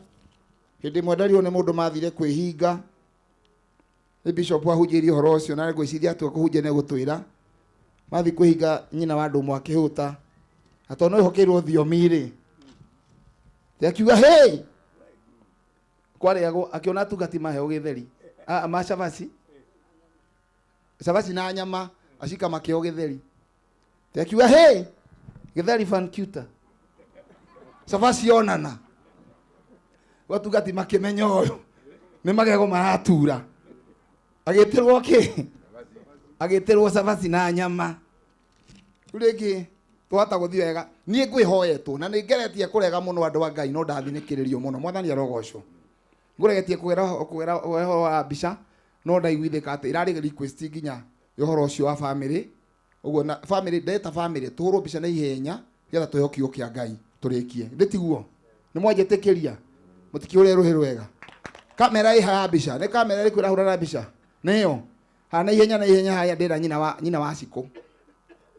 Hĩndĩ ĩmwe ndarirwo nĩ mũndũ mathire kwĩhinga. Nĩ bishop ahunjĩirie ũhoro ũcio na ngwĩciria atua kũhunjia nĩ egũtwĩra. Mathiĩ kwĩhinga nyina wa andũ ũmwe akĩhũta. Na tondũ no ĩhokeirwo thiomi rĩ, akiuga hey! Kwarĩagwo akĩona atungati maheo gĩtheri. Ma cabaci. Cabaci na nyama acika makĩheo gĩtheri. Akiuga hey! Gĩtheri fancuta. Cabaci onana. Watungati makĩmenya ũyũ. Nĩ magego maratura. Agĩtĩrwo kĩ? Agĩtĩrwo cabaci na nyama. Rĩu rĩngĩ twahota gũthiĩ wega. Niĩ ngwĩhoetwo na nĩ ngeretie kũrega mũno andũ a Ngai no ndathinĩkĩrĩrio mũno. Mwathani arogocwo. Ngũregetie kũgera ũhoro wa mbica no ndaiguithĩka atĩ ĩrarĩ request nginya ya ũhoro ũcio wa family. Ũguo na family ndeta family tũhũrwo mbica na ihenya nĩgetha tũheo kiugo kĩa Ngai tũrĩkie. Ndĩ tiguo? Nĩ mwanjĩtĩkĩria? Mũtikĩũre rũhĩ rwega. Kamera ĩ haha mbica. Nĩ kamera ĩrĩkũ ĩrahũra na mbica? Nĩyo. Haha na ihenya na ihenya harĩa ndĩra nyina wa Cikũ.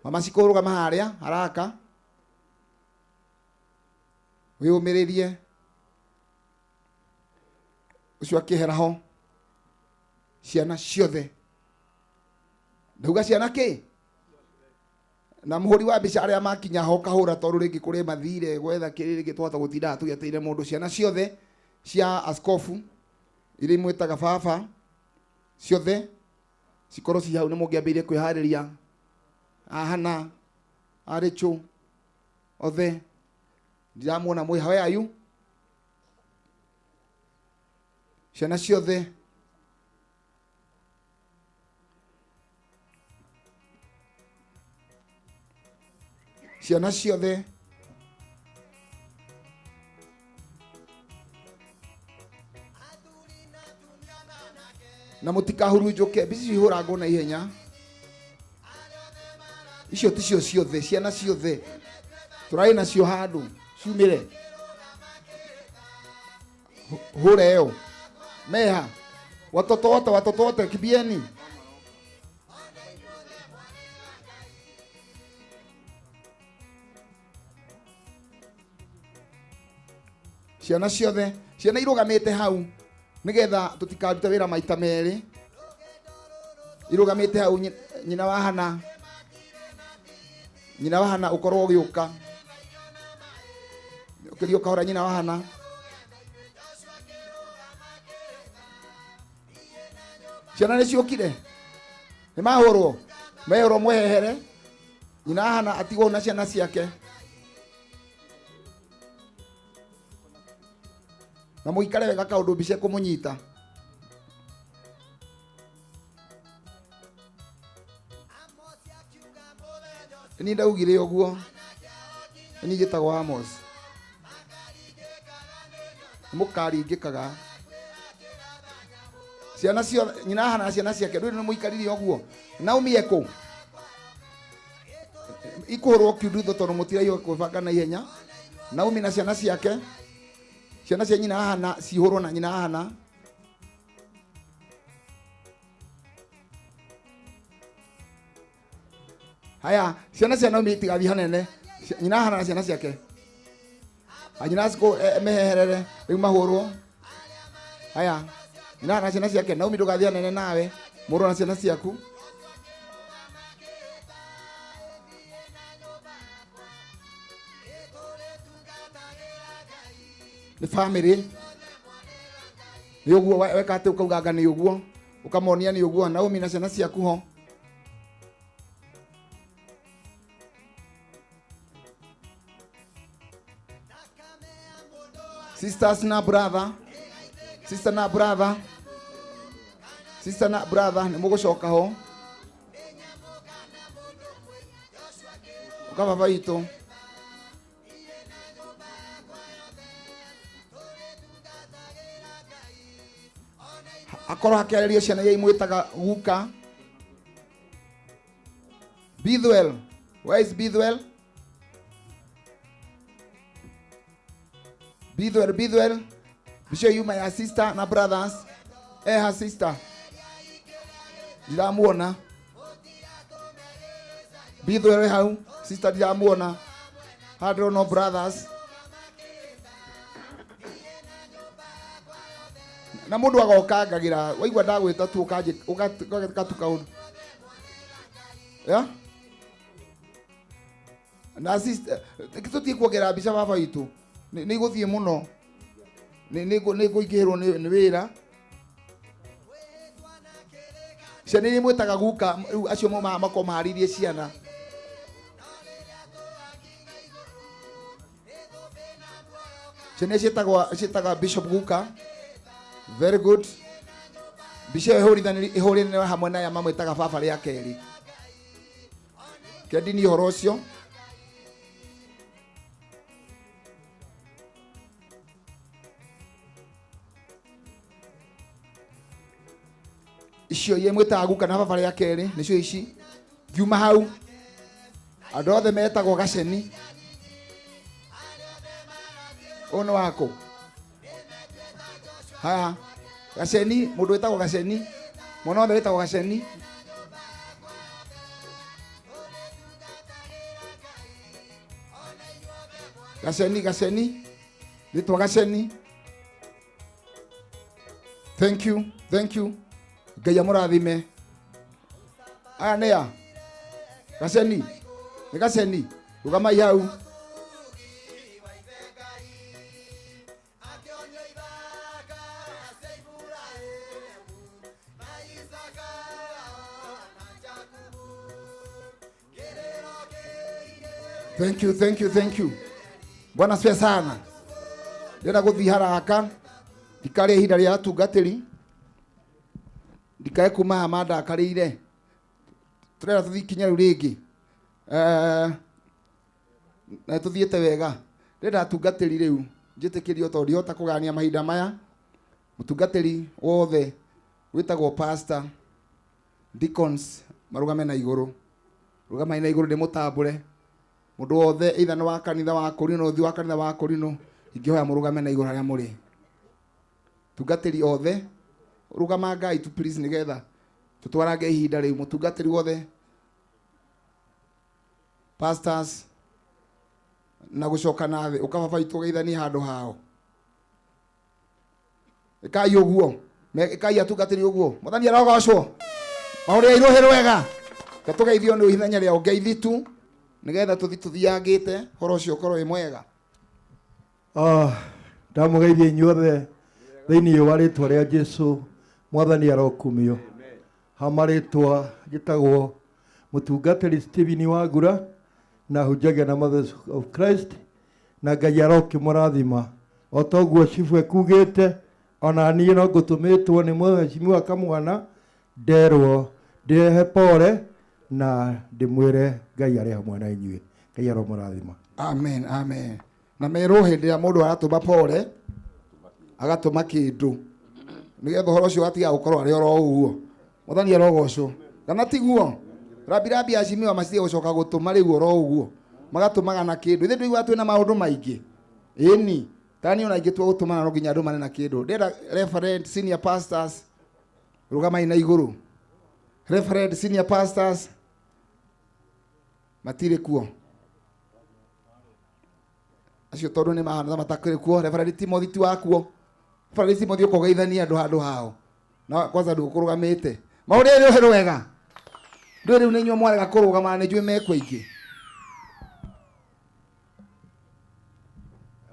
Mama Cikũ rũgama harĩa haraka. Wĩyũmĩrĩrie. Ũcio akĩhera ho. Ciana ciothe. Ndauga ciana kĩ? Na mũhũri wa mbica arĩa makinya ho kahũra tondũ rĩngĩ kũrĩ mathire gwetha kĩrĩ rĩngĩ twahota gũtinda tũgĩetereire mũndũ. Ciana ciothe cia askofu iria imwĩtaga baba ciothe cikorwo ci hau nĩ mũngĩambĩrĩirie kwĩharĩria Ahana Arecho othe ndiramuona mwĩ ha. Where are you? Ciana ciothe. Ciana ciothe. Na mutikahurunjuke mbica icio ihũrangwo na ihenya. Icio ticio ciothe, ciana ciothe tũrarĩ nacio handũ ciumĩre. Hũra ĩyo meha. Watoto wote, watoto wote kibieni. Ciana ciothe, ciana irũgamĩte hau nigetha tũtikarute wĩra maita merĩ. Irũgamĩte hau nyina wa Hana. Nyina wa Hana ũkorwo ũgĩũka. Ũkĩrio ũkahora nyina wa Hana. Ciana nĩ ciũkire? Nĩ mahũrwo? Mehũrwo mwehehere. Nyina wa Hana atigwo na ciana ciake. Na mũikare wega kaũndũ mbica ĩkũmũnyita. Ni ndaugire ũguo. Ni njĩtagwo Amos. Mũkaringĩkaga. Ciana ciothe, nyina Hana na ciana ciake, ndũrĩ nĩ mũikarire ũguo. Naomi ekũ? Ikũhũrwo kiundutho tondũ mũtiraigua kwĩbanga na ihenya. Naomi na ciana ciake, ciana cia nyina Hana cihũrwo na nyina Hana. Haya, ciana cia Naomi itigathiĩ hanene. Nyina Hana na ciana ciake. Nyina cikũ meheherere rĩu mahũrwo. Haya, nyina Hana na ciana ciake. Naomi ndũgathiĩ hanene nawe, mũrwo na ciana ciaku. Nĩ family. Nĩ ũguo weka atĩ ũkauganga nĩ ũguo, ũkamonia nĩ ũguo. Naomi na ciana ciaku ho. Sisters na brother, sister na brother, sister na brother, nĩ mũgũcoka ho. Ũka baba witũ. Akorwo hakĩarĩrio ciana iria imwĩtaga guka. Bithwell, where is Bithwell? Bithwell, Bithwell. Mbica yuma ya sister na brothers. Her sister. Ndiramuona. Bithwell hau, sister ndiramuona. Handũ no brothers. Na mũndũ agokangagira, waigua ndagwĩta tu ũkanjĩ ũgatuka ũndũ. Yeah? Na sister, tũtiĩ kuongerera mbica baba witũ. Nĩ igũthiĩ mũno. Nĩ ngũingĩhĩrwo nĩ wĩra. Ciana iria mwĩtaga guka, rĩu acio makorwo maharĩirie ciana. Ciana ciĩtagwo Bishop Guka. Very good. Mbica ĩyo ĩhũranĩre hamwe na aya mamwĩtaga baba rĩa kerĩ. Kĩandini ũhoro ũcio. Icio iria mwĩtaga guka na baba rĩa kerĩ nĩcio ici. Ngiuma hau andũ othe metagwo Gaceni. Ũyũ nĩ wakũ? Haya, Gaceni, mũndũ wĩtagwo Gaceni, mwana wothe wĩtagwo Gaceni. Gaceni, Gaceni, rĩtwa Gaceni. Thank you, thank you. Ngai amũrathime. Aya nĩ a? Gaceni, nĩ Gaceni, rũgamai hau. Thank you, thank you, thank you. Bwana asifiwe sana. Ndĩrenda gũthiĩ haraka ndikarĩe ihinda rĩa atungatĩri, ndikae kuma haha mandakarĩire. Tũrenda tũthiĩ kinya rĩu rĩngĩ. Na tũthiĩte wega. Ndĩrenda atungatĩri rĩu njĩtĩkĩrio tondũ ndihota kũgania mahinda maya. Mũtungatĩri wothe wĩtagwo pastor, deacons marũgame na igũrũ. Rũgamai na igũrũ ndĩmũtambũre. Mũndũ wothe either nĩ wa kanitha wa Korino, ũthiũ wa kanitha wa Korino, ingĩhoya mũrũgame na igũrũ harĩa mũrĩ. Tungatĩri othe rũgama Ngai tu please, nĩgetha tũtwarange ihinda rĩu. Mũtungatĩri wothe, pastors, na gũcoka na thĩ ũka baba itũ ũgeithanie handũ hao. Ĩkai ũguo, ĩkai atungatĩri ũguo. Mwathani arogocwo. Maũrĩa irũhĩ rwega. Reke tũgeithio nĩ ithenya rĩa ũngeithi tu, nĩgetha tũthi tũthiangĩte ũhoro ũcio ũkorwo wĩ mwega. Ndamũgeithia inyuothe thĩinĩ wa rĩtwa rĩa Jesu. Mwathani arokumio. Ha marĩtwa njĩtagwo mũtungatĩri Stephen Wangura na hunjagia na Mothers of Christ, na Ngai arokĩmũrathima. O toguo cibu ekugĩte, ona niĩ no ngũtũmĩtwo nĩ mheshimiwa Kamwana nderwo ndĩrehe pole na ndĩmwĩre Ngai arĩ hamwe na inyuĩ. Ngai aromũrathima. Amen, amen. Na merwo hĩndĩ ĩrĩa mũndũ aratũma pole agatũma kĩndũ nĩgetha ũhoro ũcio watiga gũkorwo arĩ oro ũguo. Mwathani arogocwo. Kana tiguo? Rambirambi acimiwa macitige gũcoka gũtũma rĩu oro ũguo, magatũmaga na kĩndũ. Ithuĩ ndũiguaga twĩna maũndũ maingĩ. Ĩni tani ona ingĩ tua gũtũmana no nginya andũ mane na kĩndũ. Ndĩrenda reverend senior pastors rũgamai na igũrũ. Reverend senior pastors matirĩ kuo acio tondũ nĩ mahana matakĩrĩ kuo. Reverend Timothy ti wakuo. Reverend Timothy ũkogeithania andũ handũ hao na kwanza ndũkũrũgamĩte. Maũndũ ĩrĩ ũhoro wega. Ndũĩ rĩu nĩ inyuĩ mwarega kũrũgama na nĩ njũĩ mekwo aingĩ.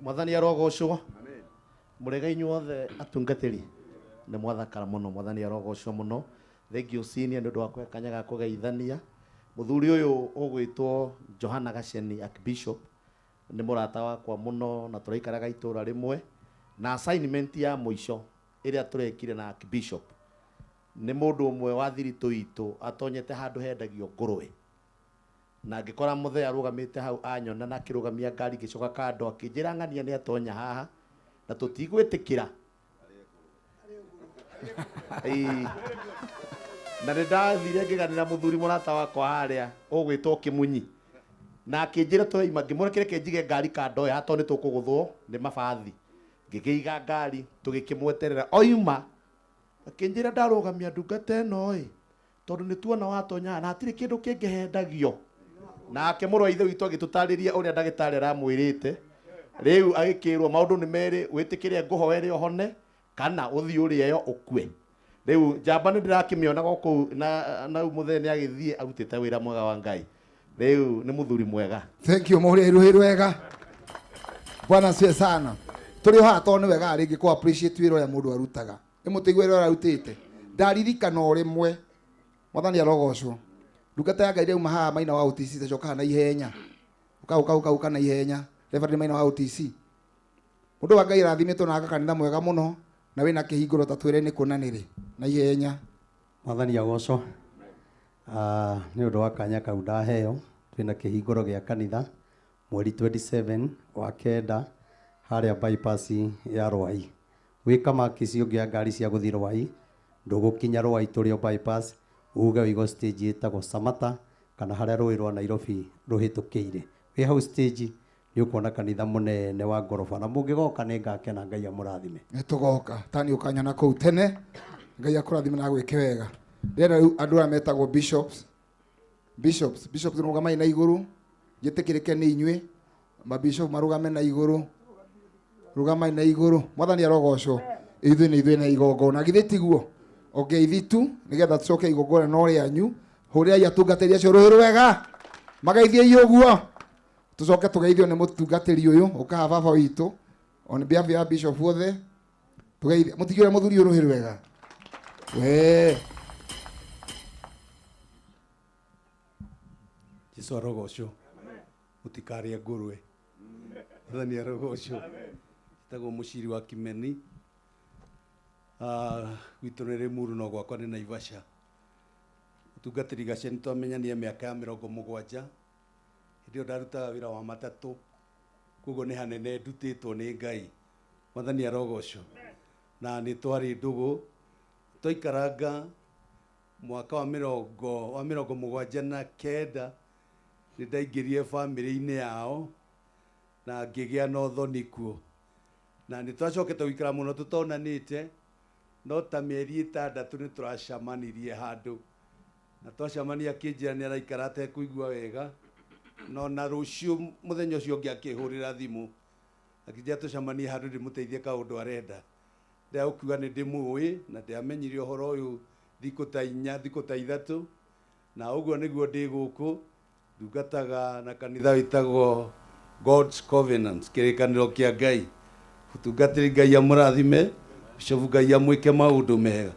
Mwathani arogocwo. Mũrega inyuothe atungatĩri, nĩ mwathakara mũno. Mwathani arogocwo mũno. Thank you senior nĩ ũndũ wa kũhe kanya ga kũgeithania. Mũthuri ũyũ ũgwĩtwo Johana Gaceni Archbishop nĩ mũrata wakwa mũno na tũraikaraga itũra rĩmwe, na assignment ya mũico ĩrĩa tũrekire na Archbishop nĩ mũndũ ũmwe wa thiritũ itũ atonyete handũ hendagio ngũrwe, na ngĩkora mũthee arũgamĩte hau anyona na akĩrũgamia ngari ngĩcoka kando akĩnjĩra ng'ania nĩ atonya haha na tũtigwĩtĩkĩra. Ĩĩ. Na nĩ ndathire ngĩganĩra mũthuri mũrata wakwa harĩa ũgwĩtwo Kĩmunyi, na akĩnjĩra tũraima, ngĩmwĩra kĩreke njige ngari kando ĩyo tondũ nĩ tũkũgũthwo nĩ mabathi. Ngĩkĩiga ngari tũgĩkĩmweterera oima, akĩnjĩra ndarũgamia ndungata ĩno ĩ, tondũ nĩ tuona watonya na hatirĩ kĩndũ kĩngĩhendagio. Nake mũrũ wa ithe witũ agĩtũtarĩria ũrĩa ndagĩtarĩ aramwĩrĩte. Rĩu agĩkĩrwo maũndũ nĩ merĩ, wĩtĩkĩre ngũhoere ũhone kana ũthiĩ ũrĩeo ũkue. Rĩu njamba nĩ ndĩrakĩmĩona gũkũ na rĩu mũthee nĩ agĩthiĩ arutĩte wĩra mwega wa Ngai. Rĩu nĩ mũthuri mwega. Thank you mũrĩ rũhĩ rwega. Bwana asifiwe sana. Tũrĩ o haha tondũ nĩ wega rĩngĩ kũ appreciate wĩra ũrĩa mũndũ arutaga. Nĩ mũtĩigua wĩra ũrĩa arutĩte. Ndaririkana o rĩmwe. Mwathani arogocwo. Ndungata ya Ngai rĩu haha maina wa OTC tacoka haha na ihenya. Ũka, ũka, ũka, ũka na ihenya. Reverend maina wa OTC. Mũndũ wa Ngai arathimĩtwo na aka kanitha mwega mũno na wĩna kĩhingũro ta twĩre nĩ kũ na nĩ rĩ na ihenya. Mwathani agocwo. Nĩ ũndũ wa kanya kau ndaheo, twĩna kĩhingũro gĩa kanitha mweri 27 wa kenda harĩa bypass ya Rwai. Wĩ Kamakisi ũngĩoya ngari cia gũthiĩ Rwai, ndũgũkinya Rwai tũrĩ o bypass, uge ũigo stage ĩtagwo Samata kana harĩa rũĩ rwa Nairobi rũhĩtũkĩire. Wĩ hau stage nĩ ũkuona kanitha mũnene wa ngoroba, na mũngĩgoka nĩ ngakena. Ngai amũrathime. Nĩ tũgoka tani ũkanyona kũu tene. Ngai akũrathime na agwĩke wega. Ndĩrenda rĩu andũ arĩa metagwo bishops, bishops, bishops rũgamai na igũrũ, njĩtĩkĩrĩke nĩ inyuĩ. Mabishop marũgame na igũrũ, rũgamai na igũrũ. Mwathani arogocwo. Ithuĩ nĩ ithuĩ na igongona, githĩ tiguo? Ongeithi tu nĩgetha tũcoke igongona no rĩanyu. Hũrĩrai atungatĩri acio rũhĩ rwega, mageithiei ũguo. Tũcoke tũgeithio nĩ mũtungatĩri ũyũ ũkaha baba witũ on behalf ya bishop othe. Tũgeithie mũtigĩre mũthuri ũyũ rũhĩ rwega. We Jesu arogocwo. Mũtikarĩe ngũrwe. Mwathani arogocwo. Njĩtagwo Mũciri wa Kimeni. Gwitũ nĩ Rĩmuru no gwakwa nĩ Naivasha. Mũtungatĩri Gaceni twamenyania mĩaka ya 70. Hĩndĩ ĩyo ndarutaga wĩra wa matatũ. Koguo nĩ hanene ndutĩtwo nĩ Ngai. Mwathani arogocwo. Na nĩ twarĩ ndũgũ. Twaikaranga mwaka wa 79 nĩ ndaingĩrire bamĩrĩ-inĩ yao na ngĩgĩa na ũthoni kuo. Na nĩ twacokete gũikara mũno tũtonanĩte, no ta mĩeri 6 nĩ tũracemanirie handũ. Na twacemania akĩnjĩra nĩ araikara atekũigua wega, no na rũciũ mũthenya ũcio ũngĩ akĩhũrĩra thimũ akĩnjĩra tũcemanie handũ ndĩmũteithie kaũndũ arenda. Ndĩraũkiuga nĩ ndĩmũĩ na ndĩamenyire ũhoro ũyũ thikũ ta 4 thikũ ta 3, na ũguo nĩguo ndĩ gũkũ ndungataga na kanitha wĩtagwo God's Covenant, kĩrĩkanĩro kĩa Ngai. Mũtungatĩri Ngai amũrathime, Bishop Ngai amwĩke maũndũ mega.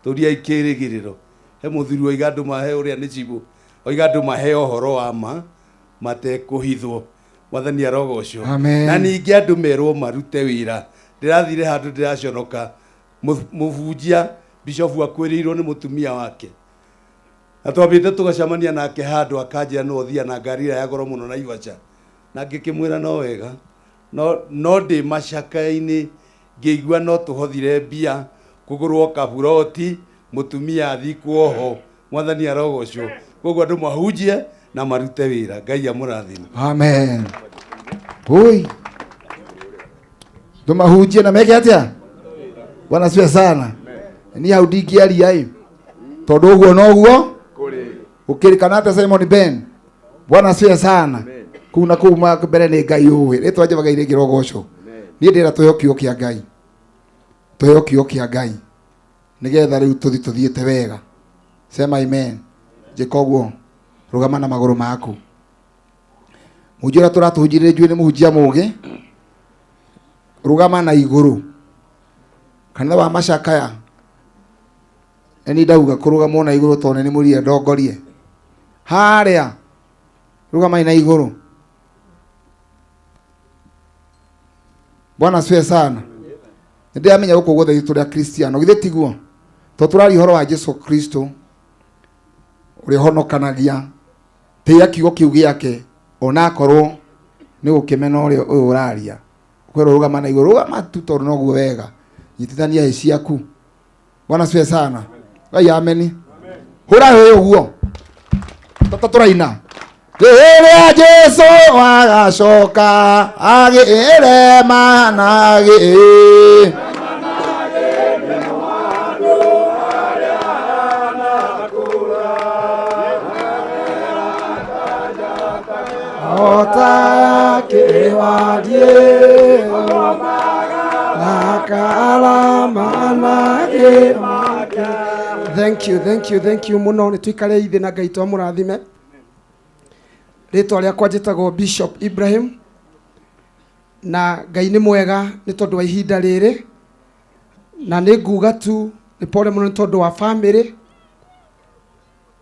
Tũriai kĩrĩgĩrĩro. He mũthuri oiga andũ mahe ũrĩa nĩ cibũ, oiga andũ mahe ũhoro wa ma matekũhithwo. Mwathani arogocwo. Amen. Na ningĩ andũ merwo marute wĩra. Ndĩrathire handũ ndĩraconoka, mũbunjia Bishop akwĩrĩirwo nĩ mũtumia wake. Na twambĩte tũgacemania nake handũ akanjĩra no ũthiĩ na ngari ĩrĩa ya goro mũno Naivasha. Na ngĩkĩmwĩra no wega. No ndĩ macaka-inĩ ngĩigua no tũhothire mbia kũgũrwo kaburoti mũtumia athikwo ho. Mwathani arogocwo. Koguo andũ mahunjie na marute wĩra. Ngai amũrathime. Amen. Oi. Tũmahunjie na meke atĩa? Bwana asifiwe sana. Ni hau ndingĩaria ĩ. Tondũ ũguo noguo gũkĩrĩkana atĩa Simon Ben. Bwana asifiwe sana. Kuu na kuu mbere nĩ Ngai ũĩ. Rĩtwa Jehova Ngai rĩngĩrogocwo. Niĩ ndĩra tũheo kiugo kĩa Ngai. Tũheo kiugo kĩa Ngai. Nĩgetha rĩu tũthi tũthiĩte wega. Sema amen. Njĩka ũguo. Rũgama na magũrũ maku. Mũhunjia ũrĩa tũratũhunjĩrĩria njũĩ nĩ mũhunjia mũũgĩ. Rũgama na igũrũ. Kanitha wa macakaya. Nĩ ndauga kũrũgamwo na igũrũ tondũ nĩ mũrire ndongorie. Harĩa rũgamai na igũrũ. Bwana asifiwe sana. Nĩ ndĩramenya gũkũ guothe ithuĩ tũrĩ Akristiano, githĩ tiguo? Tondũ tũraria ũhoro wa Jesu Kristo ũrĩa ũhonokanagia. Tĩĩa kiugo kĩu gĩake onakorwo nĩ gũkĩmena ũrĩa ũyũ ũraria. Kwĩrwo rũgama na igũrũ, rũgama tu tondũ noguo wega. Nyitithania hĩ ciaku. Bwana asifiwe sana. Ngai ameni. Hũra hĩ ũguo. Tata tũraina. Rĩrĩa Jesu agacoka agĩre managĩ. Ota kĩwariĩ na karamanagĩ. Thank you, thank you, thank you mũno. Nĩ tũikare ithe na Ngai twamũrathime. Rĩtwa rĩakwa njĩtagwo Bishop Ibrahim, na Ngai nĩ mwega nĩ tondũ wa ihinda rĩrĩ, na nĩ nguga tu nĩ pole mũno nĩ tondũ wa family,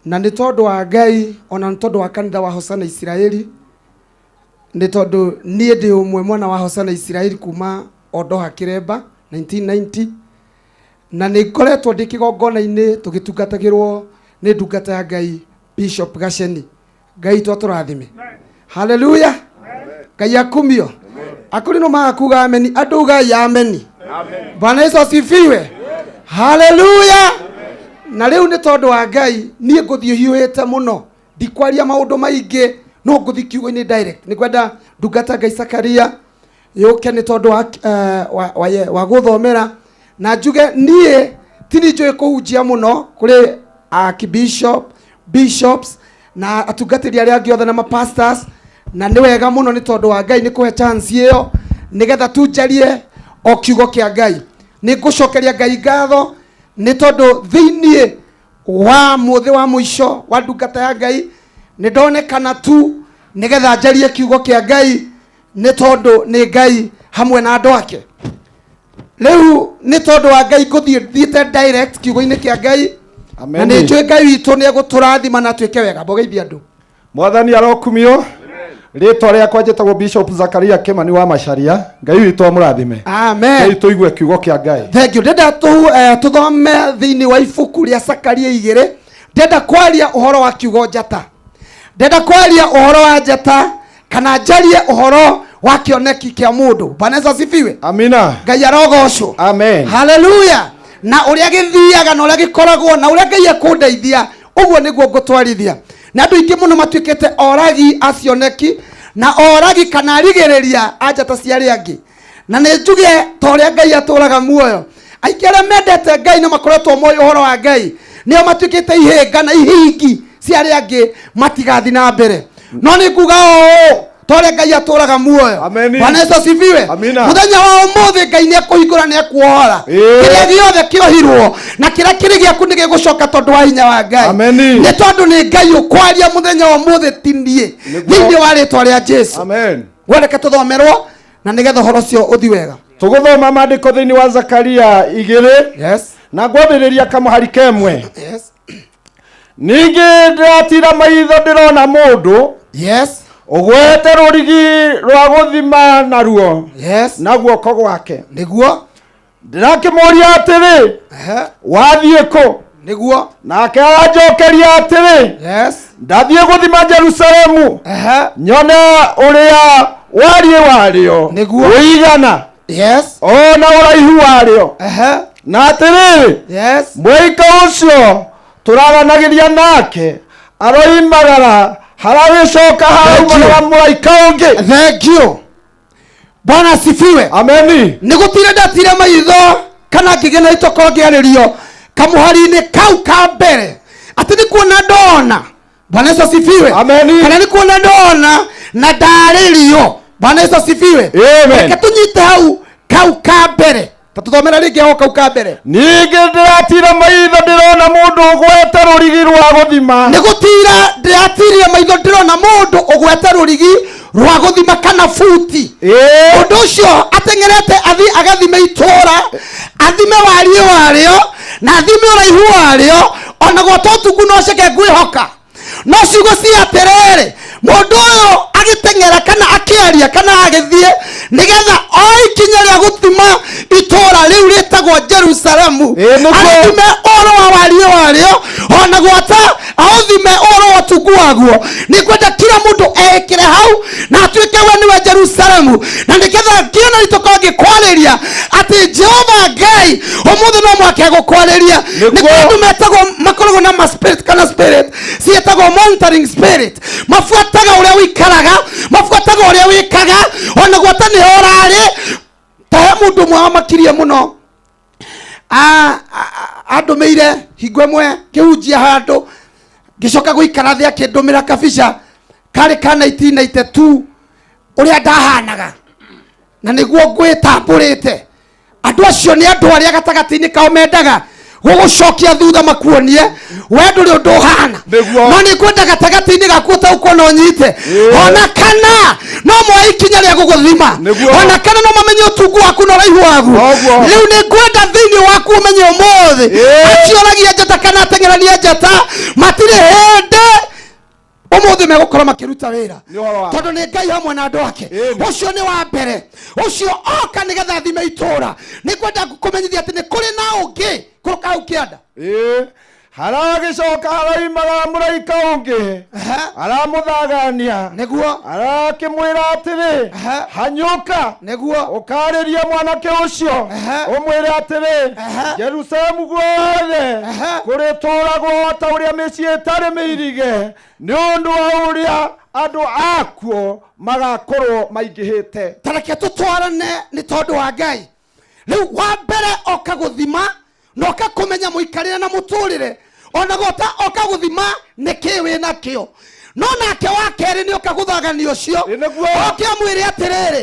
na nĩ tondũ wa Ngai, ona nĩ tondũ wa kanitha wa Hosana Isiraeli, nĩ tondũ niĩ ndĩ ũmwe mwana wa Hosana Isiraeli kuma Ondoha Kĩremba 1990, na nĩ ngoretwo ndĩ kĩgongona-inĩ tũgĩtungatagĩrwo nĩ ndungata ya Ngai Bishop Gaceni. Ngai twatũrathime. Haleluya. Ngai akumio. Akuri no magakuga ameni, andũ ugai ameni. Bwana Yesu asifiwe. Haleluya. Na rĩu nĩ tondũ wa Ngai niĩ ngũthiĩ hiũhĩte mũno, ndikwaria maũndũ maingĩ, no ngũthiĩ kiugo-inĩ direct. Nĩ ngwenda ndungata Ngai Zakaria yũke nĩ tondũ wa gũthomera, na njuge niĩ ti niĩ njũĩ kũhunjia mũno kũrĩ archbishop, bishops na atungatĩri arĩa angĩ othe na mapastors, na nĩ wega mũno nĩ tondũ wa Ngai nĩ kũhe chance ĩyo nĩgetha tu njarie o kiugo kĩa Ngai. Nĩ ngũcokeria Ngai ngatho nĩ tondũ thĩiniĩ wa mũthĩ wa mũico wa ndungata ya Ngai nĩ ndonekana tu nĩgetha njarie kiugo kĩa Ngai, nĩ tondũ nĩ Ngai hamwe na andũ ake. Rĩu nĩ tondũ wa Ngai ngũthiĩ thiĩte direct kiugo-inĩ kĩa Ngai. Amen. Na nĩ njũĩ Ngai witũ nĩ egũtũrathima na atuĩke wega. Mbogeithie andũ. Mwathani arokumio. Rĩtwa rĩakwa njĩtagwo Bishop Zakaria Kĩmani wa Macharia. Ngai witũ amũrathime. Amen. Ngai tũigue kiugo kĩa Ngai. Thank you. Ndenda tũthome thĩinĩ wa ibuku rĩa Sakaria 2. Ndenda kwaria ũhoro wa kiugo njata. Ndenda kwaria ũhoro wa njata kana njarie ũhoro wa kĩoneki kĩa mũndũ. Bwana Yesu asifiwe. Amina. Ngai arogocwo. Amen. Haleluya. Na ũrĩa gĩthiaga na ũrĩa gĩkoragwo na ũrĩa Ngai ekũndeithia ũguo nĩguo ngũtwarithia. Na andũ aingĩ mũno matuĩkĩte oragi a cioneki na oragi kana arigĩrĩria a njata cia arĩa angĩ. Na nĩ njuge ta ũrĩa Ngai atũraga muoyo, aingĩ arĩa mendete Ngai na makoretwo moĩ ũhoro wa Ngai nĩo matuĩkĩte ihĩnga na ihingi cia arĩa angĩ matigathiĩ na mbere. No nĩ nguga ũũ, ta ũrĩa Ngai atũraga muoyo. Bwana Yesu asifiwe. Mũthenya wa ũmũthĩ Ngai nĩ ekũhingũra, nĩ ekuohora kĩrĩa gĩothe kĩohirwo na kĩrĩa kĩrĩ gĩaku nĩ gĩgũcoka tondũ wa hinya wa Ngai. Nĩ tondũ nĩ Ngai ũkwaria mũthenya wa ũmũthĩ, ti niĩ, thĩinĩ wa rĩtwa rĩa Jesu. Amen. Reke tũthomerwo na nĩgetha ũhoro ũcio ũthi wega. Tũgũthoma maandĩko thĩinĩ wa Zakaria 2. Yes. Na ngwambĩrĩria kamũhari kemwe. Yes. Ningĩ ndĩratira maitho ndĩrona mũndũ. Yes. Ũgwete rũrigi rwa gũthima naruo. Yes. Na guoko gwake. Nĩguo. Ndĩrakĩmũria atĩrĩ, wathiĩ kũ? Nĩguo. Nake aranjokeria atĩrĩ, Yes. ndathiĩ gũthima Jerusalemu nyone ũrĩa wariĩ warĩo Nĩguo. ũigana. Yes. Ona ũraihu warĩo. Na atĩrĩrĩ, Yes. mũraika ũcio tũraranagĩria nake aroimagara haragĩcoka haraumagara mũraika ũngĩ. Thank you. Bwana asifiwe. Ameni. Nĩ gũtire ndatire maitho kana ngĩgĩa na itoko ngĩarĩrio kamũhari-inĩ kau ka mbere atĩ nĩ kuona ndona. Bwana Yesu asifiwe. Ameni. Kana nĩ kuona ndona na ndarĩrio. Bwana Yesu asifiwe. Amen. Reke tũnyite hau kau ka mbere. Ta tũthomera rĩngĩ ho kau ka mbere. Ningĩ ndĩratira maitho ndĩrona mũndũ ũgwete rũrigi rwa gũthima. Nĩ gũtira ndĩratirire maitho ndĩrona mũndũ ũgwete rũrigi rwa gũthima kana buti. Mũndũ ũcio ateng'erete athi agathime itũra, athime wariĩ warĩo na athime ũraihu warĩo, ona gwata ũtukũ no ceke ngwĩhoka. No ciugo cia atĩrĩrĩ, mũndũ ũyũ agĩteng'era kana akĩaria kana agĩthiĩ nĩgetha oe ikinya rĩa gũthima itũra rĩu rĩtagwo Jerusalemu, arĩthime ũhoro wa wariĩ warĩo ona gwata aũthime ũhoro wa ũtungu waguo. Nĩ ngwenda kila mũndũ eĩkĩre hau na atuĩke we nĩwe Jerusalemu, na nĩgetha ngĩona nĩtũkorwo ngĩkwarĩria atĩ Jehova Ngai ũmũthĩ no mũhaka egũkwarĩria. Nĩ kũrĩ andũ metagwo makoragwo na ma spirit kana spirit ciĩtagwo monitoring spirit, mabuataga ũrĩa ũikaraga, mabuataga ũrĩa wĩkaga, ona gwata nĩho ũrarĩ. Ta he mũndũ ũmwe wamakirie mũno, andũmĩire hingo ĩmwe ngĩhunjia handũ, ngĩcoka gũikara thĩ akĩndũmĩra kabica karĩ ka 1992 ũrĩa ndahanaga na nĩguo ngwĩtambũrĩte. Andũ acio nĩ andũ arĩa gatagatĩ-inĩ kao mendaga gũgũcokia thutha makuonie we ndũrĩ ũndũ ũhana. No nĩ ngwenda gatagatĩ-inĩ gaku ũtaũkwo na ũnyite, ona kana no moe ikinya rĩa gũgũthima, ona kana no mamenye ũtungu waku na ũraihu waguo. Rĩu nĩ ngwenda thĩinĩ waku ũmenye ũmũthĩ acioragia njata kana ateng'erania njata matirĩ hĩndĩ ũmũthĩ megũkorwo makĩruta wĩra, tondũ nĩ Ngai hamwe na andũ ake. Ũcio nĩ wa mbere, ũcio oka nĩgetha athime itũra. Nĩ ngwenda kũmenyithia atĩ nĩ kũrĩ na ũngĩ kũrũka hau kĩanda. Haragĩcoka haroimagara mũraika ũngĩ aramũthagania. Nĩguo. Arakĩmwĩra atĩrĩ, hanyũka. Nĩguo. Ũkarĩrie mwanake ũcio ũmwĩre atĩrĩ, Jerusalemu guothe kũrĩtũũragwo ta ũrĩa mĩciĩ ĩtarĩ mĩirige nĩ ũndũ wa ũrĩa andũ akuo magakorwo maingĩhĩte. Ta reke tũtwarane nĩ tondũ wa Ngai. Rĩu wa mbere oka gũthima na oka kũmenya mũikarĩre na mũtũrĩre, ona gwata oka gũthima nĩkĩ wĩ nakĩo. No nake wa kerĩ nĩ oka gũthagania ũcio, oke amwĩre atĩrĩrĩ,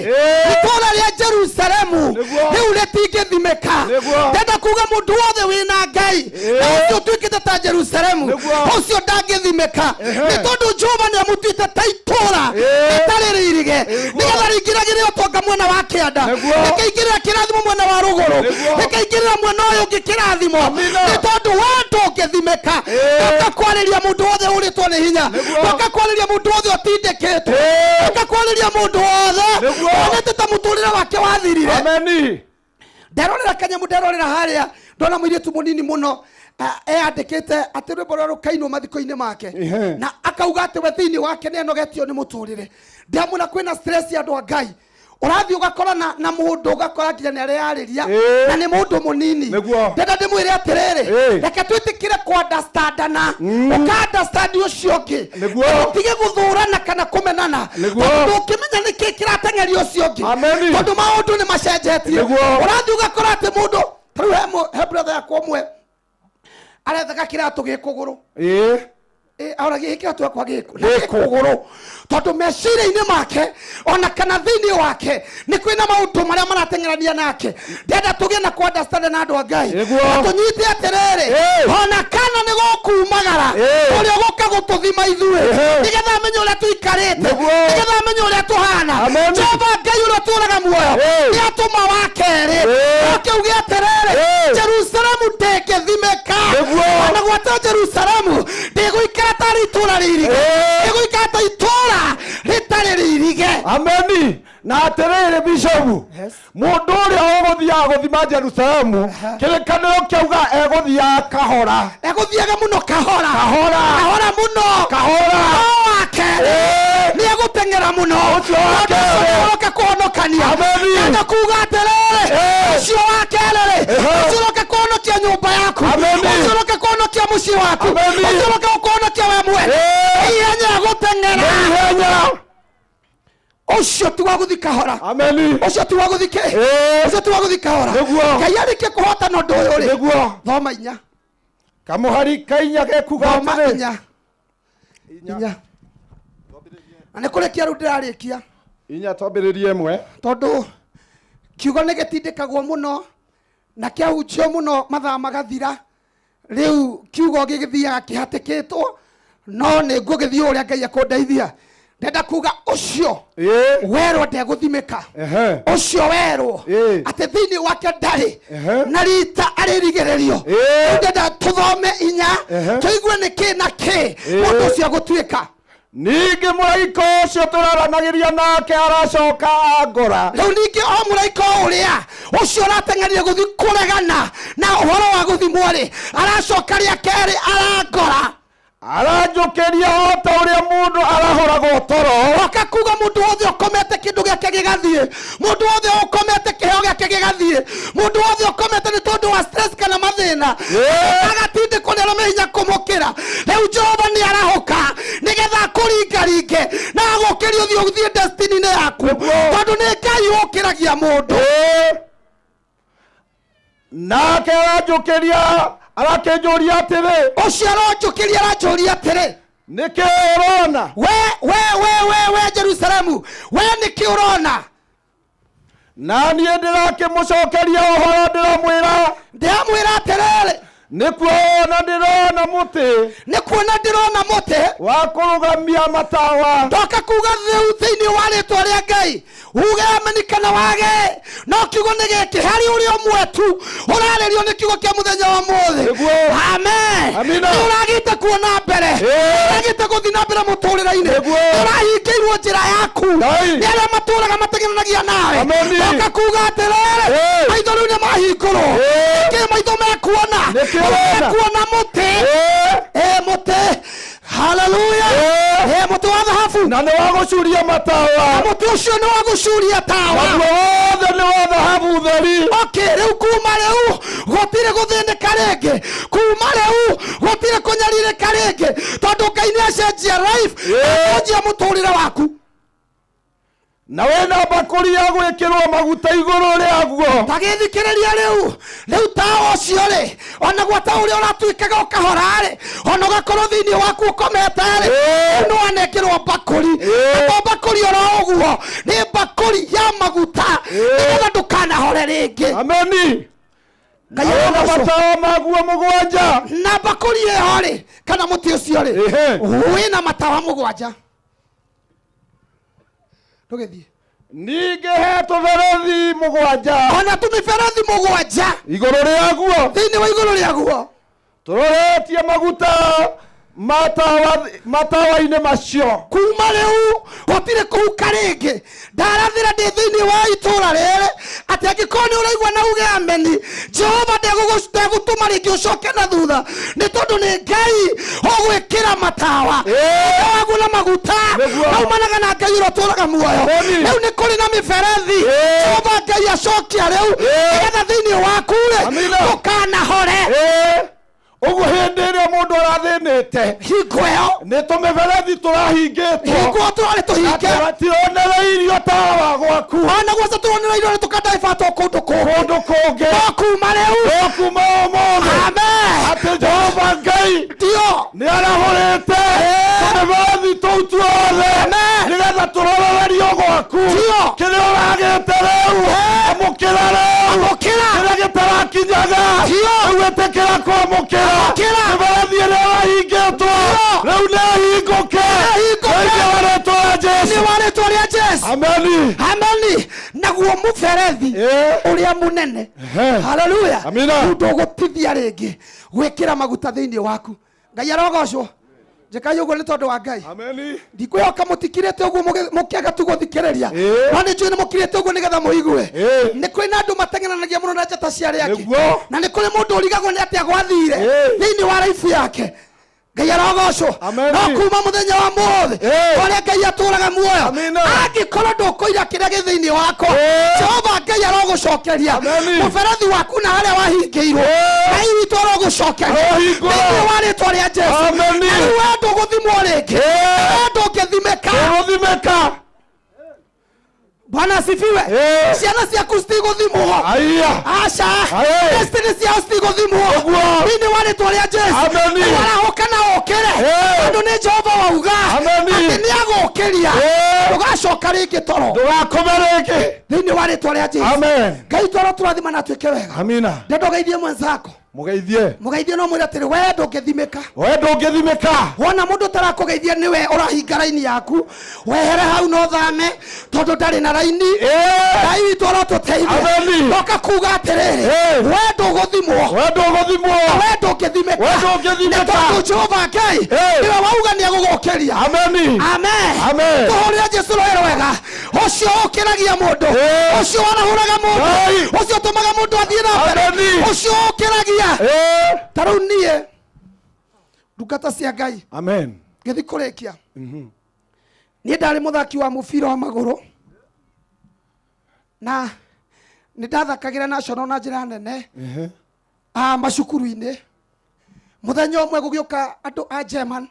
itũũra rĩa Jerusalemu rĩu rĩtingĩthimĩka. Ndenda kuga mũndũ wothe wĩna Ngai na ũcio ũtuĩkĩte ta Jerusalemu, ũcio ndangĩthimĩka, nĩ tondũ Jehova nĩ amũtuĩte ta itũũra rĩtarĩ rĩirige, nĩgetha rĩingĩragĩre ũtonga mwena wa kĩanda, rĩkaingĩrĩra kĩrathimo mwena wa rũgũrũ, rĩkaingĩrĩra mwena ũyũ ũngĩ kĩrathimo, nĩ tondũ we ndũngĩthimĩka. Ndoka kwarĩria mũndũ wothe ũrĩtwo nĩ hinya, ndoka kwarĩria mũndũ wothe ũtindĩkĩtwo, ndoka wake wathirire. Ameni. Nderorera kanyamũ, nderorera harĩa ndona mũirĩtu mũnini mũno eyandĩkĩte atĩ rwĩmbo rũrĩa rũkainwo mathiko-inĩ make na akauga atĩ we thĩinĩ wake nĩ anogetio nĩ mũtũrĩre. Ndamwĩra kwĩna stress ya andũ a Ngai. Ũrathiĩ ũgakora na mũndũ ũgakora nginya nĩ areyarĩria na nĩ mũndũ mũnini. Ndenda ndĩmwĩre atĩrĩrĩ, reke twĩtĩkĩre kũ-understandana, ũka-understand ũcio ũngĩ, tũtige gũthũrana kana kũmenana, tondũ ndũngĩmenya nĩkĩ kĩrateng'eria ũcio ũngĩ, tondũ maũndũ nĩ macenjetie. Ũrathiĩ ũgakora atĩ mũndũ ta rĩu he brother yakwa ũmwe arethaga kĩratũ gĩ kũgũrũ. Auragia gĩkĩ kĩratũ gĩakwa gĩkũ na gĩkũgũrũ, tondũ meciria-inĩ make ona kana thĩinĩ wake nĩ kwĩna maũndũ marĩa marateng'erania nake. Ndenda tũgĩe na kũ-understand na andũ a Ngai na tũnyite atĩrĩrĩ, ona kana nĩ gũkumagara ũrĩa ũgũka gũtũthima ithuĩ nĩgetha amenye ũrĩa tũikarĩte, nĩgetha amenye ũrĩa tũhana. Jehova Ngai ũrĩa ũtũũraga muoyo nĩ atũma wa kerĩ oke uge atĩrĩrĩ, Jerusalemu ndĩngĩthimĩka, ona gwata Jerusalemu ndĩgũikara tarĩ itũũra rĩirige, ndĩgũikara ta itũũra rĩtarĩ rĩirige. Ameni. Na atĩrĩrĩ bishopu, mũndũ ũrĩa ũgũthiaga gũthima Jerusalemu, kĩrĩkanĩro kĩauga egũthiaga kahora, egũthiaga mũno kahora, kahora, kahora mũno, kahora. No wake nĩ egũteng'era mũno, Ũcio wa kerĩ. ũroka kũhonokania. Ndenda kuga atĩrĩrĩ, ũcio wa kerĩ rĩ, ũcio ũroka kũhonokia nyũmba yaku, ũcio ũroka kũhonokia mũciĩ waku, ũcio ũroka gũkũhonokia we mwene, ihenya egũteng'era. Ihenya. Ũcio ti wa gũthiĩ kahora. Ameni. Ũcio ti wa gũthiĩ kĩ? Ũcio ti wa gũthiĩ kahora. Ngai arĩkie kũhotana ũndũ ũyũ rĩ. Thoma inya. Kamũhari ka inya gekuga Thoma atĩrĩ. inya. Inya. Na nĩ kũrĩkia rĩu ndĩrarĩkia. Inya twambĩrĩrie ĩmwe. Tondũ kiugo nĩ gĩtindĩkagwo mũno na kĩahunjio mũno mathaa magathira. Rĩu kiugo gĩgĩthiaga kĩhatĩkĩtwo, no nĩ ngũgĩthiĩ ũrĩa Ngai ekũndeithia. Ndenda kuga ũcio werwo ndegũthimĩka, ũcio werwo atĩ thĩinĩ wake ndarĩ na rita arĩrigĩrĩrio. Rĩu ndenda tũthome inya tũigue nĩ kĩ na kĩ mũndũ ũcio agũtuĩka. Ningĩ mũraika ũcio tũraranagĩria nake aracoka angora. Rĩu ningĩ o mũraika o ũrĩa ũcio ũrateng'erire gũthiĩ kũregana na ũhoro wa gũthimwo rĩ, aracoka rĩa kerĩ arangora. Aranjũkĩria o ta ũrĩa mũndũ arahũragwo toro. Oka kuga mũndũ wothe ũkomete kĩndũ gĩake gĩgathiĩ, mũndũ wothe ũkomete kĩheo gĩake gĩgathiĩ, mũndũ wothe ũkomete nĩ tondũ wa stress kana mathĩna, agatindĩkwo nĩ arĩa me hinya kũmũkĩra. Rĩu Jehova nĩ arahũka nĩgetha akũringaringe na agũkĩrie ũthiĩ ũthiĩ destiny-inĩ yaku, tondũ nĩ Ngai ũkĩragia mũndũ. Nake aranjũkĩria arakĩnjũria atĩrĩ. Ũcio aranjũkĩria aranjũria atĩrĩ, nĩkĩ ũrona? We, we, we, we, we Jerusalemu, we nĩkĩ ũrona? Na niĩ ndĩrakĩmũcokeria ũhoro ndĩramwĩra. Ndĩramwĩra atĩrĩrĩ, nĩ kuona ndĩrona mũtĩ. Nĩ kuona ndĩrona mũtĩ wa kũrũgamia matawa. Ndoka kuga rĩu thĩinĩ wa rĩtwa rĩa Ngai uge ameni kana wage, no kiugo nĩ gĩkĩ harĩ ũrĩa ũmwe tu ũrarĩrio nĩ kiugo kĩa mũthenya wa ũmũthĩ. Amen. Amina. Nĩ ũragĩte kuona mbere, ũragĩte gũthiĩ na mbere mũtũrĩre-inĩ, ũrahingĩirwo njĩra yaku nĩ arĩa matũraga mateng'eranagia nawe. Ndoka kuga atĩrĩrĩ, maitho rĩu nĩ mahingũrwo. Nĩkĩ maitho mekuona? Nĩkĩ ũrona? Mekuona mũtĩ. Mũtĩ. Haleluya. Mũtĩ wa thahabu. Na nĩ wa gũcuria matawa. Na mũtĩ ũcio nĩ wa gũcuria tawa. Naguo wothe nĩ wa thahabu theri. Okay, rĩu kuma rĩu gũtirĩ gũthĩnĩka rĩngĩ, kuma rĩu gũtirĩ kũnyarirĩka rĩngĩ, tondũ Ngai nĩ acenjia life, acenjia mũtũrĩre waku. Na wĩna mbakũri ya gwĩkĩrwo maguta igũrũ rĩaguo. Ta gĩthikĩrĩria rĩu, rĩu tawa ũcio rĩ, ona gwata ũrĩa ũratuĩkaga ũkahora rĩ, ona ũgakorwo thĩinĩ waku ũkomete rĩ, rĩu nĩ wanengerwo mbakũri. Na to mbakũri oro ũguo, nĩ mbakũri ya maguta, nĩgetha ndũkanahore rĩngĩ. Ameni. Ngai Na wĩna arogocwo. matawa maguo mũgwanja. Na mbakũri ĩyo rĩ, kana mũtĩ ũcio rĩ, wĩna matawa mũgwanja. Ndũgĩthiĩ. Ningĩ he tũberethi mũgwanja. Ona tũmĩberethi mũgwanja. Igũrũ rĩaguo. Thĩinĩ wa igũrũ rĩaguo. Tũroretie maguta Matawa matawa-inĩ macio. Kuma rĩu gũtirĩ kũhuka rĩngĩ. Ndarathĩra ndĩ thĩinĩ wa itũũra rĩrĩ atĩ angĩkorwo nĩ ũraigua na uge ameni, Jehova ndegũtũma rĩngĩ ũcoke na thutha, nĩ tondũ nĩ Ngai ũgwĩkĩra matawa waguo na maguta maumanaga na Ngai ũrĩa ũtũũraga muoyo. Rĩu nĩ kũrĩ na mĩberethi Jehova Ngai acokia rĩu nĩgetha thĩinĩ waku rĩ ndũkanahore. Ũguo hĩndĩ ĩrĩa mũndũ arathĩnĩte hingo ĩyo nĩ tũmĩberethi tũrahingĩtwo, hingo ĩyo tũrarĩ tũhinge, tironereirio tawa gwaku, ona guoca tũronereirio nĩ tũkandaibatwo kũndũ kũngĩ, kũndũ kũngĩ, no kuma rĩu, no kuma ũmũthĩ, amen, atĩ Jehova Ngai ndio nĩ arahũrĩte tũmĩberethi tũu tuothe nĩgetha tũrorererio gwaku. Kĩrĩa ũragĩte rĩu amũkĩra rĩu, amũkĩra kĩrĩa gĩtarakinyaga rĩu ĩtĩkĩra kwamũkĩra. Mĩberethi ĩrĩa ĩrahingĩtwo rĩu nĩ ĩhingũke thĩinĩ wa rĩtwa rĩa Jesũ, thĩinĩ wa rĩtwa rĩa Jesũ. Ameni, ameni. Naguo mũberethi ũrĩa mũnene, haleluya, rĩu ndũgũtithia rĩngĩ gwĩkĩra maguta thĩinĩ waku. Ngai arogocwo. Njĩkai ũguo nĩ tondũ wa Ngai. Ndikwĩhoka mũtikirĩte ũguo mũkĩaga tu gũthikĩrĩria, no nĩ njũĩ nĩ mũkirĩte ũguo nĩgetha mũigue. Nĩ kũrĩ na andũ mateng'eranagia mũno na njata cia arĩa angĩ, na nĩ kũrĩ mũndũ ũrigagwo nĩ atĩa gwathire thĩinĩ wa raibu yake. Ngai arogocwo. No kuma mũthenya wa mũthĩ ũrĩa Ngai atũraga muoyo, angĩkorwo ndũkũira kĩrĩa gĩ thĩinĩ wakwa, Jehova Ngai arogũcokeria mũberethi waku na harĩa wahingĩirwo. Ngai witũ arogũcokeria thĩinĩ wa rĩtwa rĩa Jesũ. Na rĩu we ndũgũthimwo rĩngĩ, we ndũngĩthimĩka. Ndũgũthimĩka. Bwana asifiwe. Ciana ciaku citigũthimwo. Aca. Destiny ciao citigũthimwo thĩinĩ wa rĩtwa rĩa Jesũ. Rĩu arahũka na ũkĩre, tondũ nĩ Jehova wauga atĩ nĩ agũkĩria, ndũgacoka rĩngĩ toro, ndũgakome rĩngĩ thĩinĩ wa rĩtwa rĩa Jesũ. Ngai twaro tũrathima na atuĩke wega. Amina. Ndenda ũgeithie mwenzako, Mũgeithie, mũgeithie no mwĩre atĩrĩ, we ndũngĩthimĩka, we ndũngĩthimĩka. Wona mũndũ ũtarakũgeithia nĩwe ũrahinga raini yaku, wehere hau no thame tondũ ndarĩ na raini. Ngai witũ arotũteithia. Ndoka kuga atĩrĩrĩ, we ndũgũthimwo, we ndũgũthimwo, we ndũngĩthimĩka, we ndũngĩthimĩka, nĩ tondũ Jehova Ngai nĩwe wauga nĩ agũgũkĩria. Ameni, amen, amen. Tũhũrĩre Jesũ rũĩ rwega, ũcio ũkĩragia mũndũ, ũcio warahũraga mũndũ, ũcio ũtũmaga mũndũ athiĩ na mbere, ũcio ũkĩragia. Ta rĩu niĩ ndungata cia Ngai, amen, ngĩthiĩ kũrĩkia, niĩ ndarĩ mũthaki wa mũbira wa magũrũ na nĩ ndathakagĩra national na njĩra nene macukuru-inĩ. Mũthenya ũmwe gũgĩũka andũ a German,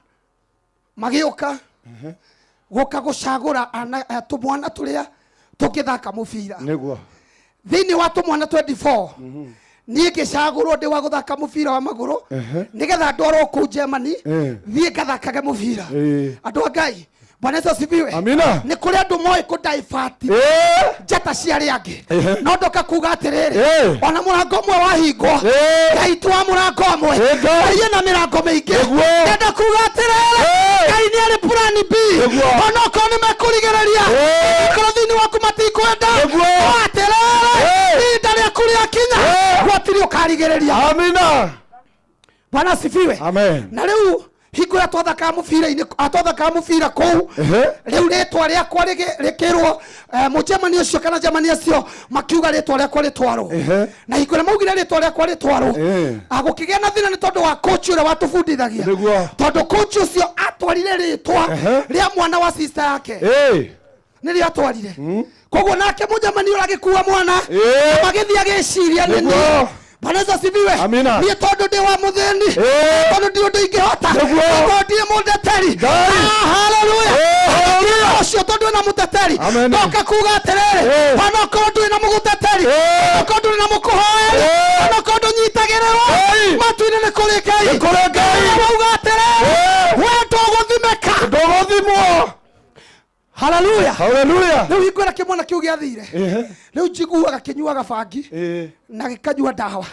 magĩũka gũka gũcagũra tũmwana tũrĩa tũngĩthaka mũbira. Nĩguo. Thĩinĩ wa tũmwana 24 niĩ ngĩcagũrwo ndĩ wa gũthaka mũbira wa magũrũ nĩgetha ndwarwo kũu Germany thiĩ ngathakage mũbira. Andũ a Ngai, Bwana Yesu asifiwe. Amina. Nĩ kũrĩ andũ moĩ kũdaibati njata cia arĩa angĩ, no ndoka kuga atĩrĩrĩ, ona mũrango ũmwe wahingwo, Ngai tu wa mũrango ũmwe, Ngai ena mĩrango mĩingĩ. Ndenda kuga atĩrĩrĩ, Ngai nĩ arĩ plan B, ona okorwo nĩ mekũrigĩrĩria, angĩkorwo thĩinĩ waku matikwenda, no atĩrĩrĩ, ihinda rĩaku rĩakinya gũtirĩ ũkarigĩrĩria. Amina. Bwana asifiwe. Amen. Na rĩu hingo ĩrĩa twathakaga mũbira-inĩ, twathakaa mũbira kũu, rĩu rĩtwa rĩakwa rĩkĩrwo mũjemani ũcio kana Germany acio makiuga rĩtwa rĩakwa rĩtwarwo, na hingo ĩrĩa maugire rĩtwa rĩakwa rĩtwarwo, gũkĩgĩa na thĩna nĩ tondũ wa coach ũrĩa watũbundithagia, tondũ coach ũcio atwarire rĩtwa rĩa mwana wa sister yake, nĩrĩo atwarire. Koguo nake mũjemani ũrĩa agĩkua mwana magĩthiĩ agĩciria nĩ niĩ. Bwana Yesu asifiwe. Amina. Niĩ tondũ ndĩ wa mũthĩni, tondũ ndirĩ ũndũ ingĩhota, tondũ ndirĩ mũndeteri. Haleluya. Ũcio tondũ wĩna mũteteri, ndoka kuga atĩrĩrĩ, onokorwo ndũrĩ na mũgũteteri, onokorwo ndũrĩ na mũkũhoeri, onokorwo ndũnyitagĩrĩrwo, matu-inĩ nĩ kũrĩ Ngai. Wauga atĩrĩrĩ, we ndũgũthimĩka, ndũgũthimwo. Haleluya. Haleluya. Rĩu hingo ĩrĩa kĩmwana kĩu gĩathire, rĩu njiguaga kĩnyuaga bangi na gĩkanyua ndawa,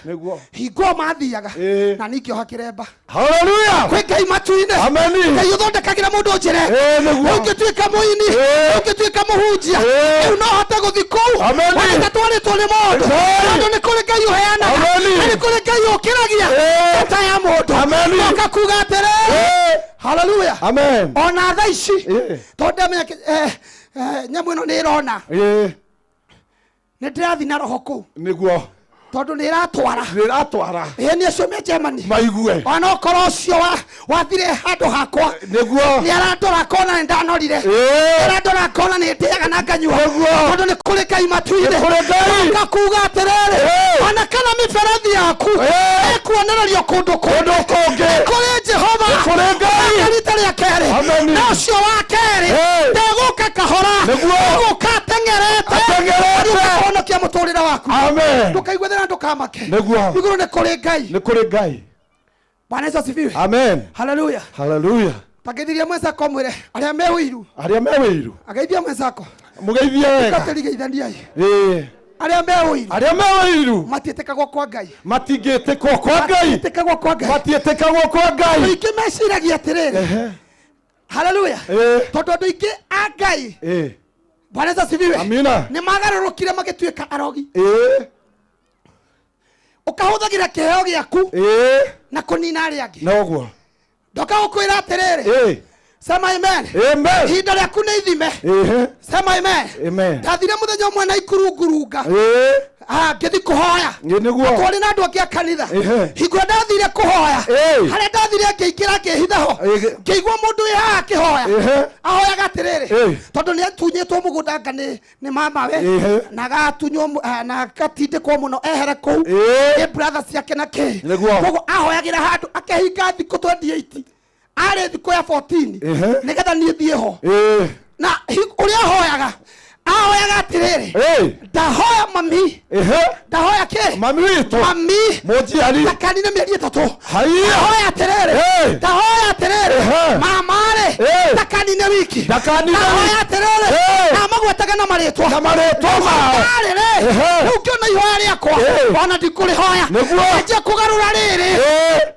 hingo ĩyo mathiaga na niĩ ngĩoha kĩremba. Haleluya. Kwĩ Ngai matu-inĩ. Ameni. Ngai ũthondekagĩra mũndũ njĩra. Nĩguo. Rĩu ngĩtuĩka mũini, rĩu ngĩtuĩka mũhunjia, rĩu no hote gũthiĩ kũu Ameni. ona itatwarĩtwo nĩ mũndũ, tondũ nĩ kũrĩ Ngai ũheanaga, Ameni. na nĩ kũrĩ Ngai ũkĩragia njata ya mũndũ. Ameni. Ndoka kuga atĩrĩrĩ, Haleluya. Amen. Ona thaa ici tondũ ndamenya nyamũ ĩno nĩ ĩrona. Nĩ ndĩrathiĩ na roho kũu. Nĩguo. Tondũ nĩ ĩratwara. Nĩ ĩratwara. Ĩĩ nĩ acio me Germany. Maigue. Ona okorwo ũcio wathire handũ hakwa. Nĩguo. Nĩ arandora akona nĩ ndanorire. Ĩĩ. Nĩ arandora akona nĩ ndĩaga na nganyua. Nĩguo. Tondũ nĩ kũrĩ Ngai matu-inĩ. Nĩ kũrĩ Ngai. Ndoka kuga atĩrĩrĩ. Ona kana mĩberethi yaku ĩkuonererio kũndũ kũndũ kũngĩ. Nĩ kũrĩ Jehova. Nĩ kũrĩ Ngai. Na rita rĩa kerĩ. Amen. Na ũcio wa kerĩ ndegũka kahora. Nĩguo. Egũka ateng'erete. Ateng'erete. Agĩũka kũhonokia mũtũrĩre waku. Amen. Ndũkaigue thĩna, ndũkamake. Nĩguo. Igũrũ nĩ kũrĩ Ngai. Nĩ kũrĩ Ngai. Bwana Yesu asifiwe. Amen. Haleluya. Haleluya. Tageithiria mwenzako mwĩre arĩa me ũiru. Arĩa me wĩiru. Ageithia mwenzako. Mũgeithie wega. Tũkaterigeithaniai. Ĩĩ. Arĩa me ũiru. Arĩa me ũiru. Matiĩtĩkagwo kwa Ngai. Matingĩtĩkwo kwa Ngai. Matiĩtĩkagwo kwa Ngai. Matiĩtĩkagwo kwa Ngai. Andũ aingĩ meciragia atĩrĩrĩ. Haleluya. Tondũ andũ aingĩ a Ngai. Bwana Yesu asifiwe. Amina. Nĩ magarũrũkire magĩtuĩka arogi. Ĩĩ. Ũkahũthagĩra kĩheo gĩaku. Ĩĩ. Na kũnina arĩa angĩ. Noguo. Ndoka gũkwĩra atĩrĩrĩ. Ĩĩ. Sema amen. Amen. Ihinda rĩaku nĩ ithime. Ĩĩ. Sema amen. Amen. Ndathire mũthenya ũmwe na ikurungurunga. Ĩĩ. Ngĩthiĩ kũhoya. Ĩĩ nĩguo. Twarĩ na andũ angĩ a kanitha. Ĩhĩ. Hingo ĩrĩa ndathire kũhoya. Ĩĩ. Harĩa ndathire ngĩingĩra ngĩhitha ho. Ngĩigua mũndũ wĩ haha akĩhoya. Ĩhĩ. Ahoyaga atĩrĩrĩ. Ĩĩ. Tondũ nĩ atunyĩtwo mũgũnda anga nĩ mamawe. Ĩhĩ. Na agatunywo na agatindĩkwo mũno ehere kũu. Ĩĩ. Nĩ brother ciake na kĩ. Nĩguo. Koguo ahoyagĩra handũ akehinga thikũ 28. Arĩ thikũ ya 14. Ĩhĩ. Nĩgetha niĩ thiĩ ho. Ĩĩ. Na ũrĩa ahoyaga ahoyaga atĩrĩrĩ. Ĩĩ. Ndahoya mami. Ĩhĩ. Ndahoya kĩ? Mami witũ. Mami. Mũnjiari. Ndakanine mĩeri ĩtatũ. Haiya. Ndahoya atĩrĩrĩ. Ĩĩ. Ndahoya atĩrĩrĩ. Ĩhĩ. Mama rĩ. Ĩĩ. Ndakanine wiki. Ndakanine Ndahoya wiki. atĩrĩrĩ. Ĩĩ. Na magwetaga na marĩtwa. Na marĩtwa mao. Ndarĩ rĩ. Ĩhĩ. Rĩu ngĩona ihoya rĩakwa. Ĩĩ. Ona ndikũrĩhoya. Nĩguo. Njanjie kũgarũra rĩrĩ. Ĩĩ.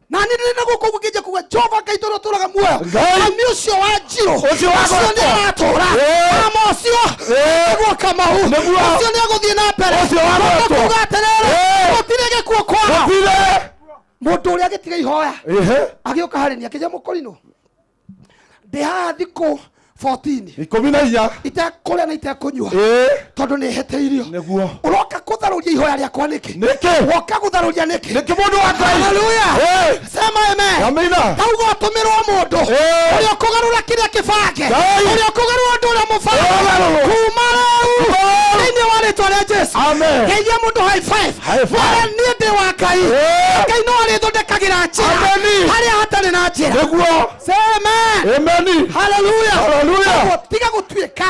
Na nĩ ndĩ na gũkũ ũguo ngĩnjia kuga Jehova Ngai tũrĩa ũtũũraga muoyo. Ngai. Mami ũcio wa njirũ. Ũcio wa Ũcio nĩ gwetwo. aratũũra. Ĩĩ. Mama ũcio. Ĩĩ. Nĩguo Kamau. Nĩguo. Ũcio nĩ egũthiĩ na mbere. Ũcio wa Ndoka gwetwo. kuga atĩrĩrĩ. Ĩĩ. Gũtirĩ gĩkuũ kwao. Gũtirĩ. Mũndũ ũrĩa agĩtiga ihoya. Ĩhĩ. Agĩũka harĩ niĩ akĩnjĩra mũkũrinũ. Ndĩ haha thikũ 14. 14. Itekũrĩa na itekũnyua. Ĩĩ. Tondũ nĩ hĩtĩirio. Nĩguo. Ũroka kũtharũria ihoya rĩakwa nĩkĩ? Nĩkĩ? Woka gũtharũria nĩkĩ? Nĩkĩ mũndũ wa Ngai? Haleluya. Ĩĩ. Sema amen. Amina. Ndauga ũtũmĩrwo mũndũ. Ĩĩ. Ũrĩa ũkũgarũra kĩrĩa kĩbange. Ngai. Ũrĩa ũkũgarũra ũndũ ũrĩa mũbange. Ũgarũrwo. Kuma rĩu. Kuma rĩu. Thĩinĩ wa rĩtwa rĩa Jesu. Amen. Geithia mũndũ high five. High five. Mwĩre niĩ ndĩ wa Ngai. Ĩĩ. Ngai no arĩthondekagĩra njĩra. Amen. Harĩa hatarĩ na njĩra. Nĩguo. Say amen. Amen. Hallelujah. Hallelujah. Koguo tiga gũtuĩka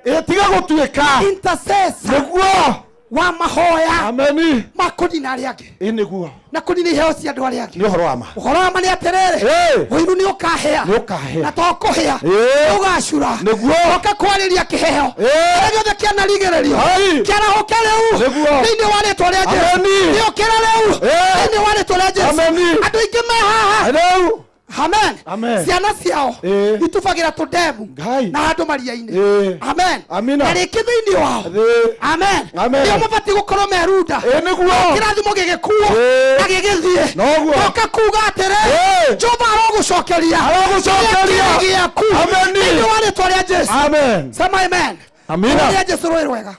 Ĩĩ tiga gũtuĩka. intercessor Nĩguo. wa mahoya Amen. ma kũnina arĩa angĩ Ĩĩ nĩguo. na kũnina iheo cia andũ arĩa angĩ. Nĩ ũhoro wa ma. Ũhoro wa ma nĩ atĩrĩrĩ, Ĩĩ. ũiru nĩ ũkahĩa. Nĩ ũkahĩa. Na to kũhĩa. Ĩĩ. Nĩ ũgacura. Nĩguo. Ũka kwarĩria kĩheo. Ĩĩ. Kĩrĩa gĩothe kĩanarigĩrĩrio. Hai. Kĩarahũke rĩu. Nĩguo. Thĩinĩ wa rĩtwa rĩa Jesũ. Amen. Gĩũkĩre rĩu. Ĩĩ. Thĩinĩ wa rĩtwa rĩa Jesũ. Amen. Andũ aingĩ me haha. Rĩu. Amen. Amen. Ciana ciao Ĩĩ. itubagĩra tũndemu Ngai. na handũ maria-inĩ. Ĩĩ. Amen. Amina. Na rĩngĩ thĩinĩ wao. Ĩĩ. Amen. Amen. Nĩo mabatiĩ gũkorwo merunda. Ĩĩ nĩguo. Kĩrathimo gĩgĩkuo Ĩĩ. na gĩgĩthiĩ. Noguo. Ndoka kuga atĩrĩ, Ĩĩ. Jehova arogũcokeria. Arogũcokeria. Kĩrĩa kĩrĩ gĩaku. Amen. Thĩinĩ wa rĩtwa rĩa Jesũ. Amen. Sema amen. Amina. Rĩtwa rĩa Jesũ rwĩ rwega.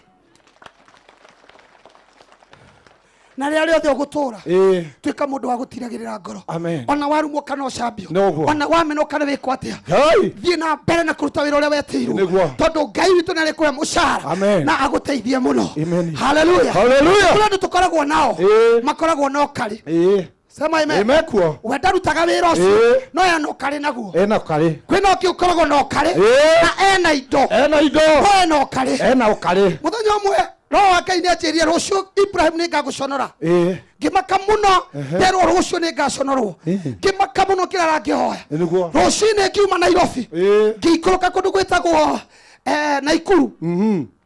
Na rĩrĩa rĩothe ũgũtũũra Ĩĩ. tuĩka mũndũ wa gũtiragĩrĩra ngoro. Amen. Ona warumwo kana ũcambio. Noguo. Ona wamenwo kana wĩkwo atĩa. Ngai. Thiĩ na mbere na kũruta wĩra ũrĩa wetĩirwo. Nĩguo. Tondũ Ngai witũ nĩ arĩkũhe mũcara. Amen. Na agũteithie mũno. Amen. Hallelujah. Hallelujah. Kũrĩ andũ tũkoragwo nao. Ĩĩ. Makoragwo na ũkarĩ. Ĩĩ. Sema amen. Amen kuo. We ndarutaga wĩra ũcio. Ĩĩ. No ena ũkarĩ naguo. Ena ũkarĩ. Kwĩna ũngĩ ũkoragwo na ũkarĩ. Ĩĩ. Na ena indo. Ena indo. No ena ũkarĩ. Ena ũkarĩ. Mũthenya ũmwe Roho wa Ngai nĩ anjĩrire rũciũ Ibrahim nĩ ngagũconora. Ĩĩ. Ngĩmaka mũno Ehe. nderwo rũciũ nĩ ngaconorwo. Ĩĩ. Ngĩmaka mũno ngĩrara ngĩhoya. Nĩguo. Rũcinĩ ngiuma Nairobi. Ĩĩ. Ngĩikũrũka kũndũ gwĩtagwo Naikuru.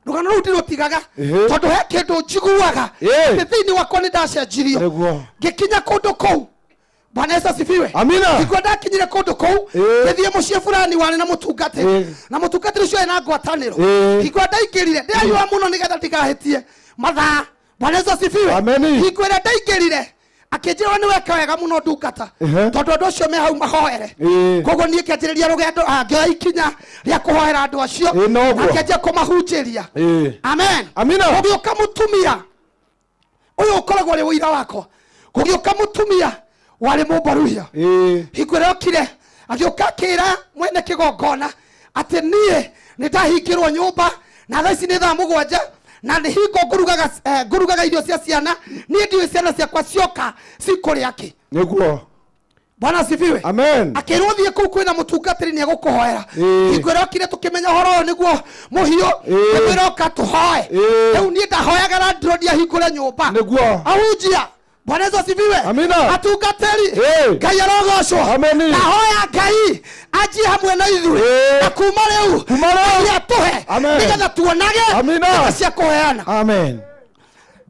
Rũgano rũu ndirũtigaga Ĩhĩ. tondũ he kĩndũ njiguaga Ĩĩ. atĩ thĩinĩ wakwa nĩ ndacenjirio. Nĩguo. Ngĩkinya kũndũ kũu Bwana Yesu asifiwe. Amina. Ngĩigua ndakinyire kũndũ kũu Ĩĩ. ngĩthiĩ mũciĩ fulani warĩ na mũtungatĩri Ĩĩ. na mũtungatĩri ũcio ena ngwatanĩro. Ĩĩ. Ngĩigua ndaingĩrire ndĩrariũa mũno nĩgetha ndigahĩtie mathaa. Bwana Yesu asifiwe. Ameni. Hingo ĩrĩa ndaingĩrire Akĩnjĩra nĩ weka wega mũno ndungata, Ehe. tondũ andũ acio me hau mahoere. Ĩĩ. Koguo niĩ ngĩanjĩrĩria rũgendo, ngĩoya ikinya rĩa kũhoera andũ acio Ĩĩ, noguo. na ngĩanjia kũmahunjĩria. Ĩĩ. Amen. Amina. Gũgĩũka mũtumia ũyũ ũkoragwo ũrĩ ũira wakwa, gũgĩũka mũtumia warĩ mũmbaruhia. Ĩĩ. Hingo ĩrĩa okire, agĩũka akĩra mwene kĩgongona atĩ niĩ nĩ ndahingĩrwo nyũmba na thaa ici nĩ thaa 7 na nĩ hingo ngũrugaga irio cia ciana, niĩ ndiũĩ ciana ciakwa cioka cikũrĩa kĩ. Nĩguo. Bwana asifiwe. Amen. Akĩrwo thiĩ kũu kwĩna mũtungatĩri nĩ egũkũhoera. Ĩĩ. Hingo ĩrĩa okire tũkĩmenya ũhoro ũyũ nĩguo mũhiũ, Ĩĩ. nĩguo ĩroka tũhoe. Ĩĩ. Rĩu niĩ ndahoyaga na ndĩrondi ahingũre nyũmba. Nĩguo. Ahunjia, Bwana Yesu asifiwe. Amina. Atungatĩri, Ĩĩ. Ngai arogocwo. Ameni. Ndahoya Ngai anjie hamwe na ithuĩ Ĩĩ. na kuma rĩu Kuma rĩu. Ngai atũhe Amen. nĩgetha tuonage Amina. mbeca cia kũheana. Amen.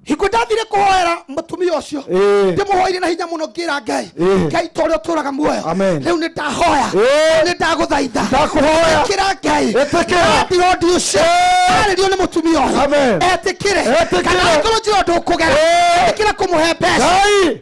Hingo ndathire kũhoera mũtumia ũcio, Ĩĩ. ndĩmũhoire na hinya mũno ngĩra Ngai, Ĩĩ. Ngai ta ũrĩa ũtũraga muoyo, Amen. rĩu nĩ ndahoya, Ĩĩ. nĩ ndagũthaitha, Ndakũhoya. ĩtĩkĩra Ngai. Ĩtĩkĩra. Ndirodi ũcio arĩrio nĩ mũtumia ũyũ, Amen. etĩkĩre. Etĩkĩre. Kana angĩkorwo njĩra ũndũ ũkũgera, Ĩĩ. ĩtĩkĩra kũmũhe mbeca. Ngai.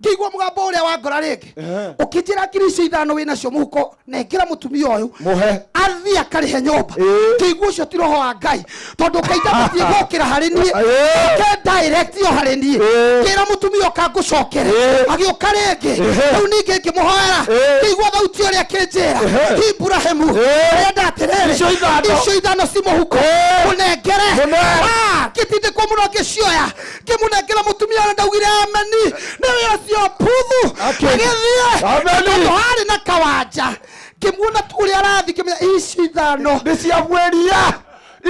Ngĩigua mũgambo ũrĩa wa ngora rĩngĩ Ehe. ũkĩnjĩra 5,000 wĩnacio mũhuko, nengera mũtumia ũyũ Mũhe. athiĩ akarĩhe nyũmba. Ĩĩ. Ngĩigua ũcio ti roho wa Ngai, tondũ Ngai ndabatiĩ gũkĩra harĩ niĩ, Ĩĩ. ke direct yo harĩ niĩ. Ĩĩ. Ngĩra mũtumia ũka ngũcokere, Ĩĩ. agĩũka rĩngĩ. Ehe. Rĩu ningĩ ngĩmũhoera, Ĩĩ. ngĩigua thauti ũrĩa akĩnjĩra, Ehe. Ibrahimu Ĩĩ. arenda atĩrĩrĩ, Icio ithano. icio ithano ci mũhuko, Ĩĩ. mũnengere. Mũne. Ah, ngĩtindĩkwo mũno ngĩcioya, ngĩmũnengera mũtumia ũrĩa ndaugire ameni nĩ wĩra cio puthu. Agĩthiĩ. Ameni. Tondũ harĩ na kawanja, ngĩmuona tu ũrĩa arathiĩ ngĩmenya ici ithano Nĩ cia mweria.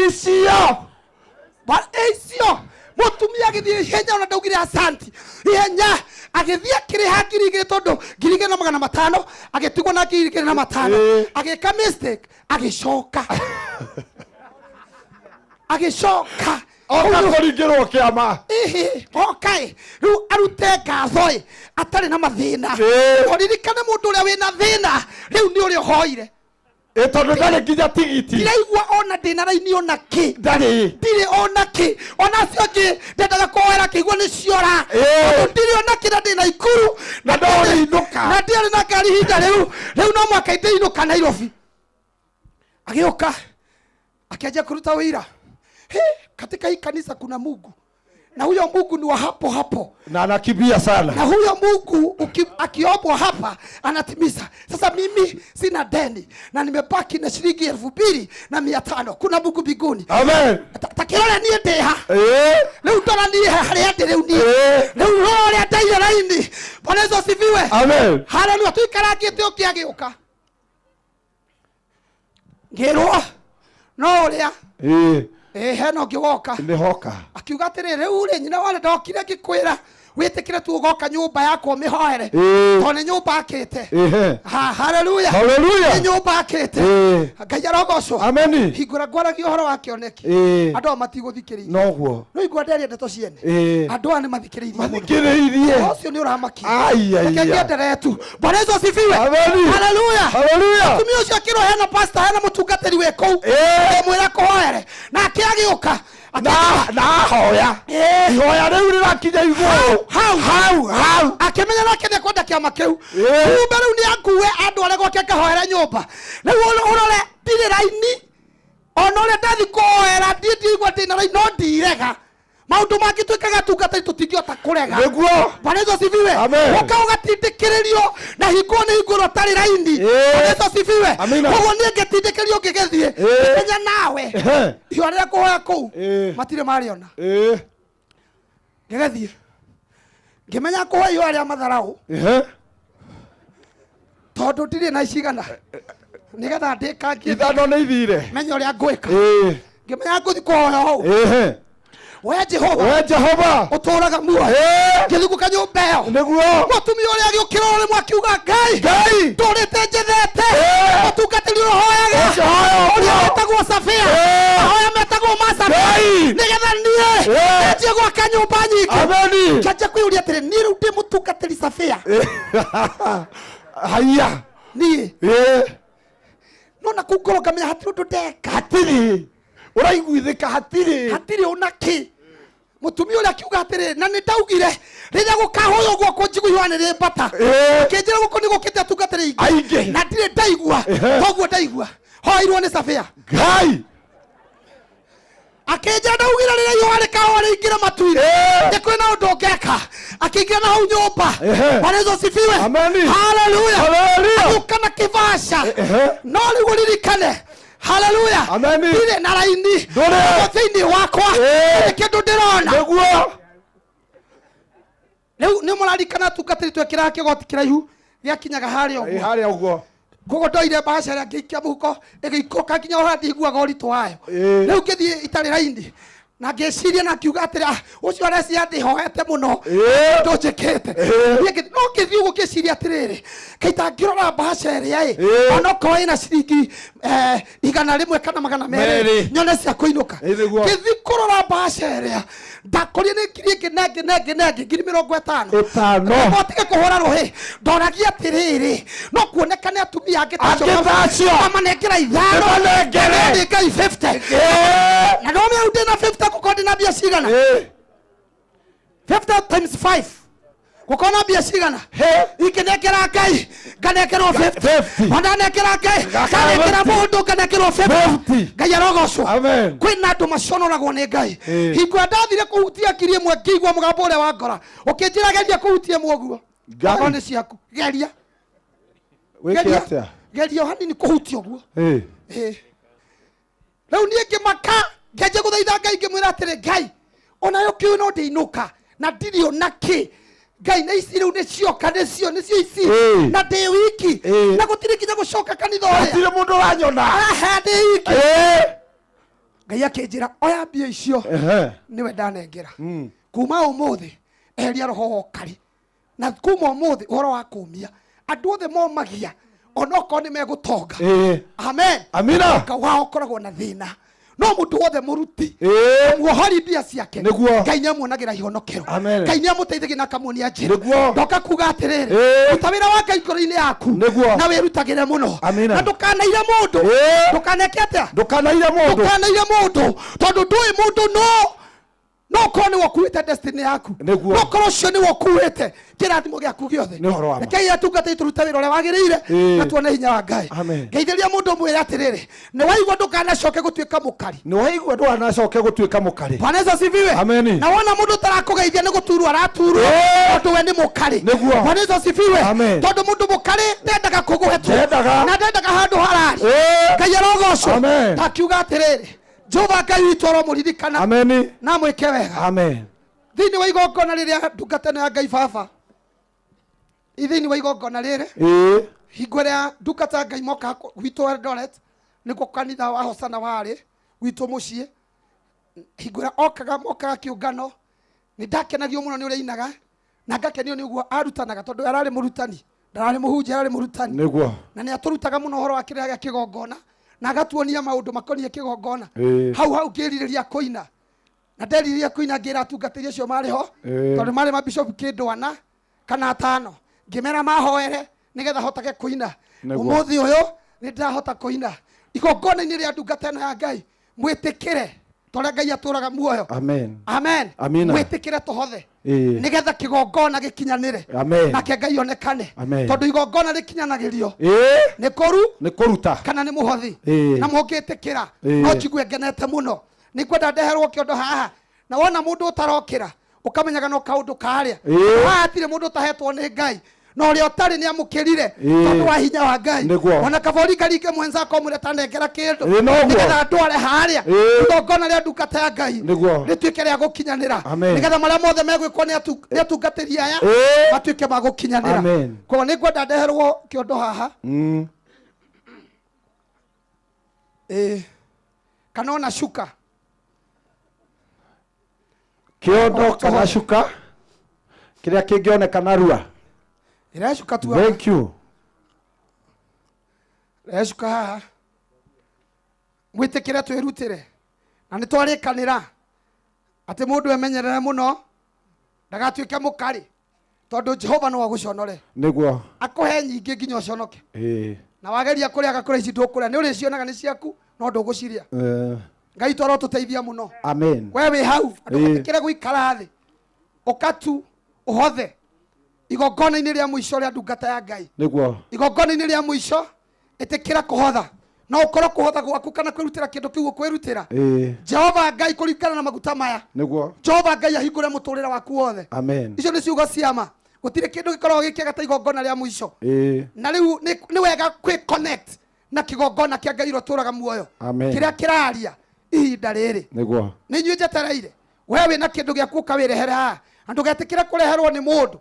Icio. Icio mũtumia agĩthiĩ ihenya, ona ndaugire asanti, ihenya agĩthiĩ akĩrĩha 2,000, tondũ 2,500 agĩtigwo na 2,500. Ĩĩ. Agĩka mistake, agĩcoka agĩcoka Oka kũringĩrwo kĩama. Ihi okaĩ rĩu arute ngatho ĩ atarĩ na mathĩna. Ĩĩ. Ũririkane mũndũ ũrĩa wĩna thĩna rĩu nĩ ũrĩa ũhoire. Ĩ tondũ ndarĩ nginya tigiti. Ndiraigua ona ndĩna raini ona kĩ. Ndarĩ. Ndirĩ ona kĩ, ona acio angĩ ndendaga kũhoera kĩigua nĩ ciora, Ĩĩ. tondũ ndirĩ ona kĩ na ndĩna ikuru Na ndũrĩinũka. Na ndiarĩ na ngari ihinda rĩu, rĩu no mwaka ndĩinũka Nairobi. Agĩũka akĩanjia kũruta wĩira. He, katika hii kanisa kuna Mungu na huyo Mungu ni wa hapo hapo Na anakimbia sana. Na huyo Mungu akiombwa hapa anatimiza. Sasa mimi sina deni na nimebaki na shilingi 2,500. Kuna Mungu mbinguni. Amen. Takirora niĩ ndĩha. Ĩĩ. Rĩu ndora niĩ harĩa ndĩ rĩu niĩ. Ĩĩ. Rĩu rora ũrĩa ndaire raini. Bwana Yesu asifiwe. Amen. Haleluya. Tuikarangĩte ũngĩ agĩũka. Ngĩrwo no ũrĩa. Ĩĩ. Ĩĩ, hena ũngĩ woka. Nĩ hoka. Akiuga atĩrĩrĩ, rĩu rĩ nyina wale ndokire ngĩkwĩra wĩtĩkĩre tu ũgoka nyũmba yakwa ũmĩhoere. Ĩĩ. Tondũ nĩ nyũmba akĩte. Ĩhĩ. Ha, haleluya. Haleluya. Nĩ nyũmba akĩte. Ĩĩ. Ngai arogocwo. Ameni. Hingũra ngwaragia ũhoro wa kĩoneki. Ĩĩ. Andũ aya matigũthikĩrĩirie. Noguo. No igua nderia ndeto ciene. Ĩĩ. Andũ aya nĩ mathikĩrĩirie mũno. Mathikĩrĩirie. Ũhoro ũcio nĩ ũramakia. Ai, ai, Reke ai. ngĩenderee tu. Bwana Yesu asifiwe. Ameni. Haleluya. Haleluya. Mũtumia ũcio akĩrwo hena pastor, hena mũtungatĩri wĩ kũu. Ĩĩ. Ĩmwĩra kũhoere. Nake agĩũka. Na ahoya. Ĩĩ. Ihoya rĩu rĩrakinya igũrũ. Hau. Hau, hau. Akĩmenya nake nĩekwenda kĩama kĩu. Ĩĩ. Kumbe rĩu nĩ akue andũ arĩa gwake akahoere nyũmba. Rĩu ũrore ndirĩ raini. Ona ũrĩa ndathi kũhoera ndiĩ ndigua ndĩna raini no ndirega. Maũndũ mangĩ twĩkaga atungatĩri tũtingĩhota kũrega. Nĩguo. Bwana Yesu asifiwe. Amen. Ũka ũgatindĩkĩrĩrio na hingo nĩ hingo ũtarĩ raini. Ĩĩ. Bwana Yesu asifiwe. Amina. Koguo niĩ ngĩtindĩkĩrio ngĩgĩthiĩ. Ĩĩ. Menya nawe. Ehe. Ihoya rĩrĩa kũhoya kũu Ĩĩ. matirĩ marĩona. Ĩĩ. Ngĩgĩthiĩ. Ngĩmenya kũhoya ihoya rĩa matharaũ Ehe. tondũ ndirĩ na icigana nĩgetha ndĩkangie Ithano nĩ ithire. menye ũrĩa ngwĩka. Ĩĩ. Ngĩmenya ngũthiĩ kũhoya hau. Ĩhĩ. We Jehova. We Jehova. Ũtũũraga muoyo. Ĩĩ. Ngĩthugũka nyũmba ĩyo. Nĩguo. Mũtumia ũrĩa agĩũkĩra o rĩmwe akiuga Ngai. Ngai. Ndũrĩte njethete. Ĩĩ. Mũtungatĩri ũrĩa ũhoyaga. Ũcio hoya Ũrĩa ũguo. wetagwo Safia. Ĩĩ. Ahoya metagwo Masafia. Ngai. Nĩgetha niĩ Ĩĩ. njanjie gwaka nyũmba nyingĩ. Ameni. Ngĩanjia kwĩyũria atĩrĩ, niĩ rĩu ndĩ mũtungatĩri Safia. Haiya. Niĩ. Ĩĩ. No na kũu ngoro ngamenya hatirĩ ũndũ ndeka. Hatirĩ. Ũraiguithĩka hatirĩ. Hatirĩ ona kĩ. Mũtumia ũrĩa akiuga atĩrĩrĩ, na nĩ ndaugire rĩrĩa gũkahoywo guoko njigu ihũa nĩ mbata. Akĩnjĩra gũkũ nĩ gũkĩte atungatĩri aingĩ na ndirĩ ndaigua toguo ndaigua hoirwo nĩ Safia. Ngai. Akĩnjĩra ndaugire rĩrĩa ihũa rĩkahoa rĩingĩre matu-inĩ nĩ kwĩ na ũndũ ũngeka. Akĩingĩra na hau nyũmba. Bwana Yesu asifiwe. Haleluya. Haleluya. Agĩũka na kĩbaca. No rĩu ũririkane, haleluya, ndirĩ na raini Ndũrĩ. thĩinĩ wakwa, nĩ kĩndũ ndĩrona. Nĩguo. Rĩu nĩ mũrarikana atungatĩri twekĩraga kĩgoti kĩraihu gĩakinyaga harĩa ũguo. Harĩa ũguo. Koguo ndoire mbaca ĩrĩa ngĩikia mũhuko ĩgĩikũrũka nginya o harĩa ndiguaga ũritũ wayo. Rĩu ngĩthiĩ itarĩ raini na ngĩciria na ngiuga atĩrĩ, "Ah, ũcio arecia ndĩhoete mũno ũndũ njĩkĩte." Niĩ no ngĩthiĩ ũguo ngĩciria atĩrĩrĩ, kaita ngĩrora mbaca ĩrĩa ĩ onokorwo ĩna ciringi 100 kana 200 Merĩ. nyone cia kũinũka. Nĩguo. Ngĩthiĩ kũrora mbaca ĩrĩa ndakorire nĩ ngiri ĩngĩ na ĩngĩ na ĩngĩ na ĩngĩ, ngiri 50. Ĩtano. Motige kũhũra rũhĩ, ndoragia atĩrĩrĩ, no kuonekane atumia angĩ ta acio Angĩ ta acio. mamanengera 5. Nĩmanengere. Nĩ Ngai 50. Na no rĩu ndĩna 50 gũkorwo ndĩna mbia cigana? 50 times 5 gũkorwo na mbia cigana? Ingĩnengera Ngai nganengerwo 50, ona nengera Ngai nganengera mũndũ nganengerwo 50. Ngai arogocwo. Kwĩna andũ maconoragwo nĩ Ngai. Hingo ĩrĩa ndathire kũhutia 1000 ngĩigua mũgambo ũrĩa wa ngora ũkĩnjĩra geria kũhutia ĩmwe ũguo. Ngai. Okorwo nĩ ciaku geria. Wĩke Geria. atĩa? Geria o hanini kũhutia ũguo. Ĩ. Rĩu niĩ ngĩmaka ngĩanjia gũthaitha Ngai ngĩmwĩra atĩrĩ, Ngai onayo kĩu no ndĩinũka na ndirĩ ona kĩ. Ngai na ici rĩu nĩcioka, nĩcio nĩcio ici na ndĩ wiki na gũtirĩ nginya gũcoka kanitha ũrĩa. Gũtirĩ mũndũ ũranyona. Aha, ndĩ wiki. Ngai akĩnjĩra oya mbia icio nĩwe ndanengera kuma ũmũthĩ, eheria roho wa ũkarĩ na kuma ũmũthĩ ũhoro wa kũmia andũ othe momagia onokorwo nĩ megũtonga. Amen. Amina. Ũtonga wao ũkoragwo na thĩna, no mũndũ wothe mũruti muohori mbia ciake Nĩguo. Ngai nĩamuonagĩra ihonokero. Amen. Ngai nĩamũteithagia na akamuonia njĩra. Nĩguo. Ndoka kuga atĩrĩrĩ, ruta wĩra wa Ngai ngoro-inĩ yaku Nĩguo. na wĩrutagĩre mũno. Amina. Na ndũkanaire mũndũ. Ndũkaneke atĩa? Ndũkanaire mũndũ. Ndũkanaire mũndũ tondũ ndũĩ mũndũ no ũkorwo nĩwe ũkuĩte destiny yaku. Nĩguo. No ũkorwo ũcio nĩwe ũkuĩte kĩrathimo gĩaku gĩothe. Nĩ ũhoro wa ma. Rekei atungatĩri tũrute wĩra ũrĩa wagĩrĩire na tuone hinya wa Ngai. Amen. Ngeithĩria mũndũ mwĩre atĩrĩrĩ, nĩ waigua ndũkanacoke gũtuĩka mũkari. Nĩ waigua ndũkanacoke gũtuĩka mũkarĩ. Bwana Yesu asifiwe. Ameni. Na wona mũndũ ũtarakũgeithia nĩ gũturwo araturwo tondũ we nĩ mũkarĩ. Nĩguo. Bwana Yesu asifiwe. Amen. Tondũ mũndũ mũkarĩ ndendaga kũgwetwo Ndendaga. na ndendaga handũ harari. Ngai arogocwo. Amen. Takiuga atĩrĩrĩ, Jehova Ngai witũ aromũririkana. Ameni. Na mwĩke wega. Amen. Thĩinĩ wa igongona rĩrĩa ndungata ĩno ya Ngai baba, thĩinĩ wa igongona rĩrĩ, hingo ĩrĩa ndungata ya Ngai moka gwitũ Eldoret, nĩkuo kanitha wa Hosana warĩ gwitũ mũciĩ, hingo ĩrĩa mokaga kĩũngano, nĩ ndakenagio mũno nĩ ũrĩa ainaga na ngakenio nĩ ũguo arutanaga tondũ ararĩ mũrutani, ndararĩ mũhunjia, ararĩ mũrutani. Nĩguo. Na nĩ atũrutaga mũno ũhoro wa kĩrĩa gĩa kĩgongona na agatuonia maũndũ makoniĩ kĩgongona. Hau hau ngĩrirĩria kũina na nderirĩria kũina ngĩra atungatĩri acio marĩ ho tondũ marĩ mabishop kĩndũ ana kana 5, ngĩmera mahoere nĩgetha hotage kũina. Nĩguo. Ũmũthĩ ũyũ nĩ ndĩrahota kũina igongona-inĩ rĩa ndungata ĩno ya Ngai. Mwĩtĩkĩre ta ũrĩa Ngai atũraga muoyo. Amen. Amen. Amina. Mwĩtĩkĩre tũhothe nĩgetha kĩgongona gĩkinyanĩre. Amen. Nake Ngai onekane. Amen. Tondũ igongona rĩkinyanagĩrio nĩ kũru Nĩ kũruta. kana nĩ mũhothi. Na mũngĩtĩkĩra no njigue ngenete mũno. Nĩ ngwenda ndeherwo kĩondo haha na wona mũndũ ũtarokĩra ũkamenyaga no kaũndũ karĩa. Haha hatirĩ mũndũ ũtahetwo nĩ Ngai na ũrĩa ũtarĩ nĩ amũkĩrire tondũ wa hinya wa Ngai. Nĩguo. Ona kabori karinge mwenzako mwĩre tanengera kĩndũ Noguo. nĩgetha ndware harĩa igongona rĩa ndungata ya Ngai Nĩguo. rĩtuĩke rĩa gũkinyanĩra. Amen. Nĩgetha marĩa mothe megwĩkwo nĩ atungatĩri aya matuĩke ma gũkinyanĩra. Amen. Koguo nĩ ngwenda ndeherwo kĩondo haha. Kana ona cuka. Kĩondo kana cuka kĩrĩa kĩngĩoneka narua. Ĩrĩa cuka tu. Thank you. Ĩrĩa cuka haha. Mwĩtĩkĩre twĩrutĩre na nĩ twarĩkanĩra atĩ mũndũ emenyerere mũno ndagatuĩke mũkarĩ tondũ Jehova no agũconore. Nĩguo. Akũhe nyingĩ nginya ũconoke. Na wageria kũrĩa agakũrĩa ici ndũkũrĩa, nĩ ũrĩcionaga nĩ ciaku no ndũgũcirĩa. Ngai toro tũteithia mũno. Amen. We wĩ hau Ĩĩ. ndũgetĩkĩre gũikara thĩ, ũkatu ũhothe igongona-inĩ rĩa mũico rĩa ndungata ya Ngai. Nĩguo. Igongona-inĩ rĩa mũico ĩtĩkĩra kũhotha, no ũkorwo kũhotha gwaku kana kwĩrutĩra kĩndũ kĩu ũkwĩrutĩra. Ĩĩ. Jehova Ngai kũringana na maguta maya, Nĩguo. Jehova Ngai ahingũre mũtũrĩre waku wothe. Amen. Icio nĩ ciugo ciama, gũtirĩ kĩndũ gĩkoragwo gĩ kĩega ta igongona rĩa mũico. Ĩĩ. Na rĩu nĩ wega kwĩ connect na kĩgongona kĩa Ngai ũrĩa ũtũraga muoyo, Amen. kĩrĩa kĩraria ihinda rĩrĩ. Nĩguo. Nĩ inyuĩ njetereire. We wĩna kĩndũ gĩaku ũkawĩrehere haha, na ndũgetĩkĩre kũreherwo nĩ mũndũ,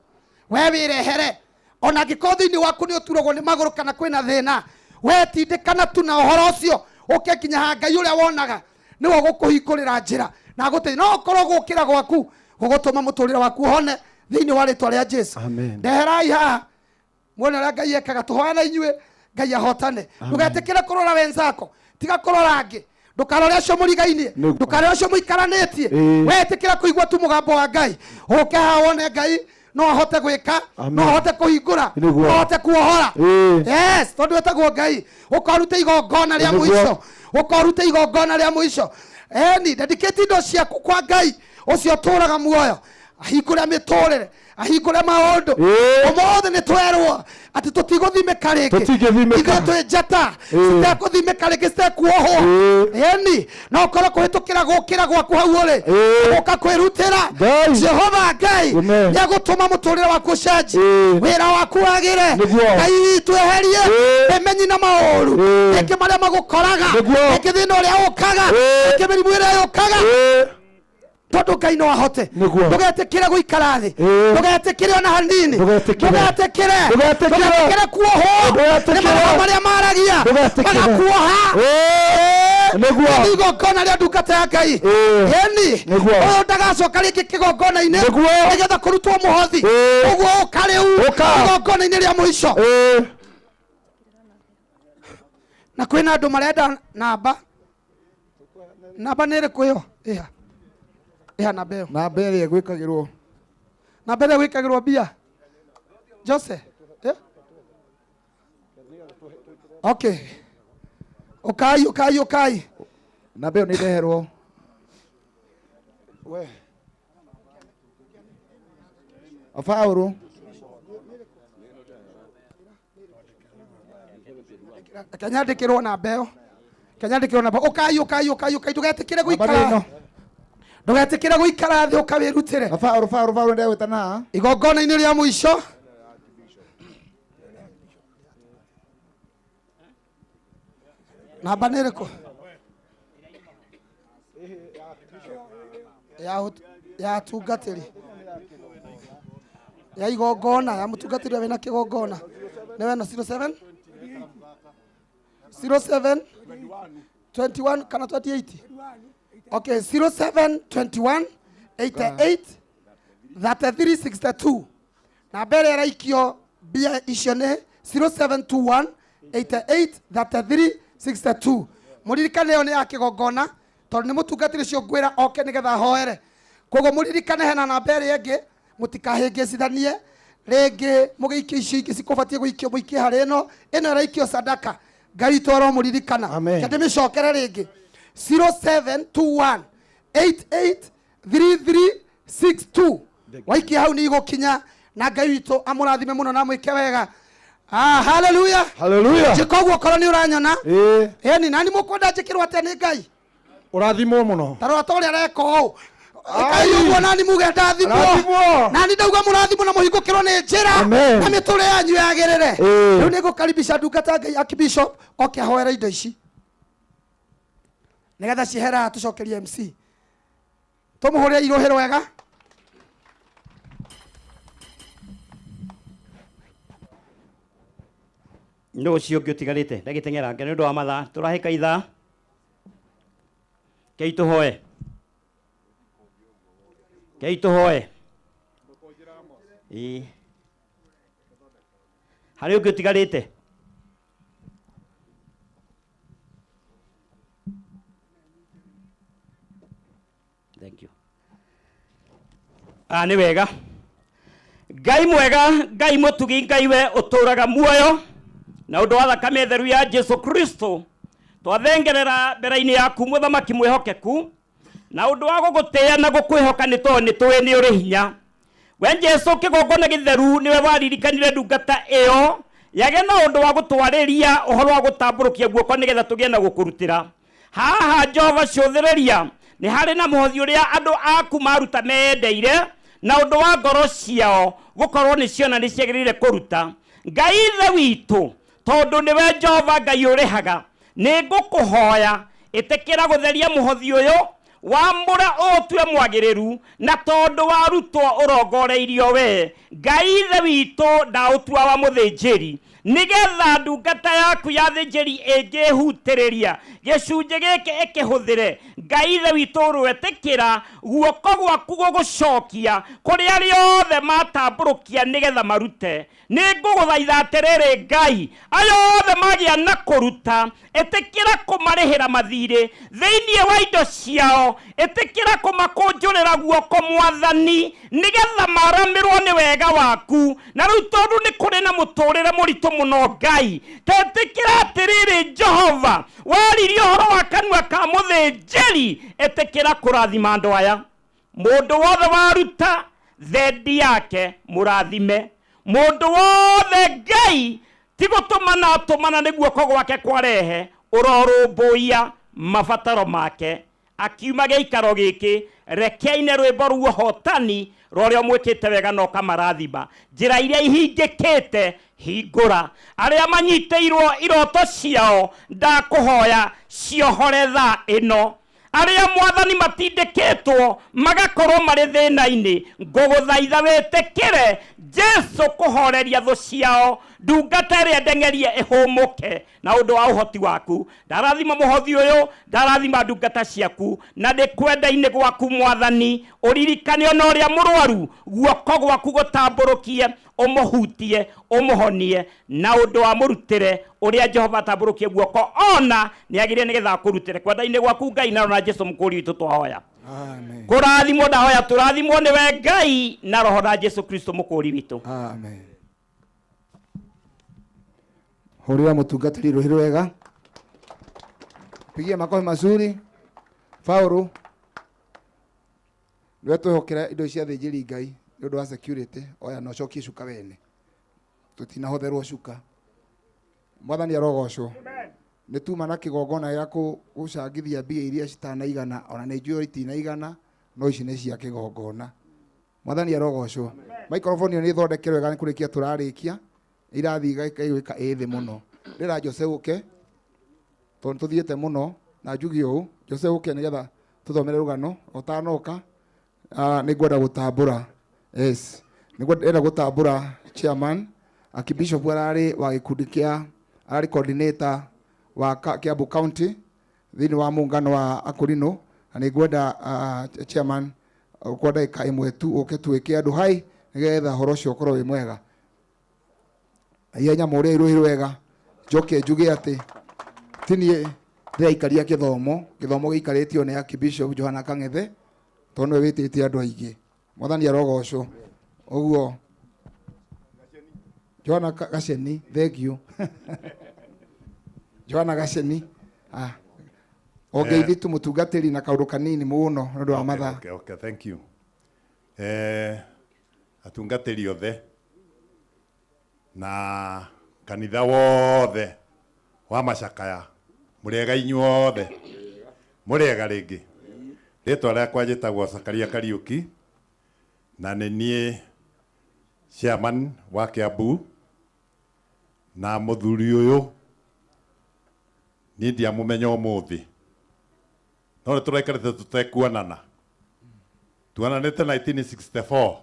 we wĩrehere. Ona angĩkorwo thĩinĩ waku nĩ ũturagwo nĩ magũrũ kana kwĩna thĩna, we tindĩkana tu na ũhoro ũcio ũke nginya ha Ngai ũrĩa wonaga, nĩwe ũgũkũhingũrĩra njĩra na agũteithia. No ũkorwo gũkĩra gwaku gũgũtũma mũtũrĩre waku ũhone thĩinĩ wa rĩtwa rĩa Jesu. Amen. Ndeherai haha muone ũrĩa Ngai ekaga, tũhoe na inyuĩ Ngai ahotane. Ndũgetĩkĩre kũrora wenzako, tiga kũrora angĩ, ndũkarore acio mũrigainie, ndũkarore acio mũikaranĩtie. Ĩĩ. Wetĩkĩra kũigua tu mũgambo wa Ngai, ũke haha wone Ngai no ahote gwĩka, Amen. no ahote kũhingũra, Nĩguo. no ahote kuohora. Ĩĩ. Yes, tondũ wĩtagwo Ngai, ũkarute igongona rĩa Nĩguo. mũico, ũkarute igongona rĩa mũico. Eni dedicate indo ciaku kwa Ngai ũcio ũtũraga muoyo, ahingũre mĩtũrĩre, ahingũre maũndũ. Ũmũthĩ nĩ twerwo atĩ tũtigũthimĩka rĩngĩ. Tũtingĩthimĩka. Ithuĩ twĩ njata Ĩĩ. citekũthimĩka rĩngĩ, citekuohwo. Ĩni no ũkorwo kũhĩtũkĩra gũkĩra gwaku hau ũrĩ, ũka kwĩrutĩra. Ngai. Jehova Ngai Amen. nĩegũtũma mũtũrĩre waku ũcenjie, Ĩĩ. wĩra waku wagĩre. Nĩguo. Ngai witũ eherie ĩmenyi na maũru, rĩngĩ marĩa magũkoraga, Nĩguo. rĩngĩ thĩna ũrĩa ũkaga, rĩngĩ mĩrimũ ĩrĩa yũkaga, tondũ Ngai no ahote. Nĩguo. Ndũgetĩkĩre gũikara thĩ, Ĩĩ. ndũgetĩkĩre ona hanini, Ndũgetĩkĩre. ndũgetĩkĩre, Ndũgetĩkĩre. ndũgetĩkĩre kuohwo nĩ Ndũgetĩkĩre. maroho marĩa maragia Ndũgetĩkĩre. magakuoha. Ĩĩ. Nĩguo. Nĩ igongona rĩa ndungata ya Ngai. Ĩni Nĩguo. ũyũ ndagacoka rĩngĩ kĩgongona-inĩ Nĩguo. nĩgetha kũrutwo mũhothi. Ũguo ũka rĩu Ũka. igongona-inĩ rĩa mũico. Ĩĩ. Na kwĩna andũ marenda namba. Namba nĩ ĩrĩkũ ĩyo? Ĩha. Ĩha namba ĩyo. Namba ĩrĩa ĩgwĩkagĩrwo. Namba ĩrĩa ĩgwĩkagĩrwo mbia. Jose. Eh? Okay. Ũkai, ũkai, ũkai. Namba ĩyo nĩ ndeherwo. We. Abaũrũ. Reke nyandĩkĩrwo namba ĩyo. Reke nyandĩkĩrwo namba. Ũkai, ũkai, ũkai, ũkai, ndũgetĩkĩre Namba nĩ ĩno. gũikara. Ndũgetĩkĩre gũikara thĩ, ũka wĩrutĩre. Abaũrũ, baũrũ, baũrũ ndegwĩtana haha. Igongona-inĩ rĩa mũico. Namba nĩ ĩrĩkũ? Ya atungatĩri ya igongona ya mũtungatĩri ũrĩa wĩna kĩgongona nĩ wena 07 07 21 kana 28. Okay, 07 21 88 33 62. Namba ĩrĩa ĩraikio mbia icio nĩ 0721 88 33 62. Mũririkane ĩyo nĩ ya kĩgongona, tondũ nĩ mũtungatĩri ũcio ngwĩra oke nĩgetha ahoere. Koguo mũririkane hena namba ĩrĩa ĩngĩ, mũtikahĩngĩcithanie rĩngĩ mũgĩikie icio ingĩ cikũbatiĩ gũikio, mũikie harĩ ĩno. Ĩno ĩraikio sadaka. Ngai witũ aromũririkana. Amen. Reke ndĩmĩcokere rĩngĩ, 0721 88 33 62. Waikia hau nĩ igũkinya, na Ngai witũ amũrathime mũno na amwĩke wega. Ah, haleluya. Haleluya. Njĩka ũguo okorwo nĩ ũranyona. Ĩĩ. Ĩni nani mũkwenda njĩkĩrwo atĩa nĩ Ngai? Ũrathimwo mũno. Ta rora ta ũrĩa areka ũũ. Ĩkai ũguo nani muge ndathimwo. Rathimwo. Nani ndauga mũrathimwo na mũhingũkĩrwo nĩ njĩra Amen. na mĩtũrĩre yanyu yagĩrĩre. Ĩĩ. Rĩu nĩ ngũkaribisha ndungata ya Ngai Archbishop oke ahoere indo ici nĩgetha cihere haha tũcokerie MC. Tũmũhũrĩre irũhĩ rwega. Nũ ũcio ũngĩ ũtigarĩte ndagĩteng'erange nĩ ũndũ wa mathaa, tũrahĩka ithaa. Kei tũhoe, kei tũhoe. Ĩĩ, harĩ ũngĩ ũtigarĩte? Thank you. Ah, nĩ wega. Ngai mwega, Ngai mũtugi, Ngai we ũtũraga muoyo na ũndũ wa thakame theru ya Jesu Kristo, Twathengerera mbere-inĩ yaku mũthamaki mwĩhokeku, na ũndũ wa gũgũtĩĩa na gũkwĩhoka nĩ tondũ nĩ tũĩ nĩ ũrĩ hinya. We Jesũ kĩgongona gĩtheru nĩwe waririkanire ndungata ĩyo yage na ũndũ wa gũtwarĩria ũhoro wa gũtambũrũkia guoko nĩgetha tũgĩe na gũkũrutĩra. Haha Jehova cũthĩrĩria nĩ harĩ na mũhothi ũrĩa andũ aku maruta meyendeire na ũndũ wa ngoro ciao gũkorwo nĩ ciona nĩ ciagĩrĩire kũruta. Ngai Ithe witũ, tondũ nĩwe Jehova Ngai ũrĩhaga, nĩ ngũkũhoya ĩtĩkĩra gũtheria mũhothi ũyũ wamũra ũũtue mwagĩrĩru, na tondũ warutwo ũrongoreirio we Ngai Ithe witũ ndaũtua wa mũthĩnjĩri, nĩgetha ndungata yaku ya thĩnjĩri ĩngĩhutĩrĩria gĩcunjĩ gĩkĩ ĩkĩhũthĩre. Ngai Ithe witũ ũrwetĩkĩra guoko gwaku gũgũcokia kũrĩ arĩa othe matambũrũkia nĩgetha marute. Nĩ ngũgũthaitha atĩrĩrĩ Ngai, aya othe magĩa na kũruta, ĩtĩkĩra kũmarĩhĩra mathirĩ thĩinĩ wa indo ciao, ĩtĩkĩra kũmakũnjũrĩra guoko Mwathani, nĩgetha maramĩrwo nĩ wega waku. Na rĩu tondũ nĩ kũrĩ na mũtũrĩre mũritũ mũno Ngai, tetĩkĩra atĩrĩrĩ Jehova, waririe ũhoro wa kanua ka mũthĩnjĩri, ĩtĩkĩra kũrathima andũ aya. Mũndũ wothe waruta thendi yake mũrathime, mũndũ wothe Ngai ti gũtũmana atũmana nĩ guoko gwake kwarehe, ũrorũmbũiya mabataro make. Akiuma gĩikaro gĩkĩ, reke aine rwĩmbo rwa ũhotani rwa ũrĩa ũmwĩkĩte wega na ũkamarathima. Njĩra iria ihingĩkĩte hingũra, arĩa manyitĩirwo iroto ciao ndakũhoya ciohore thaa ĩno. Arĩa Mwathani matindĩkĩtwo magakorwo marĩ thĩna-inĩ, ngũgũthaitha wĩtĩkĩre Jesũ kũhoreria thũ ciao, ndungata ĩrĩa ndeng'erie ĩhũmũke na ũndũ wa ũhoti waku. Ndarathima mũhothi ũyũ, ndarathima ndungata ciaku, na ndĩkwenda-inĩ gwaku Mwathani, ũririkane ona ũrĩa mũrwaru, guoko gwaku gũtambũrũkie, ũmũhutie, ũmũhonie, na ũndũ wa mũrutĩre ũrĩa Jehova atambũrũkie guoko ona nĩagĩrĩire nĩgetha akũrutĩre. Kwenda-inĩ gwaku Ngai na na Jesũ mũkũũri witũ twahoya. Amen. Kũrathimwo ndahoya tũrathimwo nĩwe Ngai na Roho na Jesũ Kristo mũkũũri witũ. Amen. Hũrĩra mũtungatĩri rũhĩ rwega, pigia makofi mazuri. Paũlũ nĩwe twehokera indo cia thĩnjĩri Ngai nĩ ũndũ wa security, oya na ũcokie cuka wene, tũtinahotherwo cuka. Mwathani arogocwo. Nĩ tuma na kĩgongona gĩa gũcangithia mbia iria citanaigana, ona nĩ njũĩ itinaigana, no ici nĩ cia kĩgongona. Mwathani arogocwo. Microphone ĩyo nĩ ĩthondekerwo wega, nĩ kũrĩkia tũrarĩkia, irathiĩ ĩgaika ĩ thĩ mũno. Rĩra Jose ũke, tondũ tũthiĩte mũno, na njuge ũũ, Jose ũke nĩgetha tũthomere rũgano. Ũtanoka, nĩ ngwenda gũtambũra. Yes, nĩ ngwenda gũtambũra chairman Archbishop ararĩ wa gĩkundi kĩa, ararĩ coordinator wa Kiambu County thĩinĩ wa mũngano wa Akũrinũ, na nĩ ngwenda chairman kwa ndagĩka ĩmwe tu ũke twĩke andũ hai nĩgetha ũhoro ũcio ũkorwo wĩ mwega. Ihenya mũrĩa irũhĩ rwega, njoke njuge atĩ ti niĩ ndĩraikaria kĩthomo, kĩthomo gĩikarĩtio nĩ Archbishop Johana Kang'ethe tondũ nĩwe wĩtĩte andũ aingĩ. Mwathani arogocwo. Ũguo Johana Gaceni, thank you. Johana Gaceni. Ongeithi tu mũtungatĩri na kaũndũ kanini mũno nĩ ũndũ wa mathaa. Okay, okay, thank you. Atungatĩri othe na kanitha wothe wa macakaya, mũrĩega inyuothe, mũrĩega rĩngĩ. Rĩtwa rĩakwa njĩtagwo Zakaria Kariuki, na nĩ niĩ chairman wa Kiambu, na mũthuri ũyũ niĩ ndiamũmenya ũmũthĩ, no nĩ tũraikarĩte tũtekuonana. Tuonanĩte 1964,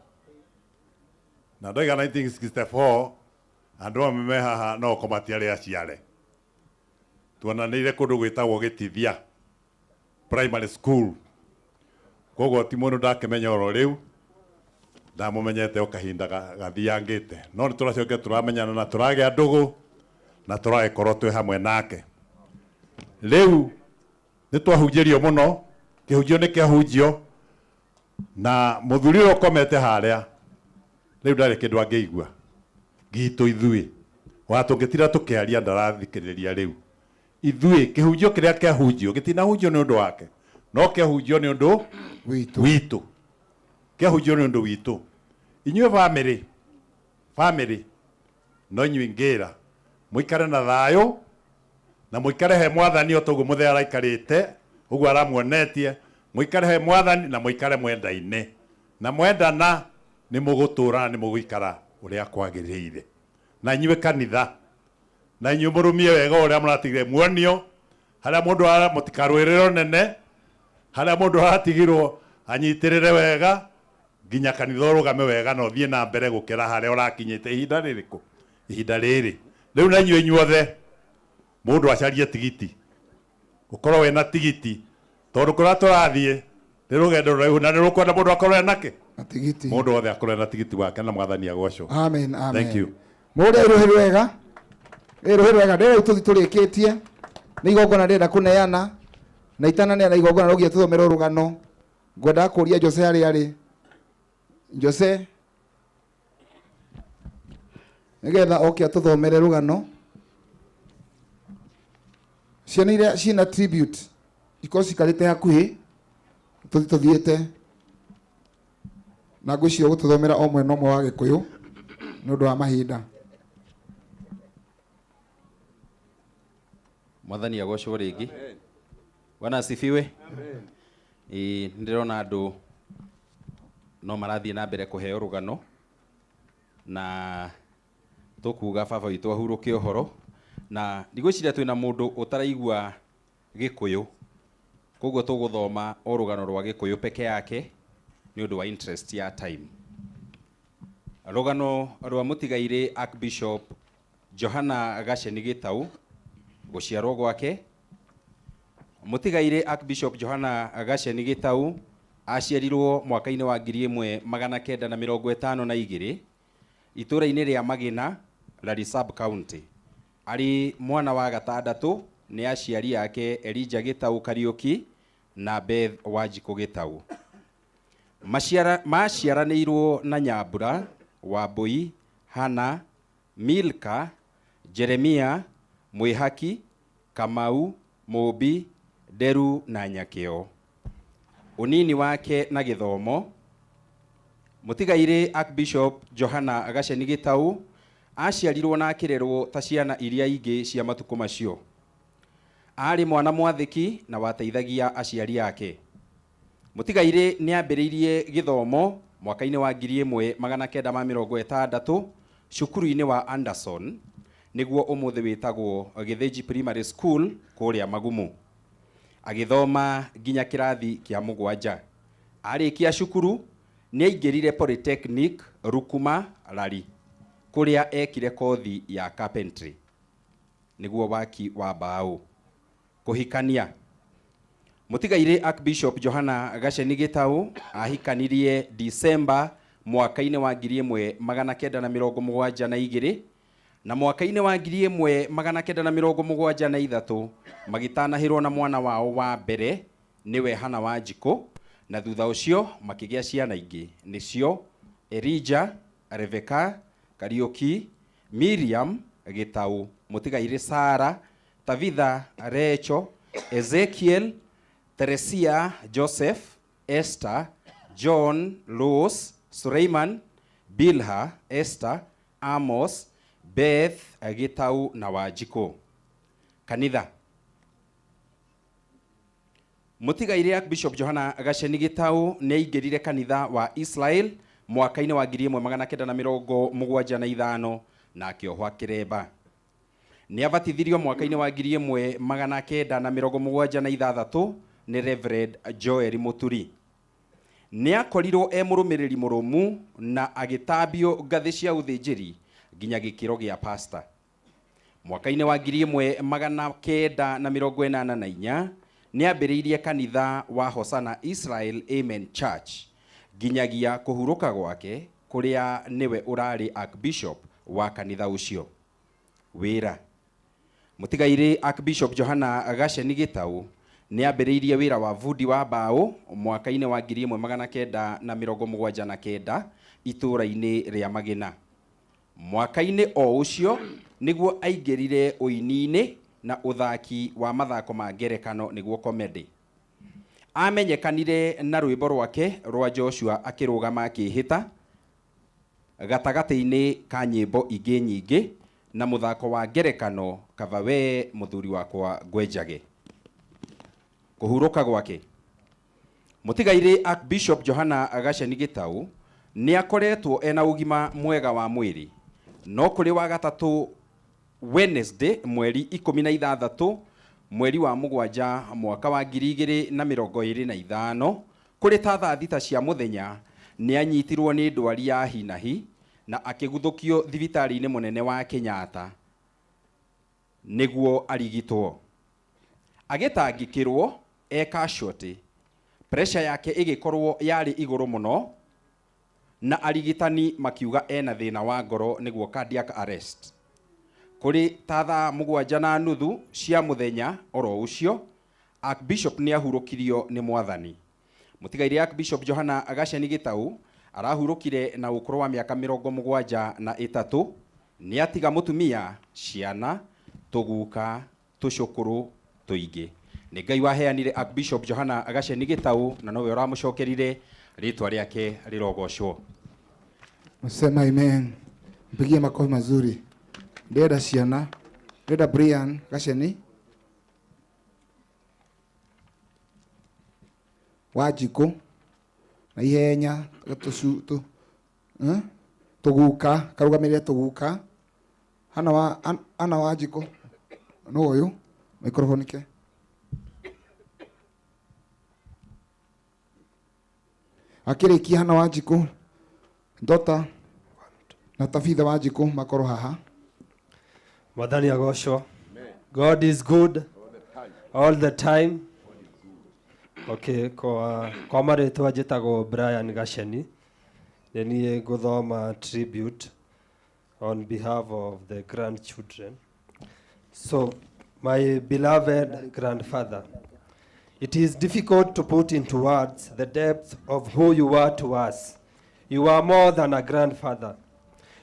na ndoiga 1964 andũ amwe me haha no ko matiarĩ aciare. Tuonanĩire kũndũ gwĩtagwo Gĩtithia Primary School, koguo ti mũndũ ndakĩmenya oro rĩu, ndamũmenyete o kahinda gathiangĩte, no nĩ tũracokia tũramenyana na tũragĩa ndũgũ na tũragĩkorwo twĩ hamwe nake. Rĩu nĩ twahunjĩrio mũno, kĩhunjio nĩ kĩahunjio, na mũthuri ũyũ ũkomete harĩa rĩu ndarĩ kĩndũ angĩigua gitũ ithuĩ, ona tũngĩtira tũkĩaria ndarathikĩrĩria rĩu. Ithuĩ kĩhunjio kĩrĩa kĩahunjio gĩtinahunjio nĩ ũndũ wake, no kĩahunjio nĩ ũndũ witũ. Kĩahunjio nĩ ũndũ witũ. Inyuĩ family no inyuĩ ngĩra mũikare na thayũ na mũikare he mwathani o toguo mũthee araikarĩte ũguo aramuonetie, mũikare he mwathani na mũikare mwendaine, na mwendana nĩ mũgũtũra na nĩ mũgũikara ũrĩa kwagĩrĩire. Na inyuĩ kanitha, na inyuĩ mũrũmie wega ũrĩa mũratigire muonio, harĩa mũndũ mũtikarũĩrĩrwo nene, harĩa mũndũ aratigirwo anyitĩrĩre wega nginya kanitha ũrũgame wega na ũthiĩ na mbere gũkĩra harĩa ũrakinyĩte ihinda rĩrĩkũ, ihinda rĩrĩ. Rĩu na inyuĩ inyuothe mũndũ acarie tigiti, ũkorwo wĩna tigiti, tondũ kũrĩa tũrathiĩ nĩ rũgendo rũraihu na nĩ rũkwenda mũndũ akorwo ena kĩ? Tigiti. Mũndũ wothe akorwo ena tigiti wake na mwathani agocwo. Amen, amen. Thank you. Mũrĩa rũhĩ rwega. Rũhĩ rwega ndĩrĩa tũthi tũrĩkĩtie nĩ igongona ndĩrenda kũneana na itananeana igongona no nginya tũthomere rũgano. Ngwendaga kũria Jose harĩa arĩ. Jose nĩgetha oke atũthomere rũgano. Ciana iria ciĩna tribute ikorwo cikarĩte hakuhĩ tũthi tũthiĩte na ngwĩciria gũtũthomera o mwena ũmwe wa Gĩkũyũ nĩ ũndũ wa mahinda. Mwathani agocwo rĩngĩ. Bwana asifiwe. Ĩĩ nĩndĩrona andũ no marathiĩ na mbere kũheo rũgano na tũkuga baba witũ ahurũke ũhoro, na ndigwĩciria twĩna mũndũ ũtaraigua Gĩkũyũ, koguo tũgũthoma o rũgano rwa Gĩkũyũ peke yake nĩ ũndũ wa interest ya time. Rũgano rwa mũtigairĩ Archbishop Johana Gacheni Gĩtau, gũciarwo gwake. Mũtigairĩ Archbishop Johana Gacheni Gĩtau aciarirwo mwaka-inĩ wa 1952 itũũra-inĩ rĩa Magina, Lari Sub County. Arĩ mwana wa gatandatũ nĩ aciari ake Elijah Gĩtau Kariũki na Beth Wanjikũ Gĩtau. Maciaranĩirwo na Nyambura, Wambui, Hana, Milka, Jeremia, Mwĩhaki, Kamau, Mũmbi, Nderu na Nyakĩo. Ũnini wake na gĩthomo. Mũtigairĩ Archbishop Johana Gacheni Gĩtau aciarirwo na akĩrerwo ta ciana iria ingĩ cia matukũ macio. Aarĩ mwana mwathĩki na wateithagia aciari ake. Mũtigairĩ nĩ ambĩrĩirie gĩthomo mwaka-inĩ wa 1960 cukuru-inĩ wa Anderson, nĩguo ũmũthĩ wĩtagwo Gĩthĩnji Primary School kũrĩa Magumu. Agĩthoma nginya kĩrathi kĩa mũgwanja. Arĩkia cukuru nĩ aingĩrire Polytechnic Rukuma Lari, kũrĩa ekire kothi ya carpentry, nĩguo waki wa mbaũ. Kũhikania. Mũtigairĩ Archbishop Johana Gacheni Gĩtau ahikanirie December mwaka-inĩ wa 1972 na mwaka-inĩ wa 1973 magĩtanahĩrwo na mwana wao wa mbere nĩwe Hana Wanjikũ, na thutha ũcio makĩgĩa ciana ingĩ nĩcio Elijah, Rebecca, Kariũki, Miriam Gĩtau, mũtigairĩ Sara, Tabitha, Recho, Ezekiel, Teresia, Joseph, Esther, John, Rose, Suleiman, Bilha, Esther, Amos, Beth, Gĩtau na Wanjikũ. Kanitha. Mũtigairĩ Archbishop Johana Gacheni Gĩtau nĩ aingĩrire kanitha wa Israel mwaka-inĩ wa 1975 na akĩohwo kĩremba. Nĩ abatithirio mwaka-inĩ wa 1976 nĩ Reverend Joel Muturi. Nĩ akorirwo e mũrũmĩrĩri mũrũmu na agĩtambio ngathĩ cia ũthĩnjĩri nginya gĩkĩro gĩa pastor. Mwaka-inĩ wa 1984 nĩ ambĩrĩirie kanitha wa Hosana Israel Amen Church nginyagia kũhurũka gwake kũrĩa nĩwe ũrarĩ Archbishop wa kanitha ũcio. Wĩra. Mũtigairĩ Archbishop Johana Gacheni Gĩtau nĩ ambĩrĩirie wĩra wa bundi wa mbaũ mwaka-inĩ wa 1979 itũũra-inĩ rĩa Magina. Mwaka-inĩ o ũcio nĩguo aingĩrire ũini-inĩ Na ũthaki wa mathako ma ngerekano nĩguo comedy. Amenyekanire na rwĩmbo rwake rwa Joshua akĩrũgama akĩhĩta gatagatĩ-inĩ ka nyĩmbo ingĩ nyingĩ na mũthako wa ngerekano kaba we mũthuri wakwa ngwenjage. Kũhurũka gwake, mũtigairĩ Archbishop Johana Gacheni Gitau nĩ akoretwo ena ũgima mwega wa mwĩrĩ, no kũrĩ wa gatatũ Wednesday mweri 16 mweri wa 7 mwaka wa 2025 kũrĩ ta thaa 6 cia mũthenya nĩ anyitirwo nĩ ndwari ya hinahi na akĩguthũkio thibitarĩ-inĩ mũnene wa Kenyatta nĩguo arigitwo. Agĩtangĩkĩrwo e casualty, pressure yake ĩgĩkorwo yarĩ igũrũ mũno na arigitani makiuga ena thĩna wa ngoro nĩguo cardiac arrest. Kũrĩ ta thaa 7:30 cia mũthenya oro ũcio Archbishop nĩ ahurũkirio nĩ mwathani. Mũtigairĩ Archbishop Johana Gacheni Gitau arahurũkire na ũkũrũ wa mĩaka 73. Nĩ atiga mũtumia, ciana, tũguka, tũcũkũrũ tũingĩ. Nĩ Ngai waheanire Archbishop Johana Gacheni Gitau na nowe ũramũcokerire, rĩtwa rĩake rĩrogocwo. Sema amen. Mpigie makofi mazuri. Ndĩrenda ciana, ndĩrenda Brian Gacheni Wanjikũ na ihenya tũguka karũgamĩrĩre tũguka hana wa ana Wanjikũ no ũyũ microphone ke akĩrĩkia hana Wanjikũ Ndota na Tabitha Wanjikũ makorwo haha. Mwathani agocwo. God is good all the time. Okay, kwa marĩtwa njĩtagwo Brian Gacheni. Nĩ niĩ ngũthoma tribute on behalf of the grandchildren. So, my beloved grandfather, it is difficult to put into words the depth of who you are to us. You are more than a grandfather.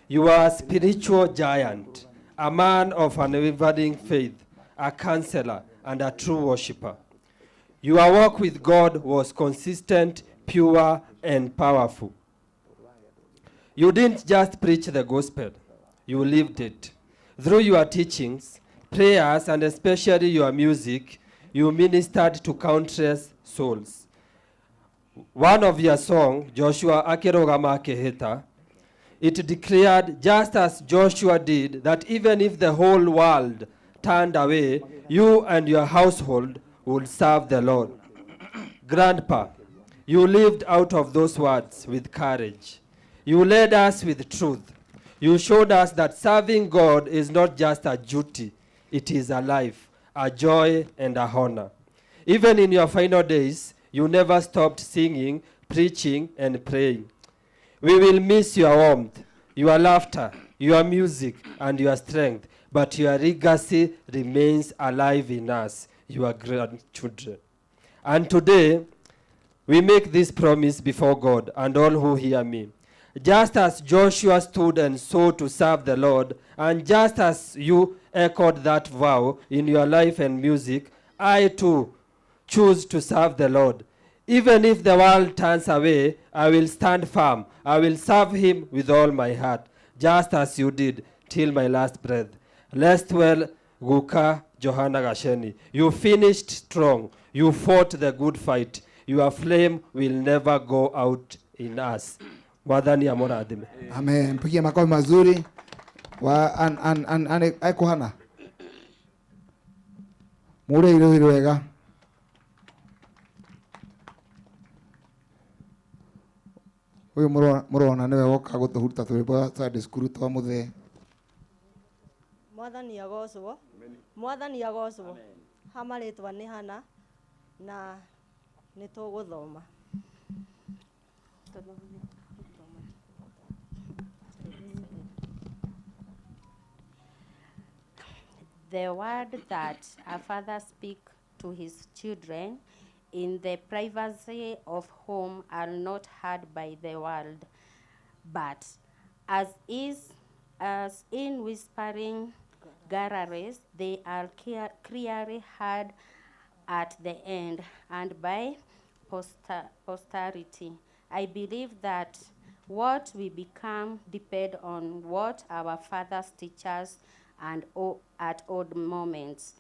You are a spiritual giant, a man of unwavering faith, a counselor, and a true worshiper. Your walk with God was consistent, pure, and powerful. You didn't just preach the gospel, you lived it. Through your teachings, prayers, and especially your music, you ministered to countless souls. One of your songs, Joshua Akĩrũgama Akĩhĩta, it declared, just as Joshua did, that even if the whole world turned away, you and your household would serve the Lord. Grandpa, you lived out of those words with courage. You led us with truth. You showed us that serving God is not just a duty, it is a life, a joy, and a honor. Even in your final days, you never stopped singing, preaching, and praying. We will miss your warmth, your laughter, your music, and your strength, but your legacy remains alive in us, your grandchildren. And today, we make this promise before God and all who hear me. Just as Joshua stood and sought to serve the Lord, and just as you echoed that vow in your life and music, I too choose to serve the Lord. Even if the world turns away, I will stand firm. I will serve him with all my heart, just as you did, till my last breath. Rest well, Guka Johana Gacheni. You finished strong. You fought the good fight. Your flame will never go out in us. Mwathani amũrathime. Amen. Mpigie makofi mazuri. Wa an an an an ekuhana. Mure iro wega. Uyu murona niwe woka gutuhuruta twimbo Sunday school twa muthee. Mwathani agocwo. Mwathani agocwo. Ha marĩtwa nĩ Hana na nĩ tũgũthoma. The word that a father speaks to his children in the privacy of home are not heard by the world, but as in whispering galleries, they are clearly heard at the end and by posterity. I believe that what we become depend on what our fathers teach us and at odd moments.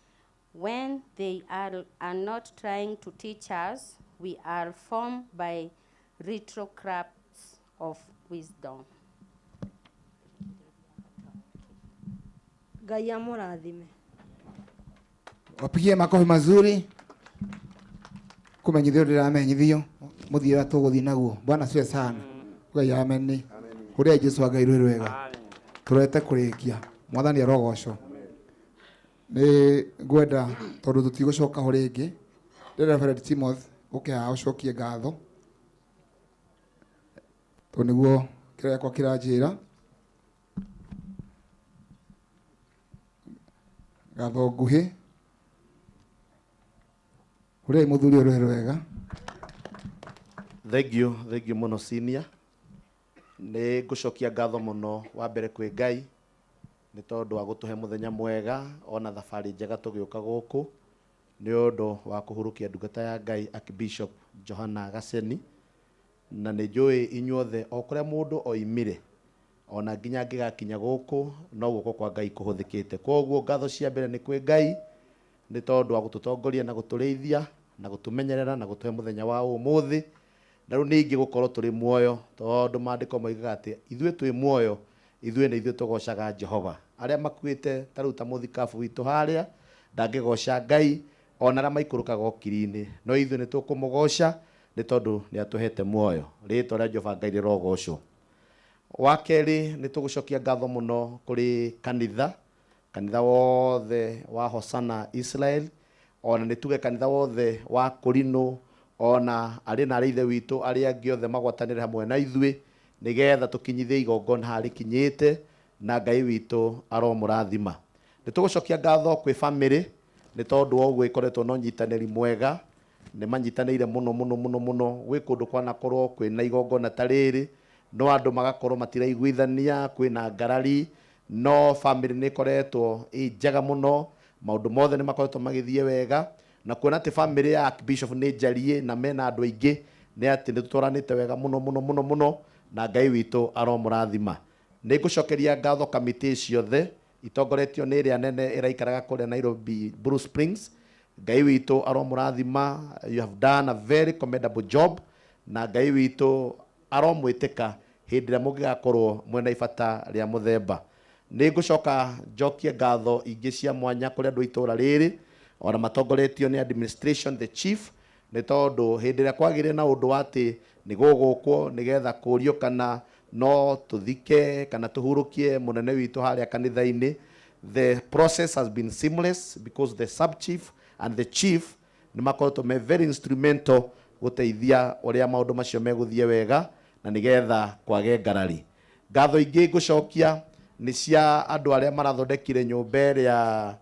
When they are not trying to teach us, we are formed by retrocrafts of wisdom. Ngai amũrathime. Wapigie makofi mazuri kumenyithio ndiramenyithio muthie ũrĩa tũgũthiĩ naguo. Bwana siwe sana. Ngai ameni. Kũrĩa Jesu wa Ngai rwĩ rwega. Tũrete kũrĩkia. Mwathani arogocwo. Nĩ ngwenda tondũ tũtigũcoka ho rĩngĩ. Reverend Timothy ũke haha ũcokie ngatho. Tondũ nĩguo kĩrĩa gĩakwa kĩranjĩra. Ngatho nguhĩ. Ũrĩa mũthuri ũrĩ rwega. Thank you mũno senior. Nĩ ngũcokia ngatho mũno wa mbere kwĩ Ngai nĩ tondũ wa gũtũhe mũthenya mwega ona thabarĩ njega tũgĩũka gũkũ nĩ ũndũ wa kũhurũkia ndungata ya Ngai Archbishop Johana Gaceni. Na nĩ njũĩ inyuothe o kũrĩa mũndũ oimire ona nginya angĩgakinya gũkũ no guoko kwa Ngai kũhũthĩkĩte. Kwoguo ngatho cia mbere nĩ kwĩ Ngai nĩ tondũ wa gũtũtongoria na gũtũrĩithia na gũtũmenyerera na gũtũhe mũthenya wa ũmũthĩ. Na rĩu ningĩ gũkorwo tũrĩ muoyo tondũ maandĩko moigaga atĩ ithuĩ twĩ muoyo ithuĩ nĩ ithuĩ tũgocaga Jehova. Arĩa makuĩte ta rĩu ta mũthikabu witũ harĩa ndangĩgoca Ngai ona arĩa maikũrũkaga ũkiri-inĩ, no ithuĩ nĩ tũkũmũgoca nĩ tondũ nĩ atũhete muoyo. Rĩĩtwa rĩa Jehova Ngai rĩrogocwo. Wa kerĩ nĩ tũgũcokia ngatho mũno kũrĩ kanitha, kanitha wothe wa Hosana Israel, ona nĩ tuge kanitha wothe wa Kũrinũ, ona arĩ na arĩa ithe witũ arĩa angĩ othe magwatanĩre hamwe na ithuĩ nĩgetha tũkinyithie igongona harĩa rĩkinyĩte na Ngai witũ aromũrathima. Nĩ tũgũcokia ngatho kwĩ bamĩrĩ nĩ tondũ wa ũguo ĩkoretwo na ũnyitanĩri mwega, nĩ manyitanĩire mũno mũno mũno mũno. Gwĩ kũndũ kwanakorwo kwĩna igongona ta rĩrĩ no andũ magakorwo matiraiguithania, kwĩna ngarari, no bamĩrĩ nĩ ĩkoretwo ĩ njega mũno, maũndũ mothe nĩ makoretwo magĩthiĩ wega. Na kuona atĩ bamĩrĩ ya Archbishop nĩ njarie na mena andũ aingĩ nĩ atĩ nĩ tũtwaranĩte wega mũno mũno mũno mũno na Ngai witũ aromũrathima. Nĩ ngũcokeria ngatho kamĩtĩ ciothe itongoretio nĩ ĩrĩa nene ĩraikaraga kũrĩa Nairobi Blue Springs. Ngai witũ aromũrathima. You have done a very commendable job na Ngai witũ aromwĩtĩka hĩndĩ ĩrĩa mũngĩgakorwo mwena ibata rĩa mũthemba. Nĩ ngũcoka njokie ngatho ingĩ cia mwanya kũrĩ andũ a itũũra rĩrĩ ona matongoretio nĩ administration the chief, nĩ tondũ hĩndĩ ĩrĩa kwagĩire na ũndũ wa atĩ nĩ gũgũkwo nĩgetha kũrio kana no tũthike kana tũhurũkie mũnene witũ harĩa kanitha-inĩ, the process has been seamless because the sub chief and the chief nĩ makoretwo me very instrumental gũteithia ũrĩa maũndũ macio megũthiĩ wega na nĩgetha kwage ngarari. Ngatho ingĩ ngũcokia nĩ cia andũ arĩa marathondekire nyũmba ĩrĩa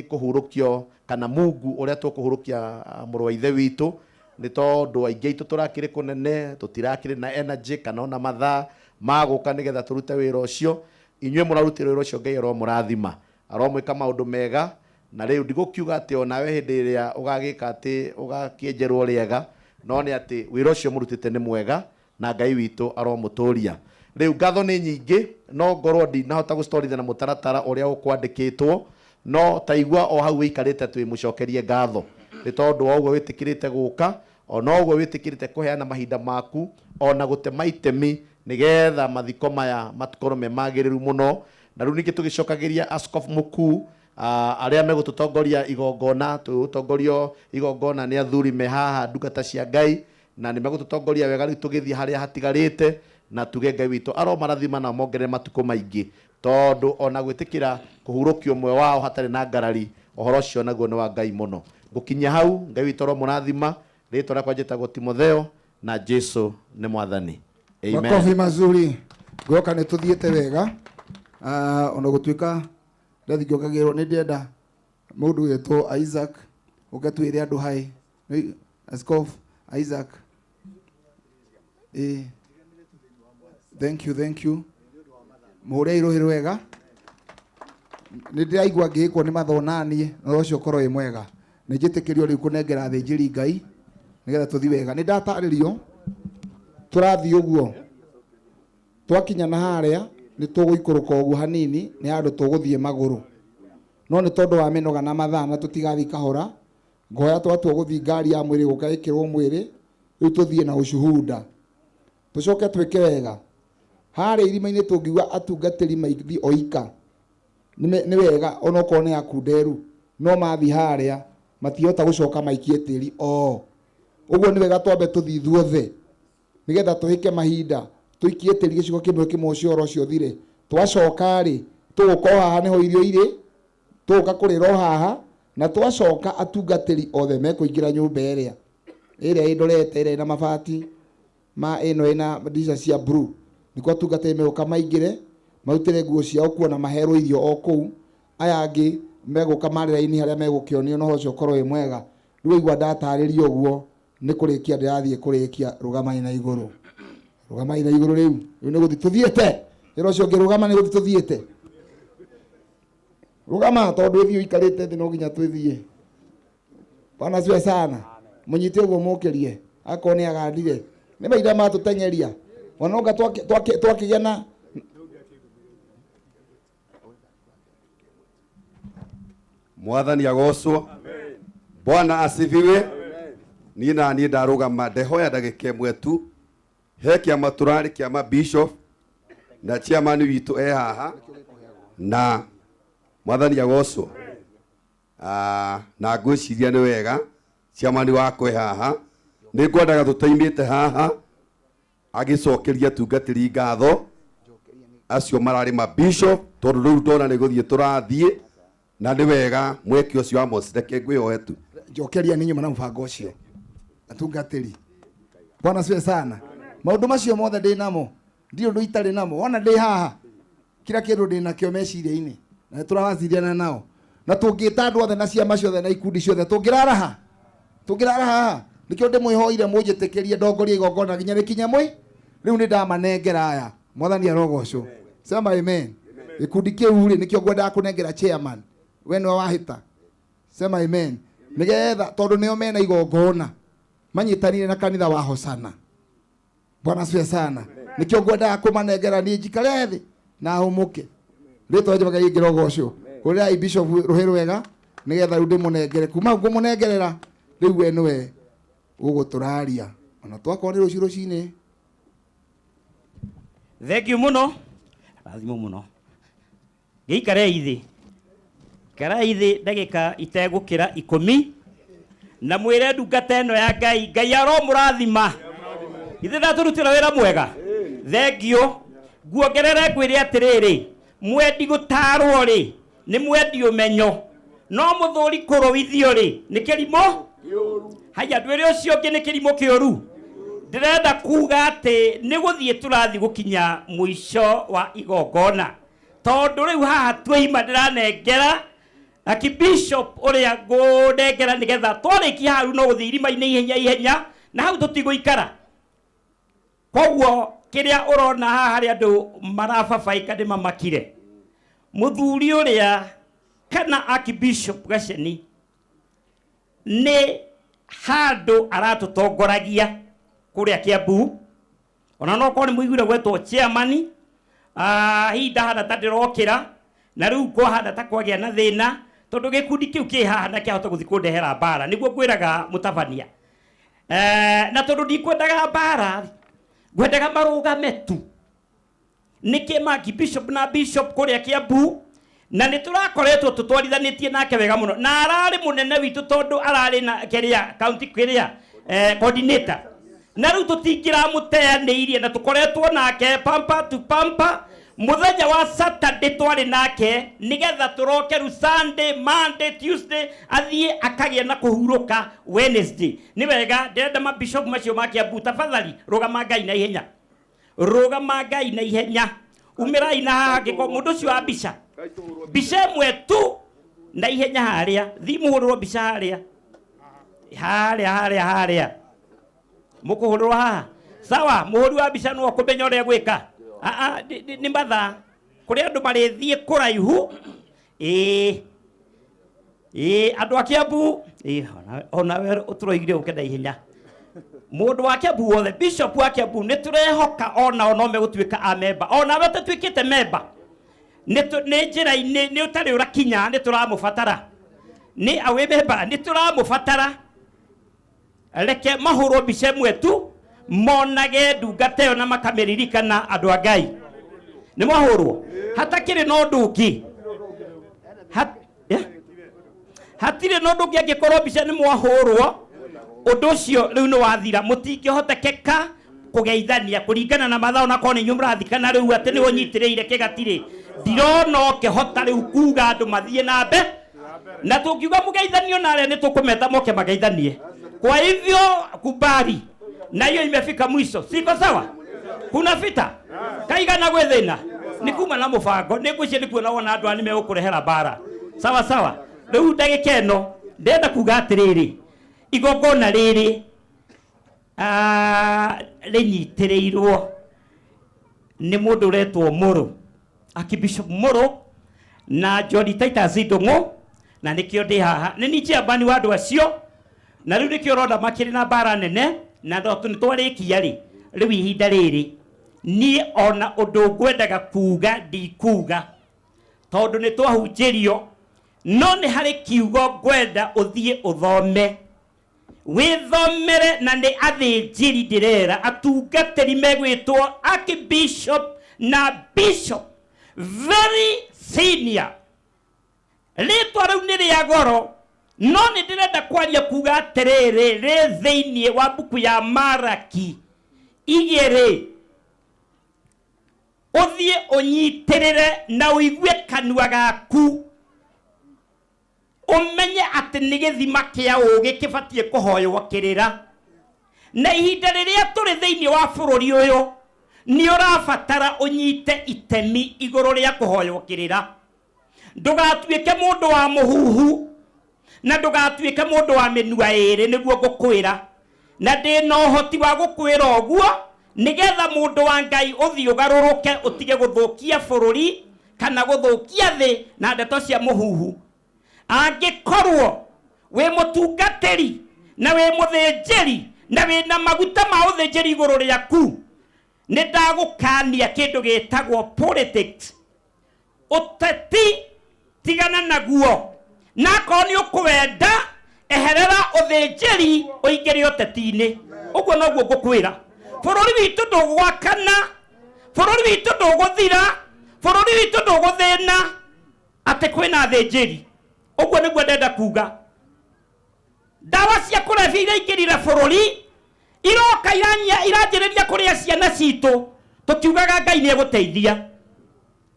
ĩkũhurũkio kana mungu ũrĩa tũkũhurũkia mũrũ wa ithe witũ, nĩ tondũ aingĩ aitũ tũrakĩrĩ kũnene tũtirakĩrĩ na energy kana ona mathaa ma gũka nĩgetha tũrute wĩra ũcio. Inyuĩ mũrarutire wĩra ũcio Ngai aromũrathima, aromwĩka maũndũ mega. Na rĩu ndigũkiuga atĩ onawe hĩndĩ ĩrĩa ũgagĩka atĩ ũgakĩenjerwo rĩega, no nĩ atĩ wĩra ũcio mũrutĩte nĩ mwega na Ngai witũ aromũtũria. Rĩu ngatho nĩ nyingĩ no ngorwo ndinahota gũcitorithia na mũtaratara ũrĩa ũkwandĩkĩtwo, no ta igua o hau wĩikarĩte twĩmũcokerie ngatho nĩ tondũ wa ũguo wĩtĩkĩrĩte gũka, ona ũguo wĩtĩkĩrĩte kũheana mahinda maku ona gũtema itemi nĩgetha mathiko maya matikorwo me magĩrĩru mũno. Na rĩu ningĩ tũgĩcokagĩria askofu mũkuu arĩa megũtũtongoria igongona, tũgũtongorio igongona nĩ athuri me haha ndungata cia Ngai, na nĩ megũtũtongoria wega rĩu tũgĩthiĩ harĩa hatigarĩte, na tuge Ngai witũ aromarathima na mongerere matukũ maingĩ, tondũ ona gwĩtĩkĩra kũhurũkio ũmwe wao hatarĩ na ngarari, ũhoro ũcio naguo nĩ wa Ngai mũno. Ngũkinyia hau, Ngai witũ aromũrathima. Rĩtwa rĩakwa njĩtagwo Timotheo na Jesu nĩ Mwathani. Amen. Makofi mazuri. Ngũka nĩ tũthiĩte wega. Ona gũtuĩka ndathi ngĩongagĩrwo nĩ ndĩrenda mũndũ wĩtwo Isaac ũke twĩre andũ hai. Askofu Isaac. Thank you, thank you. Mũhũre irũhĩ rwega. Nĩ ndĩraigua ngĩhĩkwo nĩ mathona niĩ, na ũcio ũkorwo wĩ mwega. Nĩ njĩtĩkĩrio rĩu kũnengera athĩnjĩri Ngai nĩgetha tũthiĩ wega. Nĩ ndatarĩrio tũrathiĩ ũguo, twakinya na harĩa nĩ tũgũikũrũka ũguo hanini, nĩ handũ tũgũthiĩ magũrũ, no nĩ tondũ wa mĩnoga na mathaa na tũtigathiĩ kahora, ngoya twatua gũthiĩ ngari ya mwĩrĩ gũka ĩkĩrwo mwĩrĩ, rĩu tũthiĩ na ũcuhunda, tũcoke twĩke wega. Harĩa irima-inĩ tũngiuga atungatĩri maithiĩ oika nĩ wega, onokorwo nĩ akunderu, no mathiĩ harĩa matihota gũcoka maikie tĩri o ũguo. Nĩ wega twambe tũthiĩ ithuothe nĩgetha tũhĩke mahinda, tũikie tĩri gĩcigo kĩmwe kĩmwe, ũcio ũhoro ũcio ũthire. Twacoka rĩ, tũgũka o haha nĩho irio irĩ, tũgũka kũrĩra o haha, na twacoka atungatĩri othe mekũingĩra nyũmba ĩrĩa ĩrĩa ĩndorete, ĩrĩa ĩna mabati ma ĩno ĩna ndica cia blue, nĩkuo atungatĩri megũka maingĩre, marutĩre nguo ciao kuo na maherwo irio o kũu. Aya angĩ megũka marĩra-inĩ harĩa megũkĩonio, na ũhoro ũcio ũkorwo wĩ mwega. Rĩu waigua ndatarĩria ũguo, nĩ kũrĩkia ndĩrathiĩ kũrĩkia. Rũgamai na igũrũ, rũgamai na igũrũ. Rĩu rĩu nĩ gũthiĩ tũthiĩte wĩra ũcio ũngĩ. Rũgama, nĩ gũthiĩ tũthiĩte. Rũgama, tondũ ĩthiĩ ũikarĩte thĩ, no nginya twĩthiĩ. Bwana asifiwe sana. Mũnyite ũguo, mũkĩrie akorwo nĩ agandire, nĩ mahinda matũteng'eria ononga twakĩgĩa na Mwathani agocwo. Bwana asifiwe. Niĩ na niĩ ndarũgama, ndehoya ndagĩka ĩmwe tu. He kĩama tũrarĩ kĩama, bishop na chairman witũ e haha, na mwathani agocwo. Na ngwĩciria nĩ wega chairman wakwa e haha, nĩ ngwendaga tũtaimĩte haha agĩcokeria atungatĩri ngatho acio mararĩ ma bishop, tondũ rĩu ndona nĩ gũthiĩ tũrathiĩ, na nĩ wega mweke ũcio. Amos, reke ngwĩhoe tu. Njokeria nĩ nyuma na mũbango ũcio atungatĩri. Bwana asifiwe sana. Maũndũ macio mothe ndĩ namo, ndirĩ ũndũ itarĩ namo. Wona ndĩ haha, kila kĩndũ ndĩ nakĩo meciria-inĩ, na nĩ tũrawaciriana nao, na tũngĩta andũ othe na ciama ciothe na ikundi ciothe, tũngĩraraha, tũngĩrara haha. Nĩkĩo ndĩmwĩhoire mũnjĩtĩkĩrie ndongorie igongona nginya rĩkinye mwĩ. Rĩu nĩ ndamanengera aya. Mwathani arogocwo. Sema amen. Gĩkundi kĩu rĩ, nĩkĩo ngwendaga kũnengera chairman, we nĩwe wahĩta. Sema amen. Nĩgetha tondũ nĩo mena igongona manyitanire na kanitha wa Hosana. Bwana asifiwe sana. Nĩkĩo ngwendaga kũmanengera, niĩ njikare thĩ na hũmũke. Rĩtwa rĩa Ngai rĩrogocwo. Hũrĩrai bishop rũhĩ rwega, nĩgetha rĩu ndĩmũnengere. Kuma hau ngũmũnengerera, rĩu we nĩwe ũgũtũraria, ona twakorwo nĩ rũciũ rũcinĩ. Thank you muno, rathimo muno. Gĩikarei thĩ, ikarai thĩ ndagĩka itegũkĩra 10, na mwĩre ndungata ĩno ya Ngai, Ngai aromũrathima. Ithe ndatũrutĩra wĩra mwega. Thank you. Nguongerere ngwĩre atĩrĩrĩ, mwendi gũtarwo rĩ, nĩ mwendi ũmenyo, no mũthũri kũrũithio rĩ, nĩ kĩrimũ. Haya, ndwĩre ũcio ũngĩ nĩ kĩrimũ kĩũru. Ndĩrenda kuga atĩ nĩ gũthiĩ tũrathiĩ gũkinya mũico wa igongona, tondũ rĩu haha twaima ndĩranengera akibishop ũrĩa ngũnengera, nĩgetha twarĩkia hau no gũthiĩ irima-inĩ ihenya ihenya, na hau tũtigũikara. Koguo kĩrĩa ũrona haha harĩ andũ marababaĩka nĩ mamakire mũthuri ũrĩa kana Archbishop Gaceni nĩ handũ aratũtongoragia kũrĩa Kiambu, ona no korwo nĩ mũiguire gwetwo chairman. Hihi ndahana ta ndĩrokĩra na rĩu kwahana ta kwagĩa na thĩna, tondũ gĩkundi kĩu kĩ haha na kĩahota gũthiĩ kũndehera mbara, nĩguo ngwĩraga mũtabania. Na tondũ ndikwendaga mbara, ngwendaga marũgame tu. Nĩkĩ maki bishop na bishop kũrĩa Kiambu, na nĩ tũrakoretwo tũtwarithanĩtie nake wega mũno, na ararĩ mũnene witũ, tondũ ararĩ na kĩrĩa county kĩrĩa coordinator, na rĩu tũtingĩramũteanĩirie, na tũkoretwo nake pampa tu pampa. Mũthenya wa Saturday twarĩ nake, nĩgetha tũroke rĩu Sunday, Monday, Tuesday, athiĩ akagĩa na kũhurũka Wednesday. Nĩ wega ndĩrenda mabishop macio ma Kiambu, tafadhali rũgama Ngai na ihenya, rũgama Ngai na ihenya, umĩrai na haha. Angĩkorwo mũndũ ũcio wa mbica, mbica ĩmwe tu na ihenya harĩa, thiĩ mũhũrĩrwo mbica harĩa, harĩa, harĩa, harĩa mũkũhũrĩrwo haha. Sawa, mũhũri wa mbica no kũmenya ũrĩa gwĩka. Nĩ mathaa kũrĩ andũ marĩthiĩ kũraihu. Ĩĩ ĩĩ, andũ a Kiambu, ĩĩ, onawe ũtũroigire ũke na ihenya. Mũndũ wa Kiambu wothe, bishop wa Kiambu, nĩ tũrehoka onao no megũtuĩka a memba. Onawe ũtatuĩkĩte memba, nĩ njĩra-inĩ, nĩ ũtarĩ ũrakinya, nĩ tũramũbatara. Nĩ awĩ memba, nĩ tũramũbatara. Reke mahũrwo mbica ĩmwe tu, monage ndungata ĩyo na makamĩririkana andũ a Ngai. Nĩ mwahũrwo? Hatakĩrĩ na ũndũ ũngĩ. Hatirĩ na ũndũ ũngĩ angĩkorwo mbica nĩ mwahũrwo, ũndũ ũcio rĩu nĩ wathira. Mũtingĩhotekeka kũgeithania kũringana na mathaa, onakorwo nĩ inyuĩ mũrathikana rĩu atĩ nĩwe ũnyitĩrĩire kĩgatirĩ. Ndirona ũkĩhota rĩu kuga andũ mathiĩ na mbere. Na tũngiuga mũgeithanio na arĩa nĩ tũkũmeta moke mageithanie. Kwa hivyo kubali, na hiyo imefika mwisho. Siko sawa? Kuna vita kaigana gwĩ thĩna nĩ kuma na mũbango nĩ ngwĩciria nĩ kuona wona andũ aya nĩ megũkũrehera mbara. Sawa sawa. Rĩu ndagĩka ĩno ndĩrenda kuga atĩrĩrĩ, igongona rĩrĩ rĩnyitĩrĩirwo nĩ mũndũ ũretwo Mũrũ, Archbishop Mũrũ na John Titus Ndung'u, na nĩkĩo ndĩ haha. Nĩ niĩ chairman wa andũ acio, na rĩu nĩkĩo ũrona makĩrĩ na mbara nene, na nĩ twarĩkia rĩ, rĩu ihinda rĩrĩ niĩ ona ũndũ ngwendaga kuga ndikuga, tondũ nĩ twahunjĩrio, no nĩ harĩ kiugo ngwenda ũthiĩ ũthome, wĩthomere, na nĩ athĩnjĩri ndĩrera atungatĩri megwĩtwo archbishop na bishop, very senior. Rĩtwa rĩu nĩ rĩa goro, no nĩ ndĩrenda kwaria kuga atĩrĩrĩ, rĩ thĩinĩ wa mbuku ya Maraki 2, ũthiĩ ũnyitĩrĩre na ũigue kanua gaku, ũmenye atĩ nĩ gĩthima kĩa ũũgĩ kĩbatiĩ kũhoywo kĩrĩra. Na ihinda rĩrĩa tũrĩ thĩinĩ wa bũrũri ũyũ, nĩ ũrabatara ũnyite itemi igũrũ rĩa kũhoywo kĩrĩra. Ndũgatuĩke mũndũ wa mũhuhu, na ndũgatuĩke mũndũ wa mĩnua ĩĩrĩ, nĩguo ngũkwĩra. Na ndĩna ũhoti wa gũkwĩra ũguo, nĩgetha mũndũ wa Ngai ũthiĩ ũgarũrũke, ũtige gũthũkia bũrũri kana gũthũkia thĩ na ndeto cia mũhuhu. Angĩkorwo wĩ mũtungatĩri na wĩ mũthĩnjĩri na wĩna maguta ma ũthĩnjĩri igũrũ rĩaku, nĩ ndagũkania kĩndũ gĩtagwo politics. Ũteti tigana naguo, na akorwo nĩ ũkwenda eherera ũthĩnjĩri ũingĩre ũteti-inĩ. Ũguo noguo ngũkwĩra. Bũrũri witũ ndũgwakana, bũrũri witũ ndũgũthira, bũrũri witũ ndũgũthĩna atĩ kwĩna athĩnjĩri. Ũguo nĩguo ndenda kuga. Ndawa cia kũrebia iraingĩrire bũrũri, iroka iranjĩrĩria kũrĩa ciana citũ, tũkiugaga Ngai nĩ egũteithia.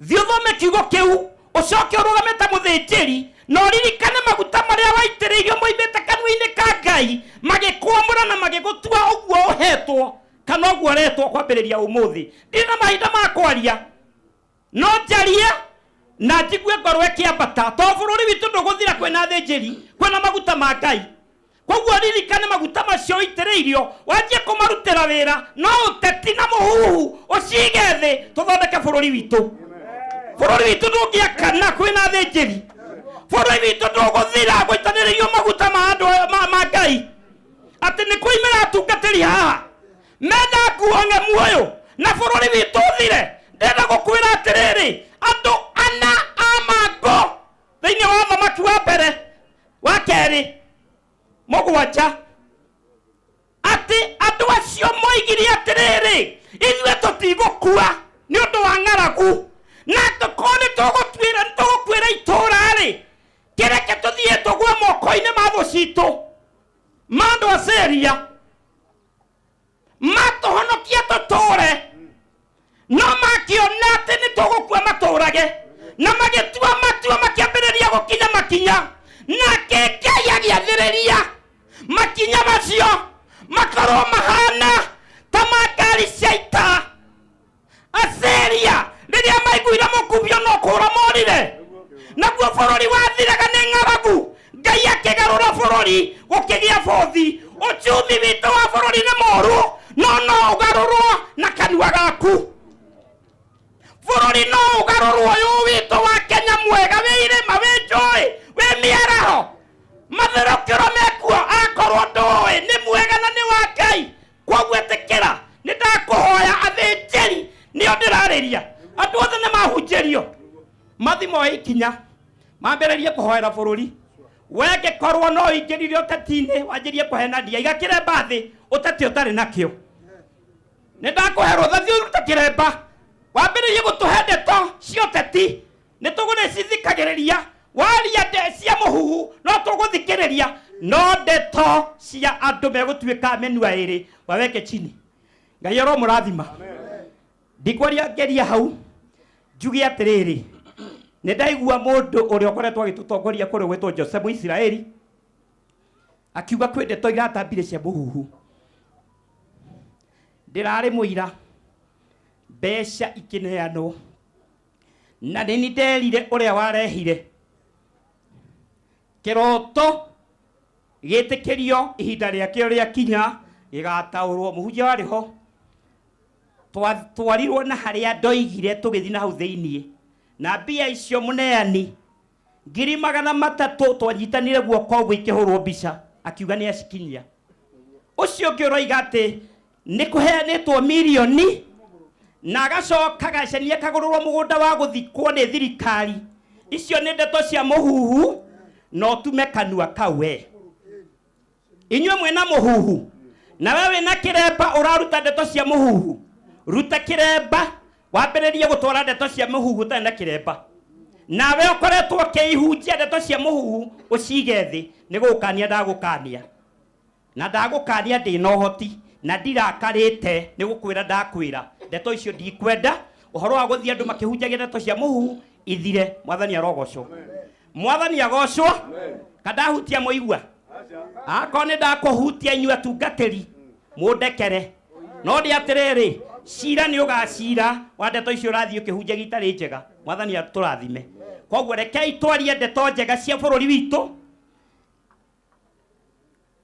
Thiĩ ũthome kiugo kĩu, ũcoke ũrũgame ta mũthĩnjĩri, na ũririkane maguta marĩa waitĩrĩirio moimĩte kanua-inĩ ka Ngai, magĩkwamũra na magĩgũtua ũguo ũhetwo kana ũguo ũretwo kwambĩrĩria ũmũthĩ. Ndirĩ na mahinda ma kwaria, no njarie na njigue ngoro ĩkĩambata, tondũ bũrũri witũ ndũgũthira kwĩna athĩnjĩri, kwĩna maguta ma Ngai. Koguo ririkane maguta macio ũitĩrĩirio, wanjie kũmarutĩra wĩra, no ũteti na mũhuhu ũcige thĩ, tũthondeke bũrũri witũ. Bũrũri witũ ndũngĩakana kwĩna athĩnjĩri. Bũrũri witũ ndũgũthira gũitanĩrĩrio maguta ma andũ ma Ngai. Atĩ nĩ kũimĩra atungatĩri haha menda nguo ng'emu ũyũ na bũrũri witũ ũthire. Ndĩrenda gũkwĩra atĩrĩrĩ, andũ ana a mango thĩinĩ wa thamaki wa mbere wa kerĩ mũgwanja, atĩ andũ acio moigire atĩrĩrĩ, ithuĩ tũtigũkua nĩ ũndũ wa ng'aragu, na tũkorwo nĩ tũgũkuĩra itũũra-rĩ, kĩreke tũthiĩ tũgwe moko-inĩ ma thũ citũ, ma andũ a Syria, matũhonokie tũtũũre, no makĩona atĩ nĩ tũgũkua matũũrage, na magĩtua matua makĩambĩrĩria gũkinya makinya, nake Ngai agĩathĩrĩria makinya macio makorwo mahana ta ma ngari cia ita. Asiria rĩrĩa maiguire mũkubio no kũũra morire, naguo bũrũri wathiraga nĩ ng'aragu. Ngai akĩgarũra bũrũri gũkĩgĩa bũthi. Uchumi witũ wa bũrũri nĩ mũũru, no no ũgarũrwo na kanua gaku. Bũrũri no ũgarũrwo ũyũ witũ wa Kenya mwega, wĩ irĩma, moe ikinya mambĩrĩrie kũhoera bũrũri. Wengĩkorwo no ũingĩrire ũteti-inĩ wanjĩrie kũhenania, iga kĩremba thĩ ũteti ũtarĩ nakĩo. Nĩ ndakũhe rũtha, thiĩ ũrute kĩremba wambĩrĩrie gũtũhe ndeto cia ũteti, nĩ tũgũcithikagĩrĩria. Waria cia mũhuhu no tũgũthikĩrĩria, no ndeto cia andũ megũtuĩka mĩnua ĩrĩ waweke chini. Ngai aromũrathima. Ndikwaria ngeria hau njuge atĩrĩrĩ, nĩ ndaigua mũndũ ũrĩa ũkoretwo agĩtũtongoria kũrĩa gwĩtwo Joseph Mũisiraeli akiuga kwĩ ndeto iratambire cia mũhuhu. Ndĩrarĩ mũira mbeca ikĩneanwo, na nĩ ni nderire ũrĩa warehire kĩroto gĩtĩkĩrio ihinda rĩakĩo rĩakinya gĩgataũrwo. Mũhunjia warĩ ho, twarirwo na harĩa ndoigire tũgĩthiĩ na hau thĩiniĩ, na mbia icio mũneani 300,000 twanyitanire guoko ũguo ikĩhũrwo mbica, akiuga nĩ acikinyia. Ũcio ũngĩ ũroiga atĩ nĩ kũheanĩtwo mirioni na agacoka gacania kagũrũrwo mũgũnda wa gũthikwo nĩ thirikari. Icio nĩ ndeto cia mũhuhu, na ũtume kanua kau we. Inyuĩ mwĩna mũhuhu, na we wĩna kĩremba ũraruta ndeto cia mũhuhu. Ruta kĩremba wambĩrĩrie gũtwara ndeto cia mũhuhu ũtarĩ na kĩremba. Nawe ũkoretwo ũkĩihunjia ndeto cia mũhuhu ũcige thĩ, nĩ gũgũkania ndagũkania. Na ndagũkania ndĩna ũhoti, na ndirakarĩte nĩ gũkwĩra ndakwĩra ndeto icio ndikwenda. Ũhoro wa gũthiĩ andũ makĩhunjagia ndeto cia mũhuhu ithire. Mwathani arogocwo. Mwathani agocwo. Kandahutia mũigua? Akorwo nĩ ndakũhutia inyuĩ atungatĩri mũndekere, no ndĩ atĩrĩrĩ, cira nĩ ũgacira wa ndeto icio ũrathiĩ ũkĩhunjagia itarĩ njega. Mwathani atũrathime. Koguo rekei twarie ndeto njega cia bũrũri witũ.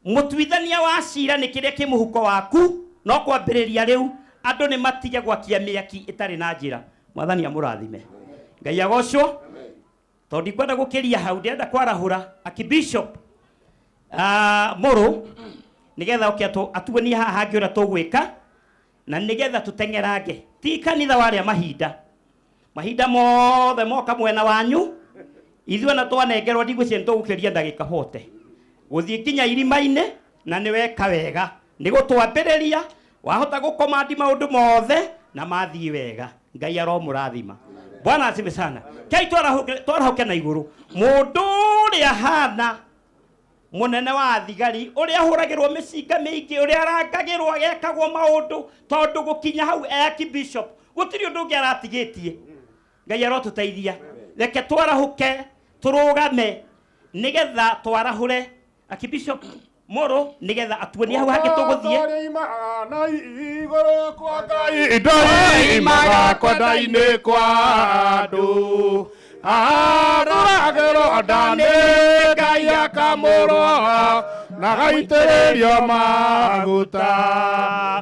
Mũtuithania wa cira nĩ kĩrĩa kĩ mũhuko waku, no kwambĩrĩria rĩu andũ nĩ matige gwakia mĩaki ĩtarĩ na njĩra. Mwathani amũrathime. Ngai agocwo. Tondũ ndikwenda gũkĩria hau, ndĩrenda kwarahũra Archbishop Mũrũ nĩgetha oke atuonie haha hangĩ ũrĩa tũgwĩka, na nĩgetha tũteng'erange. Ti kanitha warĩa mahinda, mahinda mothe moka mwena wanyu, ithuĩ ona twanengerwo ndigwĩciria nĩ tũgũkĩria ndagĩka 40 gũthiĩ nginya irima-inĩ, na nĩ weka wega nĩ gũtwambĩrĩria. Wahota gũkomandi maũndũ mothe na mathiĩ wega. Ngai aromũrathima. Bwana asifiwe sana. Kei twarahũke na igũrũ. Mũndũ ũrĩa hana mũnene wa thigari, ũrĩa ahũragĩrwo mĩcinga mĩingĩ, ũrĩa arangagĩrwo agekagwo maũndũ, tondũ gũkinya hau Archbishop gũtirĩ ũndũ ũngĩ aratigĩtie. Ngai arotũteithia. Reke twarahũke tũrũgame nĩgetha twarahũre Archbishop Mũrũ nĩgetha atuonie hau hangĩ tũgũthiĩ. Ndoimaga kwenda-inĩ kwa andũ, aroragĩrwo nda nĩ Ngai akamũrwo na gaitĩrĩrio maguta.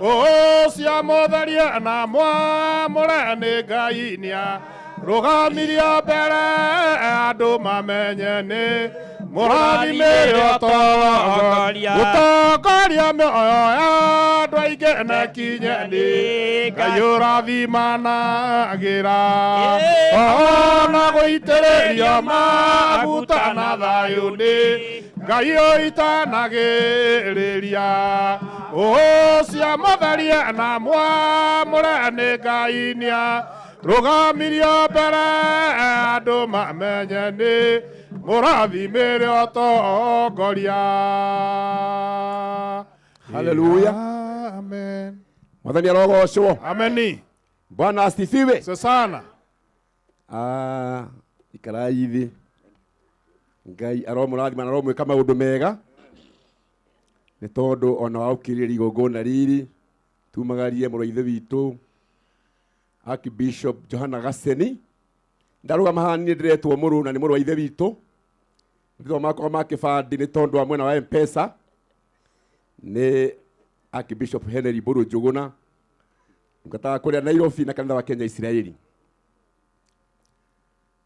Ũcio mũtherie na mwamũre nĩ Ngai nĩa rũgamirio mbere andũ mamenye nĩ mũrathimĩre ũtongoria, gũtongoria mĩoyo ya andũ aingĩ na kinye nĩ Ngai ũrathimanagĩra, ona gũitĩrĩrio maguta na thayũ nĩ Ngai ũitanagĩrĩria. Ũcio mũtherie na mwamũre nĩ Ngai nĩa rũgamirio mbere andũ mamenye nĩ mũrathimĩre ũtongoria. Haleluya. Amen. Mwathani arogocwo. Ameni. Bwana asifiwe sana. Ikarai thĩ. Ngai aromũrathima na aromwĩka maũndũ mega, nĩ tondũ ona waũkĩrĩria igongona rĩrĩ tumagarie mũrũ wa ithe witũ Archbishop Johana Gaceni. Ndarũgama haha niĩ ndĩretwo mũrũ na nĩ mũrũ wa ithe witũ. Marĩtwa makwa ma kĩbandĩ nĩ tondũ wa mwena wa M-Pesa nĩ Archbishop Henry Mbũrũ Njũgũna, ndungataga kũrĩa Nairobi na kanitha wa Kenya Isiraeli.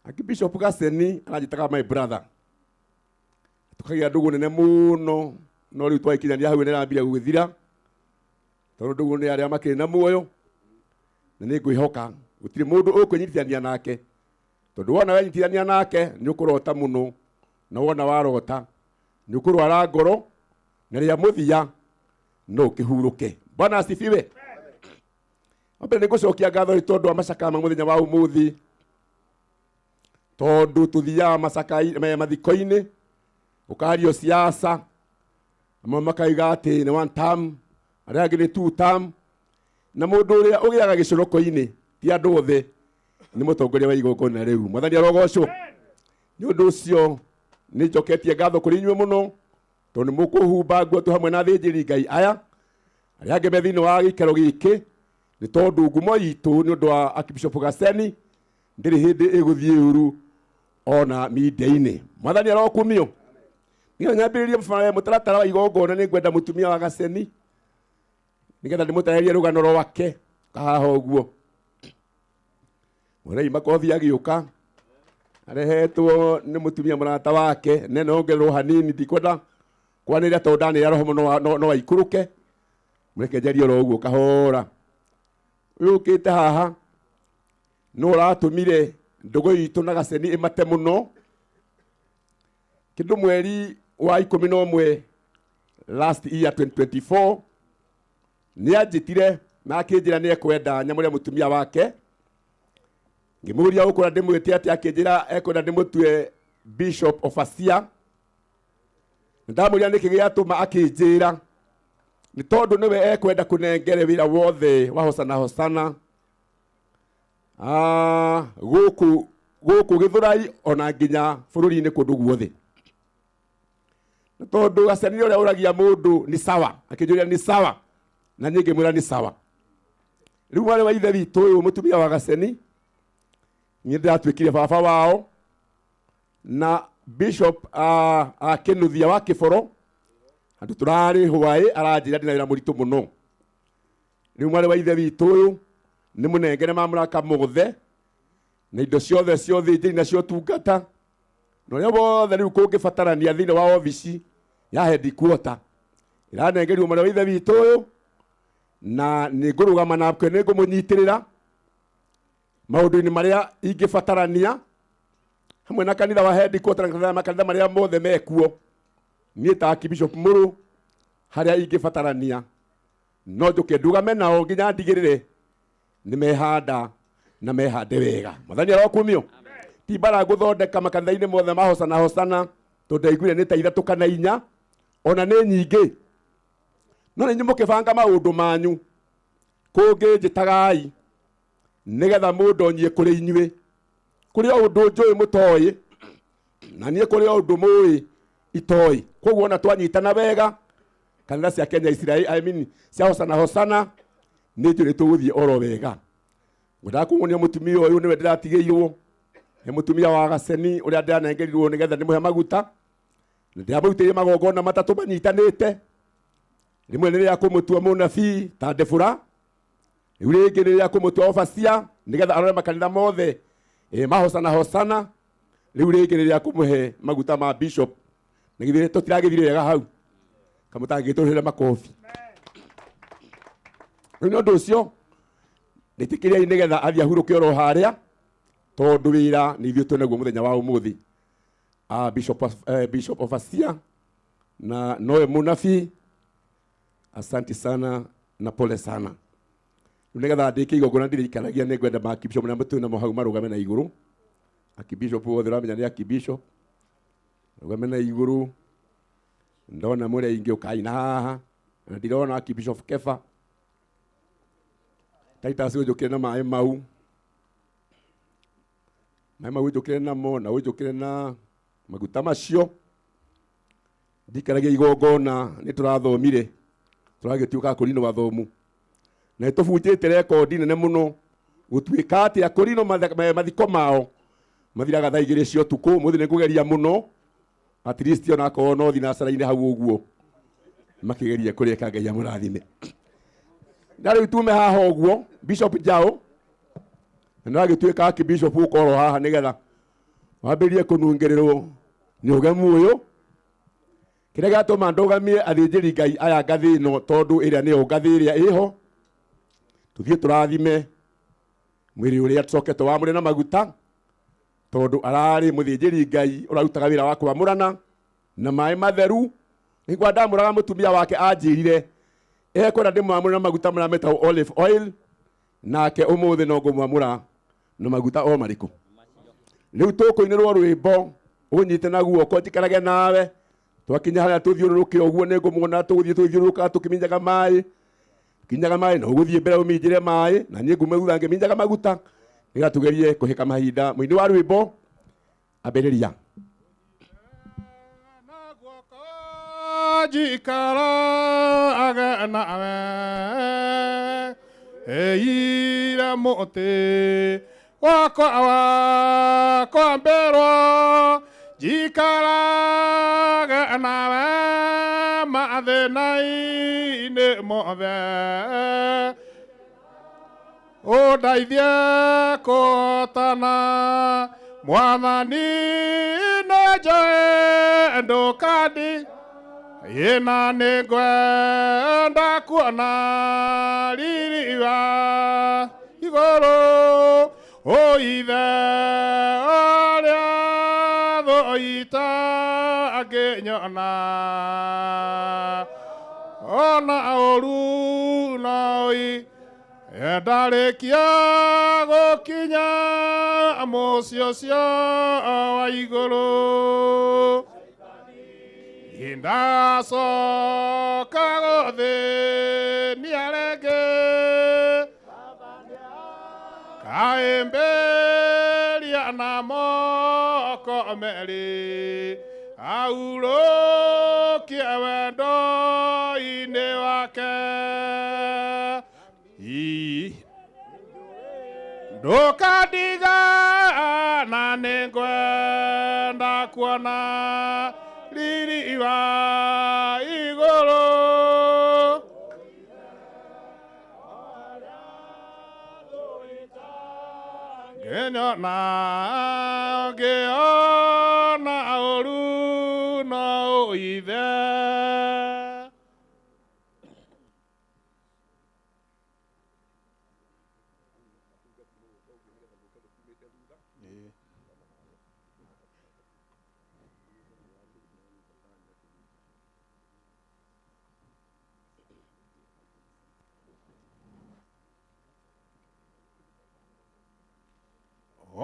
Archbishop Gaceni aranjĩtaga my brother, tũkagĩa ndũgũ nene mũno, no rĩu twagĩkinyania hau nĩrambia gũgĩthira, tondũ ndũgũ nĩ arĩa makĩrĩ na muoyo, na nĩ ngwĩhoka gũtirĩ mũndũ ũkwĩnyitithania nake Tondu wona wenyitithania nake nĩ ũkũrota mũno, na wona warota nĩ ũkũrwara ngoro, na rĩrĩa mũthia no ũkĩhurũke. Bwana asifiwe. Wambere nĩ ngũcokia ngatho nĩ tondũ wa macakaya ma mũthenya wa ũmũthĩ, tondũ tũthiaga mathiko-inĩ gũkario siasa, amwe makaiga atĩ nĩ one term, arĩa angĩ nĩ two term, na mũndũ ũrĩa ũgĩaga gĩcoroko-inĩ ti andũ othe nĩ mũtongoria wa igongona rĩu. Mwathani arogocwo. Nĩ ũndũ ũcio nĩ njoketie ngatho kũrĩ inyuĩ mũno, tondũ nĩ mũkũhumba nguo tu hamwe na athĩnjĩri Ngai aya arĩa angĩ me thĩinĩ wa gĩikaro gĩkĩ, nĩ tondũ ngumo itũ nĩ ũndũ wa Archbishop Gaceni ndĩrĩ hĩndĩ ĩgũthiĩ ũru ona mindia-inĩ. Mwathani arokumio. Nĩgetha nyambĩrĩrie mũtaratara wa igongona, nĩ ngwenda mũtumia wa Gaceni nĩgetha ndĩmũtarĩrie rũgano rwake kahaha ũguo. Mũrei makothi agĩũka arehetwo nĩ mũtumia mũrata wake, nene ongererwo hanini, ndikwenda kwanĩrĩra tondũ ndanĩrĩra roho mũno no aikũrũke. Mũreke njarie oro ũguo kahora. Ũyũ ũkĩte haha no ũratũmire ndũgũ itũ na Gaceni ĩmate mũno. Kĩndũ mweri wa 11 last year 2024 nĩ anjĩtire na akĩnjĩra nĩ ekwenda nyamũre mũtumia wake. Ngĩmũria ũkũra ndĩmwĩte atĩ, akĩnjĩra ekwenda ndĩmũtue Bishop of Asia. Ndamũria nĩkĩ gĩatũma, akĩnjĩra nĩ tondũ nĩwe ekwenda kũnengere wĩra wothe wa Hosana Hosana gũkũ Gĩthũrai ona nginya bũrũri-inĩ kũndũ guothe. Nĩ tondũ Gaceni ũrĩa ũragia mũndũ nĩ sawa, akĩnjũria nĩ sawa, na niĩ ngĩmwĩra nĩ sawa. Rĩu mwarĩ wa ithe witũ ũyũ mũtumia wa Gaceni, niĩ ndĩratuĩkire baba wao, na Bishop Kĩnuthia wa Kĩboro handũ tũrarĩ hwaĩ aranjĩra ndĩna wĩra mũritũ mũno. Rĩu mwarĩ wa ithe witũ ũyũ nĩ mũnengere mamlaka mothe na indo ciothe cia ũthĩnjĩri na cia ũtungata na ũrĩa wothe rĩu kũngĩbatarania thĩinĩ wa obici ya headquarter ĩranengerio mwarĩ wa ithe witũ ũyũ, na nĩ ngũrũgama nake, nĩ ngũmũnyitĩrĩra maũndũ-inĩ marĩa ingĩbatarania hamwe na kanitha wa headquarter na makanitha marĩa mothe mekuo. Niĩ ta Archbishop Mũrũ harĩa ingĩbatarania no njũke ndũgame nao nginya ndigĩrĩre nĩ mehanda na mehande wega. Mwathani arokumio. Ti mbara ngũthondeka makanitha-inĩ mothe ma Hosana Hosana, tondũ ndaiguire nĩ ta 3 kana 4, ona nĩ nyingĩ. No nĩ inyuĩ mũkĩbanga maũndũ manyu kũngĩ njĩtagai nĩgetha mũndonyie kũrĩ inyuĩ. Kũrĩ o ũndũ njũĩ mũtoĩ, na niĩ kũrĩ o ũndũ mũĩ itoĩ. Koguo ona twanyitana wega kanitha cia Kenya Israel, I mean cia Hosana Hosana, nĩ njũĩ nĩ tũgũthiĩ oro wega. Ngwendaga kũmuonia mũtumia ũyũ nĩwe ndĩratigĩirwo, nĩ mũtumia wa Gaceni ũrĩa ndĩranengerirwo nĩgetha ndĩmũhe maguta. Na ndĩramũrutĩire magongona 3 manyitanĩte. Rĩmwe nĩ rĩa kũmũtua mũnabii ta Debora, rĩu rĩngĩ nĩ rĩa kũmũtua obacia nĩgetha arore makanitha mothe ma Hosana Hosana, rĩu rĩngĩ nĩ rĩa kũmũhe maguta ma bishop. Na githĩ tũtiragĩthire wega hau, kamũtangĩtũrĩre makobi. Rĩu nĩ ũndũ ũcio nĩtĩkĩriai nĩgetha athiĩ ahurũke oro harĩa, tondũ wĩra nĩ ithuĩ twĩnaguo mũthenya wa ũmũthĩ. Bishop of Asia na nowe mũnabii, asante sana na pole sana. Rĩu nĩgetha ndĩkie igongona ndirĩikaragia, nĩ ngwenda Archbishop na mũtwe namo hau marũgame na igũrũ. Archbishop wothe ũramenya nĩ Archbishop, rũgame na igũrũ. Ndona mũrĩ aingĩ ũkai na haha, na ndirona Archbishop Kefa. Titus ũnjũkĩre na maĩ mau, maĩ mau ũnjũkĩre namo, na ũnjũkĩre na maguta macio. Ndikaragia igongona, nĩ tũrathomire, tũragĩtuĩka akũrinũ athomu, na nĩtũbunjĩte rekondi nene mũno gũtuĩka atĩ akũrinũ mathiko mao mathiraga thaa 2 cia ũtukũ. Mũthĩ nĩ ngũgeria mũno at least ona akorwo no thinacara-inĩ hau ũguo makĩgeria kũrĩka. Ngai amũrathime. Na rĩu tume haha ũguo Bishop Jao na nĩaragĩtuĩka Archbishop ũkorwo haha nĩgetha wambĩrĩrie kũnungĩrĩrwo nĩ ũgemu ũyũ. Kĩrĩa gĩatũma ndũgamie athĩnjĩri Ngai aya ngathĩ ĩno, tondũ ĩrĩa nĩyo ngathĩ ĩrĩa ĩho, tũthiĩ tũrathime mwĩrĩ ũrĩa tũcoke tũwamũre na maguta, Tondu ararĩ mũthĩnjĩri Ngai ũrarutaga wĩra wa kwamũrana na maĩ matheru. Nĩguo ndamũraga mũtumia wake anjĩrire ekwenda ndĩmwamũre na maguta marĩa metagwo olive oil, nake ũmũthĩ no ngũmwamũra na maguta o marĩkũ. Rĩu tũkũinĩrwo rwĩmbo ũnyite na guoko njikarage nawe twakinya harĩa tũthiũrũrũke ũguo nĩngũmuona tũgũthiĩ tũgĩthiũrũrũka tũkĩminjaga maĩ kinyaga maĩ na ũgũthiĩ mbere ũminjĩre maĩ na niĩ ngume thutha ngĩminjaga maguta nĩgetha tũgerie kũhĩka mahinda. Mũini wa rwĩmbo ambĩrĩria. Njikaraga nawe eira mũtĩ wakwa wakwambĩrwo njikaraga nawe mathĩna-inĩ mothe ũndeithie kũhotana Mwathani nĩnjũĩ ndũkandi ĩna nĩngwenda kuona riri wa igũrũ ũithe ũrĩa thũ itangĩnyona ona ũru no ndarĩkia gũkinya mũciĩ ũcio wa igũrũ ndacoka gũthĩnia rĩngĩ kaĩmbĩria na moko merĩ aurũkie wendo-inĩ wake ndũkandiga na nĩngwenda kuona riri wa igũrũ ngĩnyona ngĩona ũru no ũithe.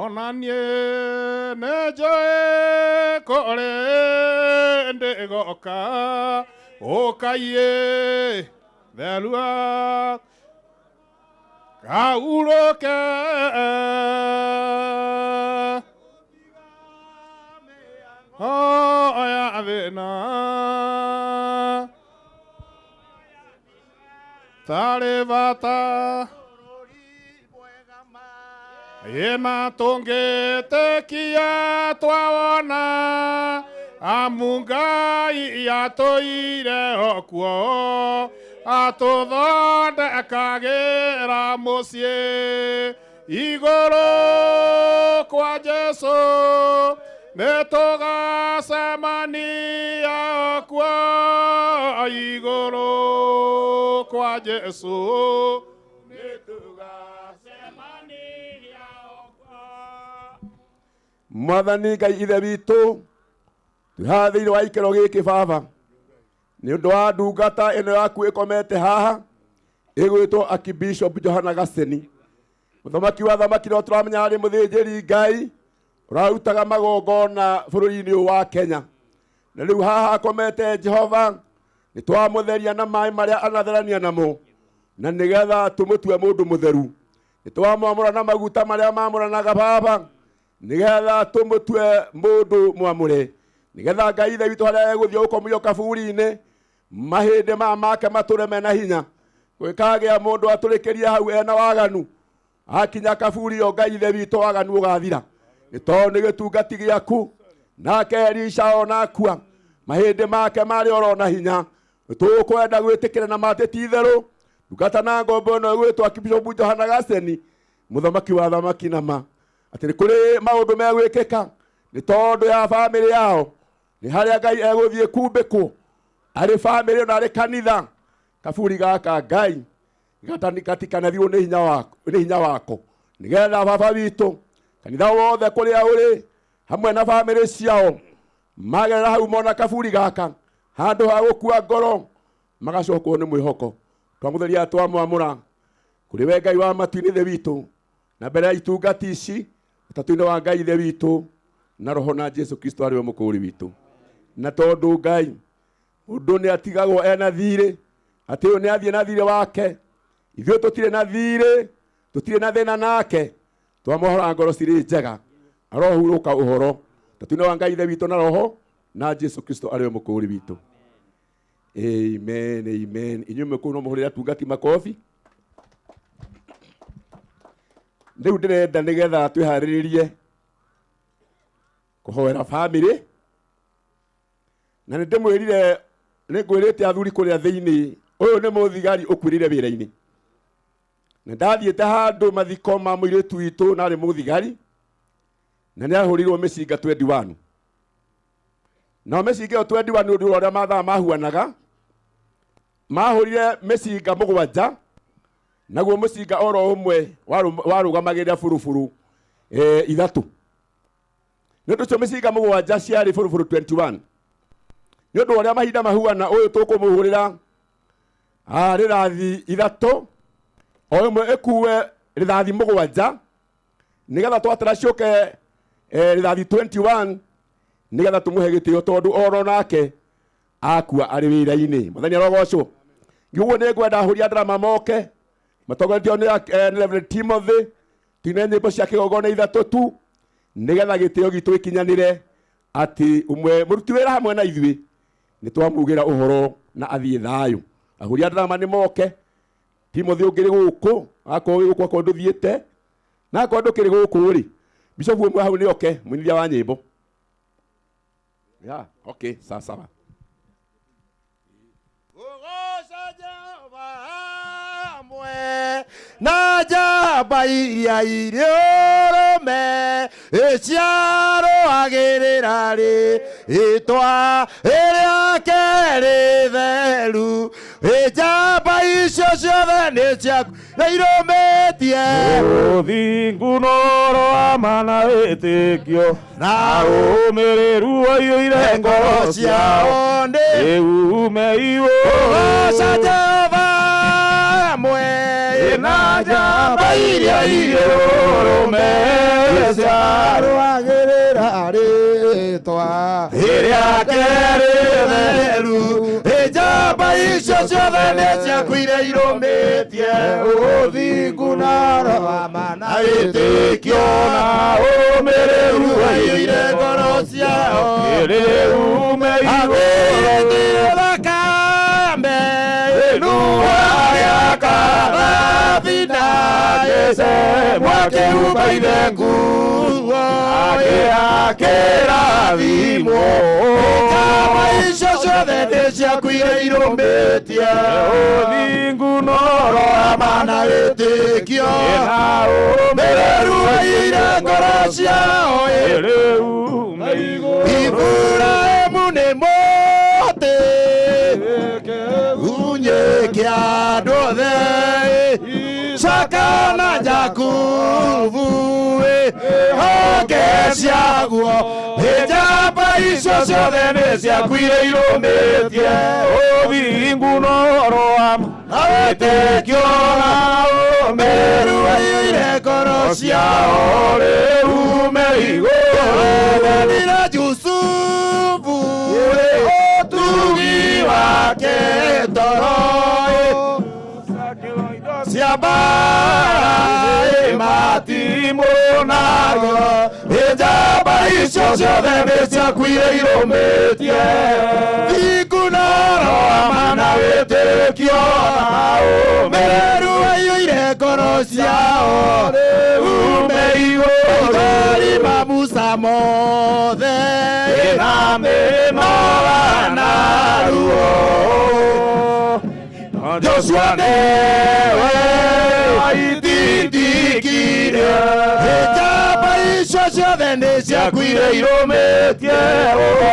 Ona niĩ nĩnjũĩ kũrĩ ndĩgoka ũkaiĩ therua kaurũke oya thĩna tarĩ bata ĩna tũngĩtĩkia twawona amu Ngai atũire o kuo atũthondekagĩra mũciĩ igũrũ kwa Jesũ nĩtũgacemania kuo igũrũ kwa Jesũ. Mwathani Ngai ithe witũ twĩ haha thĩinĩ wa ikĩro gĩkĩ baba nĩ ũndũ wa ndungata ĩno yaku ĩkomete haha ĩgwĩtwo Archbishop Johana Gaceni mũthamaki wa thamaki no tũramenya arĩ mũthĩnjĩri Ngai ũrarutaga magongona bũrũri-inĩ ũyũ wa Kenya na rĩu haha akomete Jehova nĩ twamũtheria na maĩ marĩa anatherania namo na nĩgetha tũmũtue mũndũ mũtheru nĩ twamwamũra na maguta marĩa mamũranaga baba nĩgetha tũmũtue mũndũ mwamũre nĩgetha Ngai ithe witũ harĩa egũthiĩ gũkomio kaburi-inĩ mahĩndĩ maya make matũre mena hinya gwĩkagĩa mũndũ atũrĩkĩrie hau ena waganu akinya kaburi o Ngai ithe witũ waganu ũgathira nĩ tondũ nĩ gĩtungati gĩaku nake Elisha ona akua mahĩndĩ make marĩ oro na hinya tũkwenda gwĩtĩkĩra na matĩ ti itherũ ndungata na ngombo ĩno ĩgwĩtwo Archbishop Johana Gaceni mũthamaki wa thamaki na ma atĩ nĩ kũrĩ maũndũ megwĩkĩka nĩ tondũ ya bamĩrĩ yao nĩ harĩa Ngai egũthiĩ kumbĩkwo arĩ bamĩrĩ na arĩ kanitha kaburi gaka Ngai gatikanathiwo nĩ hinya wako nĩ hinya wako nĩgetha baba witũ Kanitha wothe kũrĩa ũrĩ hamwe na bamĩrĩ ciao magerera hau mona kaburi gaka handũ ha gũkua ngoro magacokwo nĩ mwĩhoko. Twamũtheria twamwamũra kũrĩ we Ngai wa matu-inĩ Ithe witũ, na mbere ya itungati ici ũtatũ-inĩ wa Ngai Ithe witũ na Roho na Jesu Kristo arĩ we mũkũũri witũ. Na tondũ Ngai mũndũ nĩ atigagwo ena thirĩ, atĩ ũyũ nĩ athiĩ na thirĩ wake, ithuĩ tũtirĩ na thirĩ, tũtirĩ na thĩna nake, twamũhora ngoro cirĩ njega, arohurũka ũhoro ũtatũ-inĩ wa Ngai Ithe witũ na Roho na Jesu Kristo arĩ we mũkũũri witũ. Amen, amen. Inyuĩ mwĩ kũu no mũhũrĩre atungati makobi. Rĩu ndĩrenda nĩgetha twĩharĩrĩrie kũhoera bamĩrĩ, na nĩ ndĩmwĩrire, nĩ ngwĩrĩte athuri kũrĩa thĩinĩ, ũyũ nĩ mũthigari ũkuĩrĩire wĩra-inĩ. Na ndathiĩte handũ mathiko ma mũirĩtu witũ na arĩ mũthigari, na nĩ ahũrirwo mĩcinga 21. Nao mĩcinga ĩyo 21 nĩ ũndũ wa ũrĩa mathaa mahuanaga, mahũrire mĩcinga mũgwanja, naguo mũcinga oro ũmwe warũgamagĩrĩra buruburu ithatũ. Nĩ ũndũ ũcio mĩcinga mũgwanja ciarĩ buruburu 21. Nĩ ũndũ wa ũrĩa mahinda mahuana, ũyũ tũkũmũhũrĩra rĩrathi ithatũ, o ĩmwe ĩkue rĩrathi mũgwanja, nĩgetha twatara ciũke rĩrathi 21, nĩgetha tũmũhe gĩtĩo tondũ oro nake akua arĩ wĩra-inĩ. Mwathani arogocwo. Ũguo nĩ ngwenda ahũri a ndarama moke matongoretio nĩ Reverend Timothy, tuine nyĩmbo cia kĩgongona ithatũ tu, nĩgetha gĩtĩo gitũ gĩkinyanĩre atĩ ũmwe mũruti wĩra hamwe na ithuĩ nĩ twamugĩra ũhoro na athiĩ thayũ. Ahũri a ndarama nĩ moke. Timothy ũngĩrĩ gũkũ, akorwo wĩ gũkũ akorwo ndũthiĩte, na akorwo ndũkĩrĩ gũkũ rĩ, Bishop ũmwe hau nĩ oke, mũinithia wa nyĩmbo. Yeah, okay, sawa sawa. Na njamba iria irĩ ũrũme ĩciarũagĩrĩra rĩĩtwa rĩake rĩtheru, njamba icio ciothe nĩ ciaku na irũmĩtie ũthingu na ũhoro wa ma na wĩtĩkio na ũmĩrĩru waiyũire ngoro ciao rĩu me igũrũ. Goca Jehova mwe na njamba iria irĩ ũrũme ĩciarũagĩrĩra rĩĩtwa rĩake rĩtheru, njamba icio ciothe nĩ ciaku iria irũmĩtie ũthingu na ũhoro wa ma na wĩtĩkio na ũmĩrĩru waiyũire ngoro ciao rĩu me igũrũ. Thakame ĩnuarĩakathabina mwakĩhumba ithe nguo akĩrathimwo. Njamba icio ciothe nĩ ciaku iria irũmĩtie ũthingu na ũhoro wa ma na wĩtĩkio na ũmĩrĩru waiyũire ngoro ciao rĩu me igũrũ. Iburahĩmu nĩ mũtĩ unyĩke andũ othe, Isaka na Jakubu honge ciaguo, njamba icio ciothe nĩ ciaku iria irũmĩtie ũthingu na ũhoro wa ma na wĩtĩkio na ũmĩrĩru waiyũire ngoro ciao rĩu me igũrũ. Wethanire Jusufu ũtugi wake toro cia mbara matimũ nago, njamba icio ciothe nĩ ciaku iria irũmĩtie thingu na ũhoro wa ma na wĩtĩkio na ũmĩrĩru waiyũire ngoro ciao rĩu me igũrũ. Maithori ma Musa mothe na mĩnoga na ruo, Joshua nĩwe waitindĩkire njamba icio ciothe nĩ ciaku iria irũmĩtie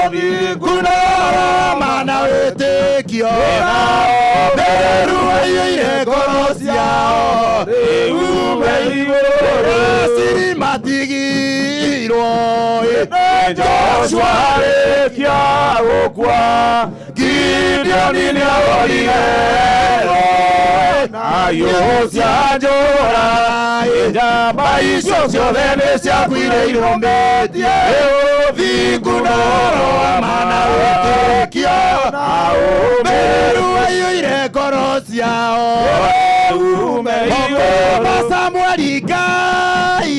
ũthingu na ũhoro wa ma na wĩtĩkio na ũmĩrĩru waiyũire Waiyũire ngoro ciao rĩu me igũrũ Misiri matigirwo Joshua arĩkia gũkua Gideoni nĩahorire na hiũ cia njora njamba icio ciothe nĩ ciakuire irũmĩtie ũthingu na ũrũma na wĩtĩkio na ũmĩrĩru waiyũire ngoro ciao Ũkũma Samueli Ngai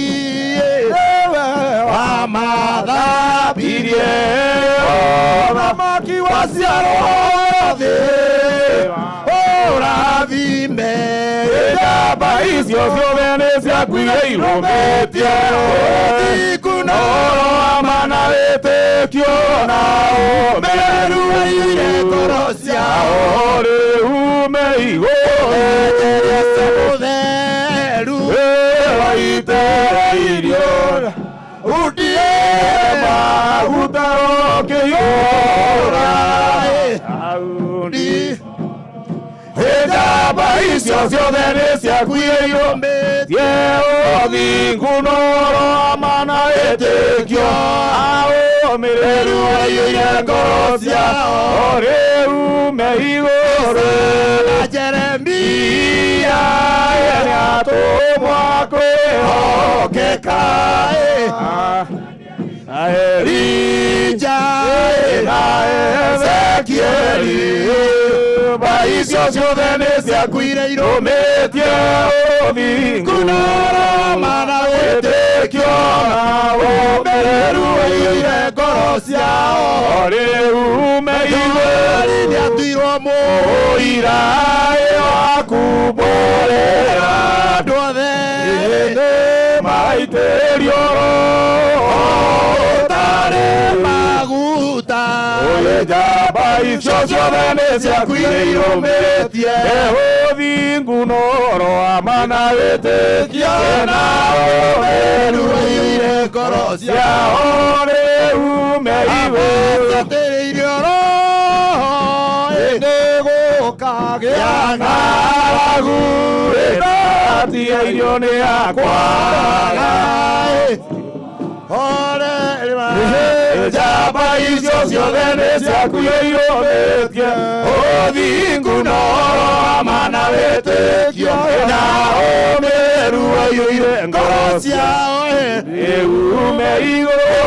wamathambirie ũthamaki waciarwo thĩ ũrathime njamba icio ciothe nĩ ciakuire irũmĩtie ũthingu na ũrũma na wĩtĩkio na ũmĩrĩru waiyũire ngoro ciao rĩu me igũrũ Jesũ mũtheru waitĩrĩirio undie maguta ũkĩiyũra undi njamba icio ciothe nĩ ciakuire irũmĩtie ũthingu na ũrũma na wĩtĩkio ũmĩrĩru waiyũire ngoro ciao rĩu me igũrũ na Jeremia nĩatũmwa kwĩhokeka na Elija na Ezekieli mba icio ciothe nĩ ciakuire irũmĩtie ũthingu na ũrũma na wĩtĩkio na ũmĩrĩru waiyũire ngoro ciao rĩu me igũrũ nĩatuirwo mũira wa kumbũrĩra andũ othe maitĩrio ũtarĩ maguta njamba icio ciothe nĩ ciakuire irũmĩtie ũthingu na ũrũma na wĩtĩkio na ũmĩrĩru waiyũire ngoro ciao rĩu me igũrũ Atĩrĩirio roho nĩgũkagĩa ng'aragu ĩndatiga irio nĩ yakwaga njamba icio ciothe nĩ ciakuire irũmĩtie ũthingu na ũrũma na wĩtĩkio na ũmĩrĩru waiyũire ngoro ciao rĩu me igũrũ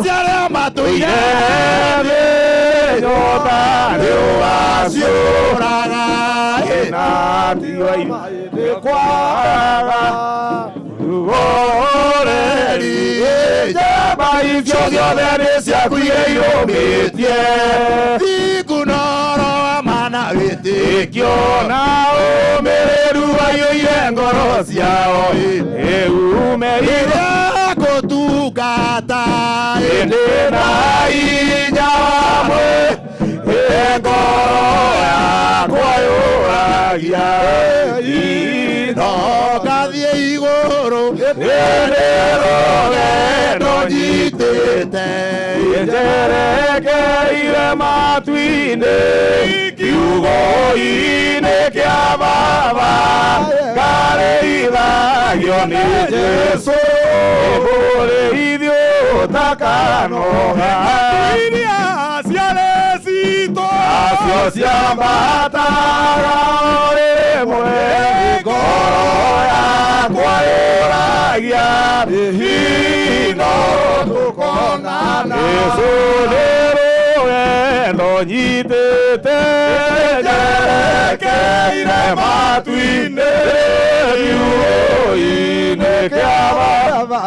ciarĩa matũire thĩ nyota nĩũgaciũraga na tiga nĩ kwaga rũgoreri njamba icio ciothe nĩ ciakuire irũmĩtie thingu na ũrũma na wĩtĩkio na ũmĩrĩru waiyũire ngoro ciao rĩu me igũrũ gũtungata ĩndĩ na inya mwe ngoro yakwa yũragia no ngathiĩ igũrũ ĩndĩ rũgendo nyitĩte njerekeire matu-inĩ kiugo-inĩ kĩa baba ngarĩithagio nĩ Jesũ mũrĩithio ũtakanoga iria ciarĩ citũ acio ciambataga o rĩmwe ngoro yakwa yũragia hino tũkonana Jesũ nĩ rũgendo nyitĩte njerekeire matu-inĩ kiugo-inĩ kĩa baba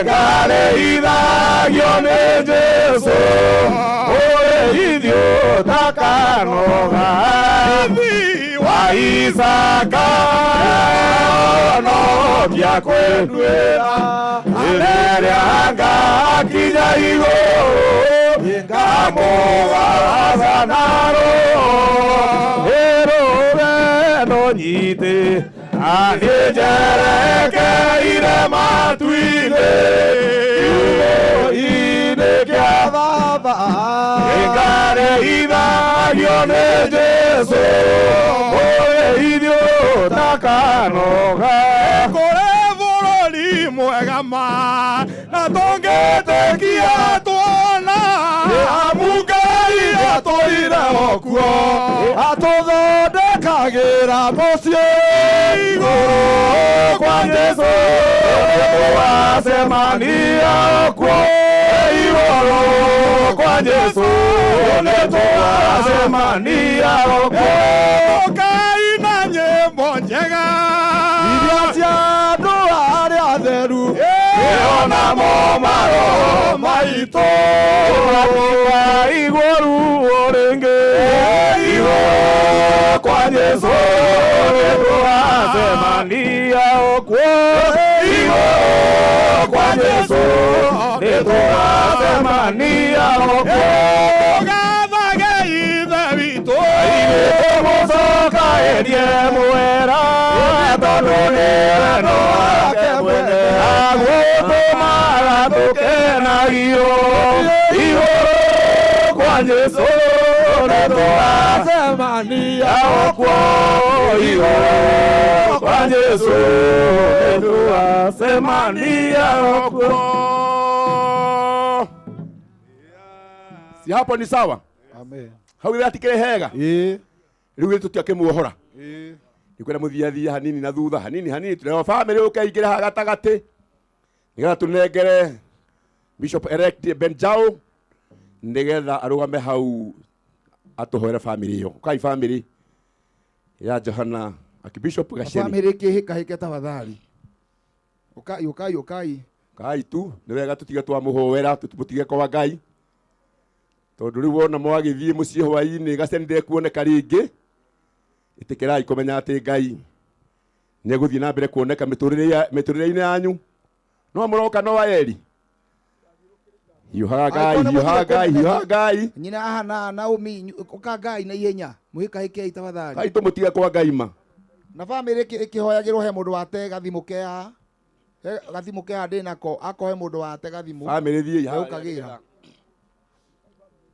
ngarĩithagio nĩ Jesũ ũrĩithio ũtakanoga wa Isaka honokia kwĩnduĩra rĩrĩa ngakinya igũrũ ngamũgaca na roho ĩrũgendo nyitĩ njerekeire matu-inĩ kiugo-inĩ kĩa baba ngarĩithagio nĩ Jesũ ũrĩithio Ũteithio ũtakanoga. Kũrĩ bũrũri mwega ma na tũngĩtĩkia tuona amu Ngai atũire o kuo atũthondekagĩra mũciĩ igũrũ kwa Jesũ nĩtũgacemania kuo igũrũ kwa Jesũ nĩtũgacemania kuo tũkaina nyĩmbo njega iria cia andũ arĩa atheru ĩonamo maroho maitũ tũgatiga igũrũ o rĩngĩ igũrũ kwa Jesũ nĩtũgacemania kuo igũrũ kwa Jesũ nĩtũgacemania kuo tũgathage Ithe witũ tũmũcokaĩrie mwera tondũ nĩ wendo wake mwene agũtũmaga tũkenagio igũrũ kwa Jesũ nĩtũgacemania kuo igũrũ kwa Jesũ nĩtũgacemania kuo. Si hapo ni sawa? Amen. Hau ithe atikĩrĩ hega? Ĩĩ. Rĩu githĩ tũtiakĩmuohora? Ĩĩ. Nĩkwenda mũthiathie hanini na thutha hanini hanini tũreo bamĩrĩ ũke ingĩre haha gatagatĩ nĩgetha tũnengere Bishop elect Benjao nĩgetha arũgame hau atũhoere bamĩrĩ ĩyo. Ũkai bamĩrĩ ya Johana Archbishop Gacheni. Bamĩrĩ kĩhĩkahĩke tafadhali. Ũkai ũkai ũkai. Kai tu nĩ wega tũtige twamũhoera tũtige kwa Ngai tondũ rĩu wona mwagĩthiĩ mũciĩ hwaĩ-inĩ Gacheni ndekuoneka rĩngĩ ĩtĩkĩrai kũmenya atĩ Ngai nĩegũthiĩ na mbere kuoneka mĩtũrĩre-inĩ yanyu no mũroka no aeri hiũhaga Ngai hiũhaga Ngai hiũhaga Ngai Nyina aha na Naomi ũka Ngai na ihenya mũhĩkahĩkei tafadhali. Kai tũmũtige kwa Ngai ma Na bamĩrĩ ĩkĩhoyagĩrwo he mũndũ wate gathimũ ke haha. He gathimũ ke haha ndĩ nako akohe mũndũ wate gathimũ. Bamĩrĩ thiĩi harĩa Ũkagĩra.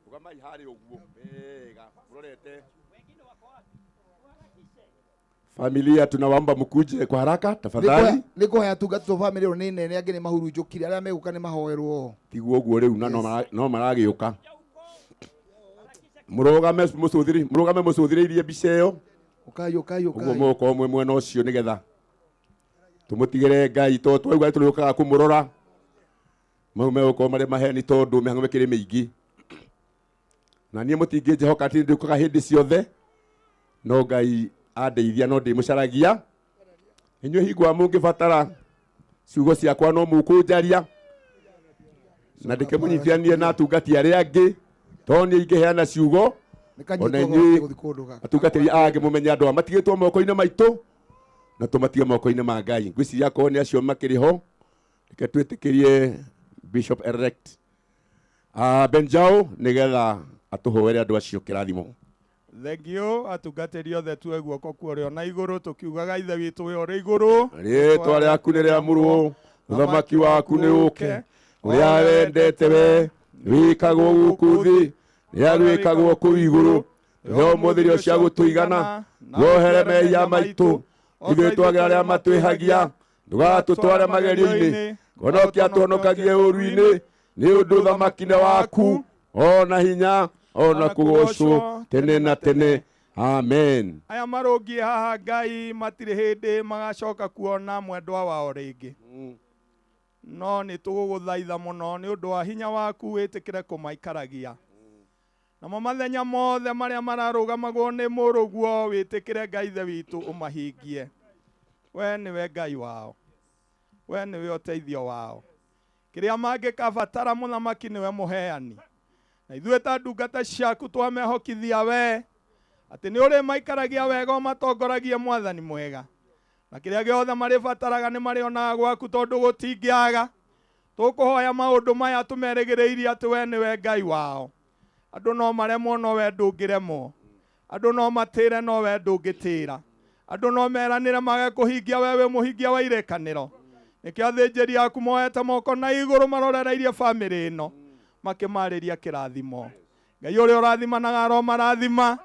Rũgamai harĩa ũguo wega mũrorete. Familia tunawaomba mkuje kwa haraka tafadhali. Nĩ kũhoya tungatĩtwo bamĩrĩ ĩyo nĩ nene angĩ nĩ mahurunjũkire arĩa megũka nĩ mahoerwo. Tiguo ũguo rĩu na no maragĩũka. Mũrũgame mũcũthĩrĩ mũrũgame mũcũthĩrĩirie mbica ĩyo. Ũkai ũkai ũkai. Ũguo mũgũkorwo mwĩ mwena ũcio nĩgetha tũmũtigĩre Ngai tondũ twaigua nĩtũrĩũkaga kũmũrora. Mau megũkorwo marĩ maheni tondũ mĩhang'o ĩkĩrĩ mĩingĩ. Na niĩ mũtingĩnjĩhoka atĩ nĩndĩũkaga hĩndĩ ciothe no Ngai andeithia no ndĩmũcaragia. Inyuĩ hingo mũngĩbatara ciugo ciakwa no mũkũnjaria na ndĩkĩmũnyitithanie na atungati arĩa angĩ tondũ niĩ ingĩheana ciugo ona inyuĩ atungatĩri angĩ mũmenye andũ aya matigĩtwo moko-inĩ maitũ na tũmatige moko-inĩ ma Ngai. Ngwĩciria akorwo nĩ acio makĩrĩ ho reke twĩtĩkĩrie Bishop elect Benjao nĩgetha atũhoere andũ acio kĩrathimo. Thengio atungatĩri othe tuoe guoko kuo na igũrũ tũkiugaga Ithe witũ wĩ ũrĩ igũrũ rĩtwa rĩaku nĩ rĩamũrwo ũthamaki waku nĩ ũke ũrĩa wendete we wĩkagwo gũkũ thĩ rĩrĩa wĩkagwo kũu igũrũ tũhe ũmũthĩ irio cia gũtũigana wohere mehia maitũ ithuĩ twagĩra arĩa matwĩhagia ndũgatũtware magerio-inĩ honokia tũhonokagie ũũru-inĩ nĩ ũndũ ũthamaki nĩ waku ona hinya ona kũgocwo tene na tene. Amen. Aya marũngiĩ haha Ngai matirĩ hĩndĩ magacoka kuona mwendwa wao rĩngĩ no nĩ tũgũgũthaitha mũno nĩ ũndũ wa hinya waku wĩtĩkĩre kũmaikaragia namo mathenya mothe marĩa mararũgamagwo nĩ mũrũguo wĩtĩkĩre Ngai Ithe witũ ũmahingie. We nĩwe Ngai wao, we nĩwe ũteithio wao, kĩrĩa mangĩkabatara mũthamaki nĩwe mũheani na ithuĩ ta ndungata ciaku twamehokithia we atĩ nĩ ũrĩ maikaragia wega ũmatongoragie mwathani mwega na kĩrĩa gĩothe marĩbataraga nĩ marĩonaga gwaku tondũ gũtingĩaga. Tũkũhoya maũndũ maya tũmerĩgĩrĩirie atĩ we nĩwe Ngai wao. Andũ no maremwo no we ndũngĩremwo, andũ no matĩre no we ndũngĩtĩra, andũ no meranĩre mage kũhingia we wĩ mũhingia wa irĩkanĩro. Nĩkĩo athĩnjĩri aku moete moko na igũrũ marorereirie bamĩrĩ ĩno makĩmarĩria kĩrathimo. Ngai ũrĩa ũrathimanaga aromarathima,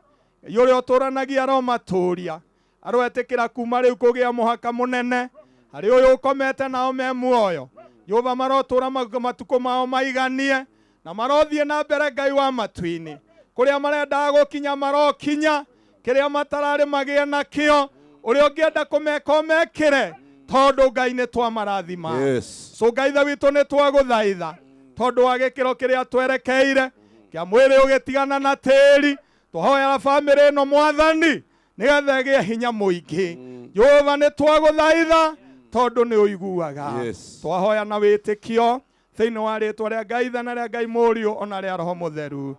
Ngai ũrĩa ũtũranagia aromatũria, Aroetĩkĩra kuma rĩu kũgĩa mũhaka mũnene harĩ ũyũ ũkomete nao me muoyo. Jehova marotũra matukũ mao maiganie na marothiĩ na mbere Ngai wa matu-inĩ. Kũrĩa marendaga gũkinya marokinya, kĩrĩa matararĩ magĩe nakĩo, ũrĩa ũngĩenda kũmeka ũmekĩre, tondũ Ngai nĩ twamarathima. Yes. So Ngai ithe witũ nĩ twagũthaitha tondũ wa gĩkĩro kĩrĩa twerekeire kĩa mwĩrĩ ũgĩtigana na tĩri, twahoera bamĩrĩ ĩno Mwathani nĩgetha ĩgĩe hinya mũingĩ. Jehova nĩ twagũthaitha tondũ nĩ ũiguaga. Yes. Twahoya na wĩtĩkio thĩinĩ wa rĩtwa rĩa Ngai Ithe na rĩa Ngai Mũriũ ona rĩa Roho Mũtheru.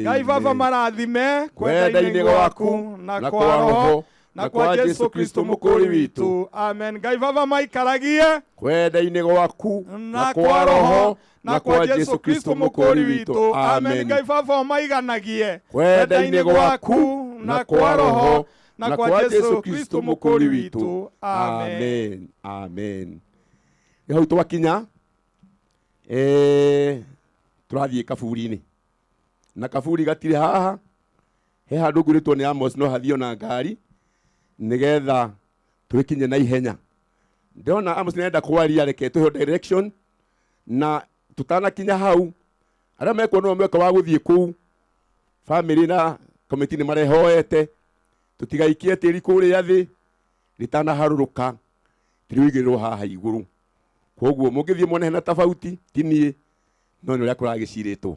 Ngai Baba marathime Kwenda-inĩ gwaku na kwa Roho na kwa Jesu Kristo mũkũũri witũ. Amen. Ngai Baba maikaragie Kwenda-inĩ gwaku na kwa Roho na kwa Jesu Kristo mũkũũri witũ. Amen. Ngai Baba ũmaiganagie Kwenda-inĩ gwaku na kwa Roho na kwa Jesu Kristo mũkũũri witũ. Amen. Amen. Amen. Nĩ hau twakinya tũrathiĩ kaburi-inĩ na kaburi gatirĩ haha, he handũ ngũrĩtwo nĩ Amos no hathio na ngari nĩgetha twĩkinye na ihenya. Ndĩrona Amos nĩarenda kwaria, reke tũheo direction na tutanakinya hau arĩa mekuona mweke wa gũthiĩ kũu family na committee nĩ marehoete tũtigaikie tĩri kũrĩa thĩ rĩtanaharũrũka tĩrĩũigĩrĩrwo haha igũrũ. Koguo mũngĩthiĩ muone hena tofauti ti niĩ no nĩ ũrĩa kũragĩcirĩtwo.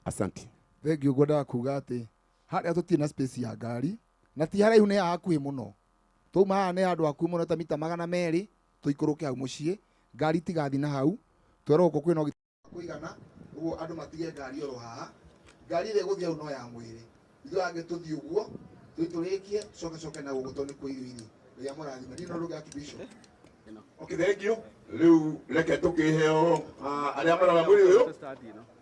Asante. Thengiũ. Ngwendaga kuga atĩ harĩa tũtirĩ na space ya ngari na ti haraihu, nĩ hakuhĩ mũno. Twauma haha nĩ handũ hakuhĩ mũno ta mita 200 tũikũrũke hau mũciĩ, ngari itigathiĩ na hau. Twerwo gũkũ kwĩna ũgitĩri wa kũigana, ũguo andũ matige ngari oro haha. Ngari ĩrĩa ĩgũthiĩ hau no ya mwĩrĩ, ithuĩ angĩ tũthiĩ ũguo tũitũrĩkie tũcoke coke na gũkũ tondũ nĩ kwĩ irio irĩ. Ngai amũrathime. Niĩ no ndũge Archbishop. Okay, thank you. Rĩu reke tũkĩheo arĩa marora mwĩrĩ ũyũ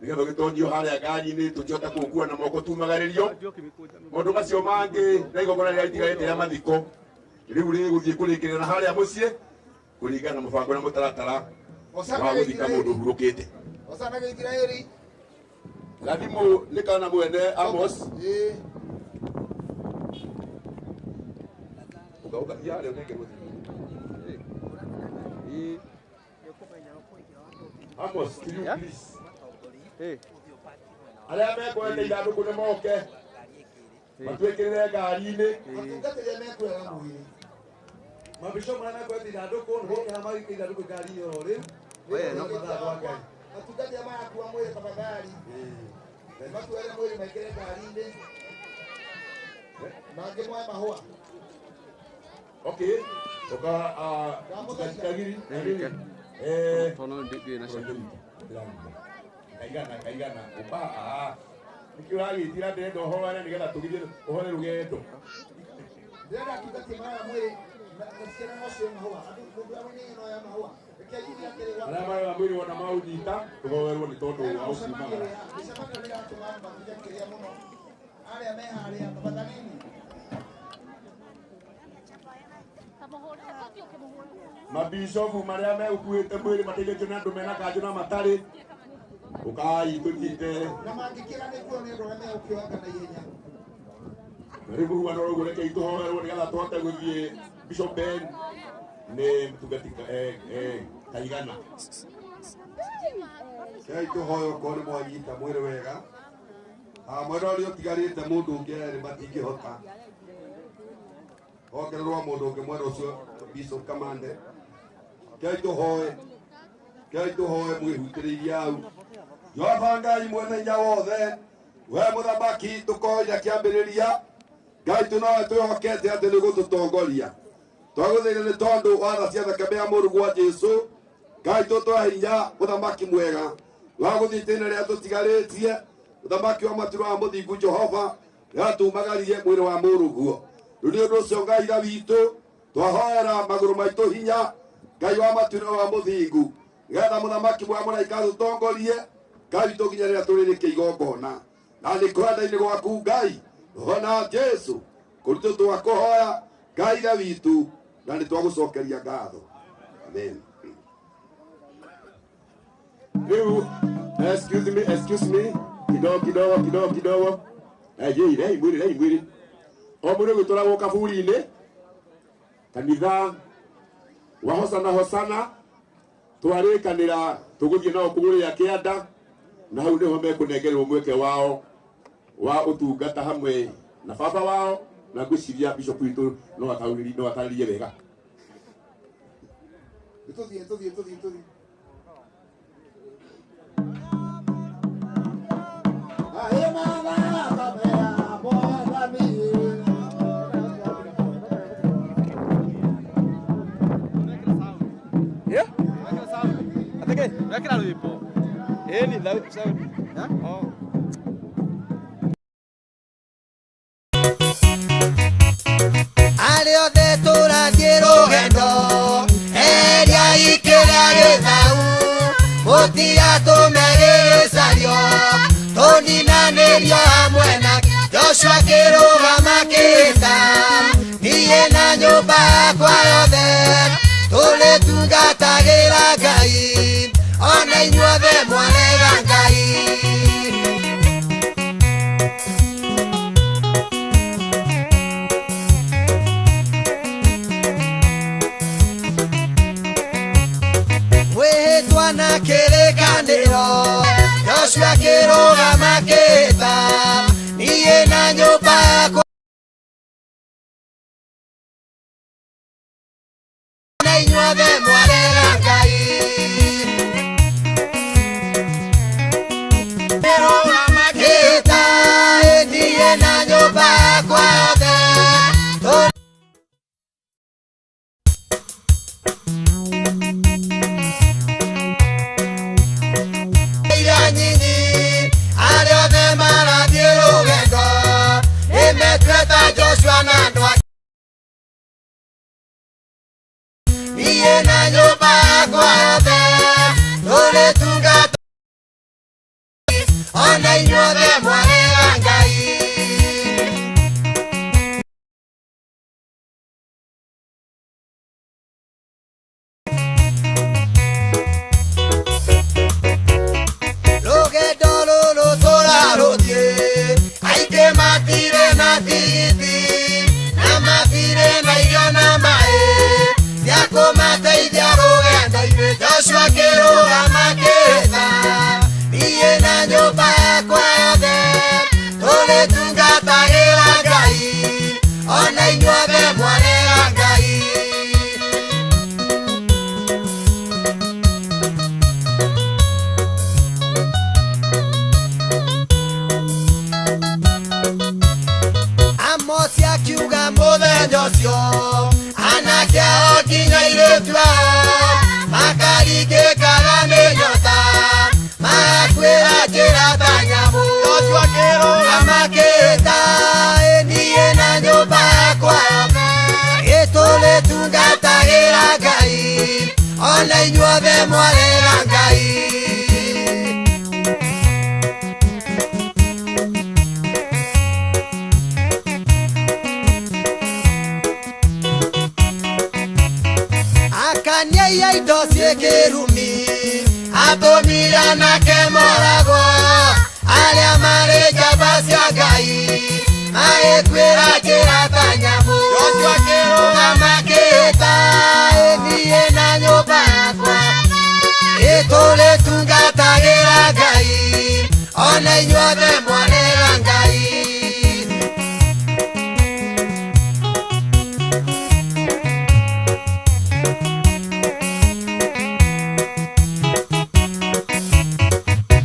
nĩgetha ũgĩtonyio harĩa ngari-inĩ tũkĩhota kũũkua na moko tumagarĩrio. Maũndũ macio mangĩ na igongona rĩrĩa rĩtigarĩte rĩa mathiko rĩu rĩgũthiĩ kũrĩkĩrĩra na harĩa mũciĩ kũringana na mũbango na mũtaratara wa gũthika mũndũ ũhurũkĩte. Hosana Gĩithiraeli. Na thimũ nĩ kana mwene Amos. Ũka ũka yarĩ ũnengerwo thimũ. Amos, can you please? Arĩa mekwenda ithandũkũ nĩ moke matwĩkĩrĩre ngari-inĩ. Atungatĩri arĩa mekuoyaga mwĩrĩ. Mabisho marĩa mekwenda ithandũkũ nĩ gũkĩra magĩkĩra ithandũkũ ngari-inĩ oro rĩu. Nĩ mathaa rwa Ngai. Atungati arĩa marakua mwĩrĩ tafadhali matuere mwĩrĩ maingĩre ngari-inĩ mangĩ moe mahũa. Okay. Toka kagiri. Kaigana kaigana uba nĩkĩo ũragĩtira ndĩrenda ũhoere nĩgetha tũgithie ũhore rũgendo. Ndĩrenda atungati maroya mwĩrĩ na ciana no cioe mahũa. Andũ mũndũ amwe nĩ no ya mahũa. Reke njuge atĩrĩ Arĩa maroya mwĩrĩ wona maũnyita tũhoerwo nĩ tondũ wa ũkiumagara. Mĩcemanio nĩ ĩratũma andũ matige kĩrĩa mũno. Arĩa me harĩa tafadhalini. Mabishofu marĩa megũkuĩte mwĩrĩ mateithĩtio nĩ andũ mena kanjũ na matarĩ ũkai tũnyite Na mangĩkĩra nĩkuo nĩ andũ arĩa megũkĩoyanga na ihenya. Rĩu mũhuano ũguo reke tũhoerwo nĩgetha tũhote gũthiĩ. Bishop Ben nĩ mũtungati kaigana. Rekei tũhoe okorwo nĩ mwanyita mwĩrĩ wega. Mwena ũrĩa ũtigarĩte mũndũ ũngĩ erĩ matingĩhota. Ongererwo mũndũ ũngĩ mwena ũcio Bishop Kamande. Rekei tũhoe. Rekei tũhoe mwĩhutĩrĩirie hau. Jehova Ngai mwene hinya wothe, we mũthamaki tũkoria kĩambĩrĩria, Ngai tũ nowe twĩhokete atĩ nĩ gũtũtongoria. Twagũthaitha nĩ tondũ wa tha cia thakame ya mũrũguo wa Jesũ, Ngai tũtũhe hinya mũthamaki mwega wa gũthiĩ itĩna rĩrĩa tũtigarĩtie, mũthamaki wa matu wa mũthingu Jehova, rĩrĩa tumagaririe mwĩrĩ wa mũrũguo. Rĩu nĩ ũndũ ũcio Ngai ithe witũ, twahoera magũrũ maitũ hinya, Ngai wa matu na wa mũthingu, nĩgetha mũthamaki mwega mũraika atũtongorie, Ngai witũ nginya rĩrĩa tũrĩrĩkia igongona. Na nĩ kwenda-inĩ gwaku Ngai, roho na Jesũ, kũrutwo twakũhoya Ngai ithe witũ, na nĩ twagũcokeria ngatho. Amen. Rĩu excuse me, excuse me, kidogo kidogo kidogo kidogo. Jei, rei mwĩrĩ, rei mwĩrĩ. O mwĩrĩ ũgĩtwaragwo kaburi-inĩ Kanitha wa Hosana Hosana twarĩkanĩra tũgũthiĩ nao kũgũrĩra kĩanda na hau nĩho mekũnengerwo mweke wao wa ũtungata hamwe na baba wao, na ngwĩciria bishop witũ no ataũrĩrie, no atarĩrie wega. Tũthiĩ tũthiĩ tũthiĩ tũthiĩ. Yeah? Ateke, wekera rwĩmbo. Ĩni sound. Oh. Arĩa othe tũrathiĩ rũgendo eria ikĩra gĩthau mũtigatũme gĩgĩcario tũninanĩrio hamwe na Joshua kĩrũgama kĩta niĩ na nyũmba yakwa yothe tũrĩtungatagĩra Ngai ona inyuothe mwarega Ngai. Mwĩhĩtwa na kĩrĩkanĩro Joshua kĩrũgama kĩta niĩ na nyũmba yakwa na inyuothe mwarega Ngai. Kĩrũgama kĩta niĩ na nyũmba yakwa yothe Ira nyinyi arĩa othe marathiĩ rũgendo nĩmetue ta Joshua na andũ ake. Niĩ na nyũmba yakwa yothe tũrĩtungata ona inyuothe mwarega Ngai. Rũgendo rũrũ tũrarũthiĩ aingĩ matirĩ na tigiti na matirĩ na irio na maĩ cia kũmateithia rũgendo-inĩ. Joshua kĩrũgama kĩta niĩ na nyũmba yakwa yothe tũrĩtungatagĩra Ngai ona inyuothe mwarega Ngai. Amosi akiuga mũthenya ũcio anake ao nginya airĩtu ao makaringĩkaga nĩ nyota magakuĩra njĩra ta nyamũ. Joshua kĩrũgama kĩta niĩ na nyũmba yakwa yothe ĩtũrĩtungatagĩra Ngai ona inyuothe mwarega Ngai. Akania indo ciĩ kĩrumi atũmire anake moragwo arĩa marĩ njamba cia Ngai magĩkuĩra njĩra ta nyamũ. Joshua kĩrũgama kĩta niĩ na nyũmba yakwa ĩtũrĩtungatagĩra Ngai ona inyuothe mwarega Ngai.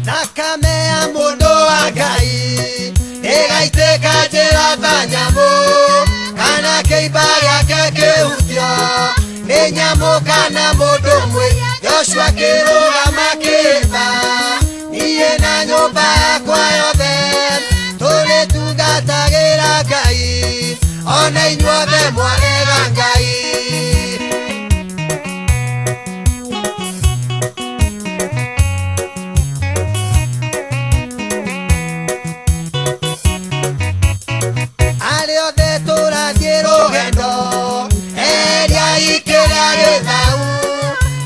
Thakame ya mũndũ wa Ngai ĩgaitĩka njĩra ta nyamũ kana kĩimba gĩake kĩhutio nĩ nyamũ kana mũndũ mwĩ. Joshua kĩrũgama kĩta niĩ na nyũmba yakwa yothe tũrĩtungatagĩra Ngai ona inyuothe mwarega Ngai. Arĩa othe tũrathiĩ rũgendo eria ikĩra gĩthau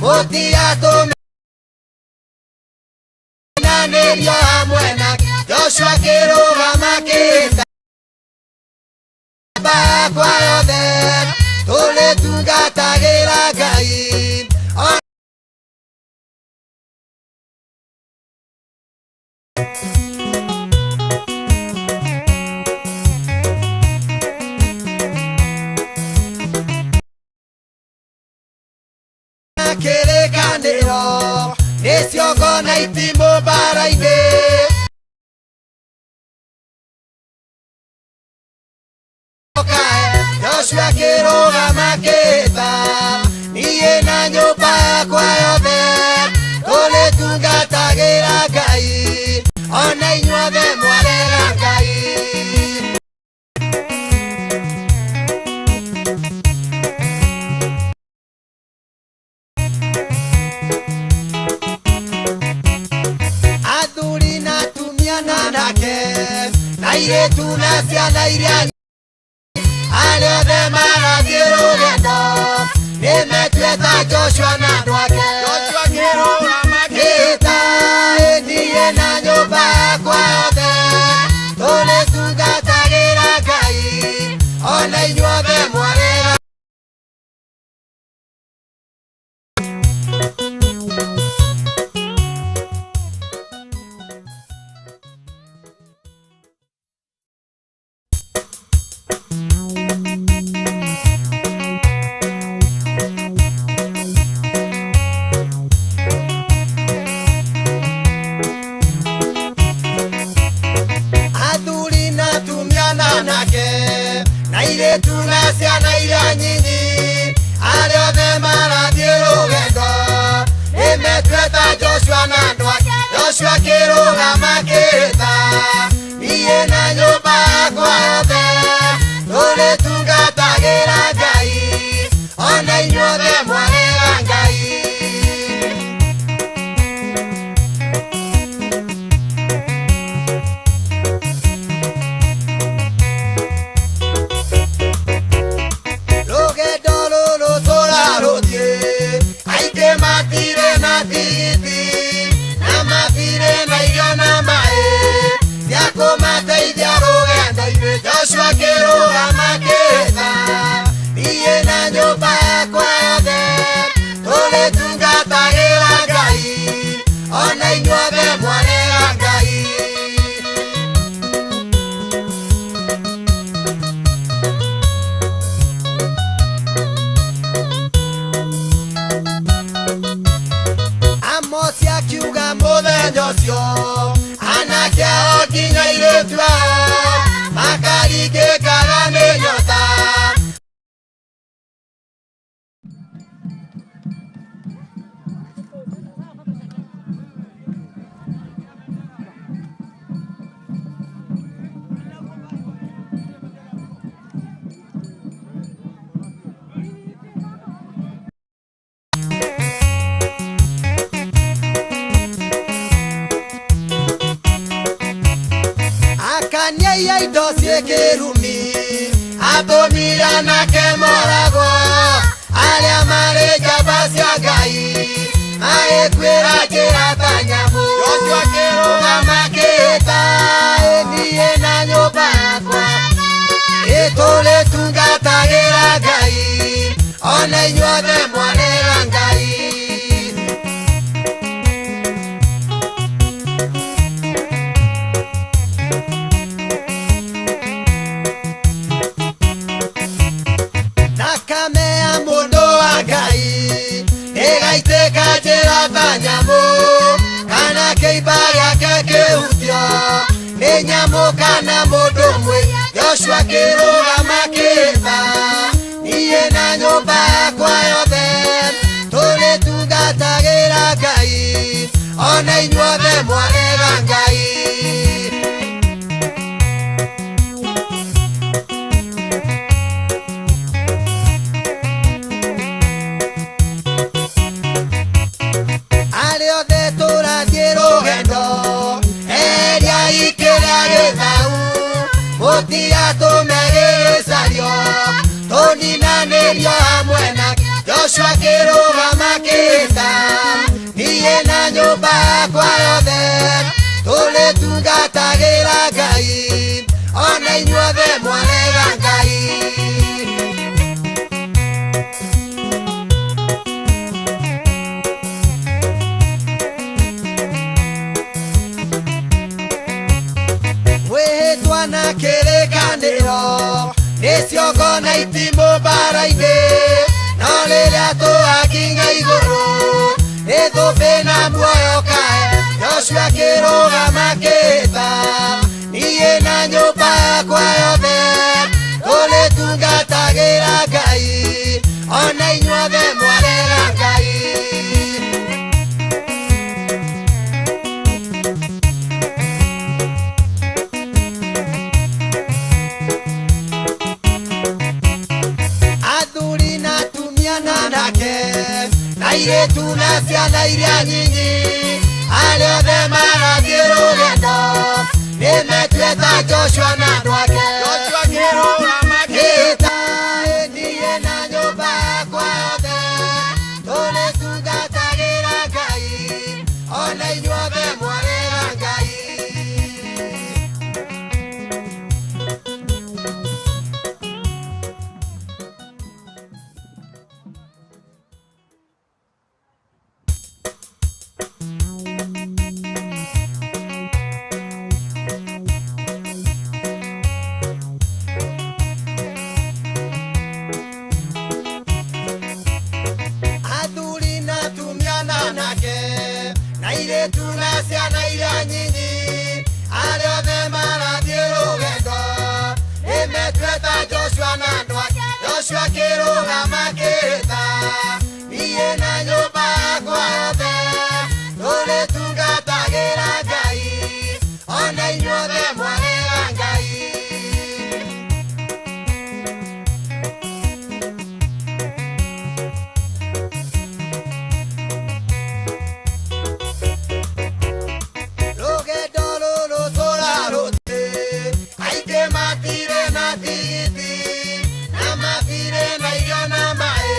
mũtigatũmenanĩrio hamwe na Joshua kĩrũgama kĩta nyũmba yakwa yothe tũrĩtungatagĩra ciongo na itimũ mbara-inĩ. Joshua akĩrũgama akĩĩta, niĩ na nyũmba yakwa yothe tũrĩtungatagĩra Ngai, ona inyuothe mwarega Ngai. Athuri na atumia na anake na airĩtu na ciana iria arĩa othe marathiĩ rũgendo nĩmetuĩte Joshua na andũ ake. Joshua akĩrũgama akĩĩta, ĩ niĩ na nyũmba yakwa yothe tũrĩtungatagĩra Ngai, ona inyuothe mwarega. Athuri na atumia na anake na airĩtu na ciana iria nyinyi arĩa othe marathiĩ rũgendo nĩmetuĩte Joshua na andũ ake. Joshua akĩrũgama akĩĩta, niĩ na nyũmba yakwa yothe tũrĩtungatagĩra Ngai, ona inyuothe mwarega Ngai. Rũgendo rũrũ tũrarũthiĩ aingĩ matirĩ na tigiti na matirĩ na irio na maĩ cia kũmateithia rũgendo-inĩ. Joshua akĩrũgama akĩĩta, niĩ na nyũmba yakwa yothe tũrĩtungatagĩra Ngai, ona inyuothe mwarega Ngai. Amosi akiuga mũthenya ũcio anake ao nginya airĩtu ao makaringĩkaga nĩ nyota. Akania indo ciĩ kĩrumi atũmire anake moragwo arĩa marĩ njamba cia Ngai magĩkuĩra njĩra ta nyamũ. Joshua akĩrũgama akĩĩta, ĩ niĩ na nyũmba yakwa ĩ tũrĩtungatagĩra Ngai, ona inyuothe mwarega Ngai. Thakame ya mũndũ wa Ngai ĩgaitĩka njĩra ta nyamũ kana kĩimba gĩake kĩhutio nĩ nyamũ kana mũndũ mwĩ. Joshua akĩrũgama akĩĩta, niĩ na nyũmba yakwa yothe tũrĩtungatagĩra Ngai, ona inyuothe mwarega Ngai. Arĩa othe tũrathiĩ rũgendo eria ikĩrĩa gĩthau mũtigatũme gĩgĩcario tũninanĩrio hamwe nake. Joshua akĩrũgama akĩĩta, niĩ na nyũmba yakwa yothe tũrĩtungatagĩra Ngai, ona inyuothe mwarega Ngai. Mwĩhĩtwa na kĩrĩkanĩro nĩ ciongo na itimũ mbara-inĩ, no rĩrĩa tũgakinya igũrũ nĩ thũmbĩ na muoyo. Joshua akĩrũgama akĩĩta, niĩ na nyũmba yakwa yothe tũrĩtungatagĩra Ngai, ona inyuothe mwarega Ngai. Athuri na atumia na anake na airĩtu na ciana iria nyinyi, arĩa othe marathiĩ rũgendo nĩmetue ta Joshua na andũ ake. Joshua akĩrũgama akĩĩta, niĩ na nyũmba yakwa yothe tũrĩtungatagĩra Ngai, ona inyuothe mwarega Ngai. Athuri na atumia na anake na airĩtu na ciana iria nyinyi, arĩa othe marathiĩ rũgendo nĩmetue ta Joshua na andũ ake. Joshua akĩrũgama akĩĩta, niĩ na nyũmba yakwa yothe tũrĩtungatagĩra Ngai, ona inyuothe mwarega Ngai. Rũgendo rũrũ tũrarũthiĩ, aingĩ matirĩ na tigiti, na matirĩ na irio na maĩ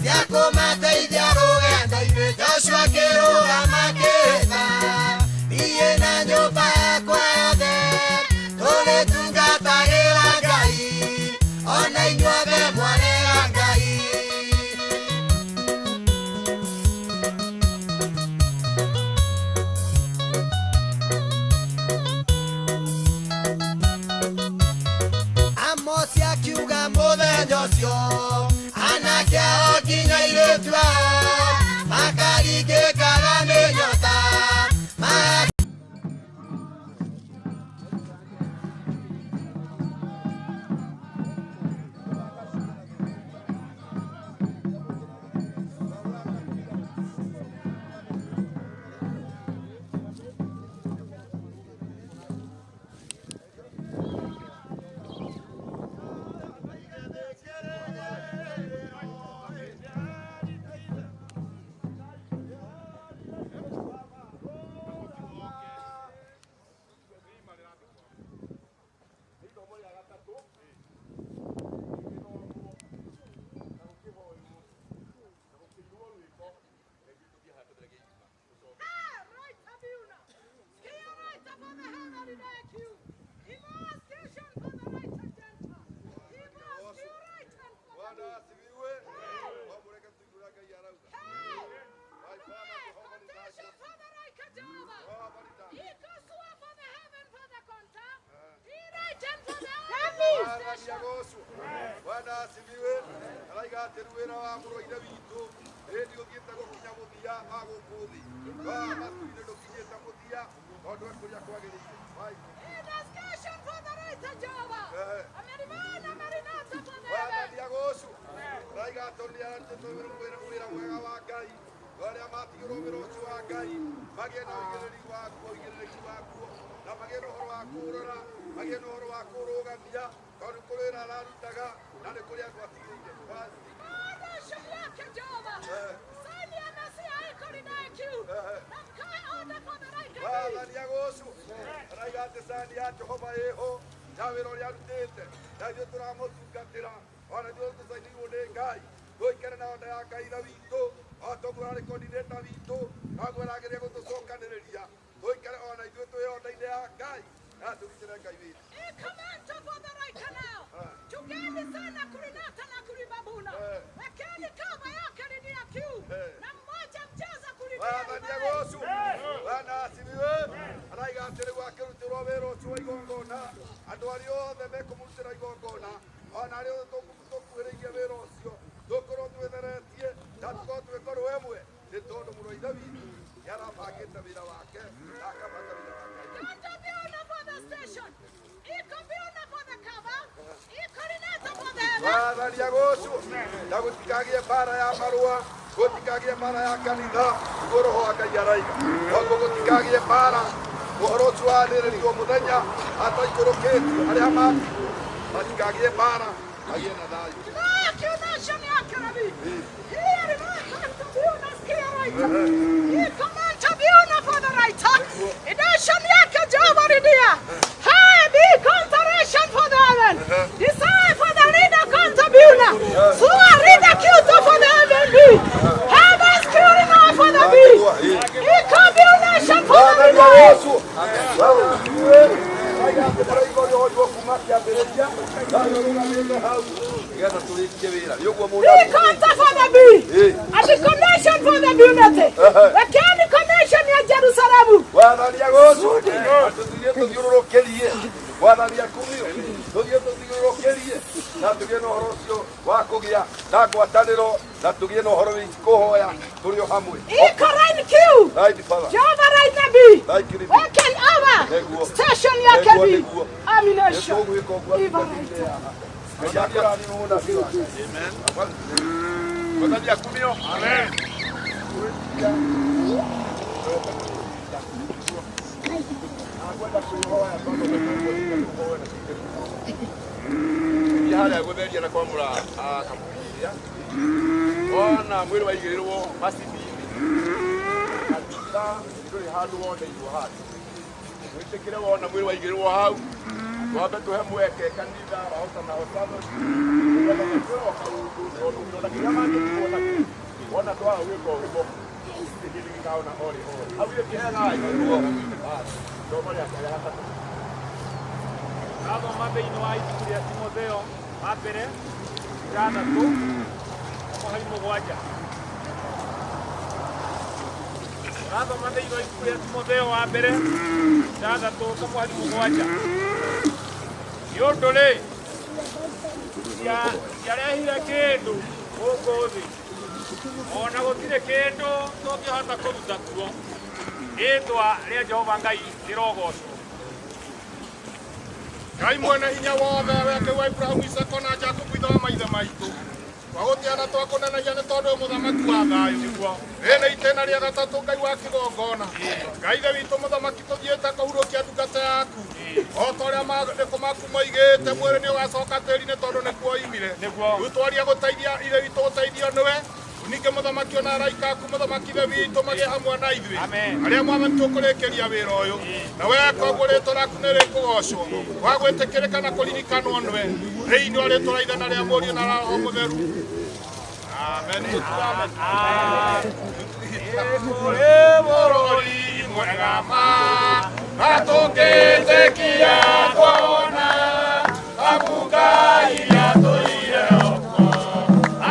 cia kũmateithia rũgendo-inĩ. Joshua akĩrũgama akĩĩta, niĩ na nyũmba yakwa yothe tũrĩtungatagĩra Ngai, ona inyuothe mwarega Ngai. Amosi akiuga mũthenya ũcio, anake ao nginya airĩtu ao makaringĩkaga nĩ nyota. Bwana asifiwe. Araiga atĩ rĩu wĩra wa mũrũ wa ithe witũ hĩndĩ ũthiĩte gũkinya mũthia wa gũkũ thĩ, wa matu-inĩ ndũkinyĩte mũthia tondũ e kũrĩa kwagĩrĩire. Mwathani agocwo. Araiga atĩ nĩ arutĩte wĩra mwega wa Ngai, arĩa matigĩrwo wĩra ũcio wa Ngai magĩe na ũigĩrĩri wakuo, ũigĩrĩrĩki wakuo, na magĩe na ũhoro wa kũũrora, magĩe na ũhoro wa kũũrũgamia, tondũ kũrĩ wĩra ararutaga na nĩ kũrĩ andũ atigĩire. Mwathani agocwo. Araiga atĩ cani ya Jehova ĩho ya wĩra ũrĩa arutĩte, na ithuĩ tũramũtungatĩra, ona ithuĩ tũcainĩirwo nĩ Ngai, tũikare na onda ya Ngai ithe witũ, o ta ũguo arĩ coordinator witũ, noguo arageria gũtũcokanĩrĩria, tũikare ona ithuĩ twĩ onda-inĩ ya Ngai, na tũrutĩre Ngai wĩra. Mwathani agocwo. Bwana asifiwe. Araiga atĩ rĩu akĩrutĩrwo wĩra ũcio wa igongona, andũ arĩa othe mekũmũrutĩra igongona, ona arĩa othe tũkuhĩrĩirie wĩra ũcio, tũkorwo twĩtheretie na tũkorwo twĩ ngoro ĩmwe, nĩ tondũ mũrũ wa ithe witũ nĩ Nĩarabangĩte wĩra wake na akabanga wĩra wa Mwathani agocwo na gũtikagĩe mbara ya marũa, gũtikagĩe mbara ya kanitha, nĩguo Roho wa Ngai araiga. Koguo gũtikagĩe mbara, ũhoro ũcio wanĩrĩrio mũthenya ataikũrũkĩtio, arĩa matigwo matikagĩe mbara, magĩe na thayũ. Mwathani akumio tuthiĩ tũthiũrũrũkĩrie na tũgĩe na ũhoro ũcio wa kũgĩa na ngwatanĩro na tũgĩe na ũhoro wĩgiĩ kũhoya tũrĩ o hamwe. Mwathani akumio. Amen. Harĩa gũtheria na kwamũra kamũkiria wona mwĩrĩ waigĩrĩrwo macini-inĩ kanitha ndũrĩ handũ woneirwo handũ wĩtĩkĩre wona mwĩrĩ waigĩrĩrwo hau twambe tũhe mweke kanitha wahotana hotano nĩgetha makwĩrwo kaũndũ tondũ kĩronda kĩrĩa mangĩtigwo nakĩo wona twaga gwĩka ũguo gũtirĩ kĩndũ gĩkaona orĩ orĩ hau githĩ ti hega ithomo rĩake rĩa gatatũ. Rathoma thĩinĩ wa ibuku rĩa Timotheo wa mbere ithathatũ mũhari mũgwanja. Rathoma thĩinĩ wa ibuku rĩa Timotheo wa mbere ithathatũ kamũhari mũgwanja. Nĩ ũndũ rĩ, ciarehire kĩndũ gũkũ thĩ, ona gũtirĩ kĩndũ tũngĩhota kũruta kuo. Rĩĩtwa rĩa Jehova Ngai rĩrogocwo. Ngai mwene hinya wothe weke wa Ibrahimu, Isaka na Jakubu ithe wa maithe maitũ twagũtĩa na twakũnenagia nĩ tondũ wĩ mũthamaki wa thayũ nĩguo rĩ nĩ itĩna rĩa gatatũ Ngai wa kĩgongona Ngai ithe witũ mũthamaki tũthiĩte kũhurũkia ndungata yaku o ta ũrĩa maandĩko maku moigĩte mwĩrĩ nĩ ũgacoka tĩri-inĩ tondũ nĩkuo oimire rĩu twaria gũteithia ithe witũ gũteithio nĩwe ningĩ mũthamaki ona araika aku mũthamaki ithe witũ magĩe hamwe na ithuĩ arĩa mwathani tũkũrĩkĩria wĩra ũyũ na weka ũguo rĩtwa rĩaku nĩ rĩkũgocwo wa gwĩtĩkĩrĩka na kũririkanwo nĩwe thĩinĩ wa rĩtwa rĩa Ithe na rĩa Mũriũ na rĩa Roho Mũtheru. Amen. Kũrĩ bũrũri mwega ma na tũngĩtĩkia kuona amu Ngai atũire okuo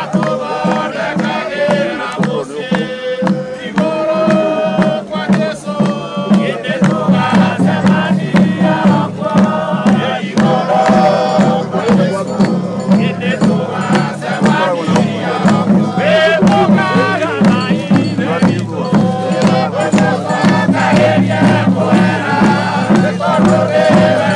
atũthondekagĩra mũciĩ igũrũ kwa Jesũ hĩndĩ tũgacemania okuo igũrũ kwa Jesũ hĩndĩ tũgacemania okuo wĩtũkaga Ithe witũ gũtũcokagĩria kwega nĩ tondũ nĩwe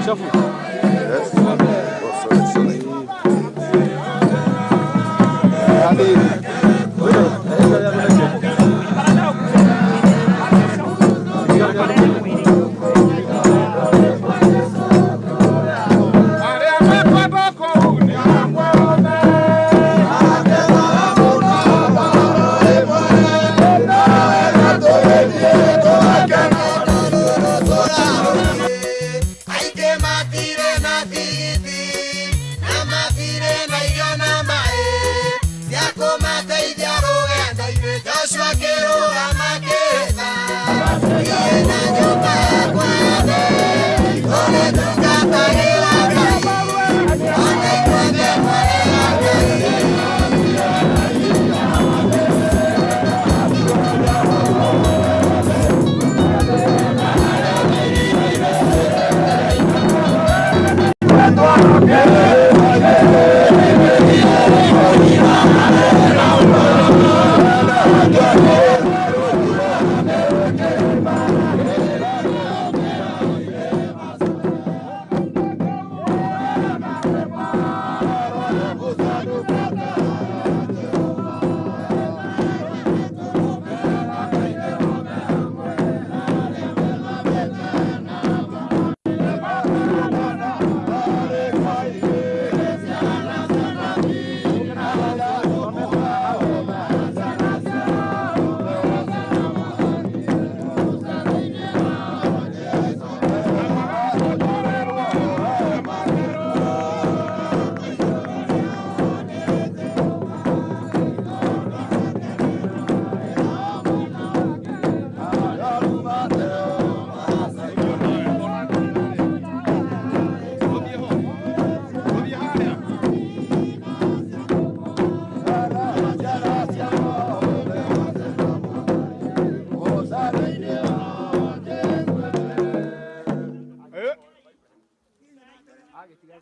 Yes. Oh, sorry, sorry. Aingĩ mathire na tigiti na mathire na irio na maĩ cia kũmateithia rũgendo-inĩ. Joshua akĩrũgama akĩĩra, niĩ na nyũmba yakwa yothe tũrĩtungatagĩra Ngai, ona ithuothe twarĩ a Ngai.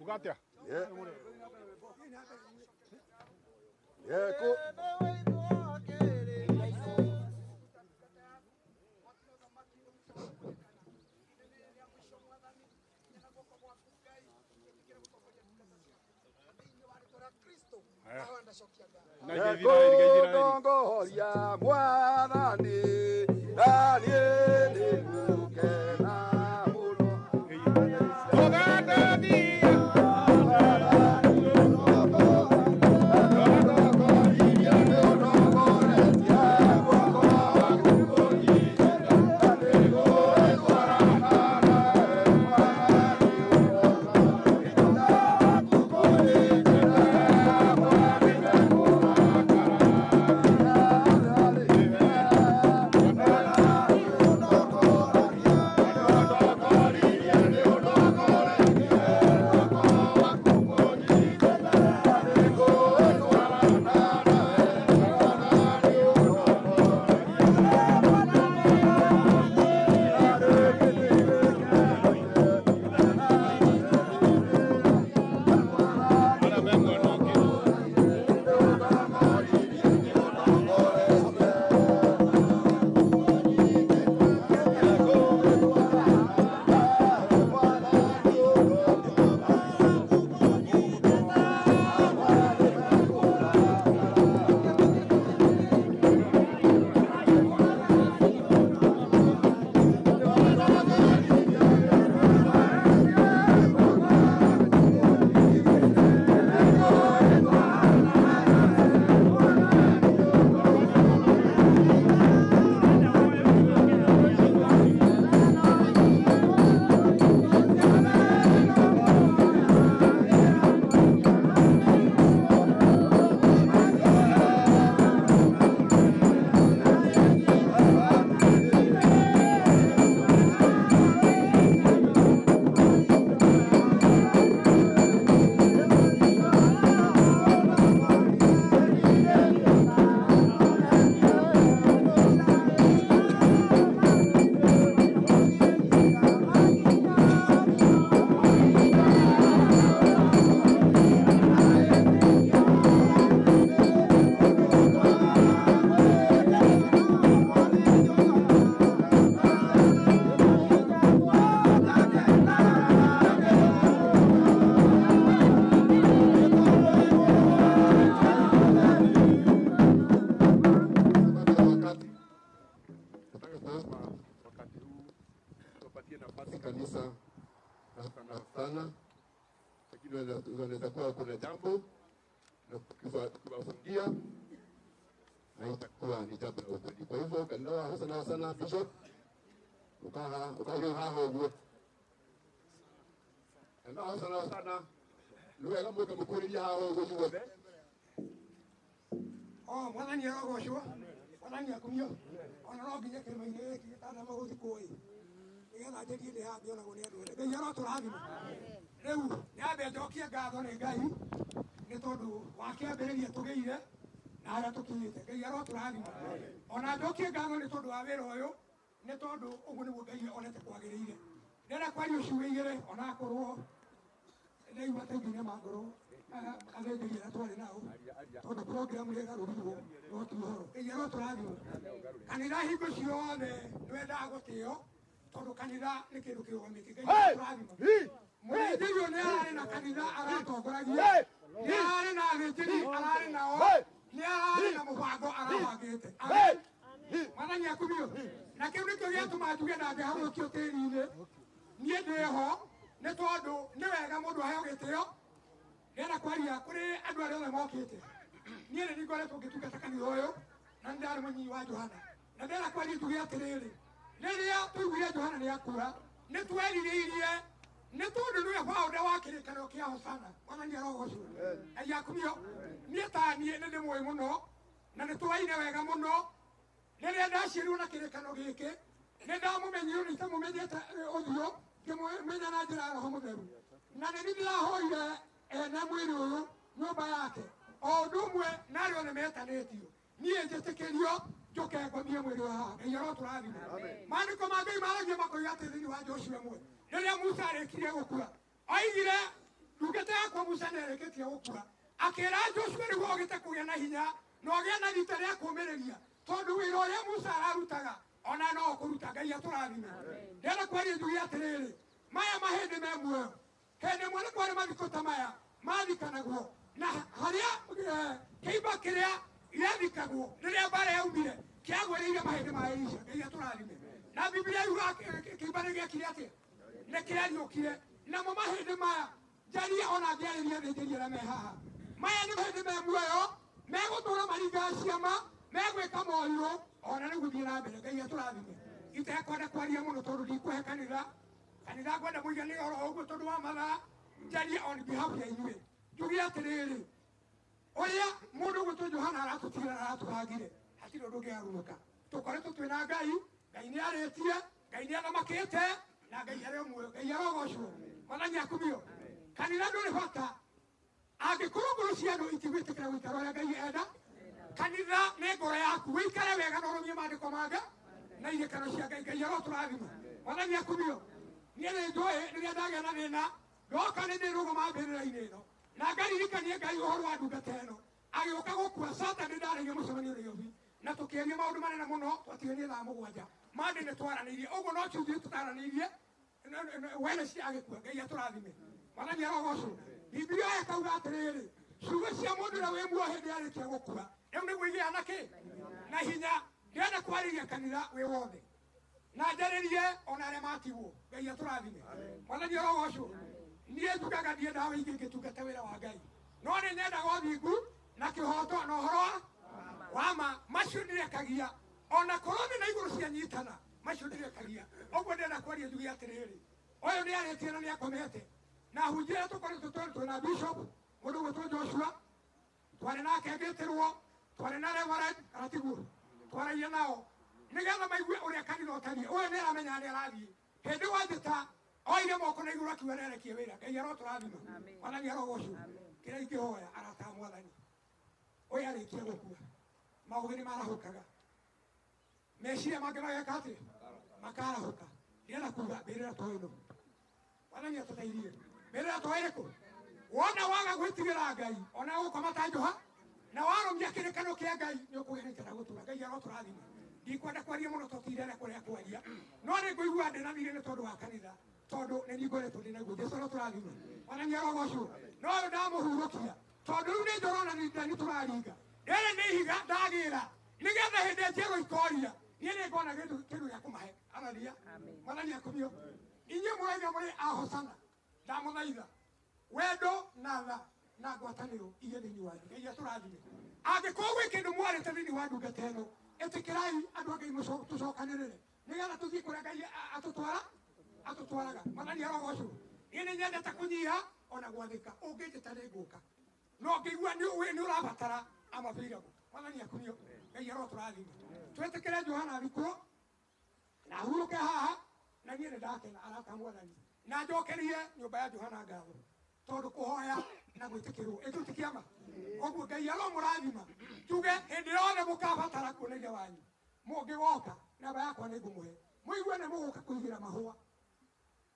Ugatia. Ndongoria mwathani na niĩ nĩngũkena mũno. Thank Hosana sana, lakini wanaweza kuwa kuna jambo na tukiwafungia na itakuwa ni jambo la ukweli. Kwa hivyo kanitha wa Hosana sana Bishop ukaha ukahe haho guo kanitha wa Hosana sana nĩ wega mũke mũkuhĩrĩrie haha ũguo inyuothe. Oh, mwathani arogocwo, mwathani akumio, ona no nginye kĩrĩma-inĩ gĩkĩ gĩtanamba gũthikwo ĩ, nĩgetha njĩthiĩ ndĩ haha ngĩonagwo nĩ andũ othe. Ngai arotũrathima. Rĩu nyambe njokie ngatho nĩ Ngai nĩ tondũ wa kĩambĩrĩria tũgĩire na harĩa tũkinyĩte. Ngai arotũrathima. Ona njokie ngatho nĩ tondũ wa wĩra ũyũ, nĩ tondũ ũguo nĩguo Ngai onete kwagĩrĩire. Ndĩrenda kwaria ciugo igĩrĩ onakorwo ndaigua ta inginya mangoro athĩnjĩri arĩa twarĩ nao tondũ program nĩ ĩgarũrirwo no ti ũhoro. Ngai arotũrathima. Kanitha hingo ciothe nĩwendaga gũtĩo tondũ kanitha nĩ kĩndũ kĩrũgamĩtie. Ngai arotũrathima. Mũthĩnjĩri ũyũ nĩ ararĩ na kanitha aratongoragia, nĩ ararĩ na athĩnjĩri ararĩ nao, nĩ ararĩ na mũbango arabangĩte. Mwathani akumio. Na kĩu nĩkĩo gĩatũma njuge ndangĩharũrũkio tĩri-inĩ. Niĩ ndĩho nĩ tondũ nĩ wega mũndũ aheo gĩtĩo. Ndĩrenda kwaria kũrĩ andũ arĩa othe mokĩte. Niĩ nĩ ngoretwo ngĩtungata kanitha ũyũ na nĩ ndarĩ mũnyinyi wa Johana. Na ndĩrenda kwaria njuge atĩrĩrĩ, rĩrĩa twaiguire Johana nĩ akua, nĩ twerirĩirie nĩ tondũ nĩwe founder wa kĩrĩkanĩro kĩa Hosana. Mwathani arogocwo. Ngai akumio. Niĩ ta niĩ nĩ ndĩmũĩ mũno na nĩ twaine wega mũno. Rĩrĩa ndaciarirwo na kĩrĩkanĩro gĩkĩ, nĩ ndamũmenyire nĩ itamũmenyete ũthiũ, ngĩmũmenya na njĩra ya Roho Mũtheru. Na nĩ niĩ ndĩrahoire ene mwĩrĩ ũyũ nyũmba yake o ũndũ ũmwe na arĩa othe metanĩtio, niĩ njĩtĩkĩrio njũke ngomie mwĩrĩ ũyũ haha. Ngai arotũrathima. Maandĩko ma Ngai maragia makoiga atĩ thĩinĩ wa Joshua ĩmwe, rĩrĩa Musa arĩkirie gũkua, oigire ndungata yakwa Musa nĩarĩkĩtie gũkua, akĩra Joshua nĩguo ũgĩte kũgĩa na hinya na ũgĩe na rita rĩa kũũmĩrĩria, tondũ wĩra ũrĩa Musa ararutaga ona no ũkũruta. Ngai atũrathime. Ndĩrenda kwaria njuge atĩrĩrĩ, maya mahĩndĩ me muoyo. Hĩndĩ ĩmwe nĩ kwarĩ mathiko ta maya mathikanagwo, na harĩa kĩimba kĩrĩa gĩathikagwo rĩrĩa mbara yaumire kĩagwĩrĩire mahĩndĩ ma Elisha. Ngai atũrathime. Na Biblia yugaga kĩimba nĩ gĩekire atĩa? Nĩ kĩariũkire. Namo mahĩndĩ maya njarie ona ngĩarĩria athĩnjĩri arĩa me haha, maya nĩ mahĩndĩ me muoyo, megũtũũra maringaga ciama, megwĩka morirũ ona nĩ gũthiĩ na mbere. Ngai atũrathime. Itekwenda kwaria mũno tondũ ndikũhe kanitha kanitha ngwenda mũiganĩre oro ũguo tondũ wa mathaa. Njarie on behalf ya inyuĩ njuge atĩrĩrĩ, ũrĩa mũndũ ũgwĩtwo Johana aratũtigĩra na aratũbangire, hatirĩ ũndũ ũngĩgarũrũka. Tũkoretwo twĩna Ngai, Ngai nĩ arĩtie, Ngai nĩ athamakĩte, na Ngai arĩ o muoyo. Ngai arogocwo. Mwathani akumio. Kanitha ndũrĩ bata angĩkorwo ngoro cia andũ itigwĩtĩkĩra gũikara ũrĩa Ngai enda. Kanitha nĩ ngoro yaku, wĩikare wega na ũrũmie maandĩko ma Ngai na irĩkano cia Ngai. Ngai arotũrathima. Mwathani akumio. Niĩ nĩ njũĩ rĩrĩa ndagĩa na thĩna ndoka nĩ ndĩrũgama mbĩrĩra-inĩ ĩno na ngaririkanie Ngai ũhoro wa ndungata ĩno agĩũka gũkua. Saturday ndarĩire mũcemanio Nairobi na tũkĩaria maũndũ manene mũno, twatiganie thaa 7 Monday nĩ twaranĩirie ũguo, no Tuesday tũtaranĩirie Wednesday agĩkua. Ngai atũrathime. Mwathani arogocwo. Biblia ĩkauga atĩrĩrĩ, ciugo cia mũndũ ũrĩa wĩ muoyo hĩndĩ arĩkia gũkua rĩu nĩguo igĩa na kĩ na hinya. Ndĩrenda kwarĩria kanitha wĩ wothe na njarĩrie ona arĩa matigwo. Ngai atũrathime. Mwathani arogocwo. Niĩ njugaga ndiendaga wĩingĩ ngĩtungata wĩra wa Ngai, no nĩ nyendaga ũthingu na kĩhoto na ũhoro wa ma. Macio ndirekagia ona korwo thĩ na igũrũ cianyitana, macio ndirekagia. Ũguo ndĩrenda kwaria njuge atĩrĩrĩ, ũyũ nĩ arĩtie na nĩ akomete na hunjia arĩa tũkoretwo twĩna bishop mũndũ ũgwĩtwo Joshua, twarĩ nake ngĩtĩrwo, twarĩ na reverend kana tiguo, twaragia nao nĩgetha maigue ũrĩa kanitha ũtariĩ. Ũyũ nĩ aramenya nĩ arathiĩ hĩndĩ wanjĩta oire moko na igũrũ akiuga nĩarekie wĩra. Ngai arotũrathima. Mwathani arogocwo. Kĩrĩa ingĩhoya arata a Mwathani, ũyũ arĩkia gũkua maũgĩ nĩ marahũkaga, meciria mangĩ mageka atĩa? Makarahũka. Ndĩrenda kuga mbĩrĩra to ĩno. Mwathani atũteithie. Mbĩrĩra to ĩrĩkũ? Wona waga gwĩtigĩra Ngai ona gũkoma ta njoha na warũmia kĩrĩkanĩro kĩa Ngai nĩ ũkũgĩa na ikara gũtũra. Ngai arotũrathima. Ndikwenda kwaria mũno tondũ ti kũrĩa kwaria, no nĩ ngũigua ndĩ na thirĩ nĩ tondũ wa kanitha, tondũ nĩ niĩ ngoretwo ndĩ naguo. Jesũ arotũrathima. Mwathani arogocwo. No ũyũ ndamũhurũkia tondũ rĩu nĩ njorona nĩ tũraringa. Rĩrĩ nĩ ihiga ndagĩra nĩgetha hĩndĩ ĩrĩa njerũ ikoria niĩ nĩ ngona kĩndũ gĩa kũmahe. Haleluya. Mwathani akumio. Inyuĩ mũraiga mũrĩ a Hosana, ndamũthaitha wendo na tha na ngwatanĩro iria thĩinĩ wanyu. Ngai atũrathime. Angĩkorwo gwĩ kĩndũ mwarĩte thĩinĩ wa ndungata ĩno, ĩtĩkĩrai andũ a Ngai tũcokanĩrĩre nĩgetha tũthiĩ kũrĩa Ngai atũtwaraga. Mwathani arogocwo. Niĩ nĩ nyendete kũnyiha ona gwathĩka, ũngĩnjĩta nĩ ngũka, no ngĩigua nĩ ũrabatara amabĩiragwo. Mwathani akumio. Ngai arotũrathima. Twĩtĩkĩre Johana athikwo na ahurũke haha, na niĩ nĩ ndakena arata Mwathani, na njokerie nyũmba ya Johana ngatho tondũ kũhoya na gwĩtĩkĩrwo ĩkĩu ti kĩama. Koguo Ngai aromũrathima. Tuge hĩndĩ yothe mũkabatara kuona ithe wanyu, mũngĩgoka namba yakwa nĩ ngũmũhe, mũigue nĩ mũgũka kũigĩra mahũa,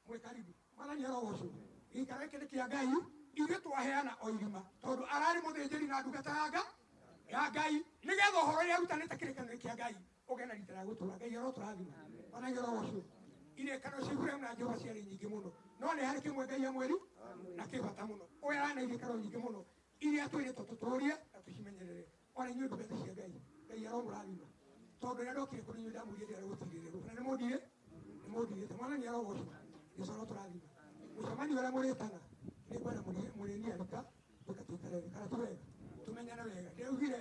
mwĩ karibu. Mwathani arogocwo. Gĩikaro gĩkĩ nĩ kĩa Ngai, ithuĩ twaheana o irima tondũ ararĩ mũthĩnjĩri na ndungata ya Ngai nĩgetha ũhoro ũrĩa arutanĩte kĩrĩkanĩro kĩa Ngai ũgĩe na rita rĩa gũtũũra. Ngai arotũrathima. Mwathani arogocwo. Irĩkanĩro cia Iburahĩmu na Jehova ciarĩ nyingĩ mũno, no nĩ harĩ kĩmwe Ngai amwĩri na kĩ bata mũno. Ũyũ arana irĩkanĩro nyingĩ mũno iria twĩrĩtwo tũtũũrie na tũcimenyerere. Ona inyuĩ ndungata cia Ngai, Ngai aromũrathima tondũ rĩrĩa ndokire kũrĩ inyuĩ ndamũrire ndĩrenda gũtirĩrĩrwo, na nĩmũndirĩ nĩmũndirĩte. Mwathani arogocwo. Jesũ arotũrathima. Mũcemanio ũrĩa mũrĩtana nĩngwenda mũrĩniarika tũke tũikare thĩ kana ti wega, tũmenyane wega. Ndĩraugire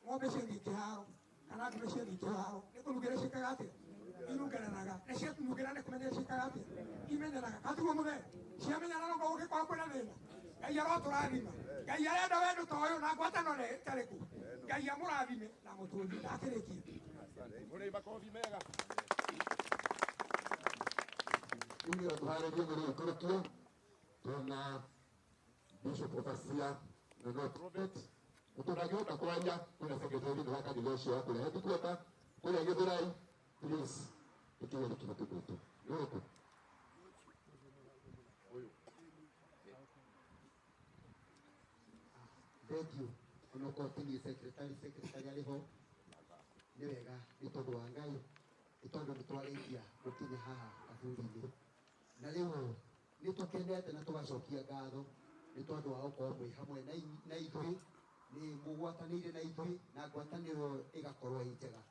ng'ombe ciathiĩ kĩharo kana ndume ciathiĩ kĩharo nĩ kũnungĩra ciĩkaga atĩa? Irungananaga na cianungĩra nĩ kũmenya ciĩkaga atĩa? Imenyanaga. Katiguo mũthee ciamenyana no gũgĩkorwo kwĩna thĩna. Ngai arotũrathima. Ngai arenda wendo ta ũyũ na ngwatanĩro ĩtarĩ kuo. Ngai amũrathime na mũtũũrie. Ndakĩrĩkia. Mũrĩ makobi mega. Rĩu nĩgetha tũharĩrie nĩ gũikũrũkio twĩna Bishop Overseer na no prophet ũtũndangĩhota kwaria kwĩna secretary thĩinĩ wa kanitha ũcio wa kũrĩa headquarter kũrĩa Gĩthũrai. Please ĩkinya nĩ kĩhoto gwitũ nĩ ũrĩkũ? Thank you. Onokorwo ti niĩ secretary, secretary arĩ ho. Nĩ wega nĩ tondũ wa Ngai, nĩ tondũ nĩ twarĩkia gũkinya haha kaburi-inĩ. Na rĩu nĩ tũkenete na tũgacokia ngatho nĩ tondũ wa gũkorwo mwĩ hamwe na ithuĩ, nĩ mũgwatanĩire na ithuĩ na ngwatanĩro ĩgakorwo ĩ njega.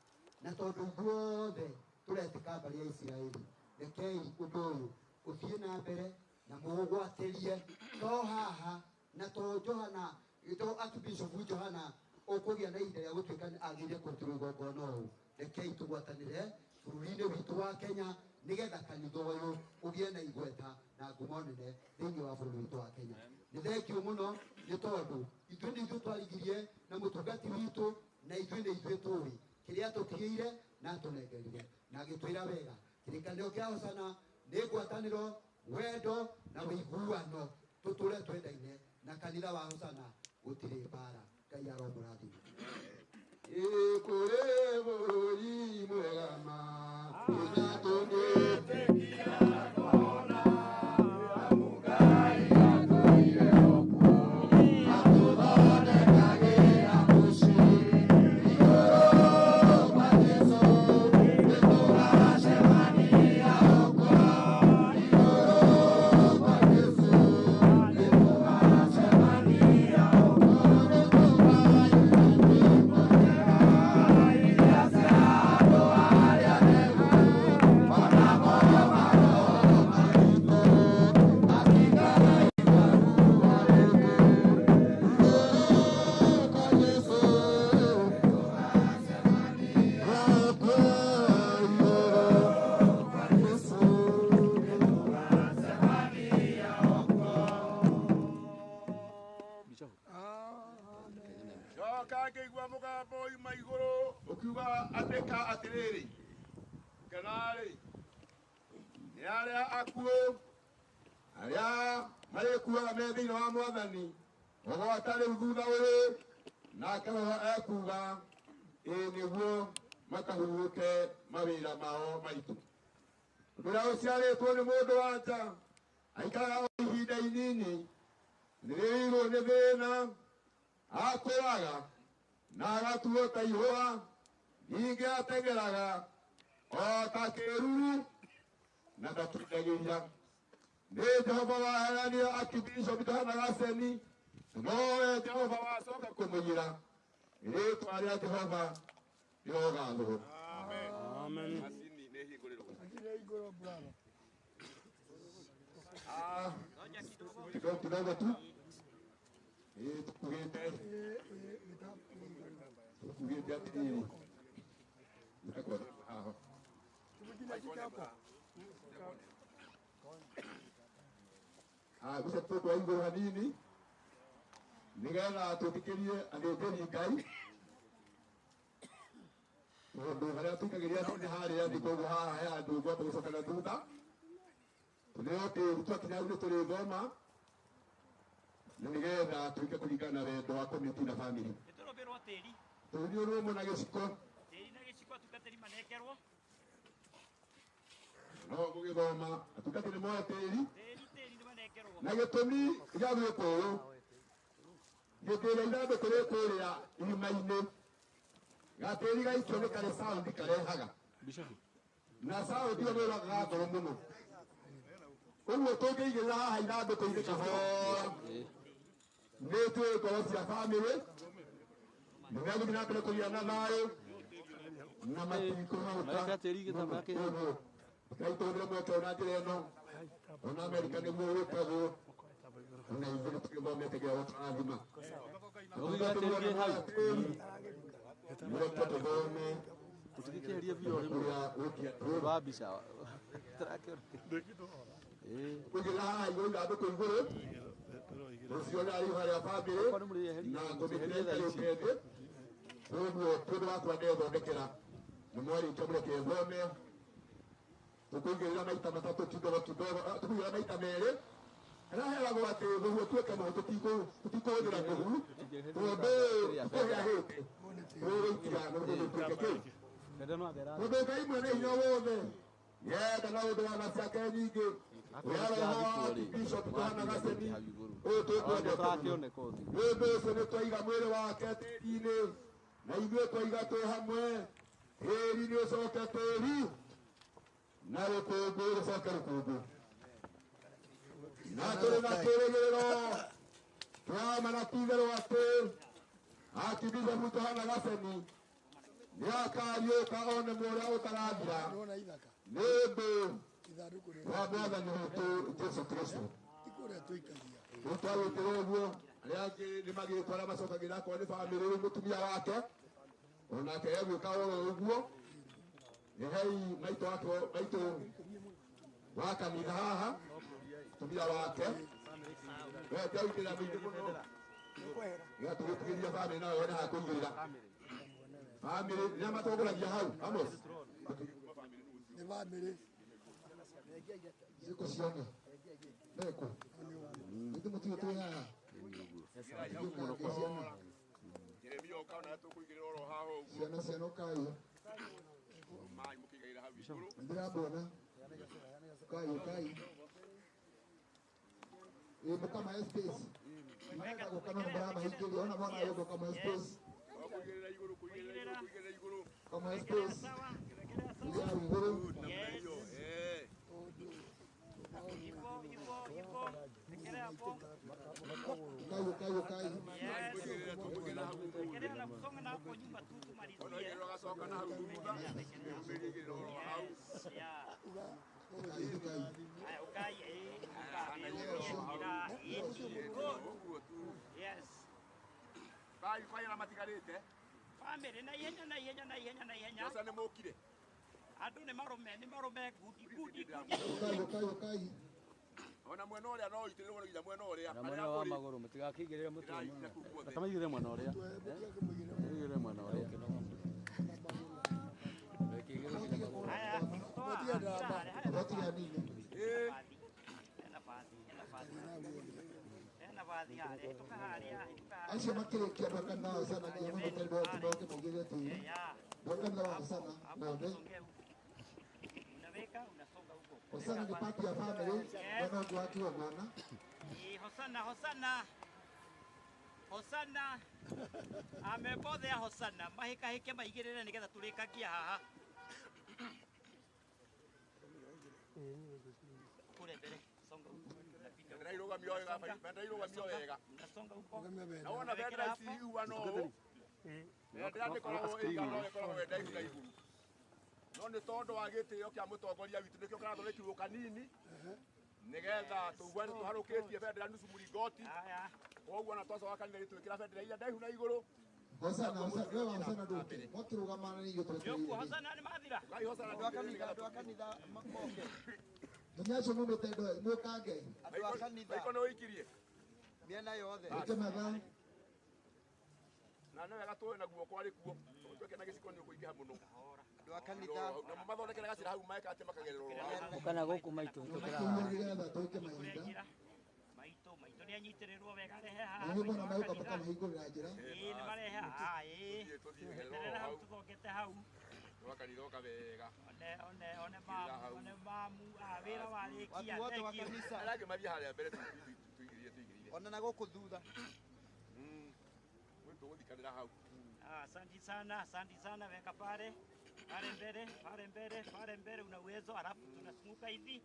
Na tondũ ithuothe tũretĩka mbarĩ ya Isiraeli, rekei ũndũ ũyũ ũthiĩ na mbere na mũũgwatĩrie to haha na to Johana, to Archbishop Johana ũkũgĩa na ihinda rĩa gũtuĩka nĩ agĩrĩire kũrutĩrwo igongona ũũ. Rekei tũgwatanĩre bũrũri-inĩ witũ wa Kenya nĩgetha kanitha ũyũ ũgĩe na igweta na ngumo nene thĩinĩ wa bũrũri witũ wa Kenya. Nĩ thengiũ mũno nĩ tondũ ithuĩ nĩ ithuĩ twarigirie na mũtungati witũ, na ithuĩ nĩ ithuĩ tũĩ kĩrĩa atũtigĩire na atũnengerire na agĩtwĩra wega kĩrĩkanĩro kĩa Hosana nĩ ngwatanĩro, wendo na ũiguano, tũtũre twendaine na kanitha wa Hosana gũtirĩ mbara. Ngai aromũrathima. Kũrĩ bũrũri mwega ma tũnĩtĩkia kuona amu Ngai atũire okuo atũthondekagĩra mũciĩ igũrũ kwa Jesũ nĩtũgacemania okuo igũrũ kwa Jesũ nĩtũgacemania okuo. Ndoka ngĩigua mũgambo uma igũrũ ũkiuga andĩka atĩrĩrĩ, kenarĩ nĩ arĩa akuũ arĩa marĩkuaga me thĩinĩ wa Mwathani ũgwata rĩu thutha ũyũ, nake Roho ekuuga ĩĩ nĩguo makahurũke mawĩra mao maitũ. Ũndũ ũrĩa ũciarĩtwo nĩ mũndũ wa nja aikaraga o ihinda inini, nĩrĩirwo nĩ thĩna, akũraga na agatuo ta ihũa, ningĩ ateng'eraga o ta kĩĩruru na ndatindagĩria. Nĩ Jehova waheanire Archbishop Johana Gaceni, nowe Jehova wacoka kũmũiyĩra. Rĩĩtwa rĩa Jehova rĩrogathwo. Amen. Macini nĩ hingũrĩrwo. Kidogo kidogo tu. Tukugite. Tukugite atiriri. Aho. Ah, gusa tukwa iguru hanini nigetha twĩtĩkĩrie athĩnjĩri Ngai tondũ harĩa tũikagĩria nĩ harĩa thĩ koguo haha he handũ ngwamba gũcoka na thutha tũneo tĩri twakinya hau nĩ tũrĩthoma na nĩgetha twĩke kũringana na wendo wa community na family Nĩtũrũmbĩrwo tĩri. Tĩri ũrũmwe na gĩciko. Tĩri na gĩciko atungatĩri manekerwo. No gũgĩthoma atungatĩri moe tĩri. Tĩri tĩri nĩ manekerwo. Na gĩtũmi gĩa gwĩka ũũ hĩndĩ ĩrĩa ithandũkũ rĩ kũrĩa irima-inĩ gatĩri gaikio nĩ karĩ sound karehaga na sound ĩyo nĩ ĩragaga ngoro mũno ũguo tũngĩigĩrĩra haha ithandũkũ-inĩ kahora nĩ twĩ ngoro cia bamĩrĩ nĩ megũthiĩ na mbere kũgĩa na thayũ na matikũhauka ũguo Ngai tũhũthĩre mweke ũyũ na njĩra ĩno ona Amerika nĩguo gwĩkagwo ona ithuĩ tũgĩthomete gĩa gũtũrathima mũreke tũthome tũtigĩkĩeheria biũ rĩmwe wa mbica kũigĩrĩra haha igũrũ ithandũkũ igũrũ rũcio rĩarĩ harĩa bamĩrĩ na komĩtĩ ĩikarĩte thĩ koguo tũndũ wakwa ndethondekera nĩ mwarĩkia mũreke thome tũkũigĩrĩra maita matatũ kidogo kidogo tũkũigĩrĩra maita merĩ Araheragwo atĩ mũhu ũtuĩke mũhu tũtikũhũthĩra mũhu tondũ tũhĩahĩte tũgũikia nĩguo gũtuĩke kĩu tondũ Ngai mwene hinya wothe yenda na ũndũ wa tha ciake nyingĩ ũrĩa roho wa Bishop Johana Gaceni ũyũ tũkwendete mũno nĩ ũndũ ũcio nĩ twaiga mwĩrĩ wake tĩri-inĩ na ithuĩ twaiga twĩ hamwe tĩri nĩ ũcoke tĩri na rũkũngũ rũcoke rũkũngũ na tũrĩ na kĩrĩgĩrĩro kĩama na ti-itherũ atĩ Archbishop Johana Gaceni nĩ akariũka one mũrĩa ũtarathira nĩ ũndũ wa mwathani witũ Jesũ Kristo. Rĩu twagwĩkĩra ũguo arĩa angĩ nĩ magĩtwo arĩa macokagĩra akorwo nĩ bamĩrĩ rĩu mũtumia wake onake egwĩka oro ũguo nĩ hei maitũ wake maitũ wa kanitha haha mũtumia wake we ndiaingĩra mĩingĩ mũno nĩgetha tũgĩtigĩria bamĩrĩ nayo yone ha kũigĩrĩra bamĩrĩ nĩrĩa matongoragia hau Amos nĩ bamĩrĩ Ziko ciana meko ithe mũtigo twĩ haha Jeremia ũka ona tũkũigĩrĩra oro haha ũguo ciana ciana ũkai maĩ mũkĩigagĩra hau igũrũ ndĩramona ũkai ũkai ĩ mũkamahe space marenda gũka no mũramahingĩria ona mwana agĩũka ũkamahe space kũigĩrĩra igũrũ kũigĩrĩra igũrũ kũigĩrĩra igũrũ ũkamahe space igĩrĩra hau igũrũ ũkai ũkai ũkai ũgacoka na hau thutha ũmĩigĩrĩra oro hau ũkai ũkai Yes. Bai kwaya matigarĩte Bamĩrĩ na ihenya na ihenya na ihenya na ihenya. Mbeca nĩ mũkire Andũ nĩ marũme ngundi ngundi ngundi. ũkai ũkai ũkai ona mwena ũrĩa no ũitĩrĩrwo nginya mwena ũrĩa na mwena wa magũrũ mũtigakĩigĩrĩre mũtwe mũno reke maigĩrĩre mwena ũrĩa maigĩrĩre mwena ũrĩa Roti ya nini acio makĩrĩkia andũ a kanitha wa Hosana nginya mũtende wa moke maigĩrĩre tĩri andũ a kanitha wa Hosana mothe Hosana nĩ part ya family mwena ũngĩ wa kĩgongona Hosana Hosana Hosana amemba othe a Hosana mahĩkahĩke maigĩrĩre nĩgetha tũrĩkagia haha kũrĩa mbere songa huko bendera irũgamio wega bendera irũgamio wega unasonga huko na wona bendera ici ihuana ũũ bendera ndĩkoragwo ĩigana ũũ ĩkoragwo ĩ ndaihu na igũrũ no nĩ tondũ wa gĩtĩo kĩa mũtongoria witũ nĩkĩo kĩrathondekirwo kanini Nigetha tuguane tuharukitie bendera nusu muringoti. Koguo na twacoka kanitha twikira bendera iria ndaihu na iguru. Hosana, hosana, wewe hosana nduke. Motirugama na irio twetereire. Hosana nĩ mathira. Ngai hosana Andũ a kanitha, andũ a kanitha moke. Nĩ acio mumĩte ndo mwĩkange. Andũ a kanitha. Maiko nĩ ũikirie. Mĩena yothe. Wĩke mathaa. Na nĩ wega tuoe na guoko arĩ kuo. Tweke na gĩciko nĩ ũkũingĩha mũno. Andũ a kanitha. Na mathondekere gacĩra hau meka atĩ makagerera oro hau. Ũkana gũkũ maitũ Nĩgetha twĩke mahinda. Maitũ maitũ nĩ anyitĩrĩrwo wega rehe haha. Na nĩguo na magũka makamahingũrĩra njĩra. Ĩĩ nĩ marehe haha ĩĩ. Eterera hau tũthongete hau. Wakanitha oka wega. One one one mamu one mamu ah wĩra warĩkia. Watu wote wa thank you. kanitha. Arĩa angĩ mathiĩ harĩa mbere tũigĩrĩire tũigĩrĩire. Ona na gũkũ thutha. Rĩu tũgũthikanĩra hau. Ah, asante sana, asante sana, weka pale pale mbele, pale mbele, pale mbele, una uwezo, alafu tunasunguka hivi.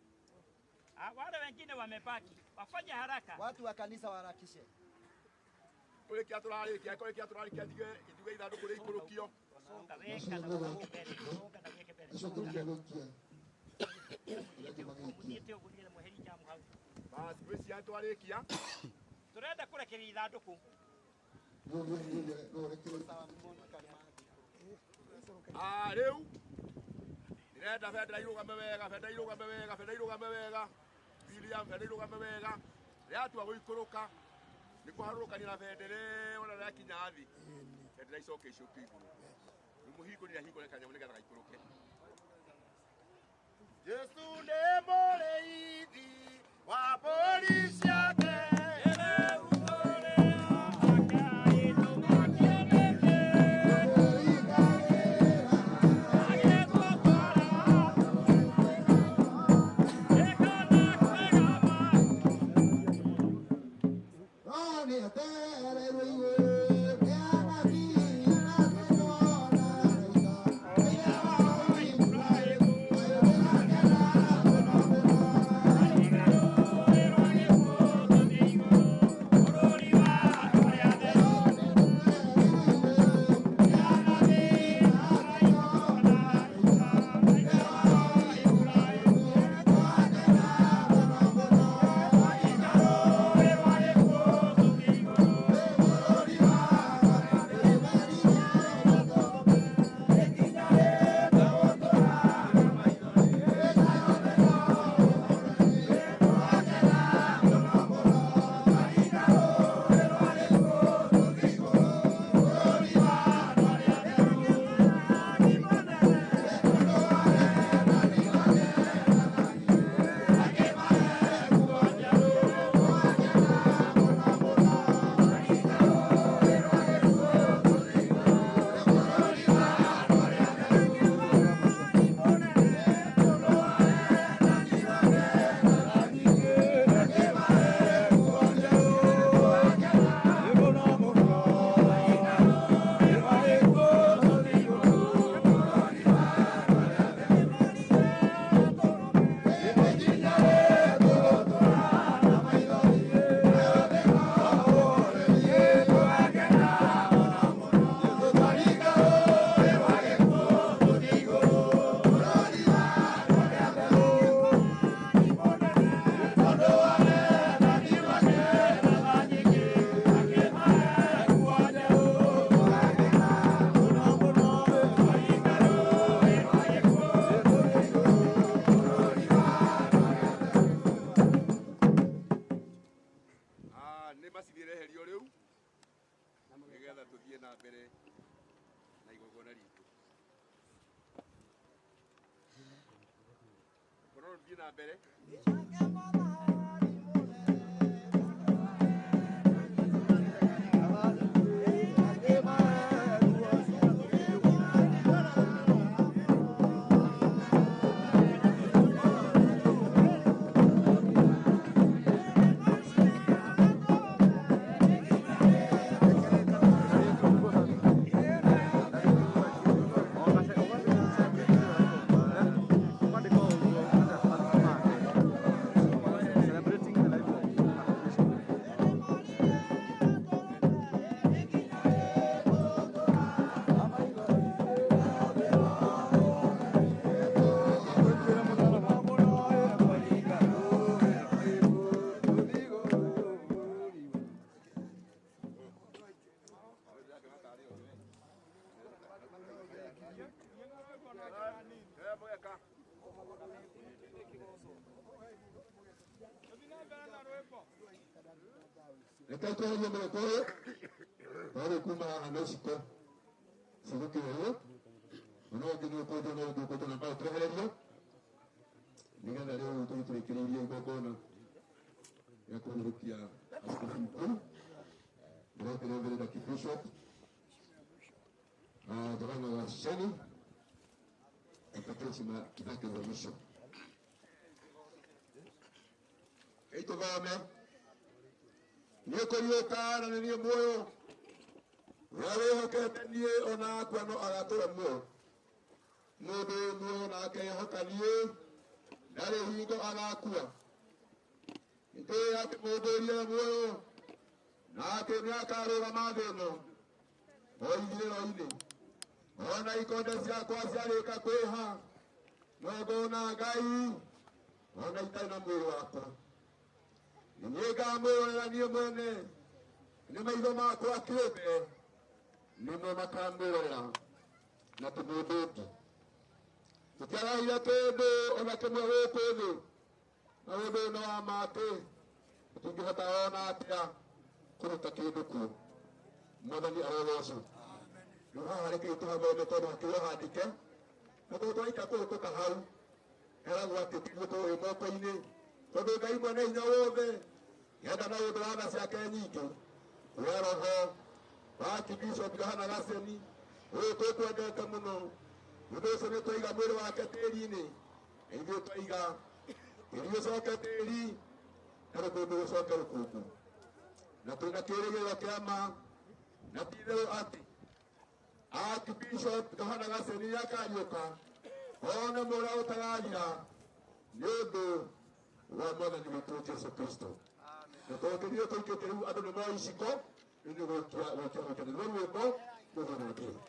Ah, wale wengine wamebaki wafanye haraka. Watu wa kanisa waharakishe. Kũrĩkia tũrarĩkia, kũrĩkia tũrarĩkia njuge ithandũkũ rĩikũrũkio. Songa weka na weke mbele, songa na weke mbele. Acio tũrĩkia gũikia. Arĩa angĩ magĩikia. Mũthiĩte ũguo nĩgetha mweherie jamu hau. Basi gwĩciria twarĩkia. Turenda kũrekereria ithandũkũ. Ah, rĩu ndĩrenda bendera irũgame wega, bendera irũgame wega, bendera irũgame wega. William, bendera irũgame wega. Rĩatua gũikũrũka nĩ kũharũrũkania na bendera ĩyo na rĩakinya thĩ. Bendera icoke icokio igũrũ. Rĩu mũhingũri ahingũre kanyamũ nĩgetha gaikũrũke. Jesu nĩ mũrĩithi wa mbũri ciake. Reke tweherie mũgĩkũ ũyũ tondũ kuma haha no iciko cigũkinyĩrio no ũngĩ nĩ ũkũnjwo no ũngĩ ũkũnjwo na mbaũ twehererio nĩgetha rĩu tũthiĩ tũrĩkĩrĩirie igongona rĩa kũhurũkia askofu mkuu Right Reverend Archbishop Yohana Gacheni apatie heshima zake za mwisho. Ituthome niĩ kũriũka na nĩ niĩ muoyo, ũrĩa wĩhokete niĩ ona akua no agatũra muoyo. Mũndũ wĩ muoyo na akehoka niĩ ndarĩ hingo agakua. Nĩtũĩ atĩ mũndũ ũrĩa muoyo nake nĩakarũgama thĩ ĩno o ithirĩro-inĩ. Ona ikonde ciakwa ciarĩka kwĩha no ngona Ngai ona itarĩ na mwĩrĩ wakwa. Nĩ ngamwĩrorera niĩ mwene, nĩ maitho makwa kĩũmbe nĩmo makamwĩrorera na ti mũndũ ũngĩ. Tũtiarahire kĩndũ ona kĩmwe gũkũ thĩ, na ũndũ ũyũ nĩ wa ma atĩ tũtingĩhota ona atĩa kũruta kĩndũ kuo. Mwathani arogocwo. Rĩu haha rekei tũhathome tondũ hakĩrĩ handĩke, na tondũ twaika kũhĩtũka hau heragwo atĩ tiguo tũĩ moko-inĩ, tondũ Ngai mwene hinya wothe enda na ũndũ wa tha ciake nyingĩ we roho wa Archbishop Yohana Gacheni ũyũ tũkwendete mũno. Ũndũ ũcio nĩ twaiga mwĩrĩ wake tĩri-inĩ, na ithuĩ twaiga tĩri ũcoke tĩri na rũkũngũ rũcoke rũkũngũ, na twĩna kĩĩrĩgĩrĩro kĩa ma na ti-itherũ atĩ Archbishop Yohana Gacheni nĩakariũka one mũra ũtagathira nĩ ũndũ wa Mwathani witũ Jesũ Kristo. Na tondũ kĩrĩa tũikĩte rĩu andũ nĩ moĩ iciko, rĩu nĩ gũikia gũikia gũikia nĩruo rwĩmbo rũthiĩ na mbere.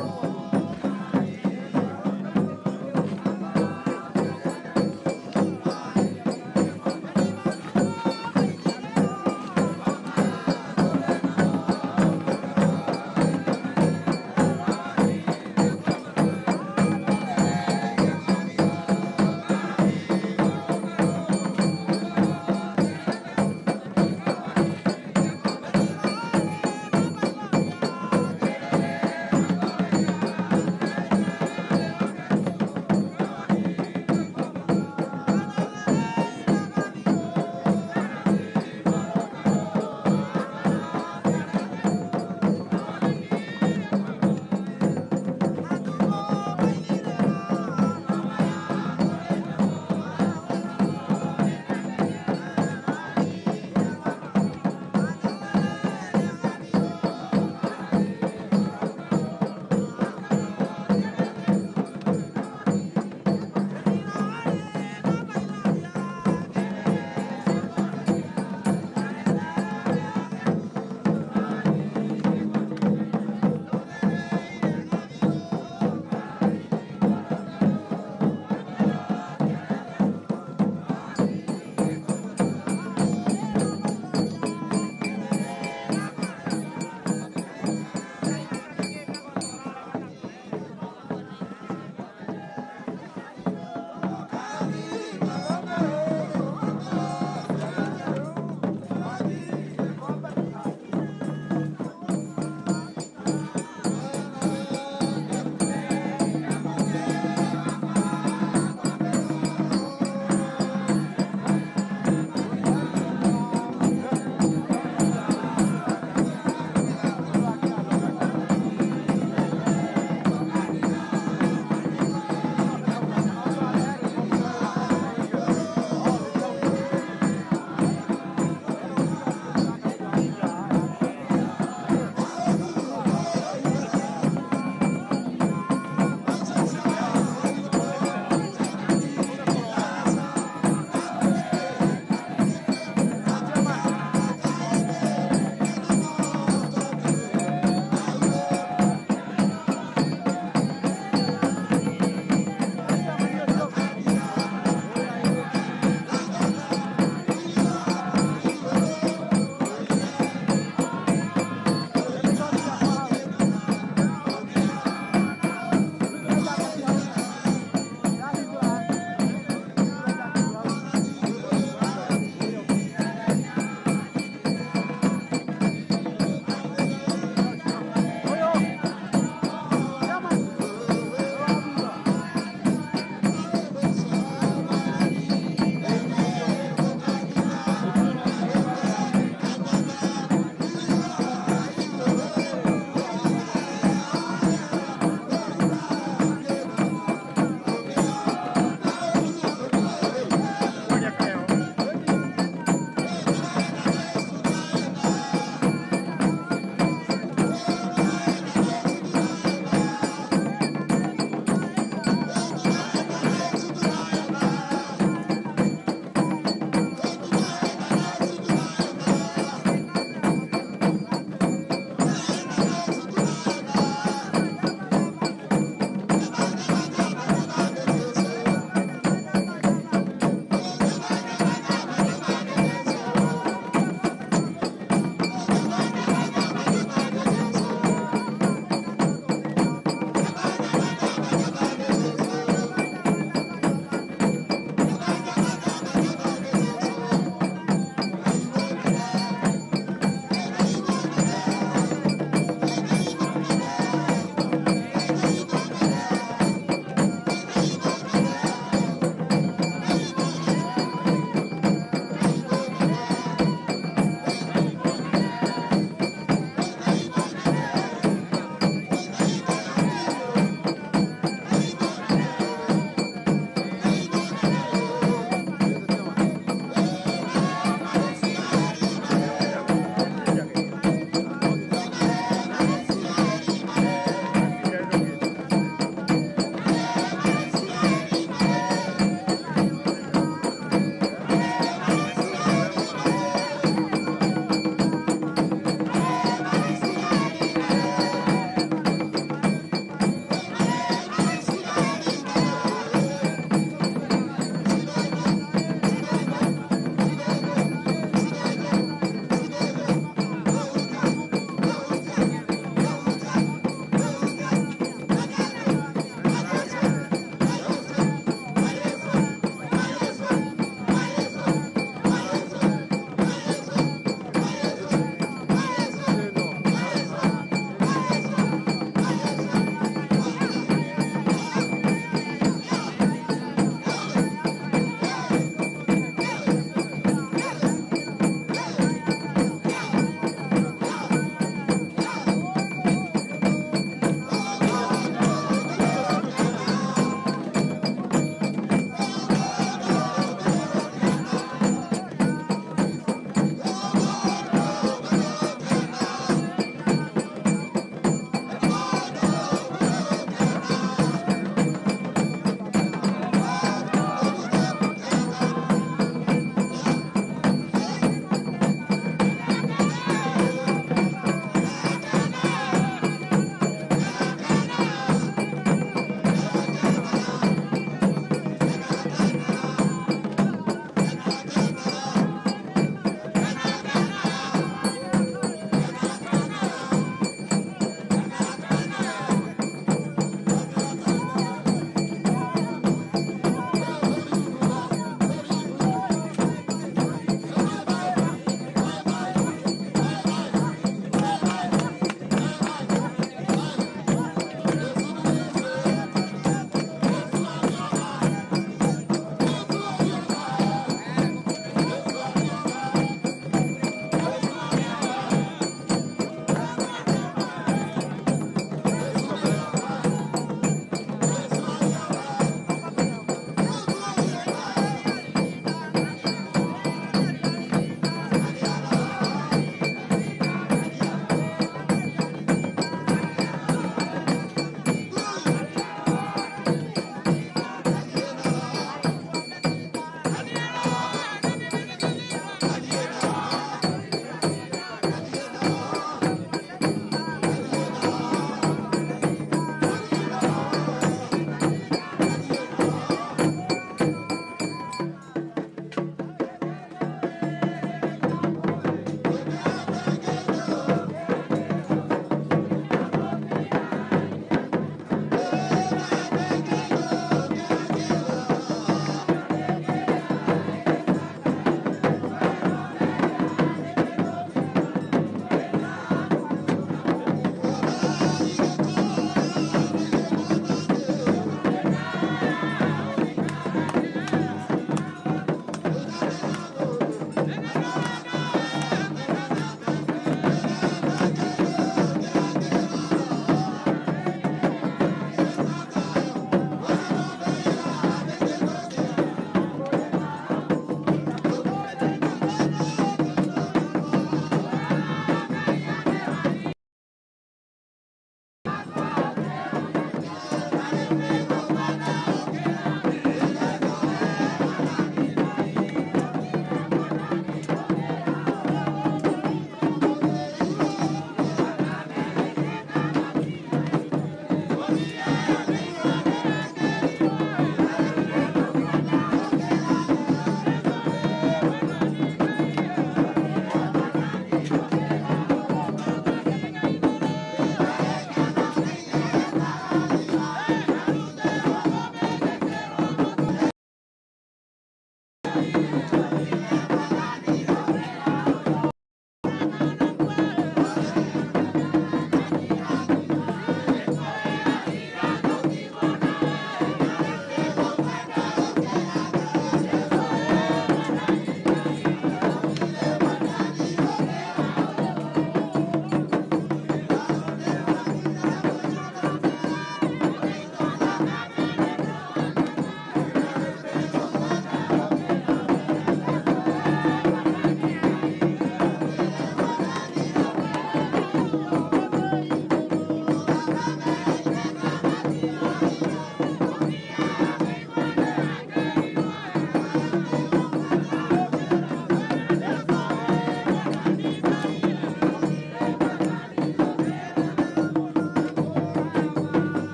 Oh.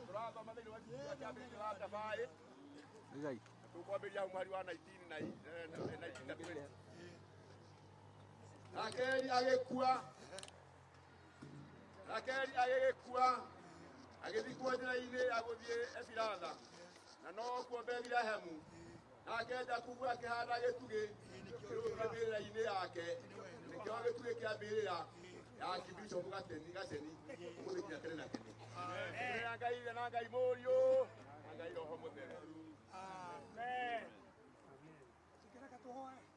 Tũrathoma thĩinĩ wa gĩcunjĩ kĩa mbere wa Thabai. Tũkwambĩrĩria mweri wa 19 na 19 na 20. Rakeli agĩkua. Rakeli agĩgĩkua. Agĩthikwo njĩra-inĩ ya gũthiĩ Efiratha. Na nokuo Bethilehemu. Nake Jakubu akĩhanda gĩtugĩ kĩrũgĩte mbĩrĩra-inĩ yake. Nĩkĩo gĩtugĩ kĩa mbĩrĩra ya Bishop Gaceni ũmũthĩ nginya tene na tene. Mbere ya Ngai Ithe na Ngai Mũriũ na Ngai Roho Mũtheru. Amen.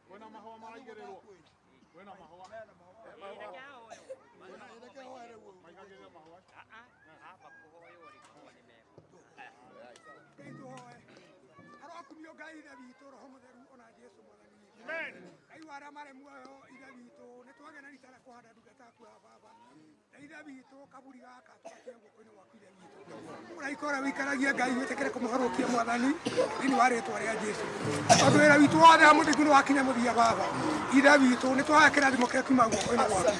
Kwĩna mahũa maraigĩrĩrwo. Kwĩna mahũa. Maigagĩrĩre mahũa. Ngai tũhoe. Arokumio Ngai Ithe witũ, Roho Mũtheru ona Jesũ Mwathani witũ. Ngai wa arĩa marĩ muoyo Ithe witũ, nĩ twagĩa na rita rĩa kũhanda ndungata yaku ya baba. Na Ithe witũ, kaburi gaka tũgatige guoko-inĩ gwaku Ithe witũ. Mũraika ũrĩa wĩikaragia Ngai wĩtĩkĩre kũmũhorokia Mwathani thĩinĩ wa rĩtwa rĩa Jesũ. Tondũ wĩra witũ wothe wa mũthingu nĩ wakinya mũthia baba. Ithe witũ nĩ twahoya kĩrathimo kĩrĩa kiumaga guoko-inĩ gwaku.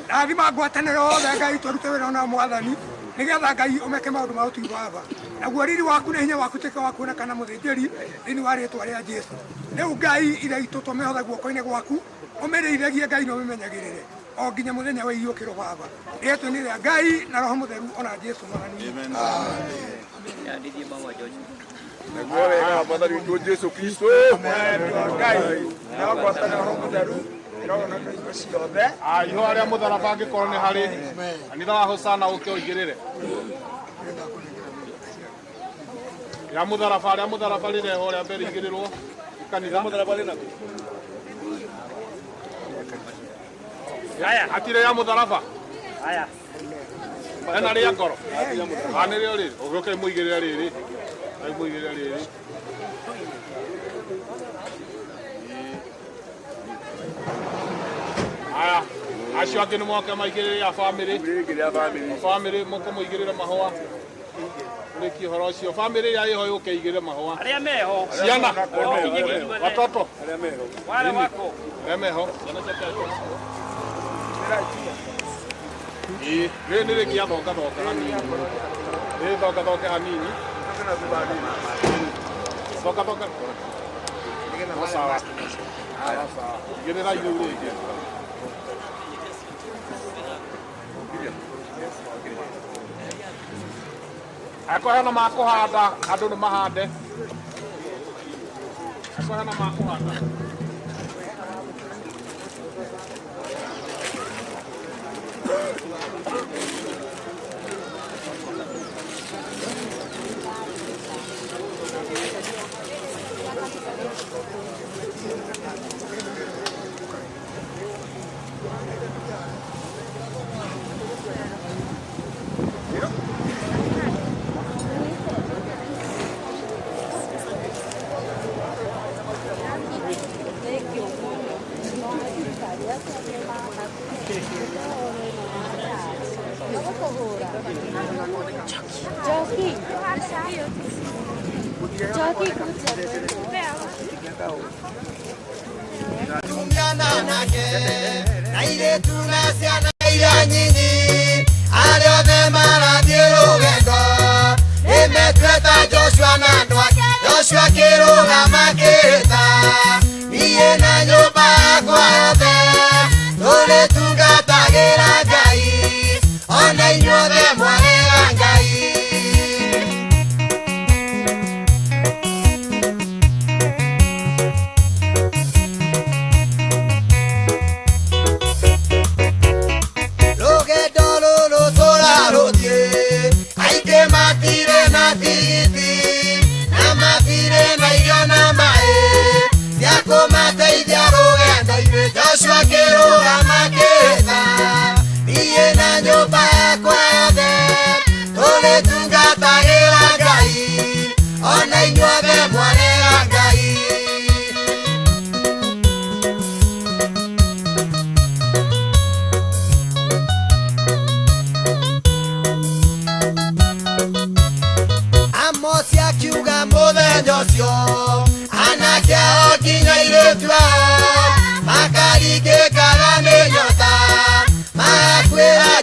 Rathima ngwatanĩro yothe Ngai twarute wĩra ona Mwathani nĩgetha Ngai ũmeke maũndũ ma ũtugi baba. Naguo riri waku na hinya waku tuĩke wa kuonekana mũthĩnjĩri thĩinĩ wa rĩtwa rĩa Jesũ. Rĩu Ngai Ithe witũ tũmĩhotha guoko-inĩ gwaku ũmĩrĩithagie Ngai na ũmĩmenyagĩrĩre o nginya mũthenya wa iriũkĩro baba. Rĩtwa-inĩ rĩa Ngai na Roho Mũtheru ona Jesũ Mwathani witũ. Naguo wega wa Mwathani witũ Jesũ Kristo. Ngai na ngwatanĩro Roho Mũtheru ĩrogonaga hingo ciothe. Ihũa rĩa mũtharaba angĩkorwo nĩ harĩ kanitha wa Hosana ũke ũigĩrĩre. Rĩa mũtharaba, rĩa mũtharaba rĩrehwo rĩa mbere igĩrĩrwo kanitha. Mũtharaba rĩ nakũ? Haya, hatirĩ rĩa mũtharaba. Haya. Hena rĩa ngoro. Ah, nĩrĩo rĩrĩ. Ũgĩũke mũigĩrĩre rĩrĩ. Ai mũigĩrĩre rĩrĩ. Haya, acio angĩ nĩ moke maigĩrĩre ya bamĩrĩ. Bamĩrĩ moke mũigĩrĩre mahũa. Ũrĩkie ũhoro ũcio. Bamĩrĩ ĩrĩa ĩho yũke ĩigĩrĩre mahũa. Arĩa meho. Ciana. Watoto. Watoto. Wale wako. Arĩa meho. Ciana ciake. Ĩĩ, rĩrĩ nĩ rĩngĩathongathonga hanini. Rĩrĩ thongathonge hanini. Thongathonga. No sawa. No sawa. Igĩrĩra rĩu rĩngĩ. Angĩkorwo hena ma kũhanda, andũ nĩ mahande. Angĩkorwo hena ma kũhanda. Tumia nake na airĩtu na ciana iria nyinyi arĩa othe marathiĩ rũgendo nĩmetuĩte Joshua na andũ ake. Joshua akĩrũgama akĩhĩta, niĩ na nyũmba yakwa yothe tũrĩtungatagĩra Ngai, ona inyuothe mwarega Ngai. Rũgendo rũrũ tũrarũthiĩ aingĩ matirĩ na tigiti na matirĩ na irio na maĩ cia kũmateithia rũgendo-inĩ. Joshua akĩrũgama akĩhĩta, niĩ na nyũmba yakwa yothe tũrĩtungatagĩra Ngai, ona inyuothe mwarega Ngai. Amosi akiuga mũthenya ũcio anake ao nginya airĩtu ao makaringĩka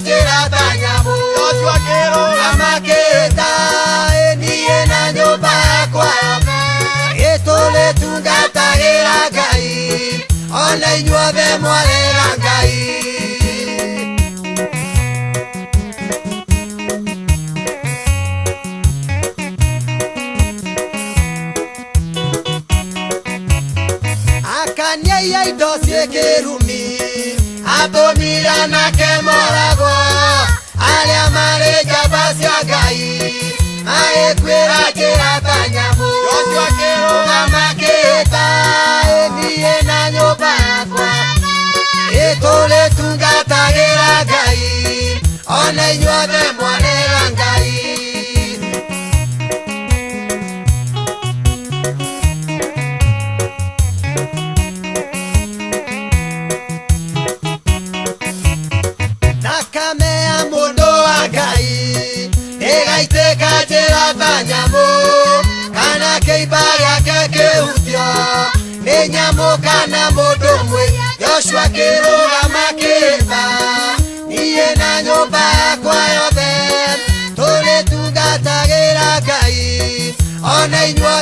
njĩra ta nyamũ Joshua akĩrũgama akĩĩta niĩ na nyũmba yakwa yothe ĩtũrĩtungatagĩra Ngai ona inyuothe mwarega Ngai. Akania indo ciĩkĩrumi atũmire anake moragwo arĩa marĩ njamba cia Ngai magĩkuĩra njĩra ta nyamũ Joshua akĩrũgama akĩĩta niĩ na nyũmba yakwa ĩtũrĩtungatagĩra Ngai ona inyuothe mwarega Ngai. Thakame ya mũndũ wa Ngai ĩgaitĩka njĩra ta nyamũ kana kĩimba gĩake kĩhutio nĩ nyamũ kana mũndũ mwĩ Joshua akĩrũgama akĩĩta niĩ na nyũmba yakwa yothe tũrĩtungatagĩra Ngai ona inyuothe.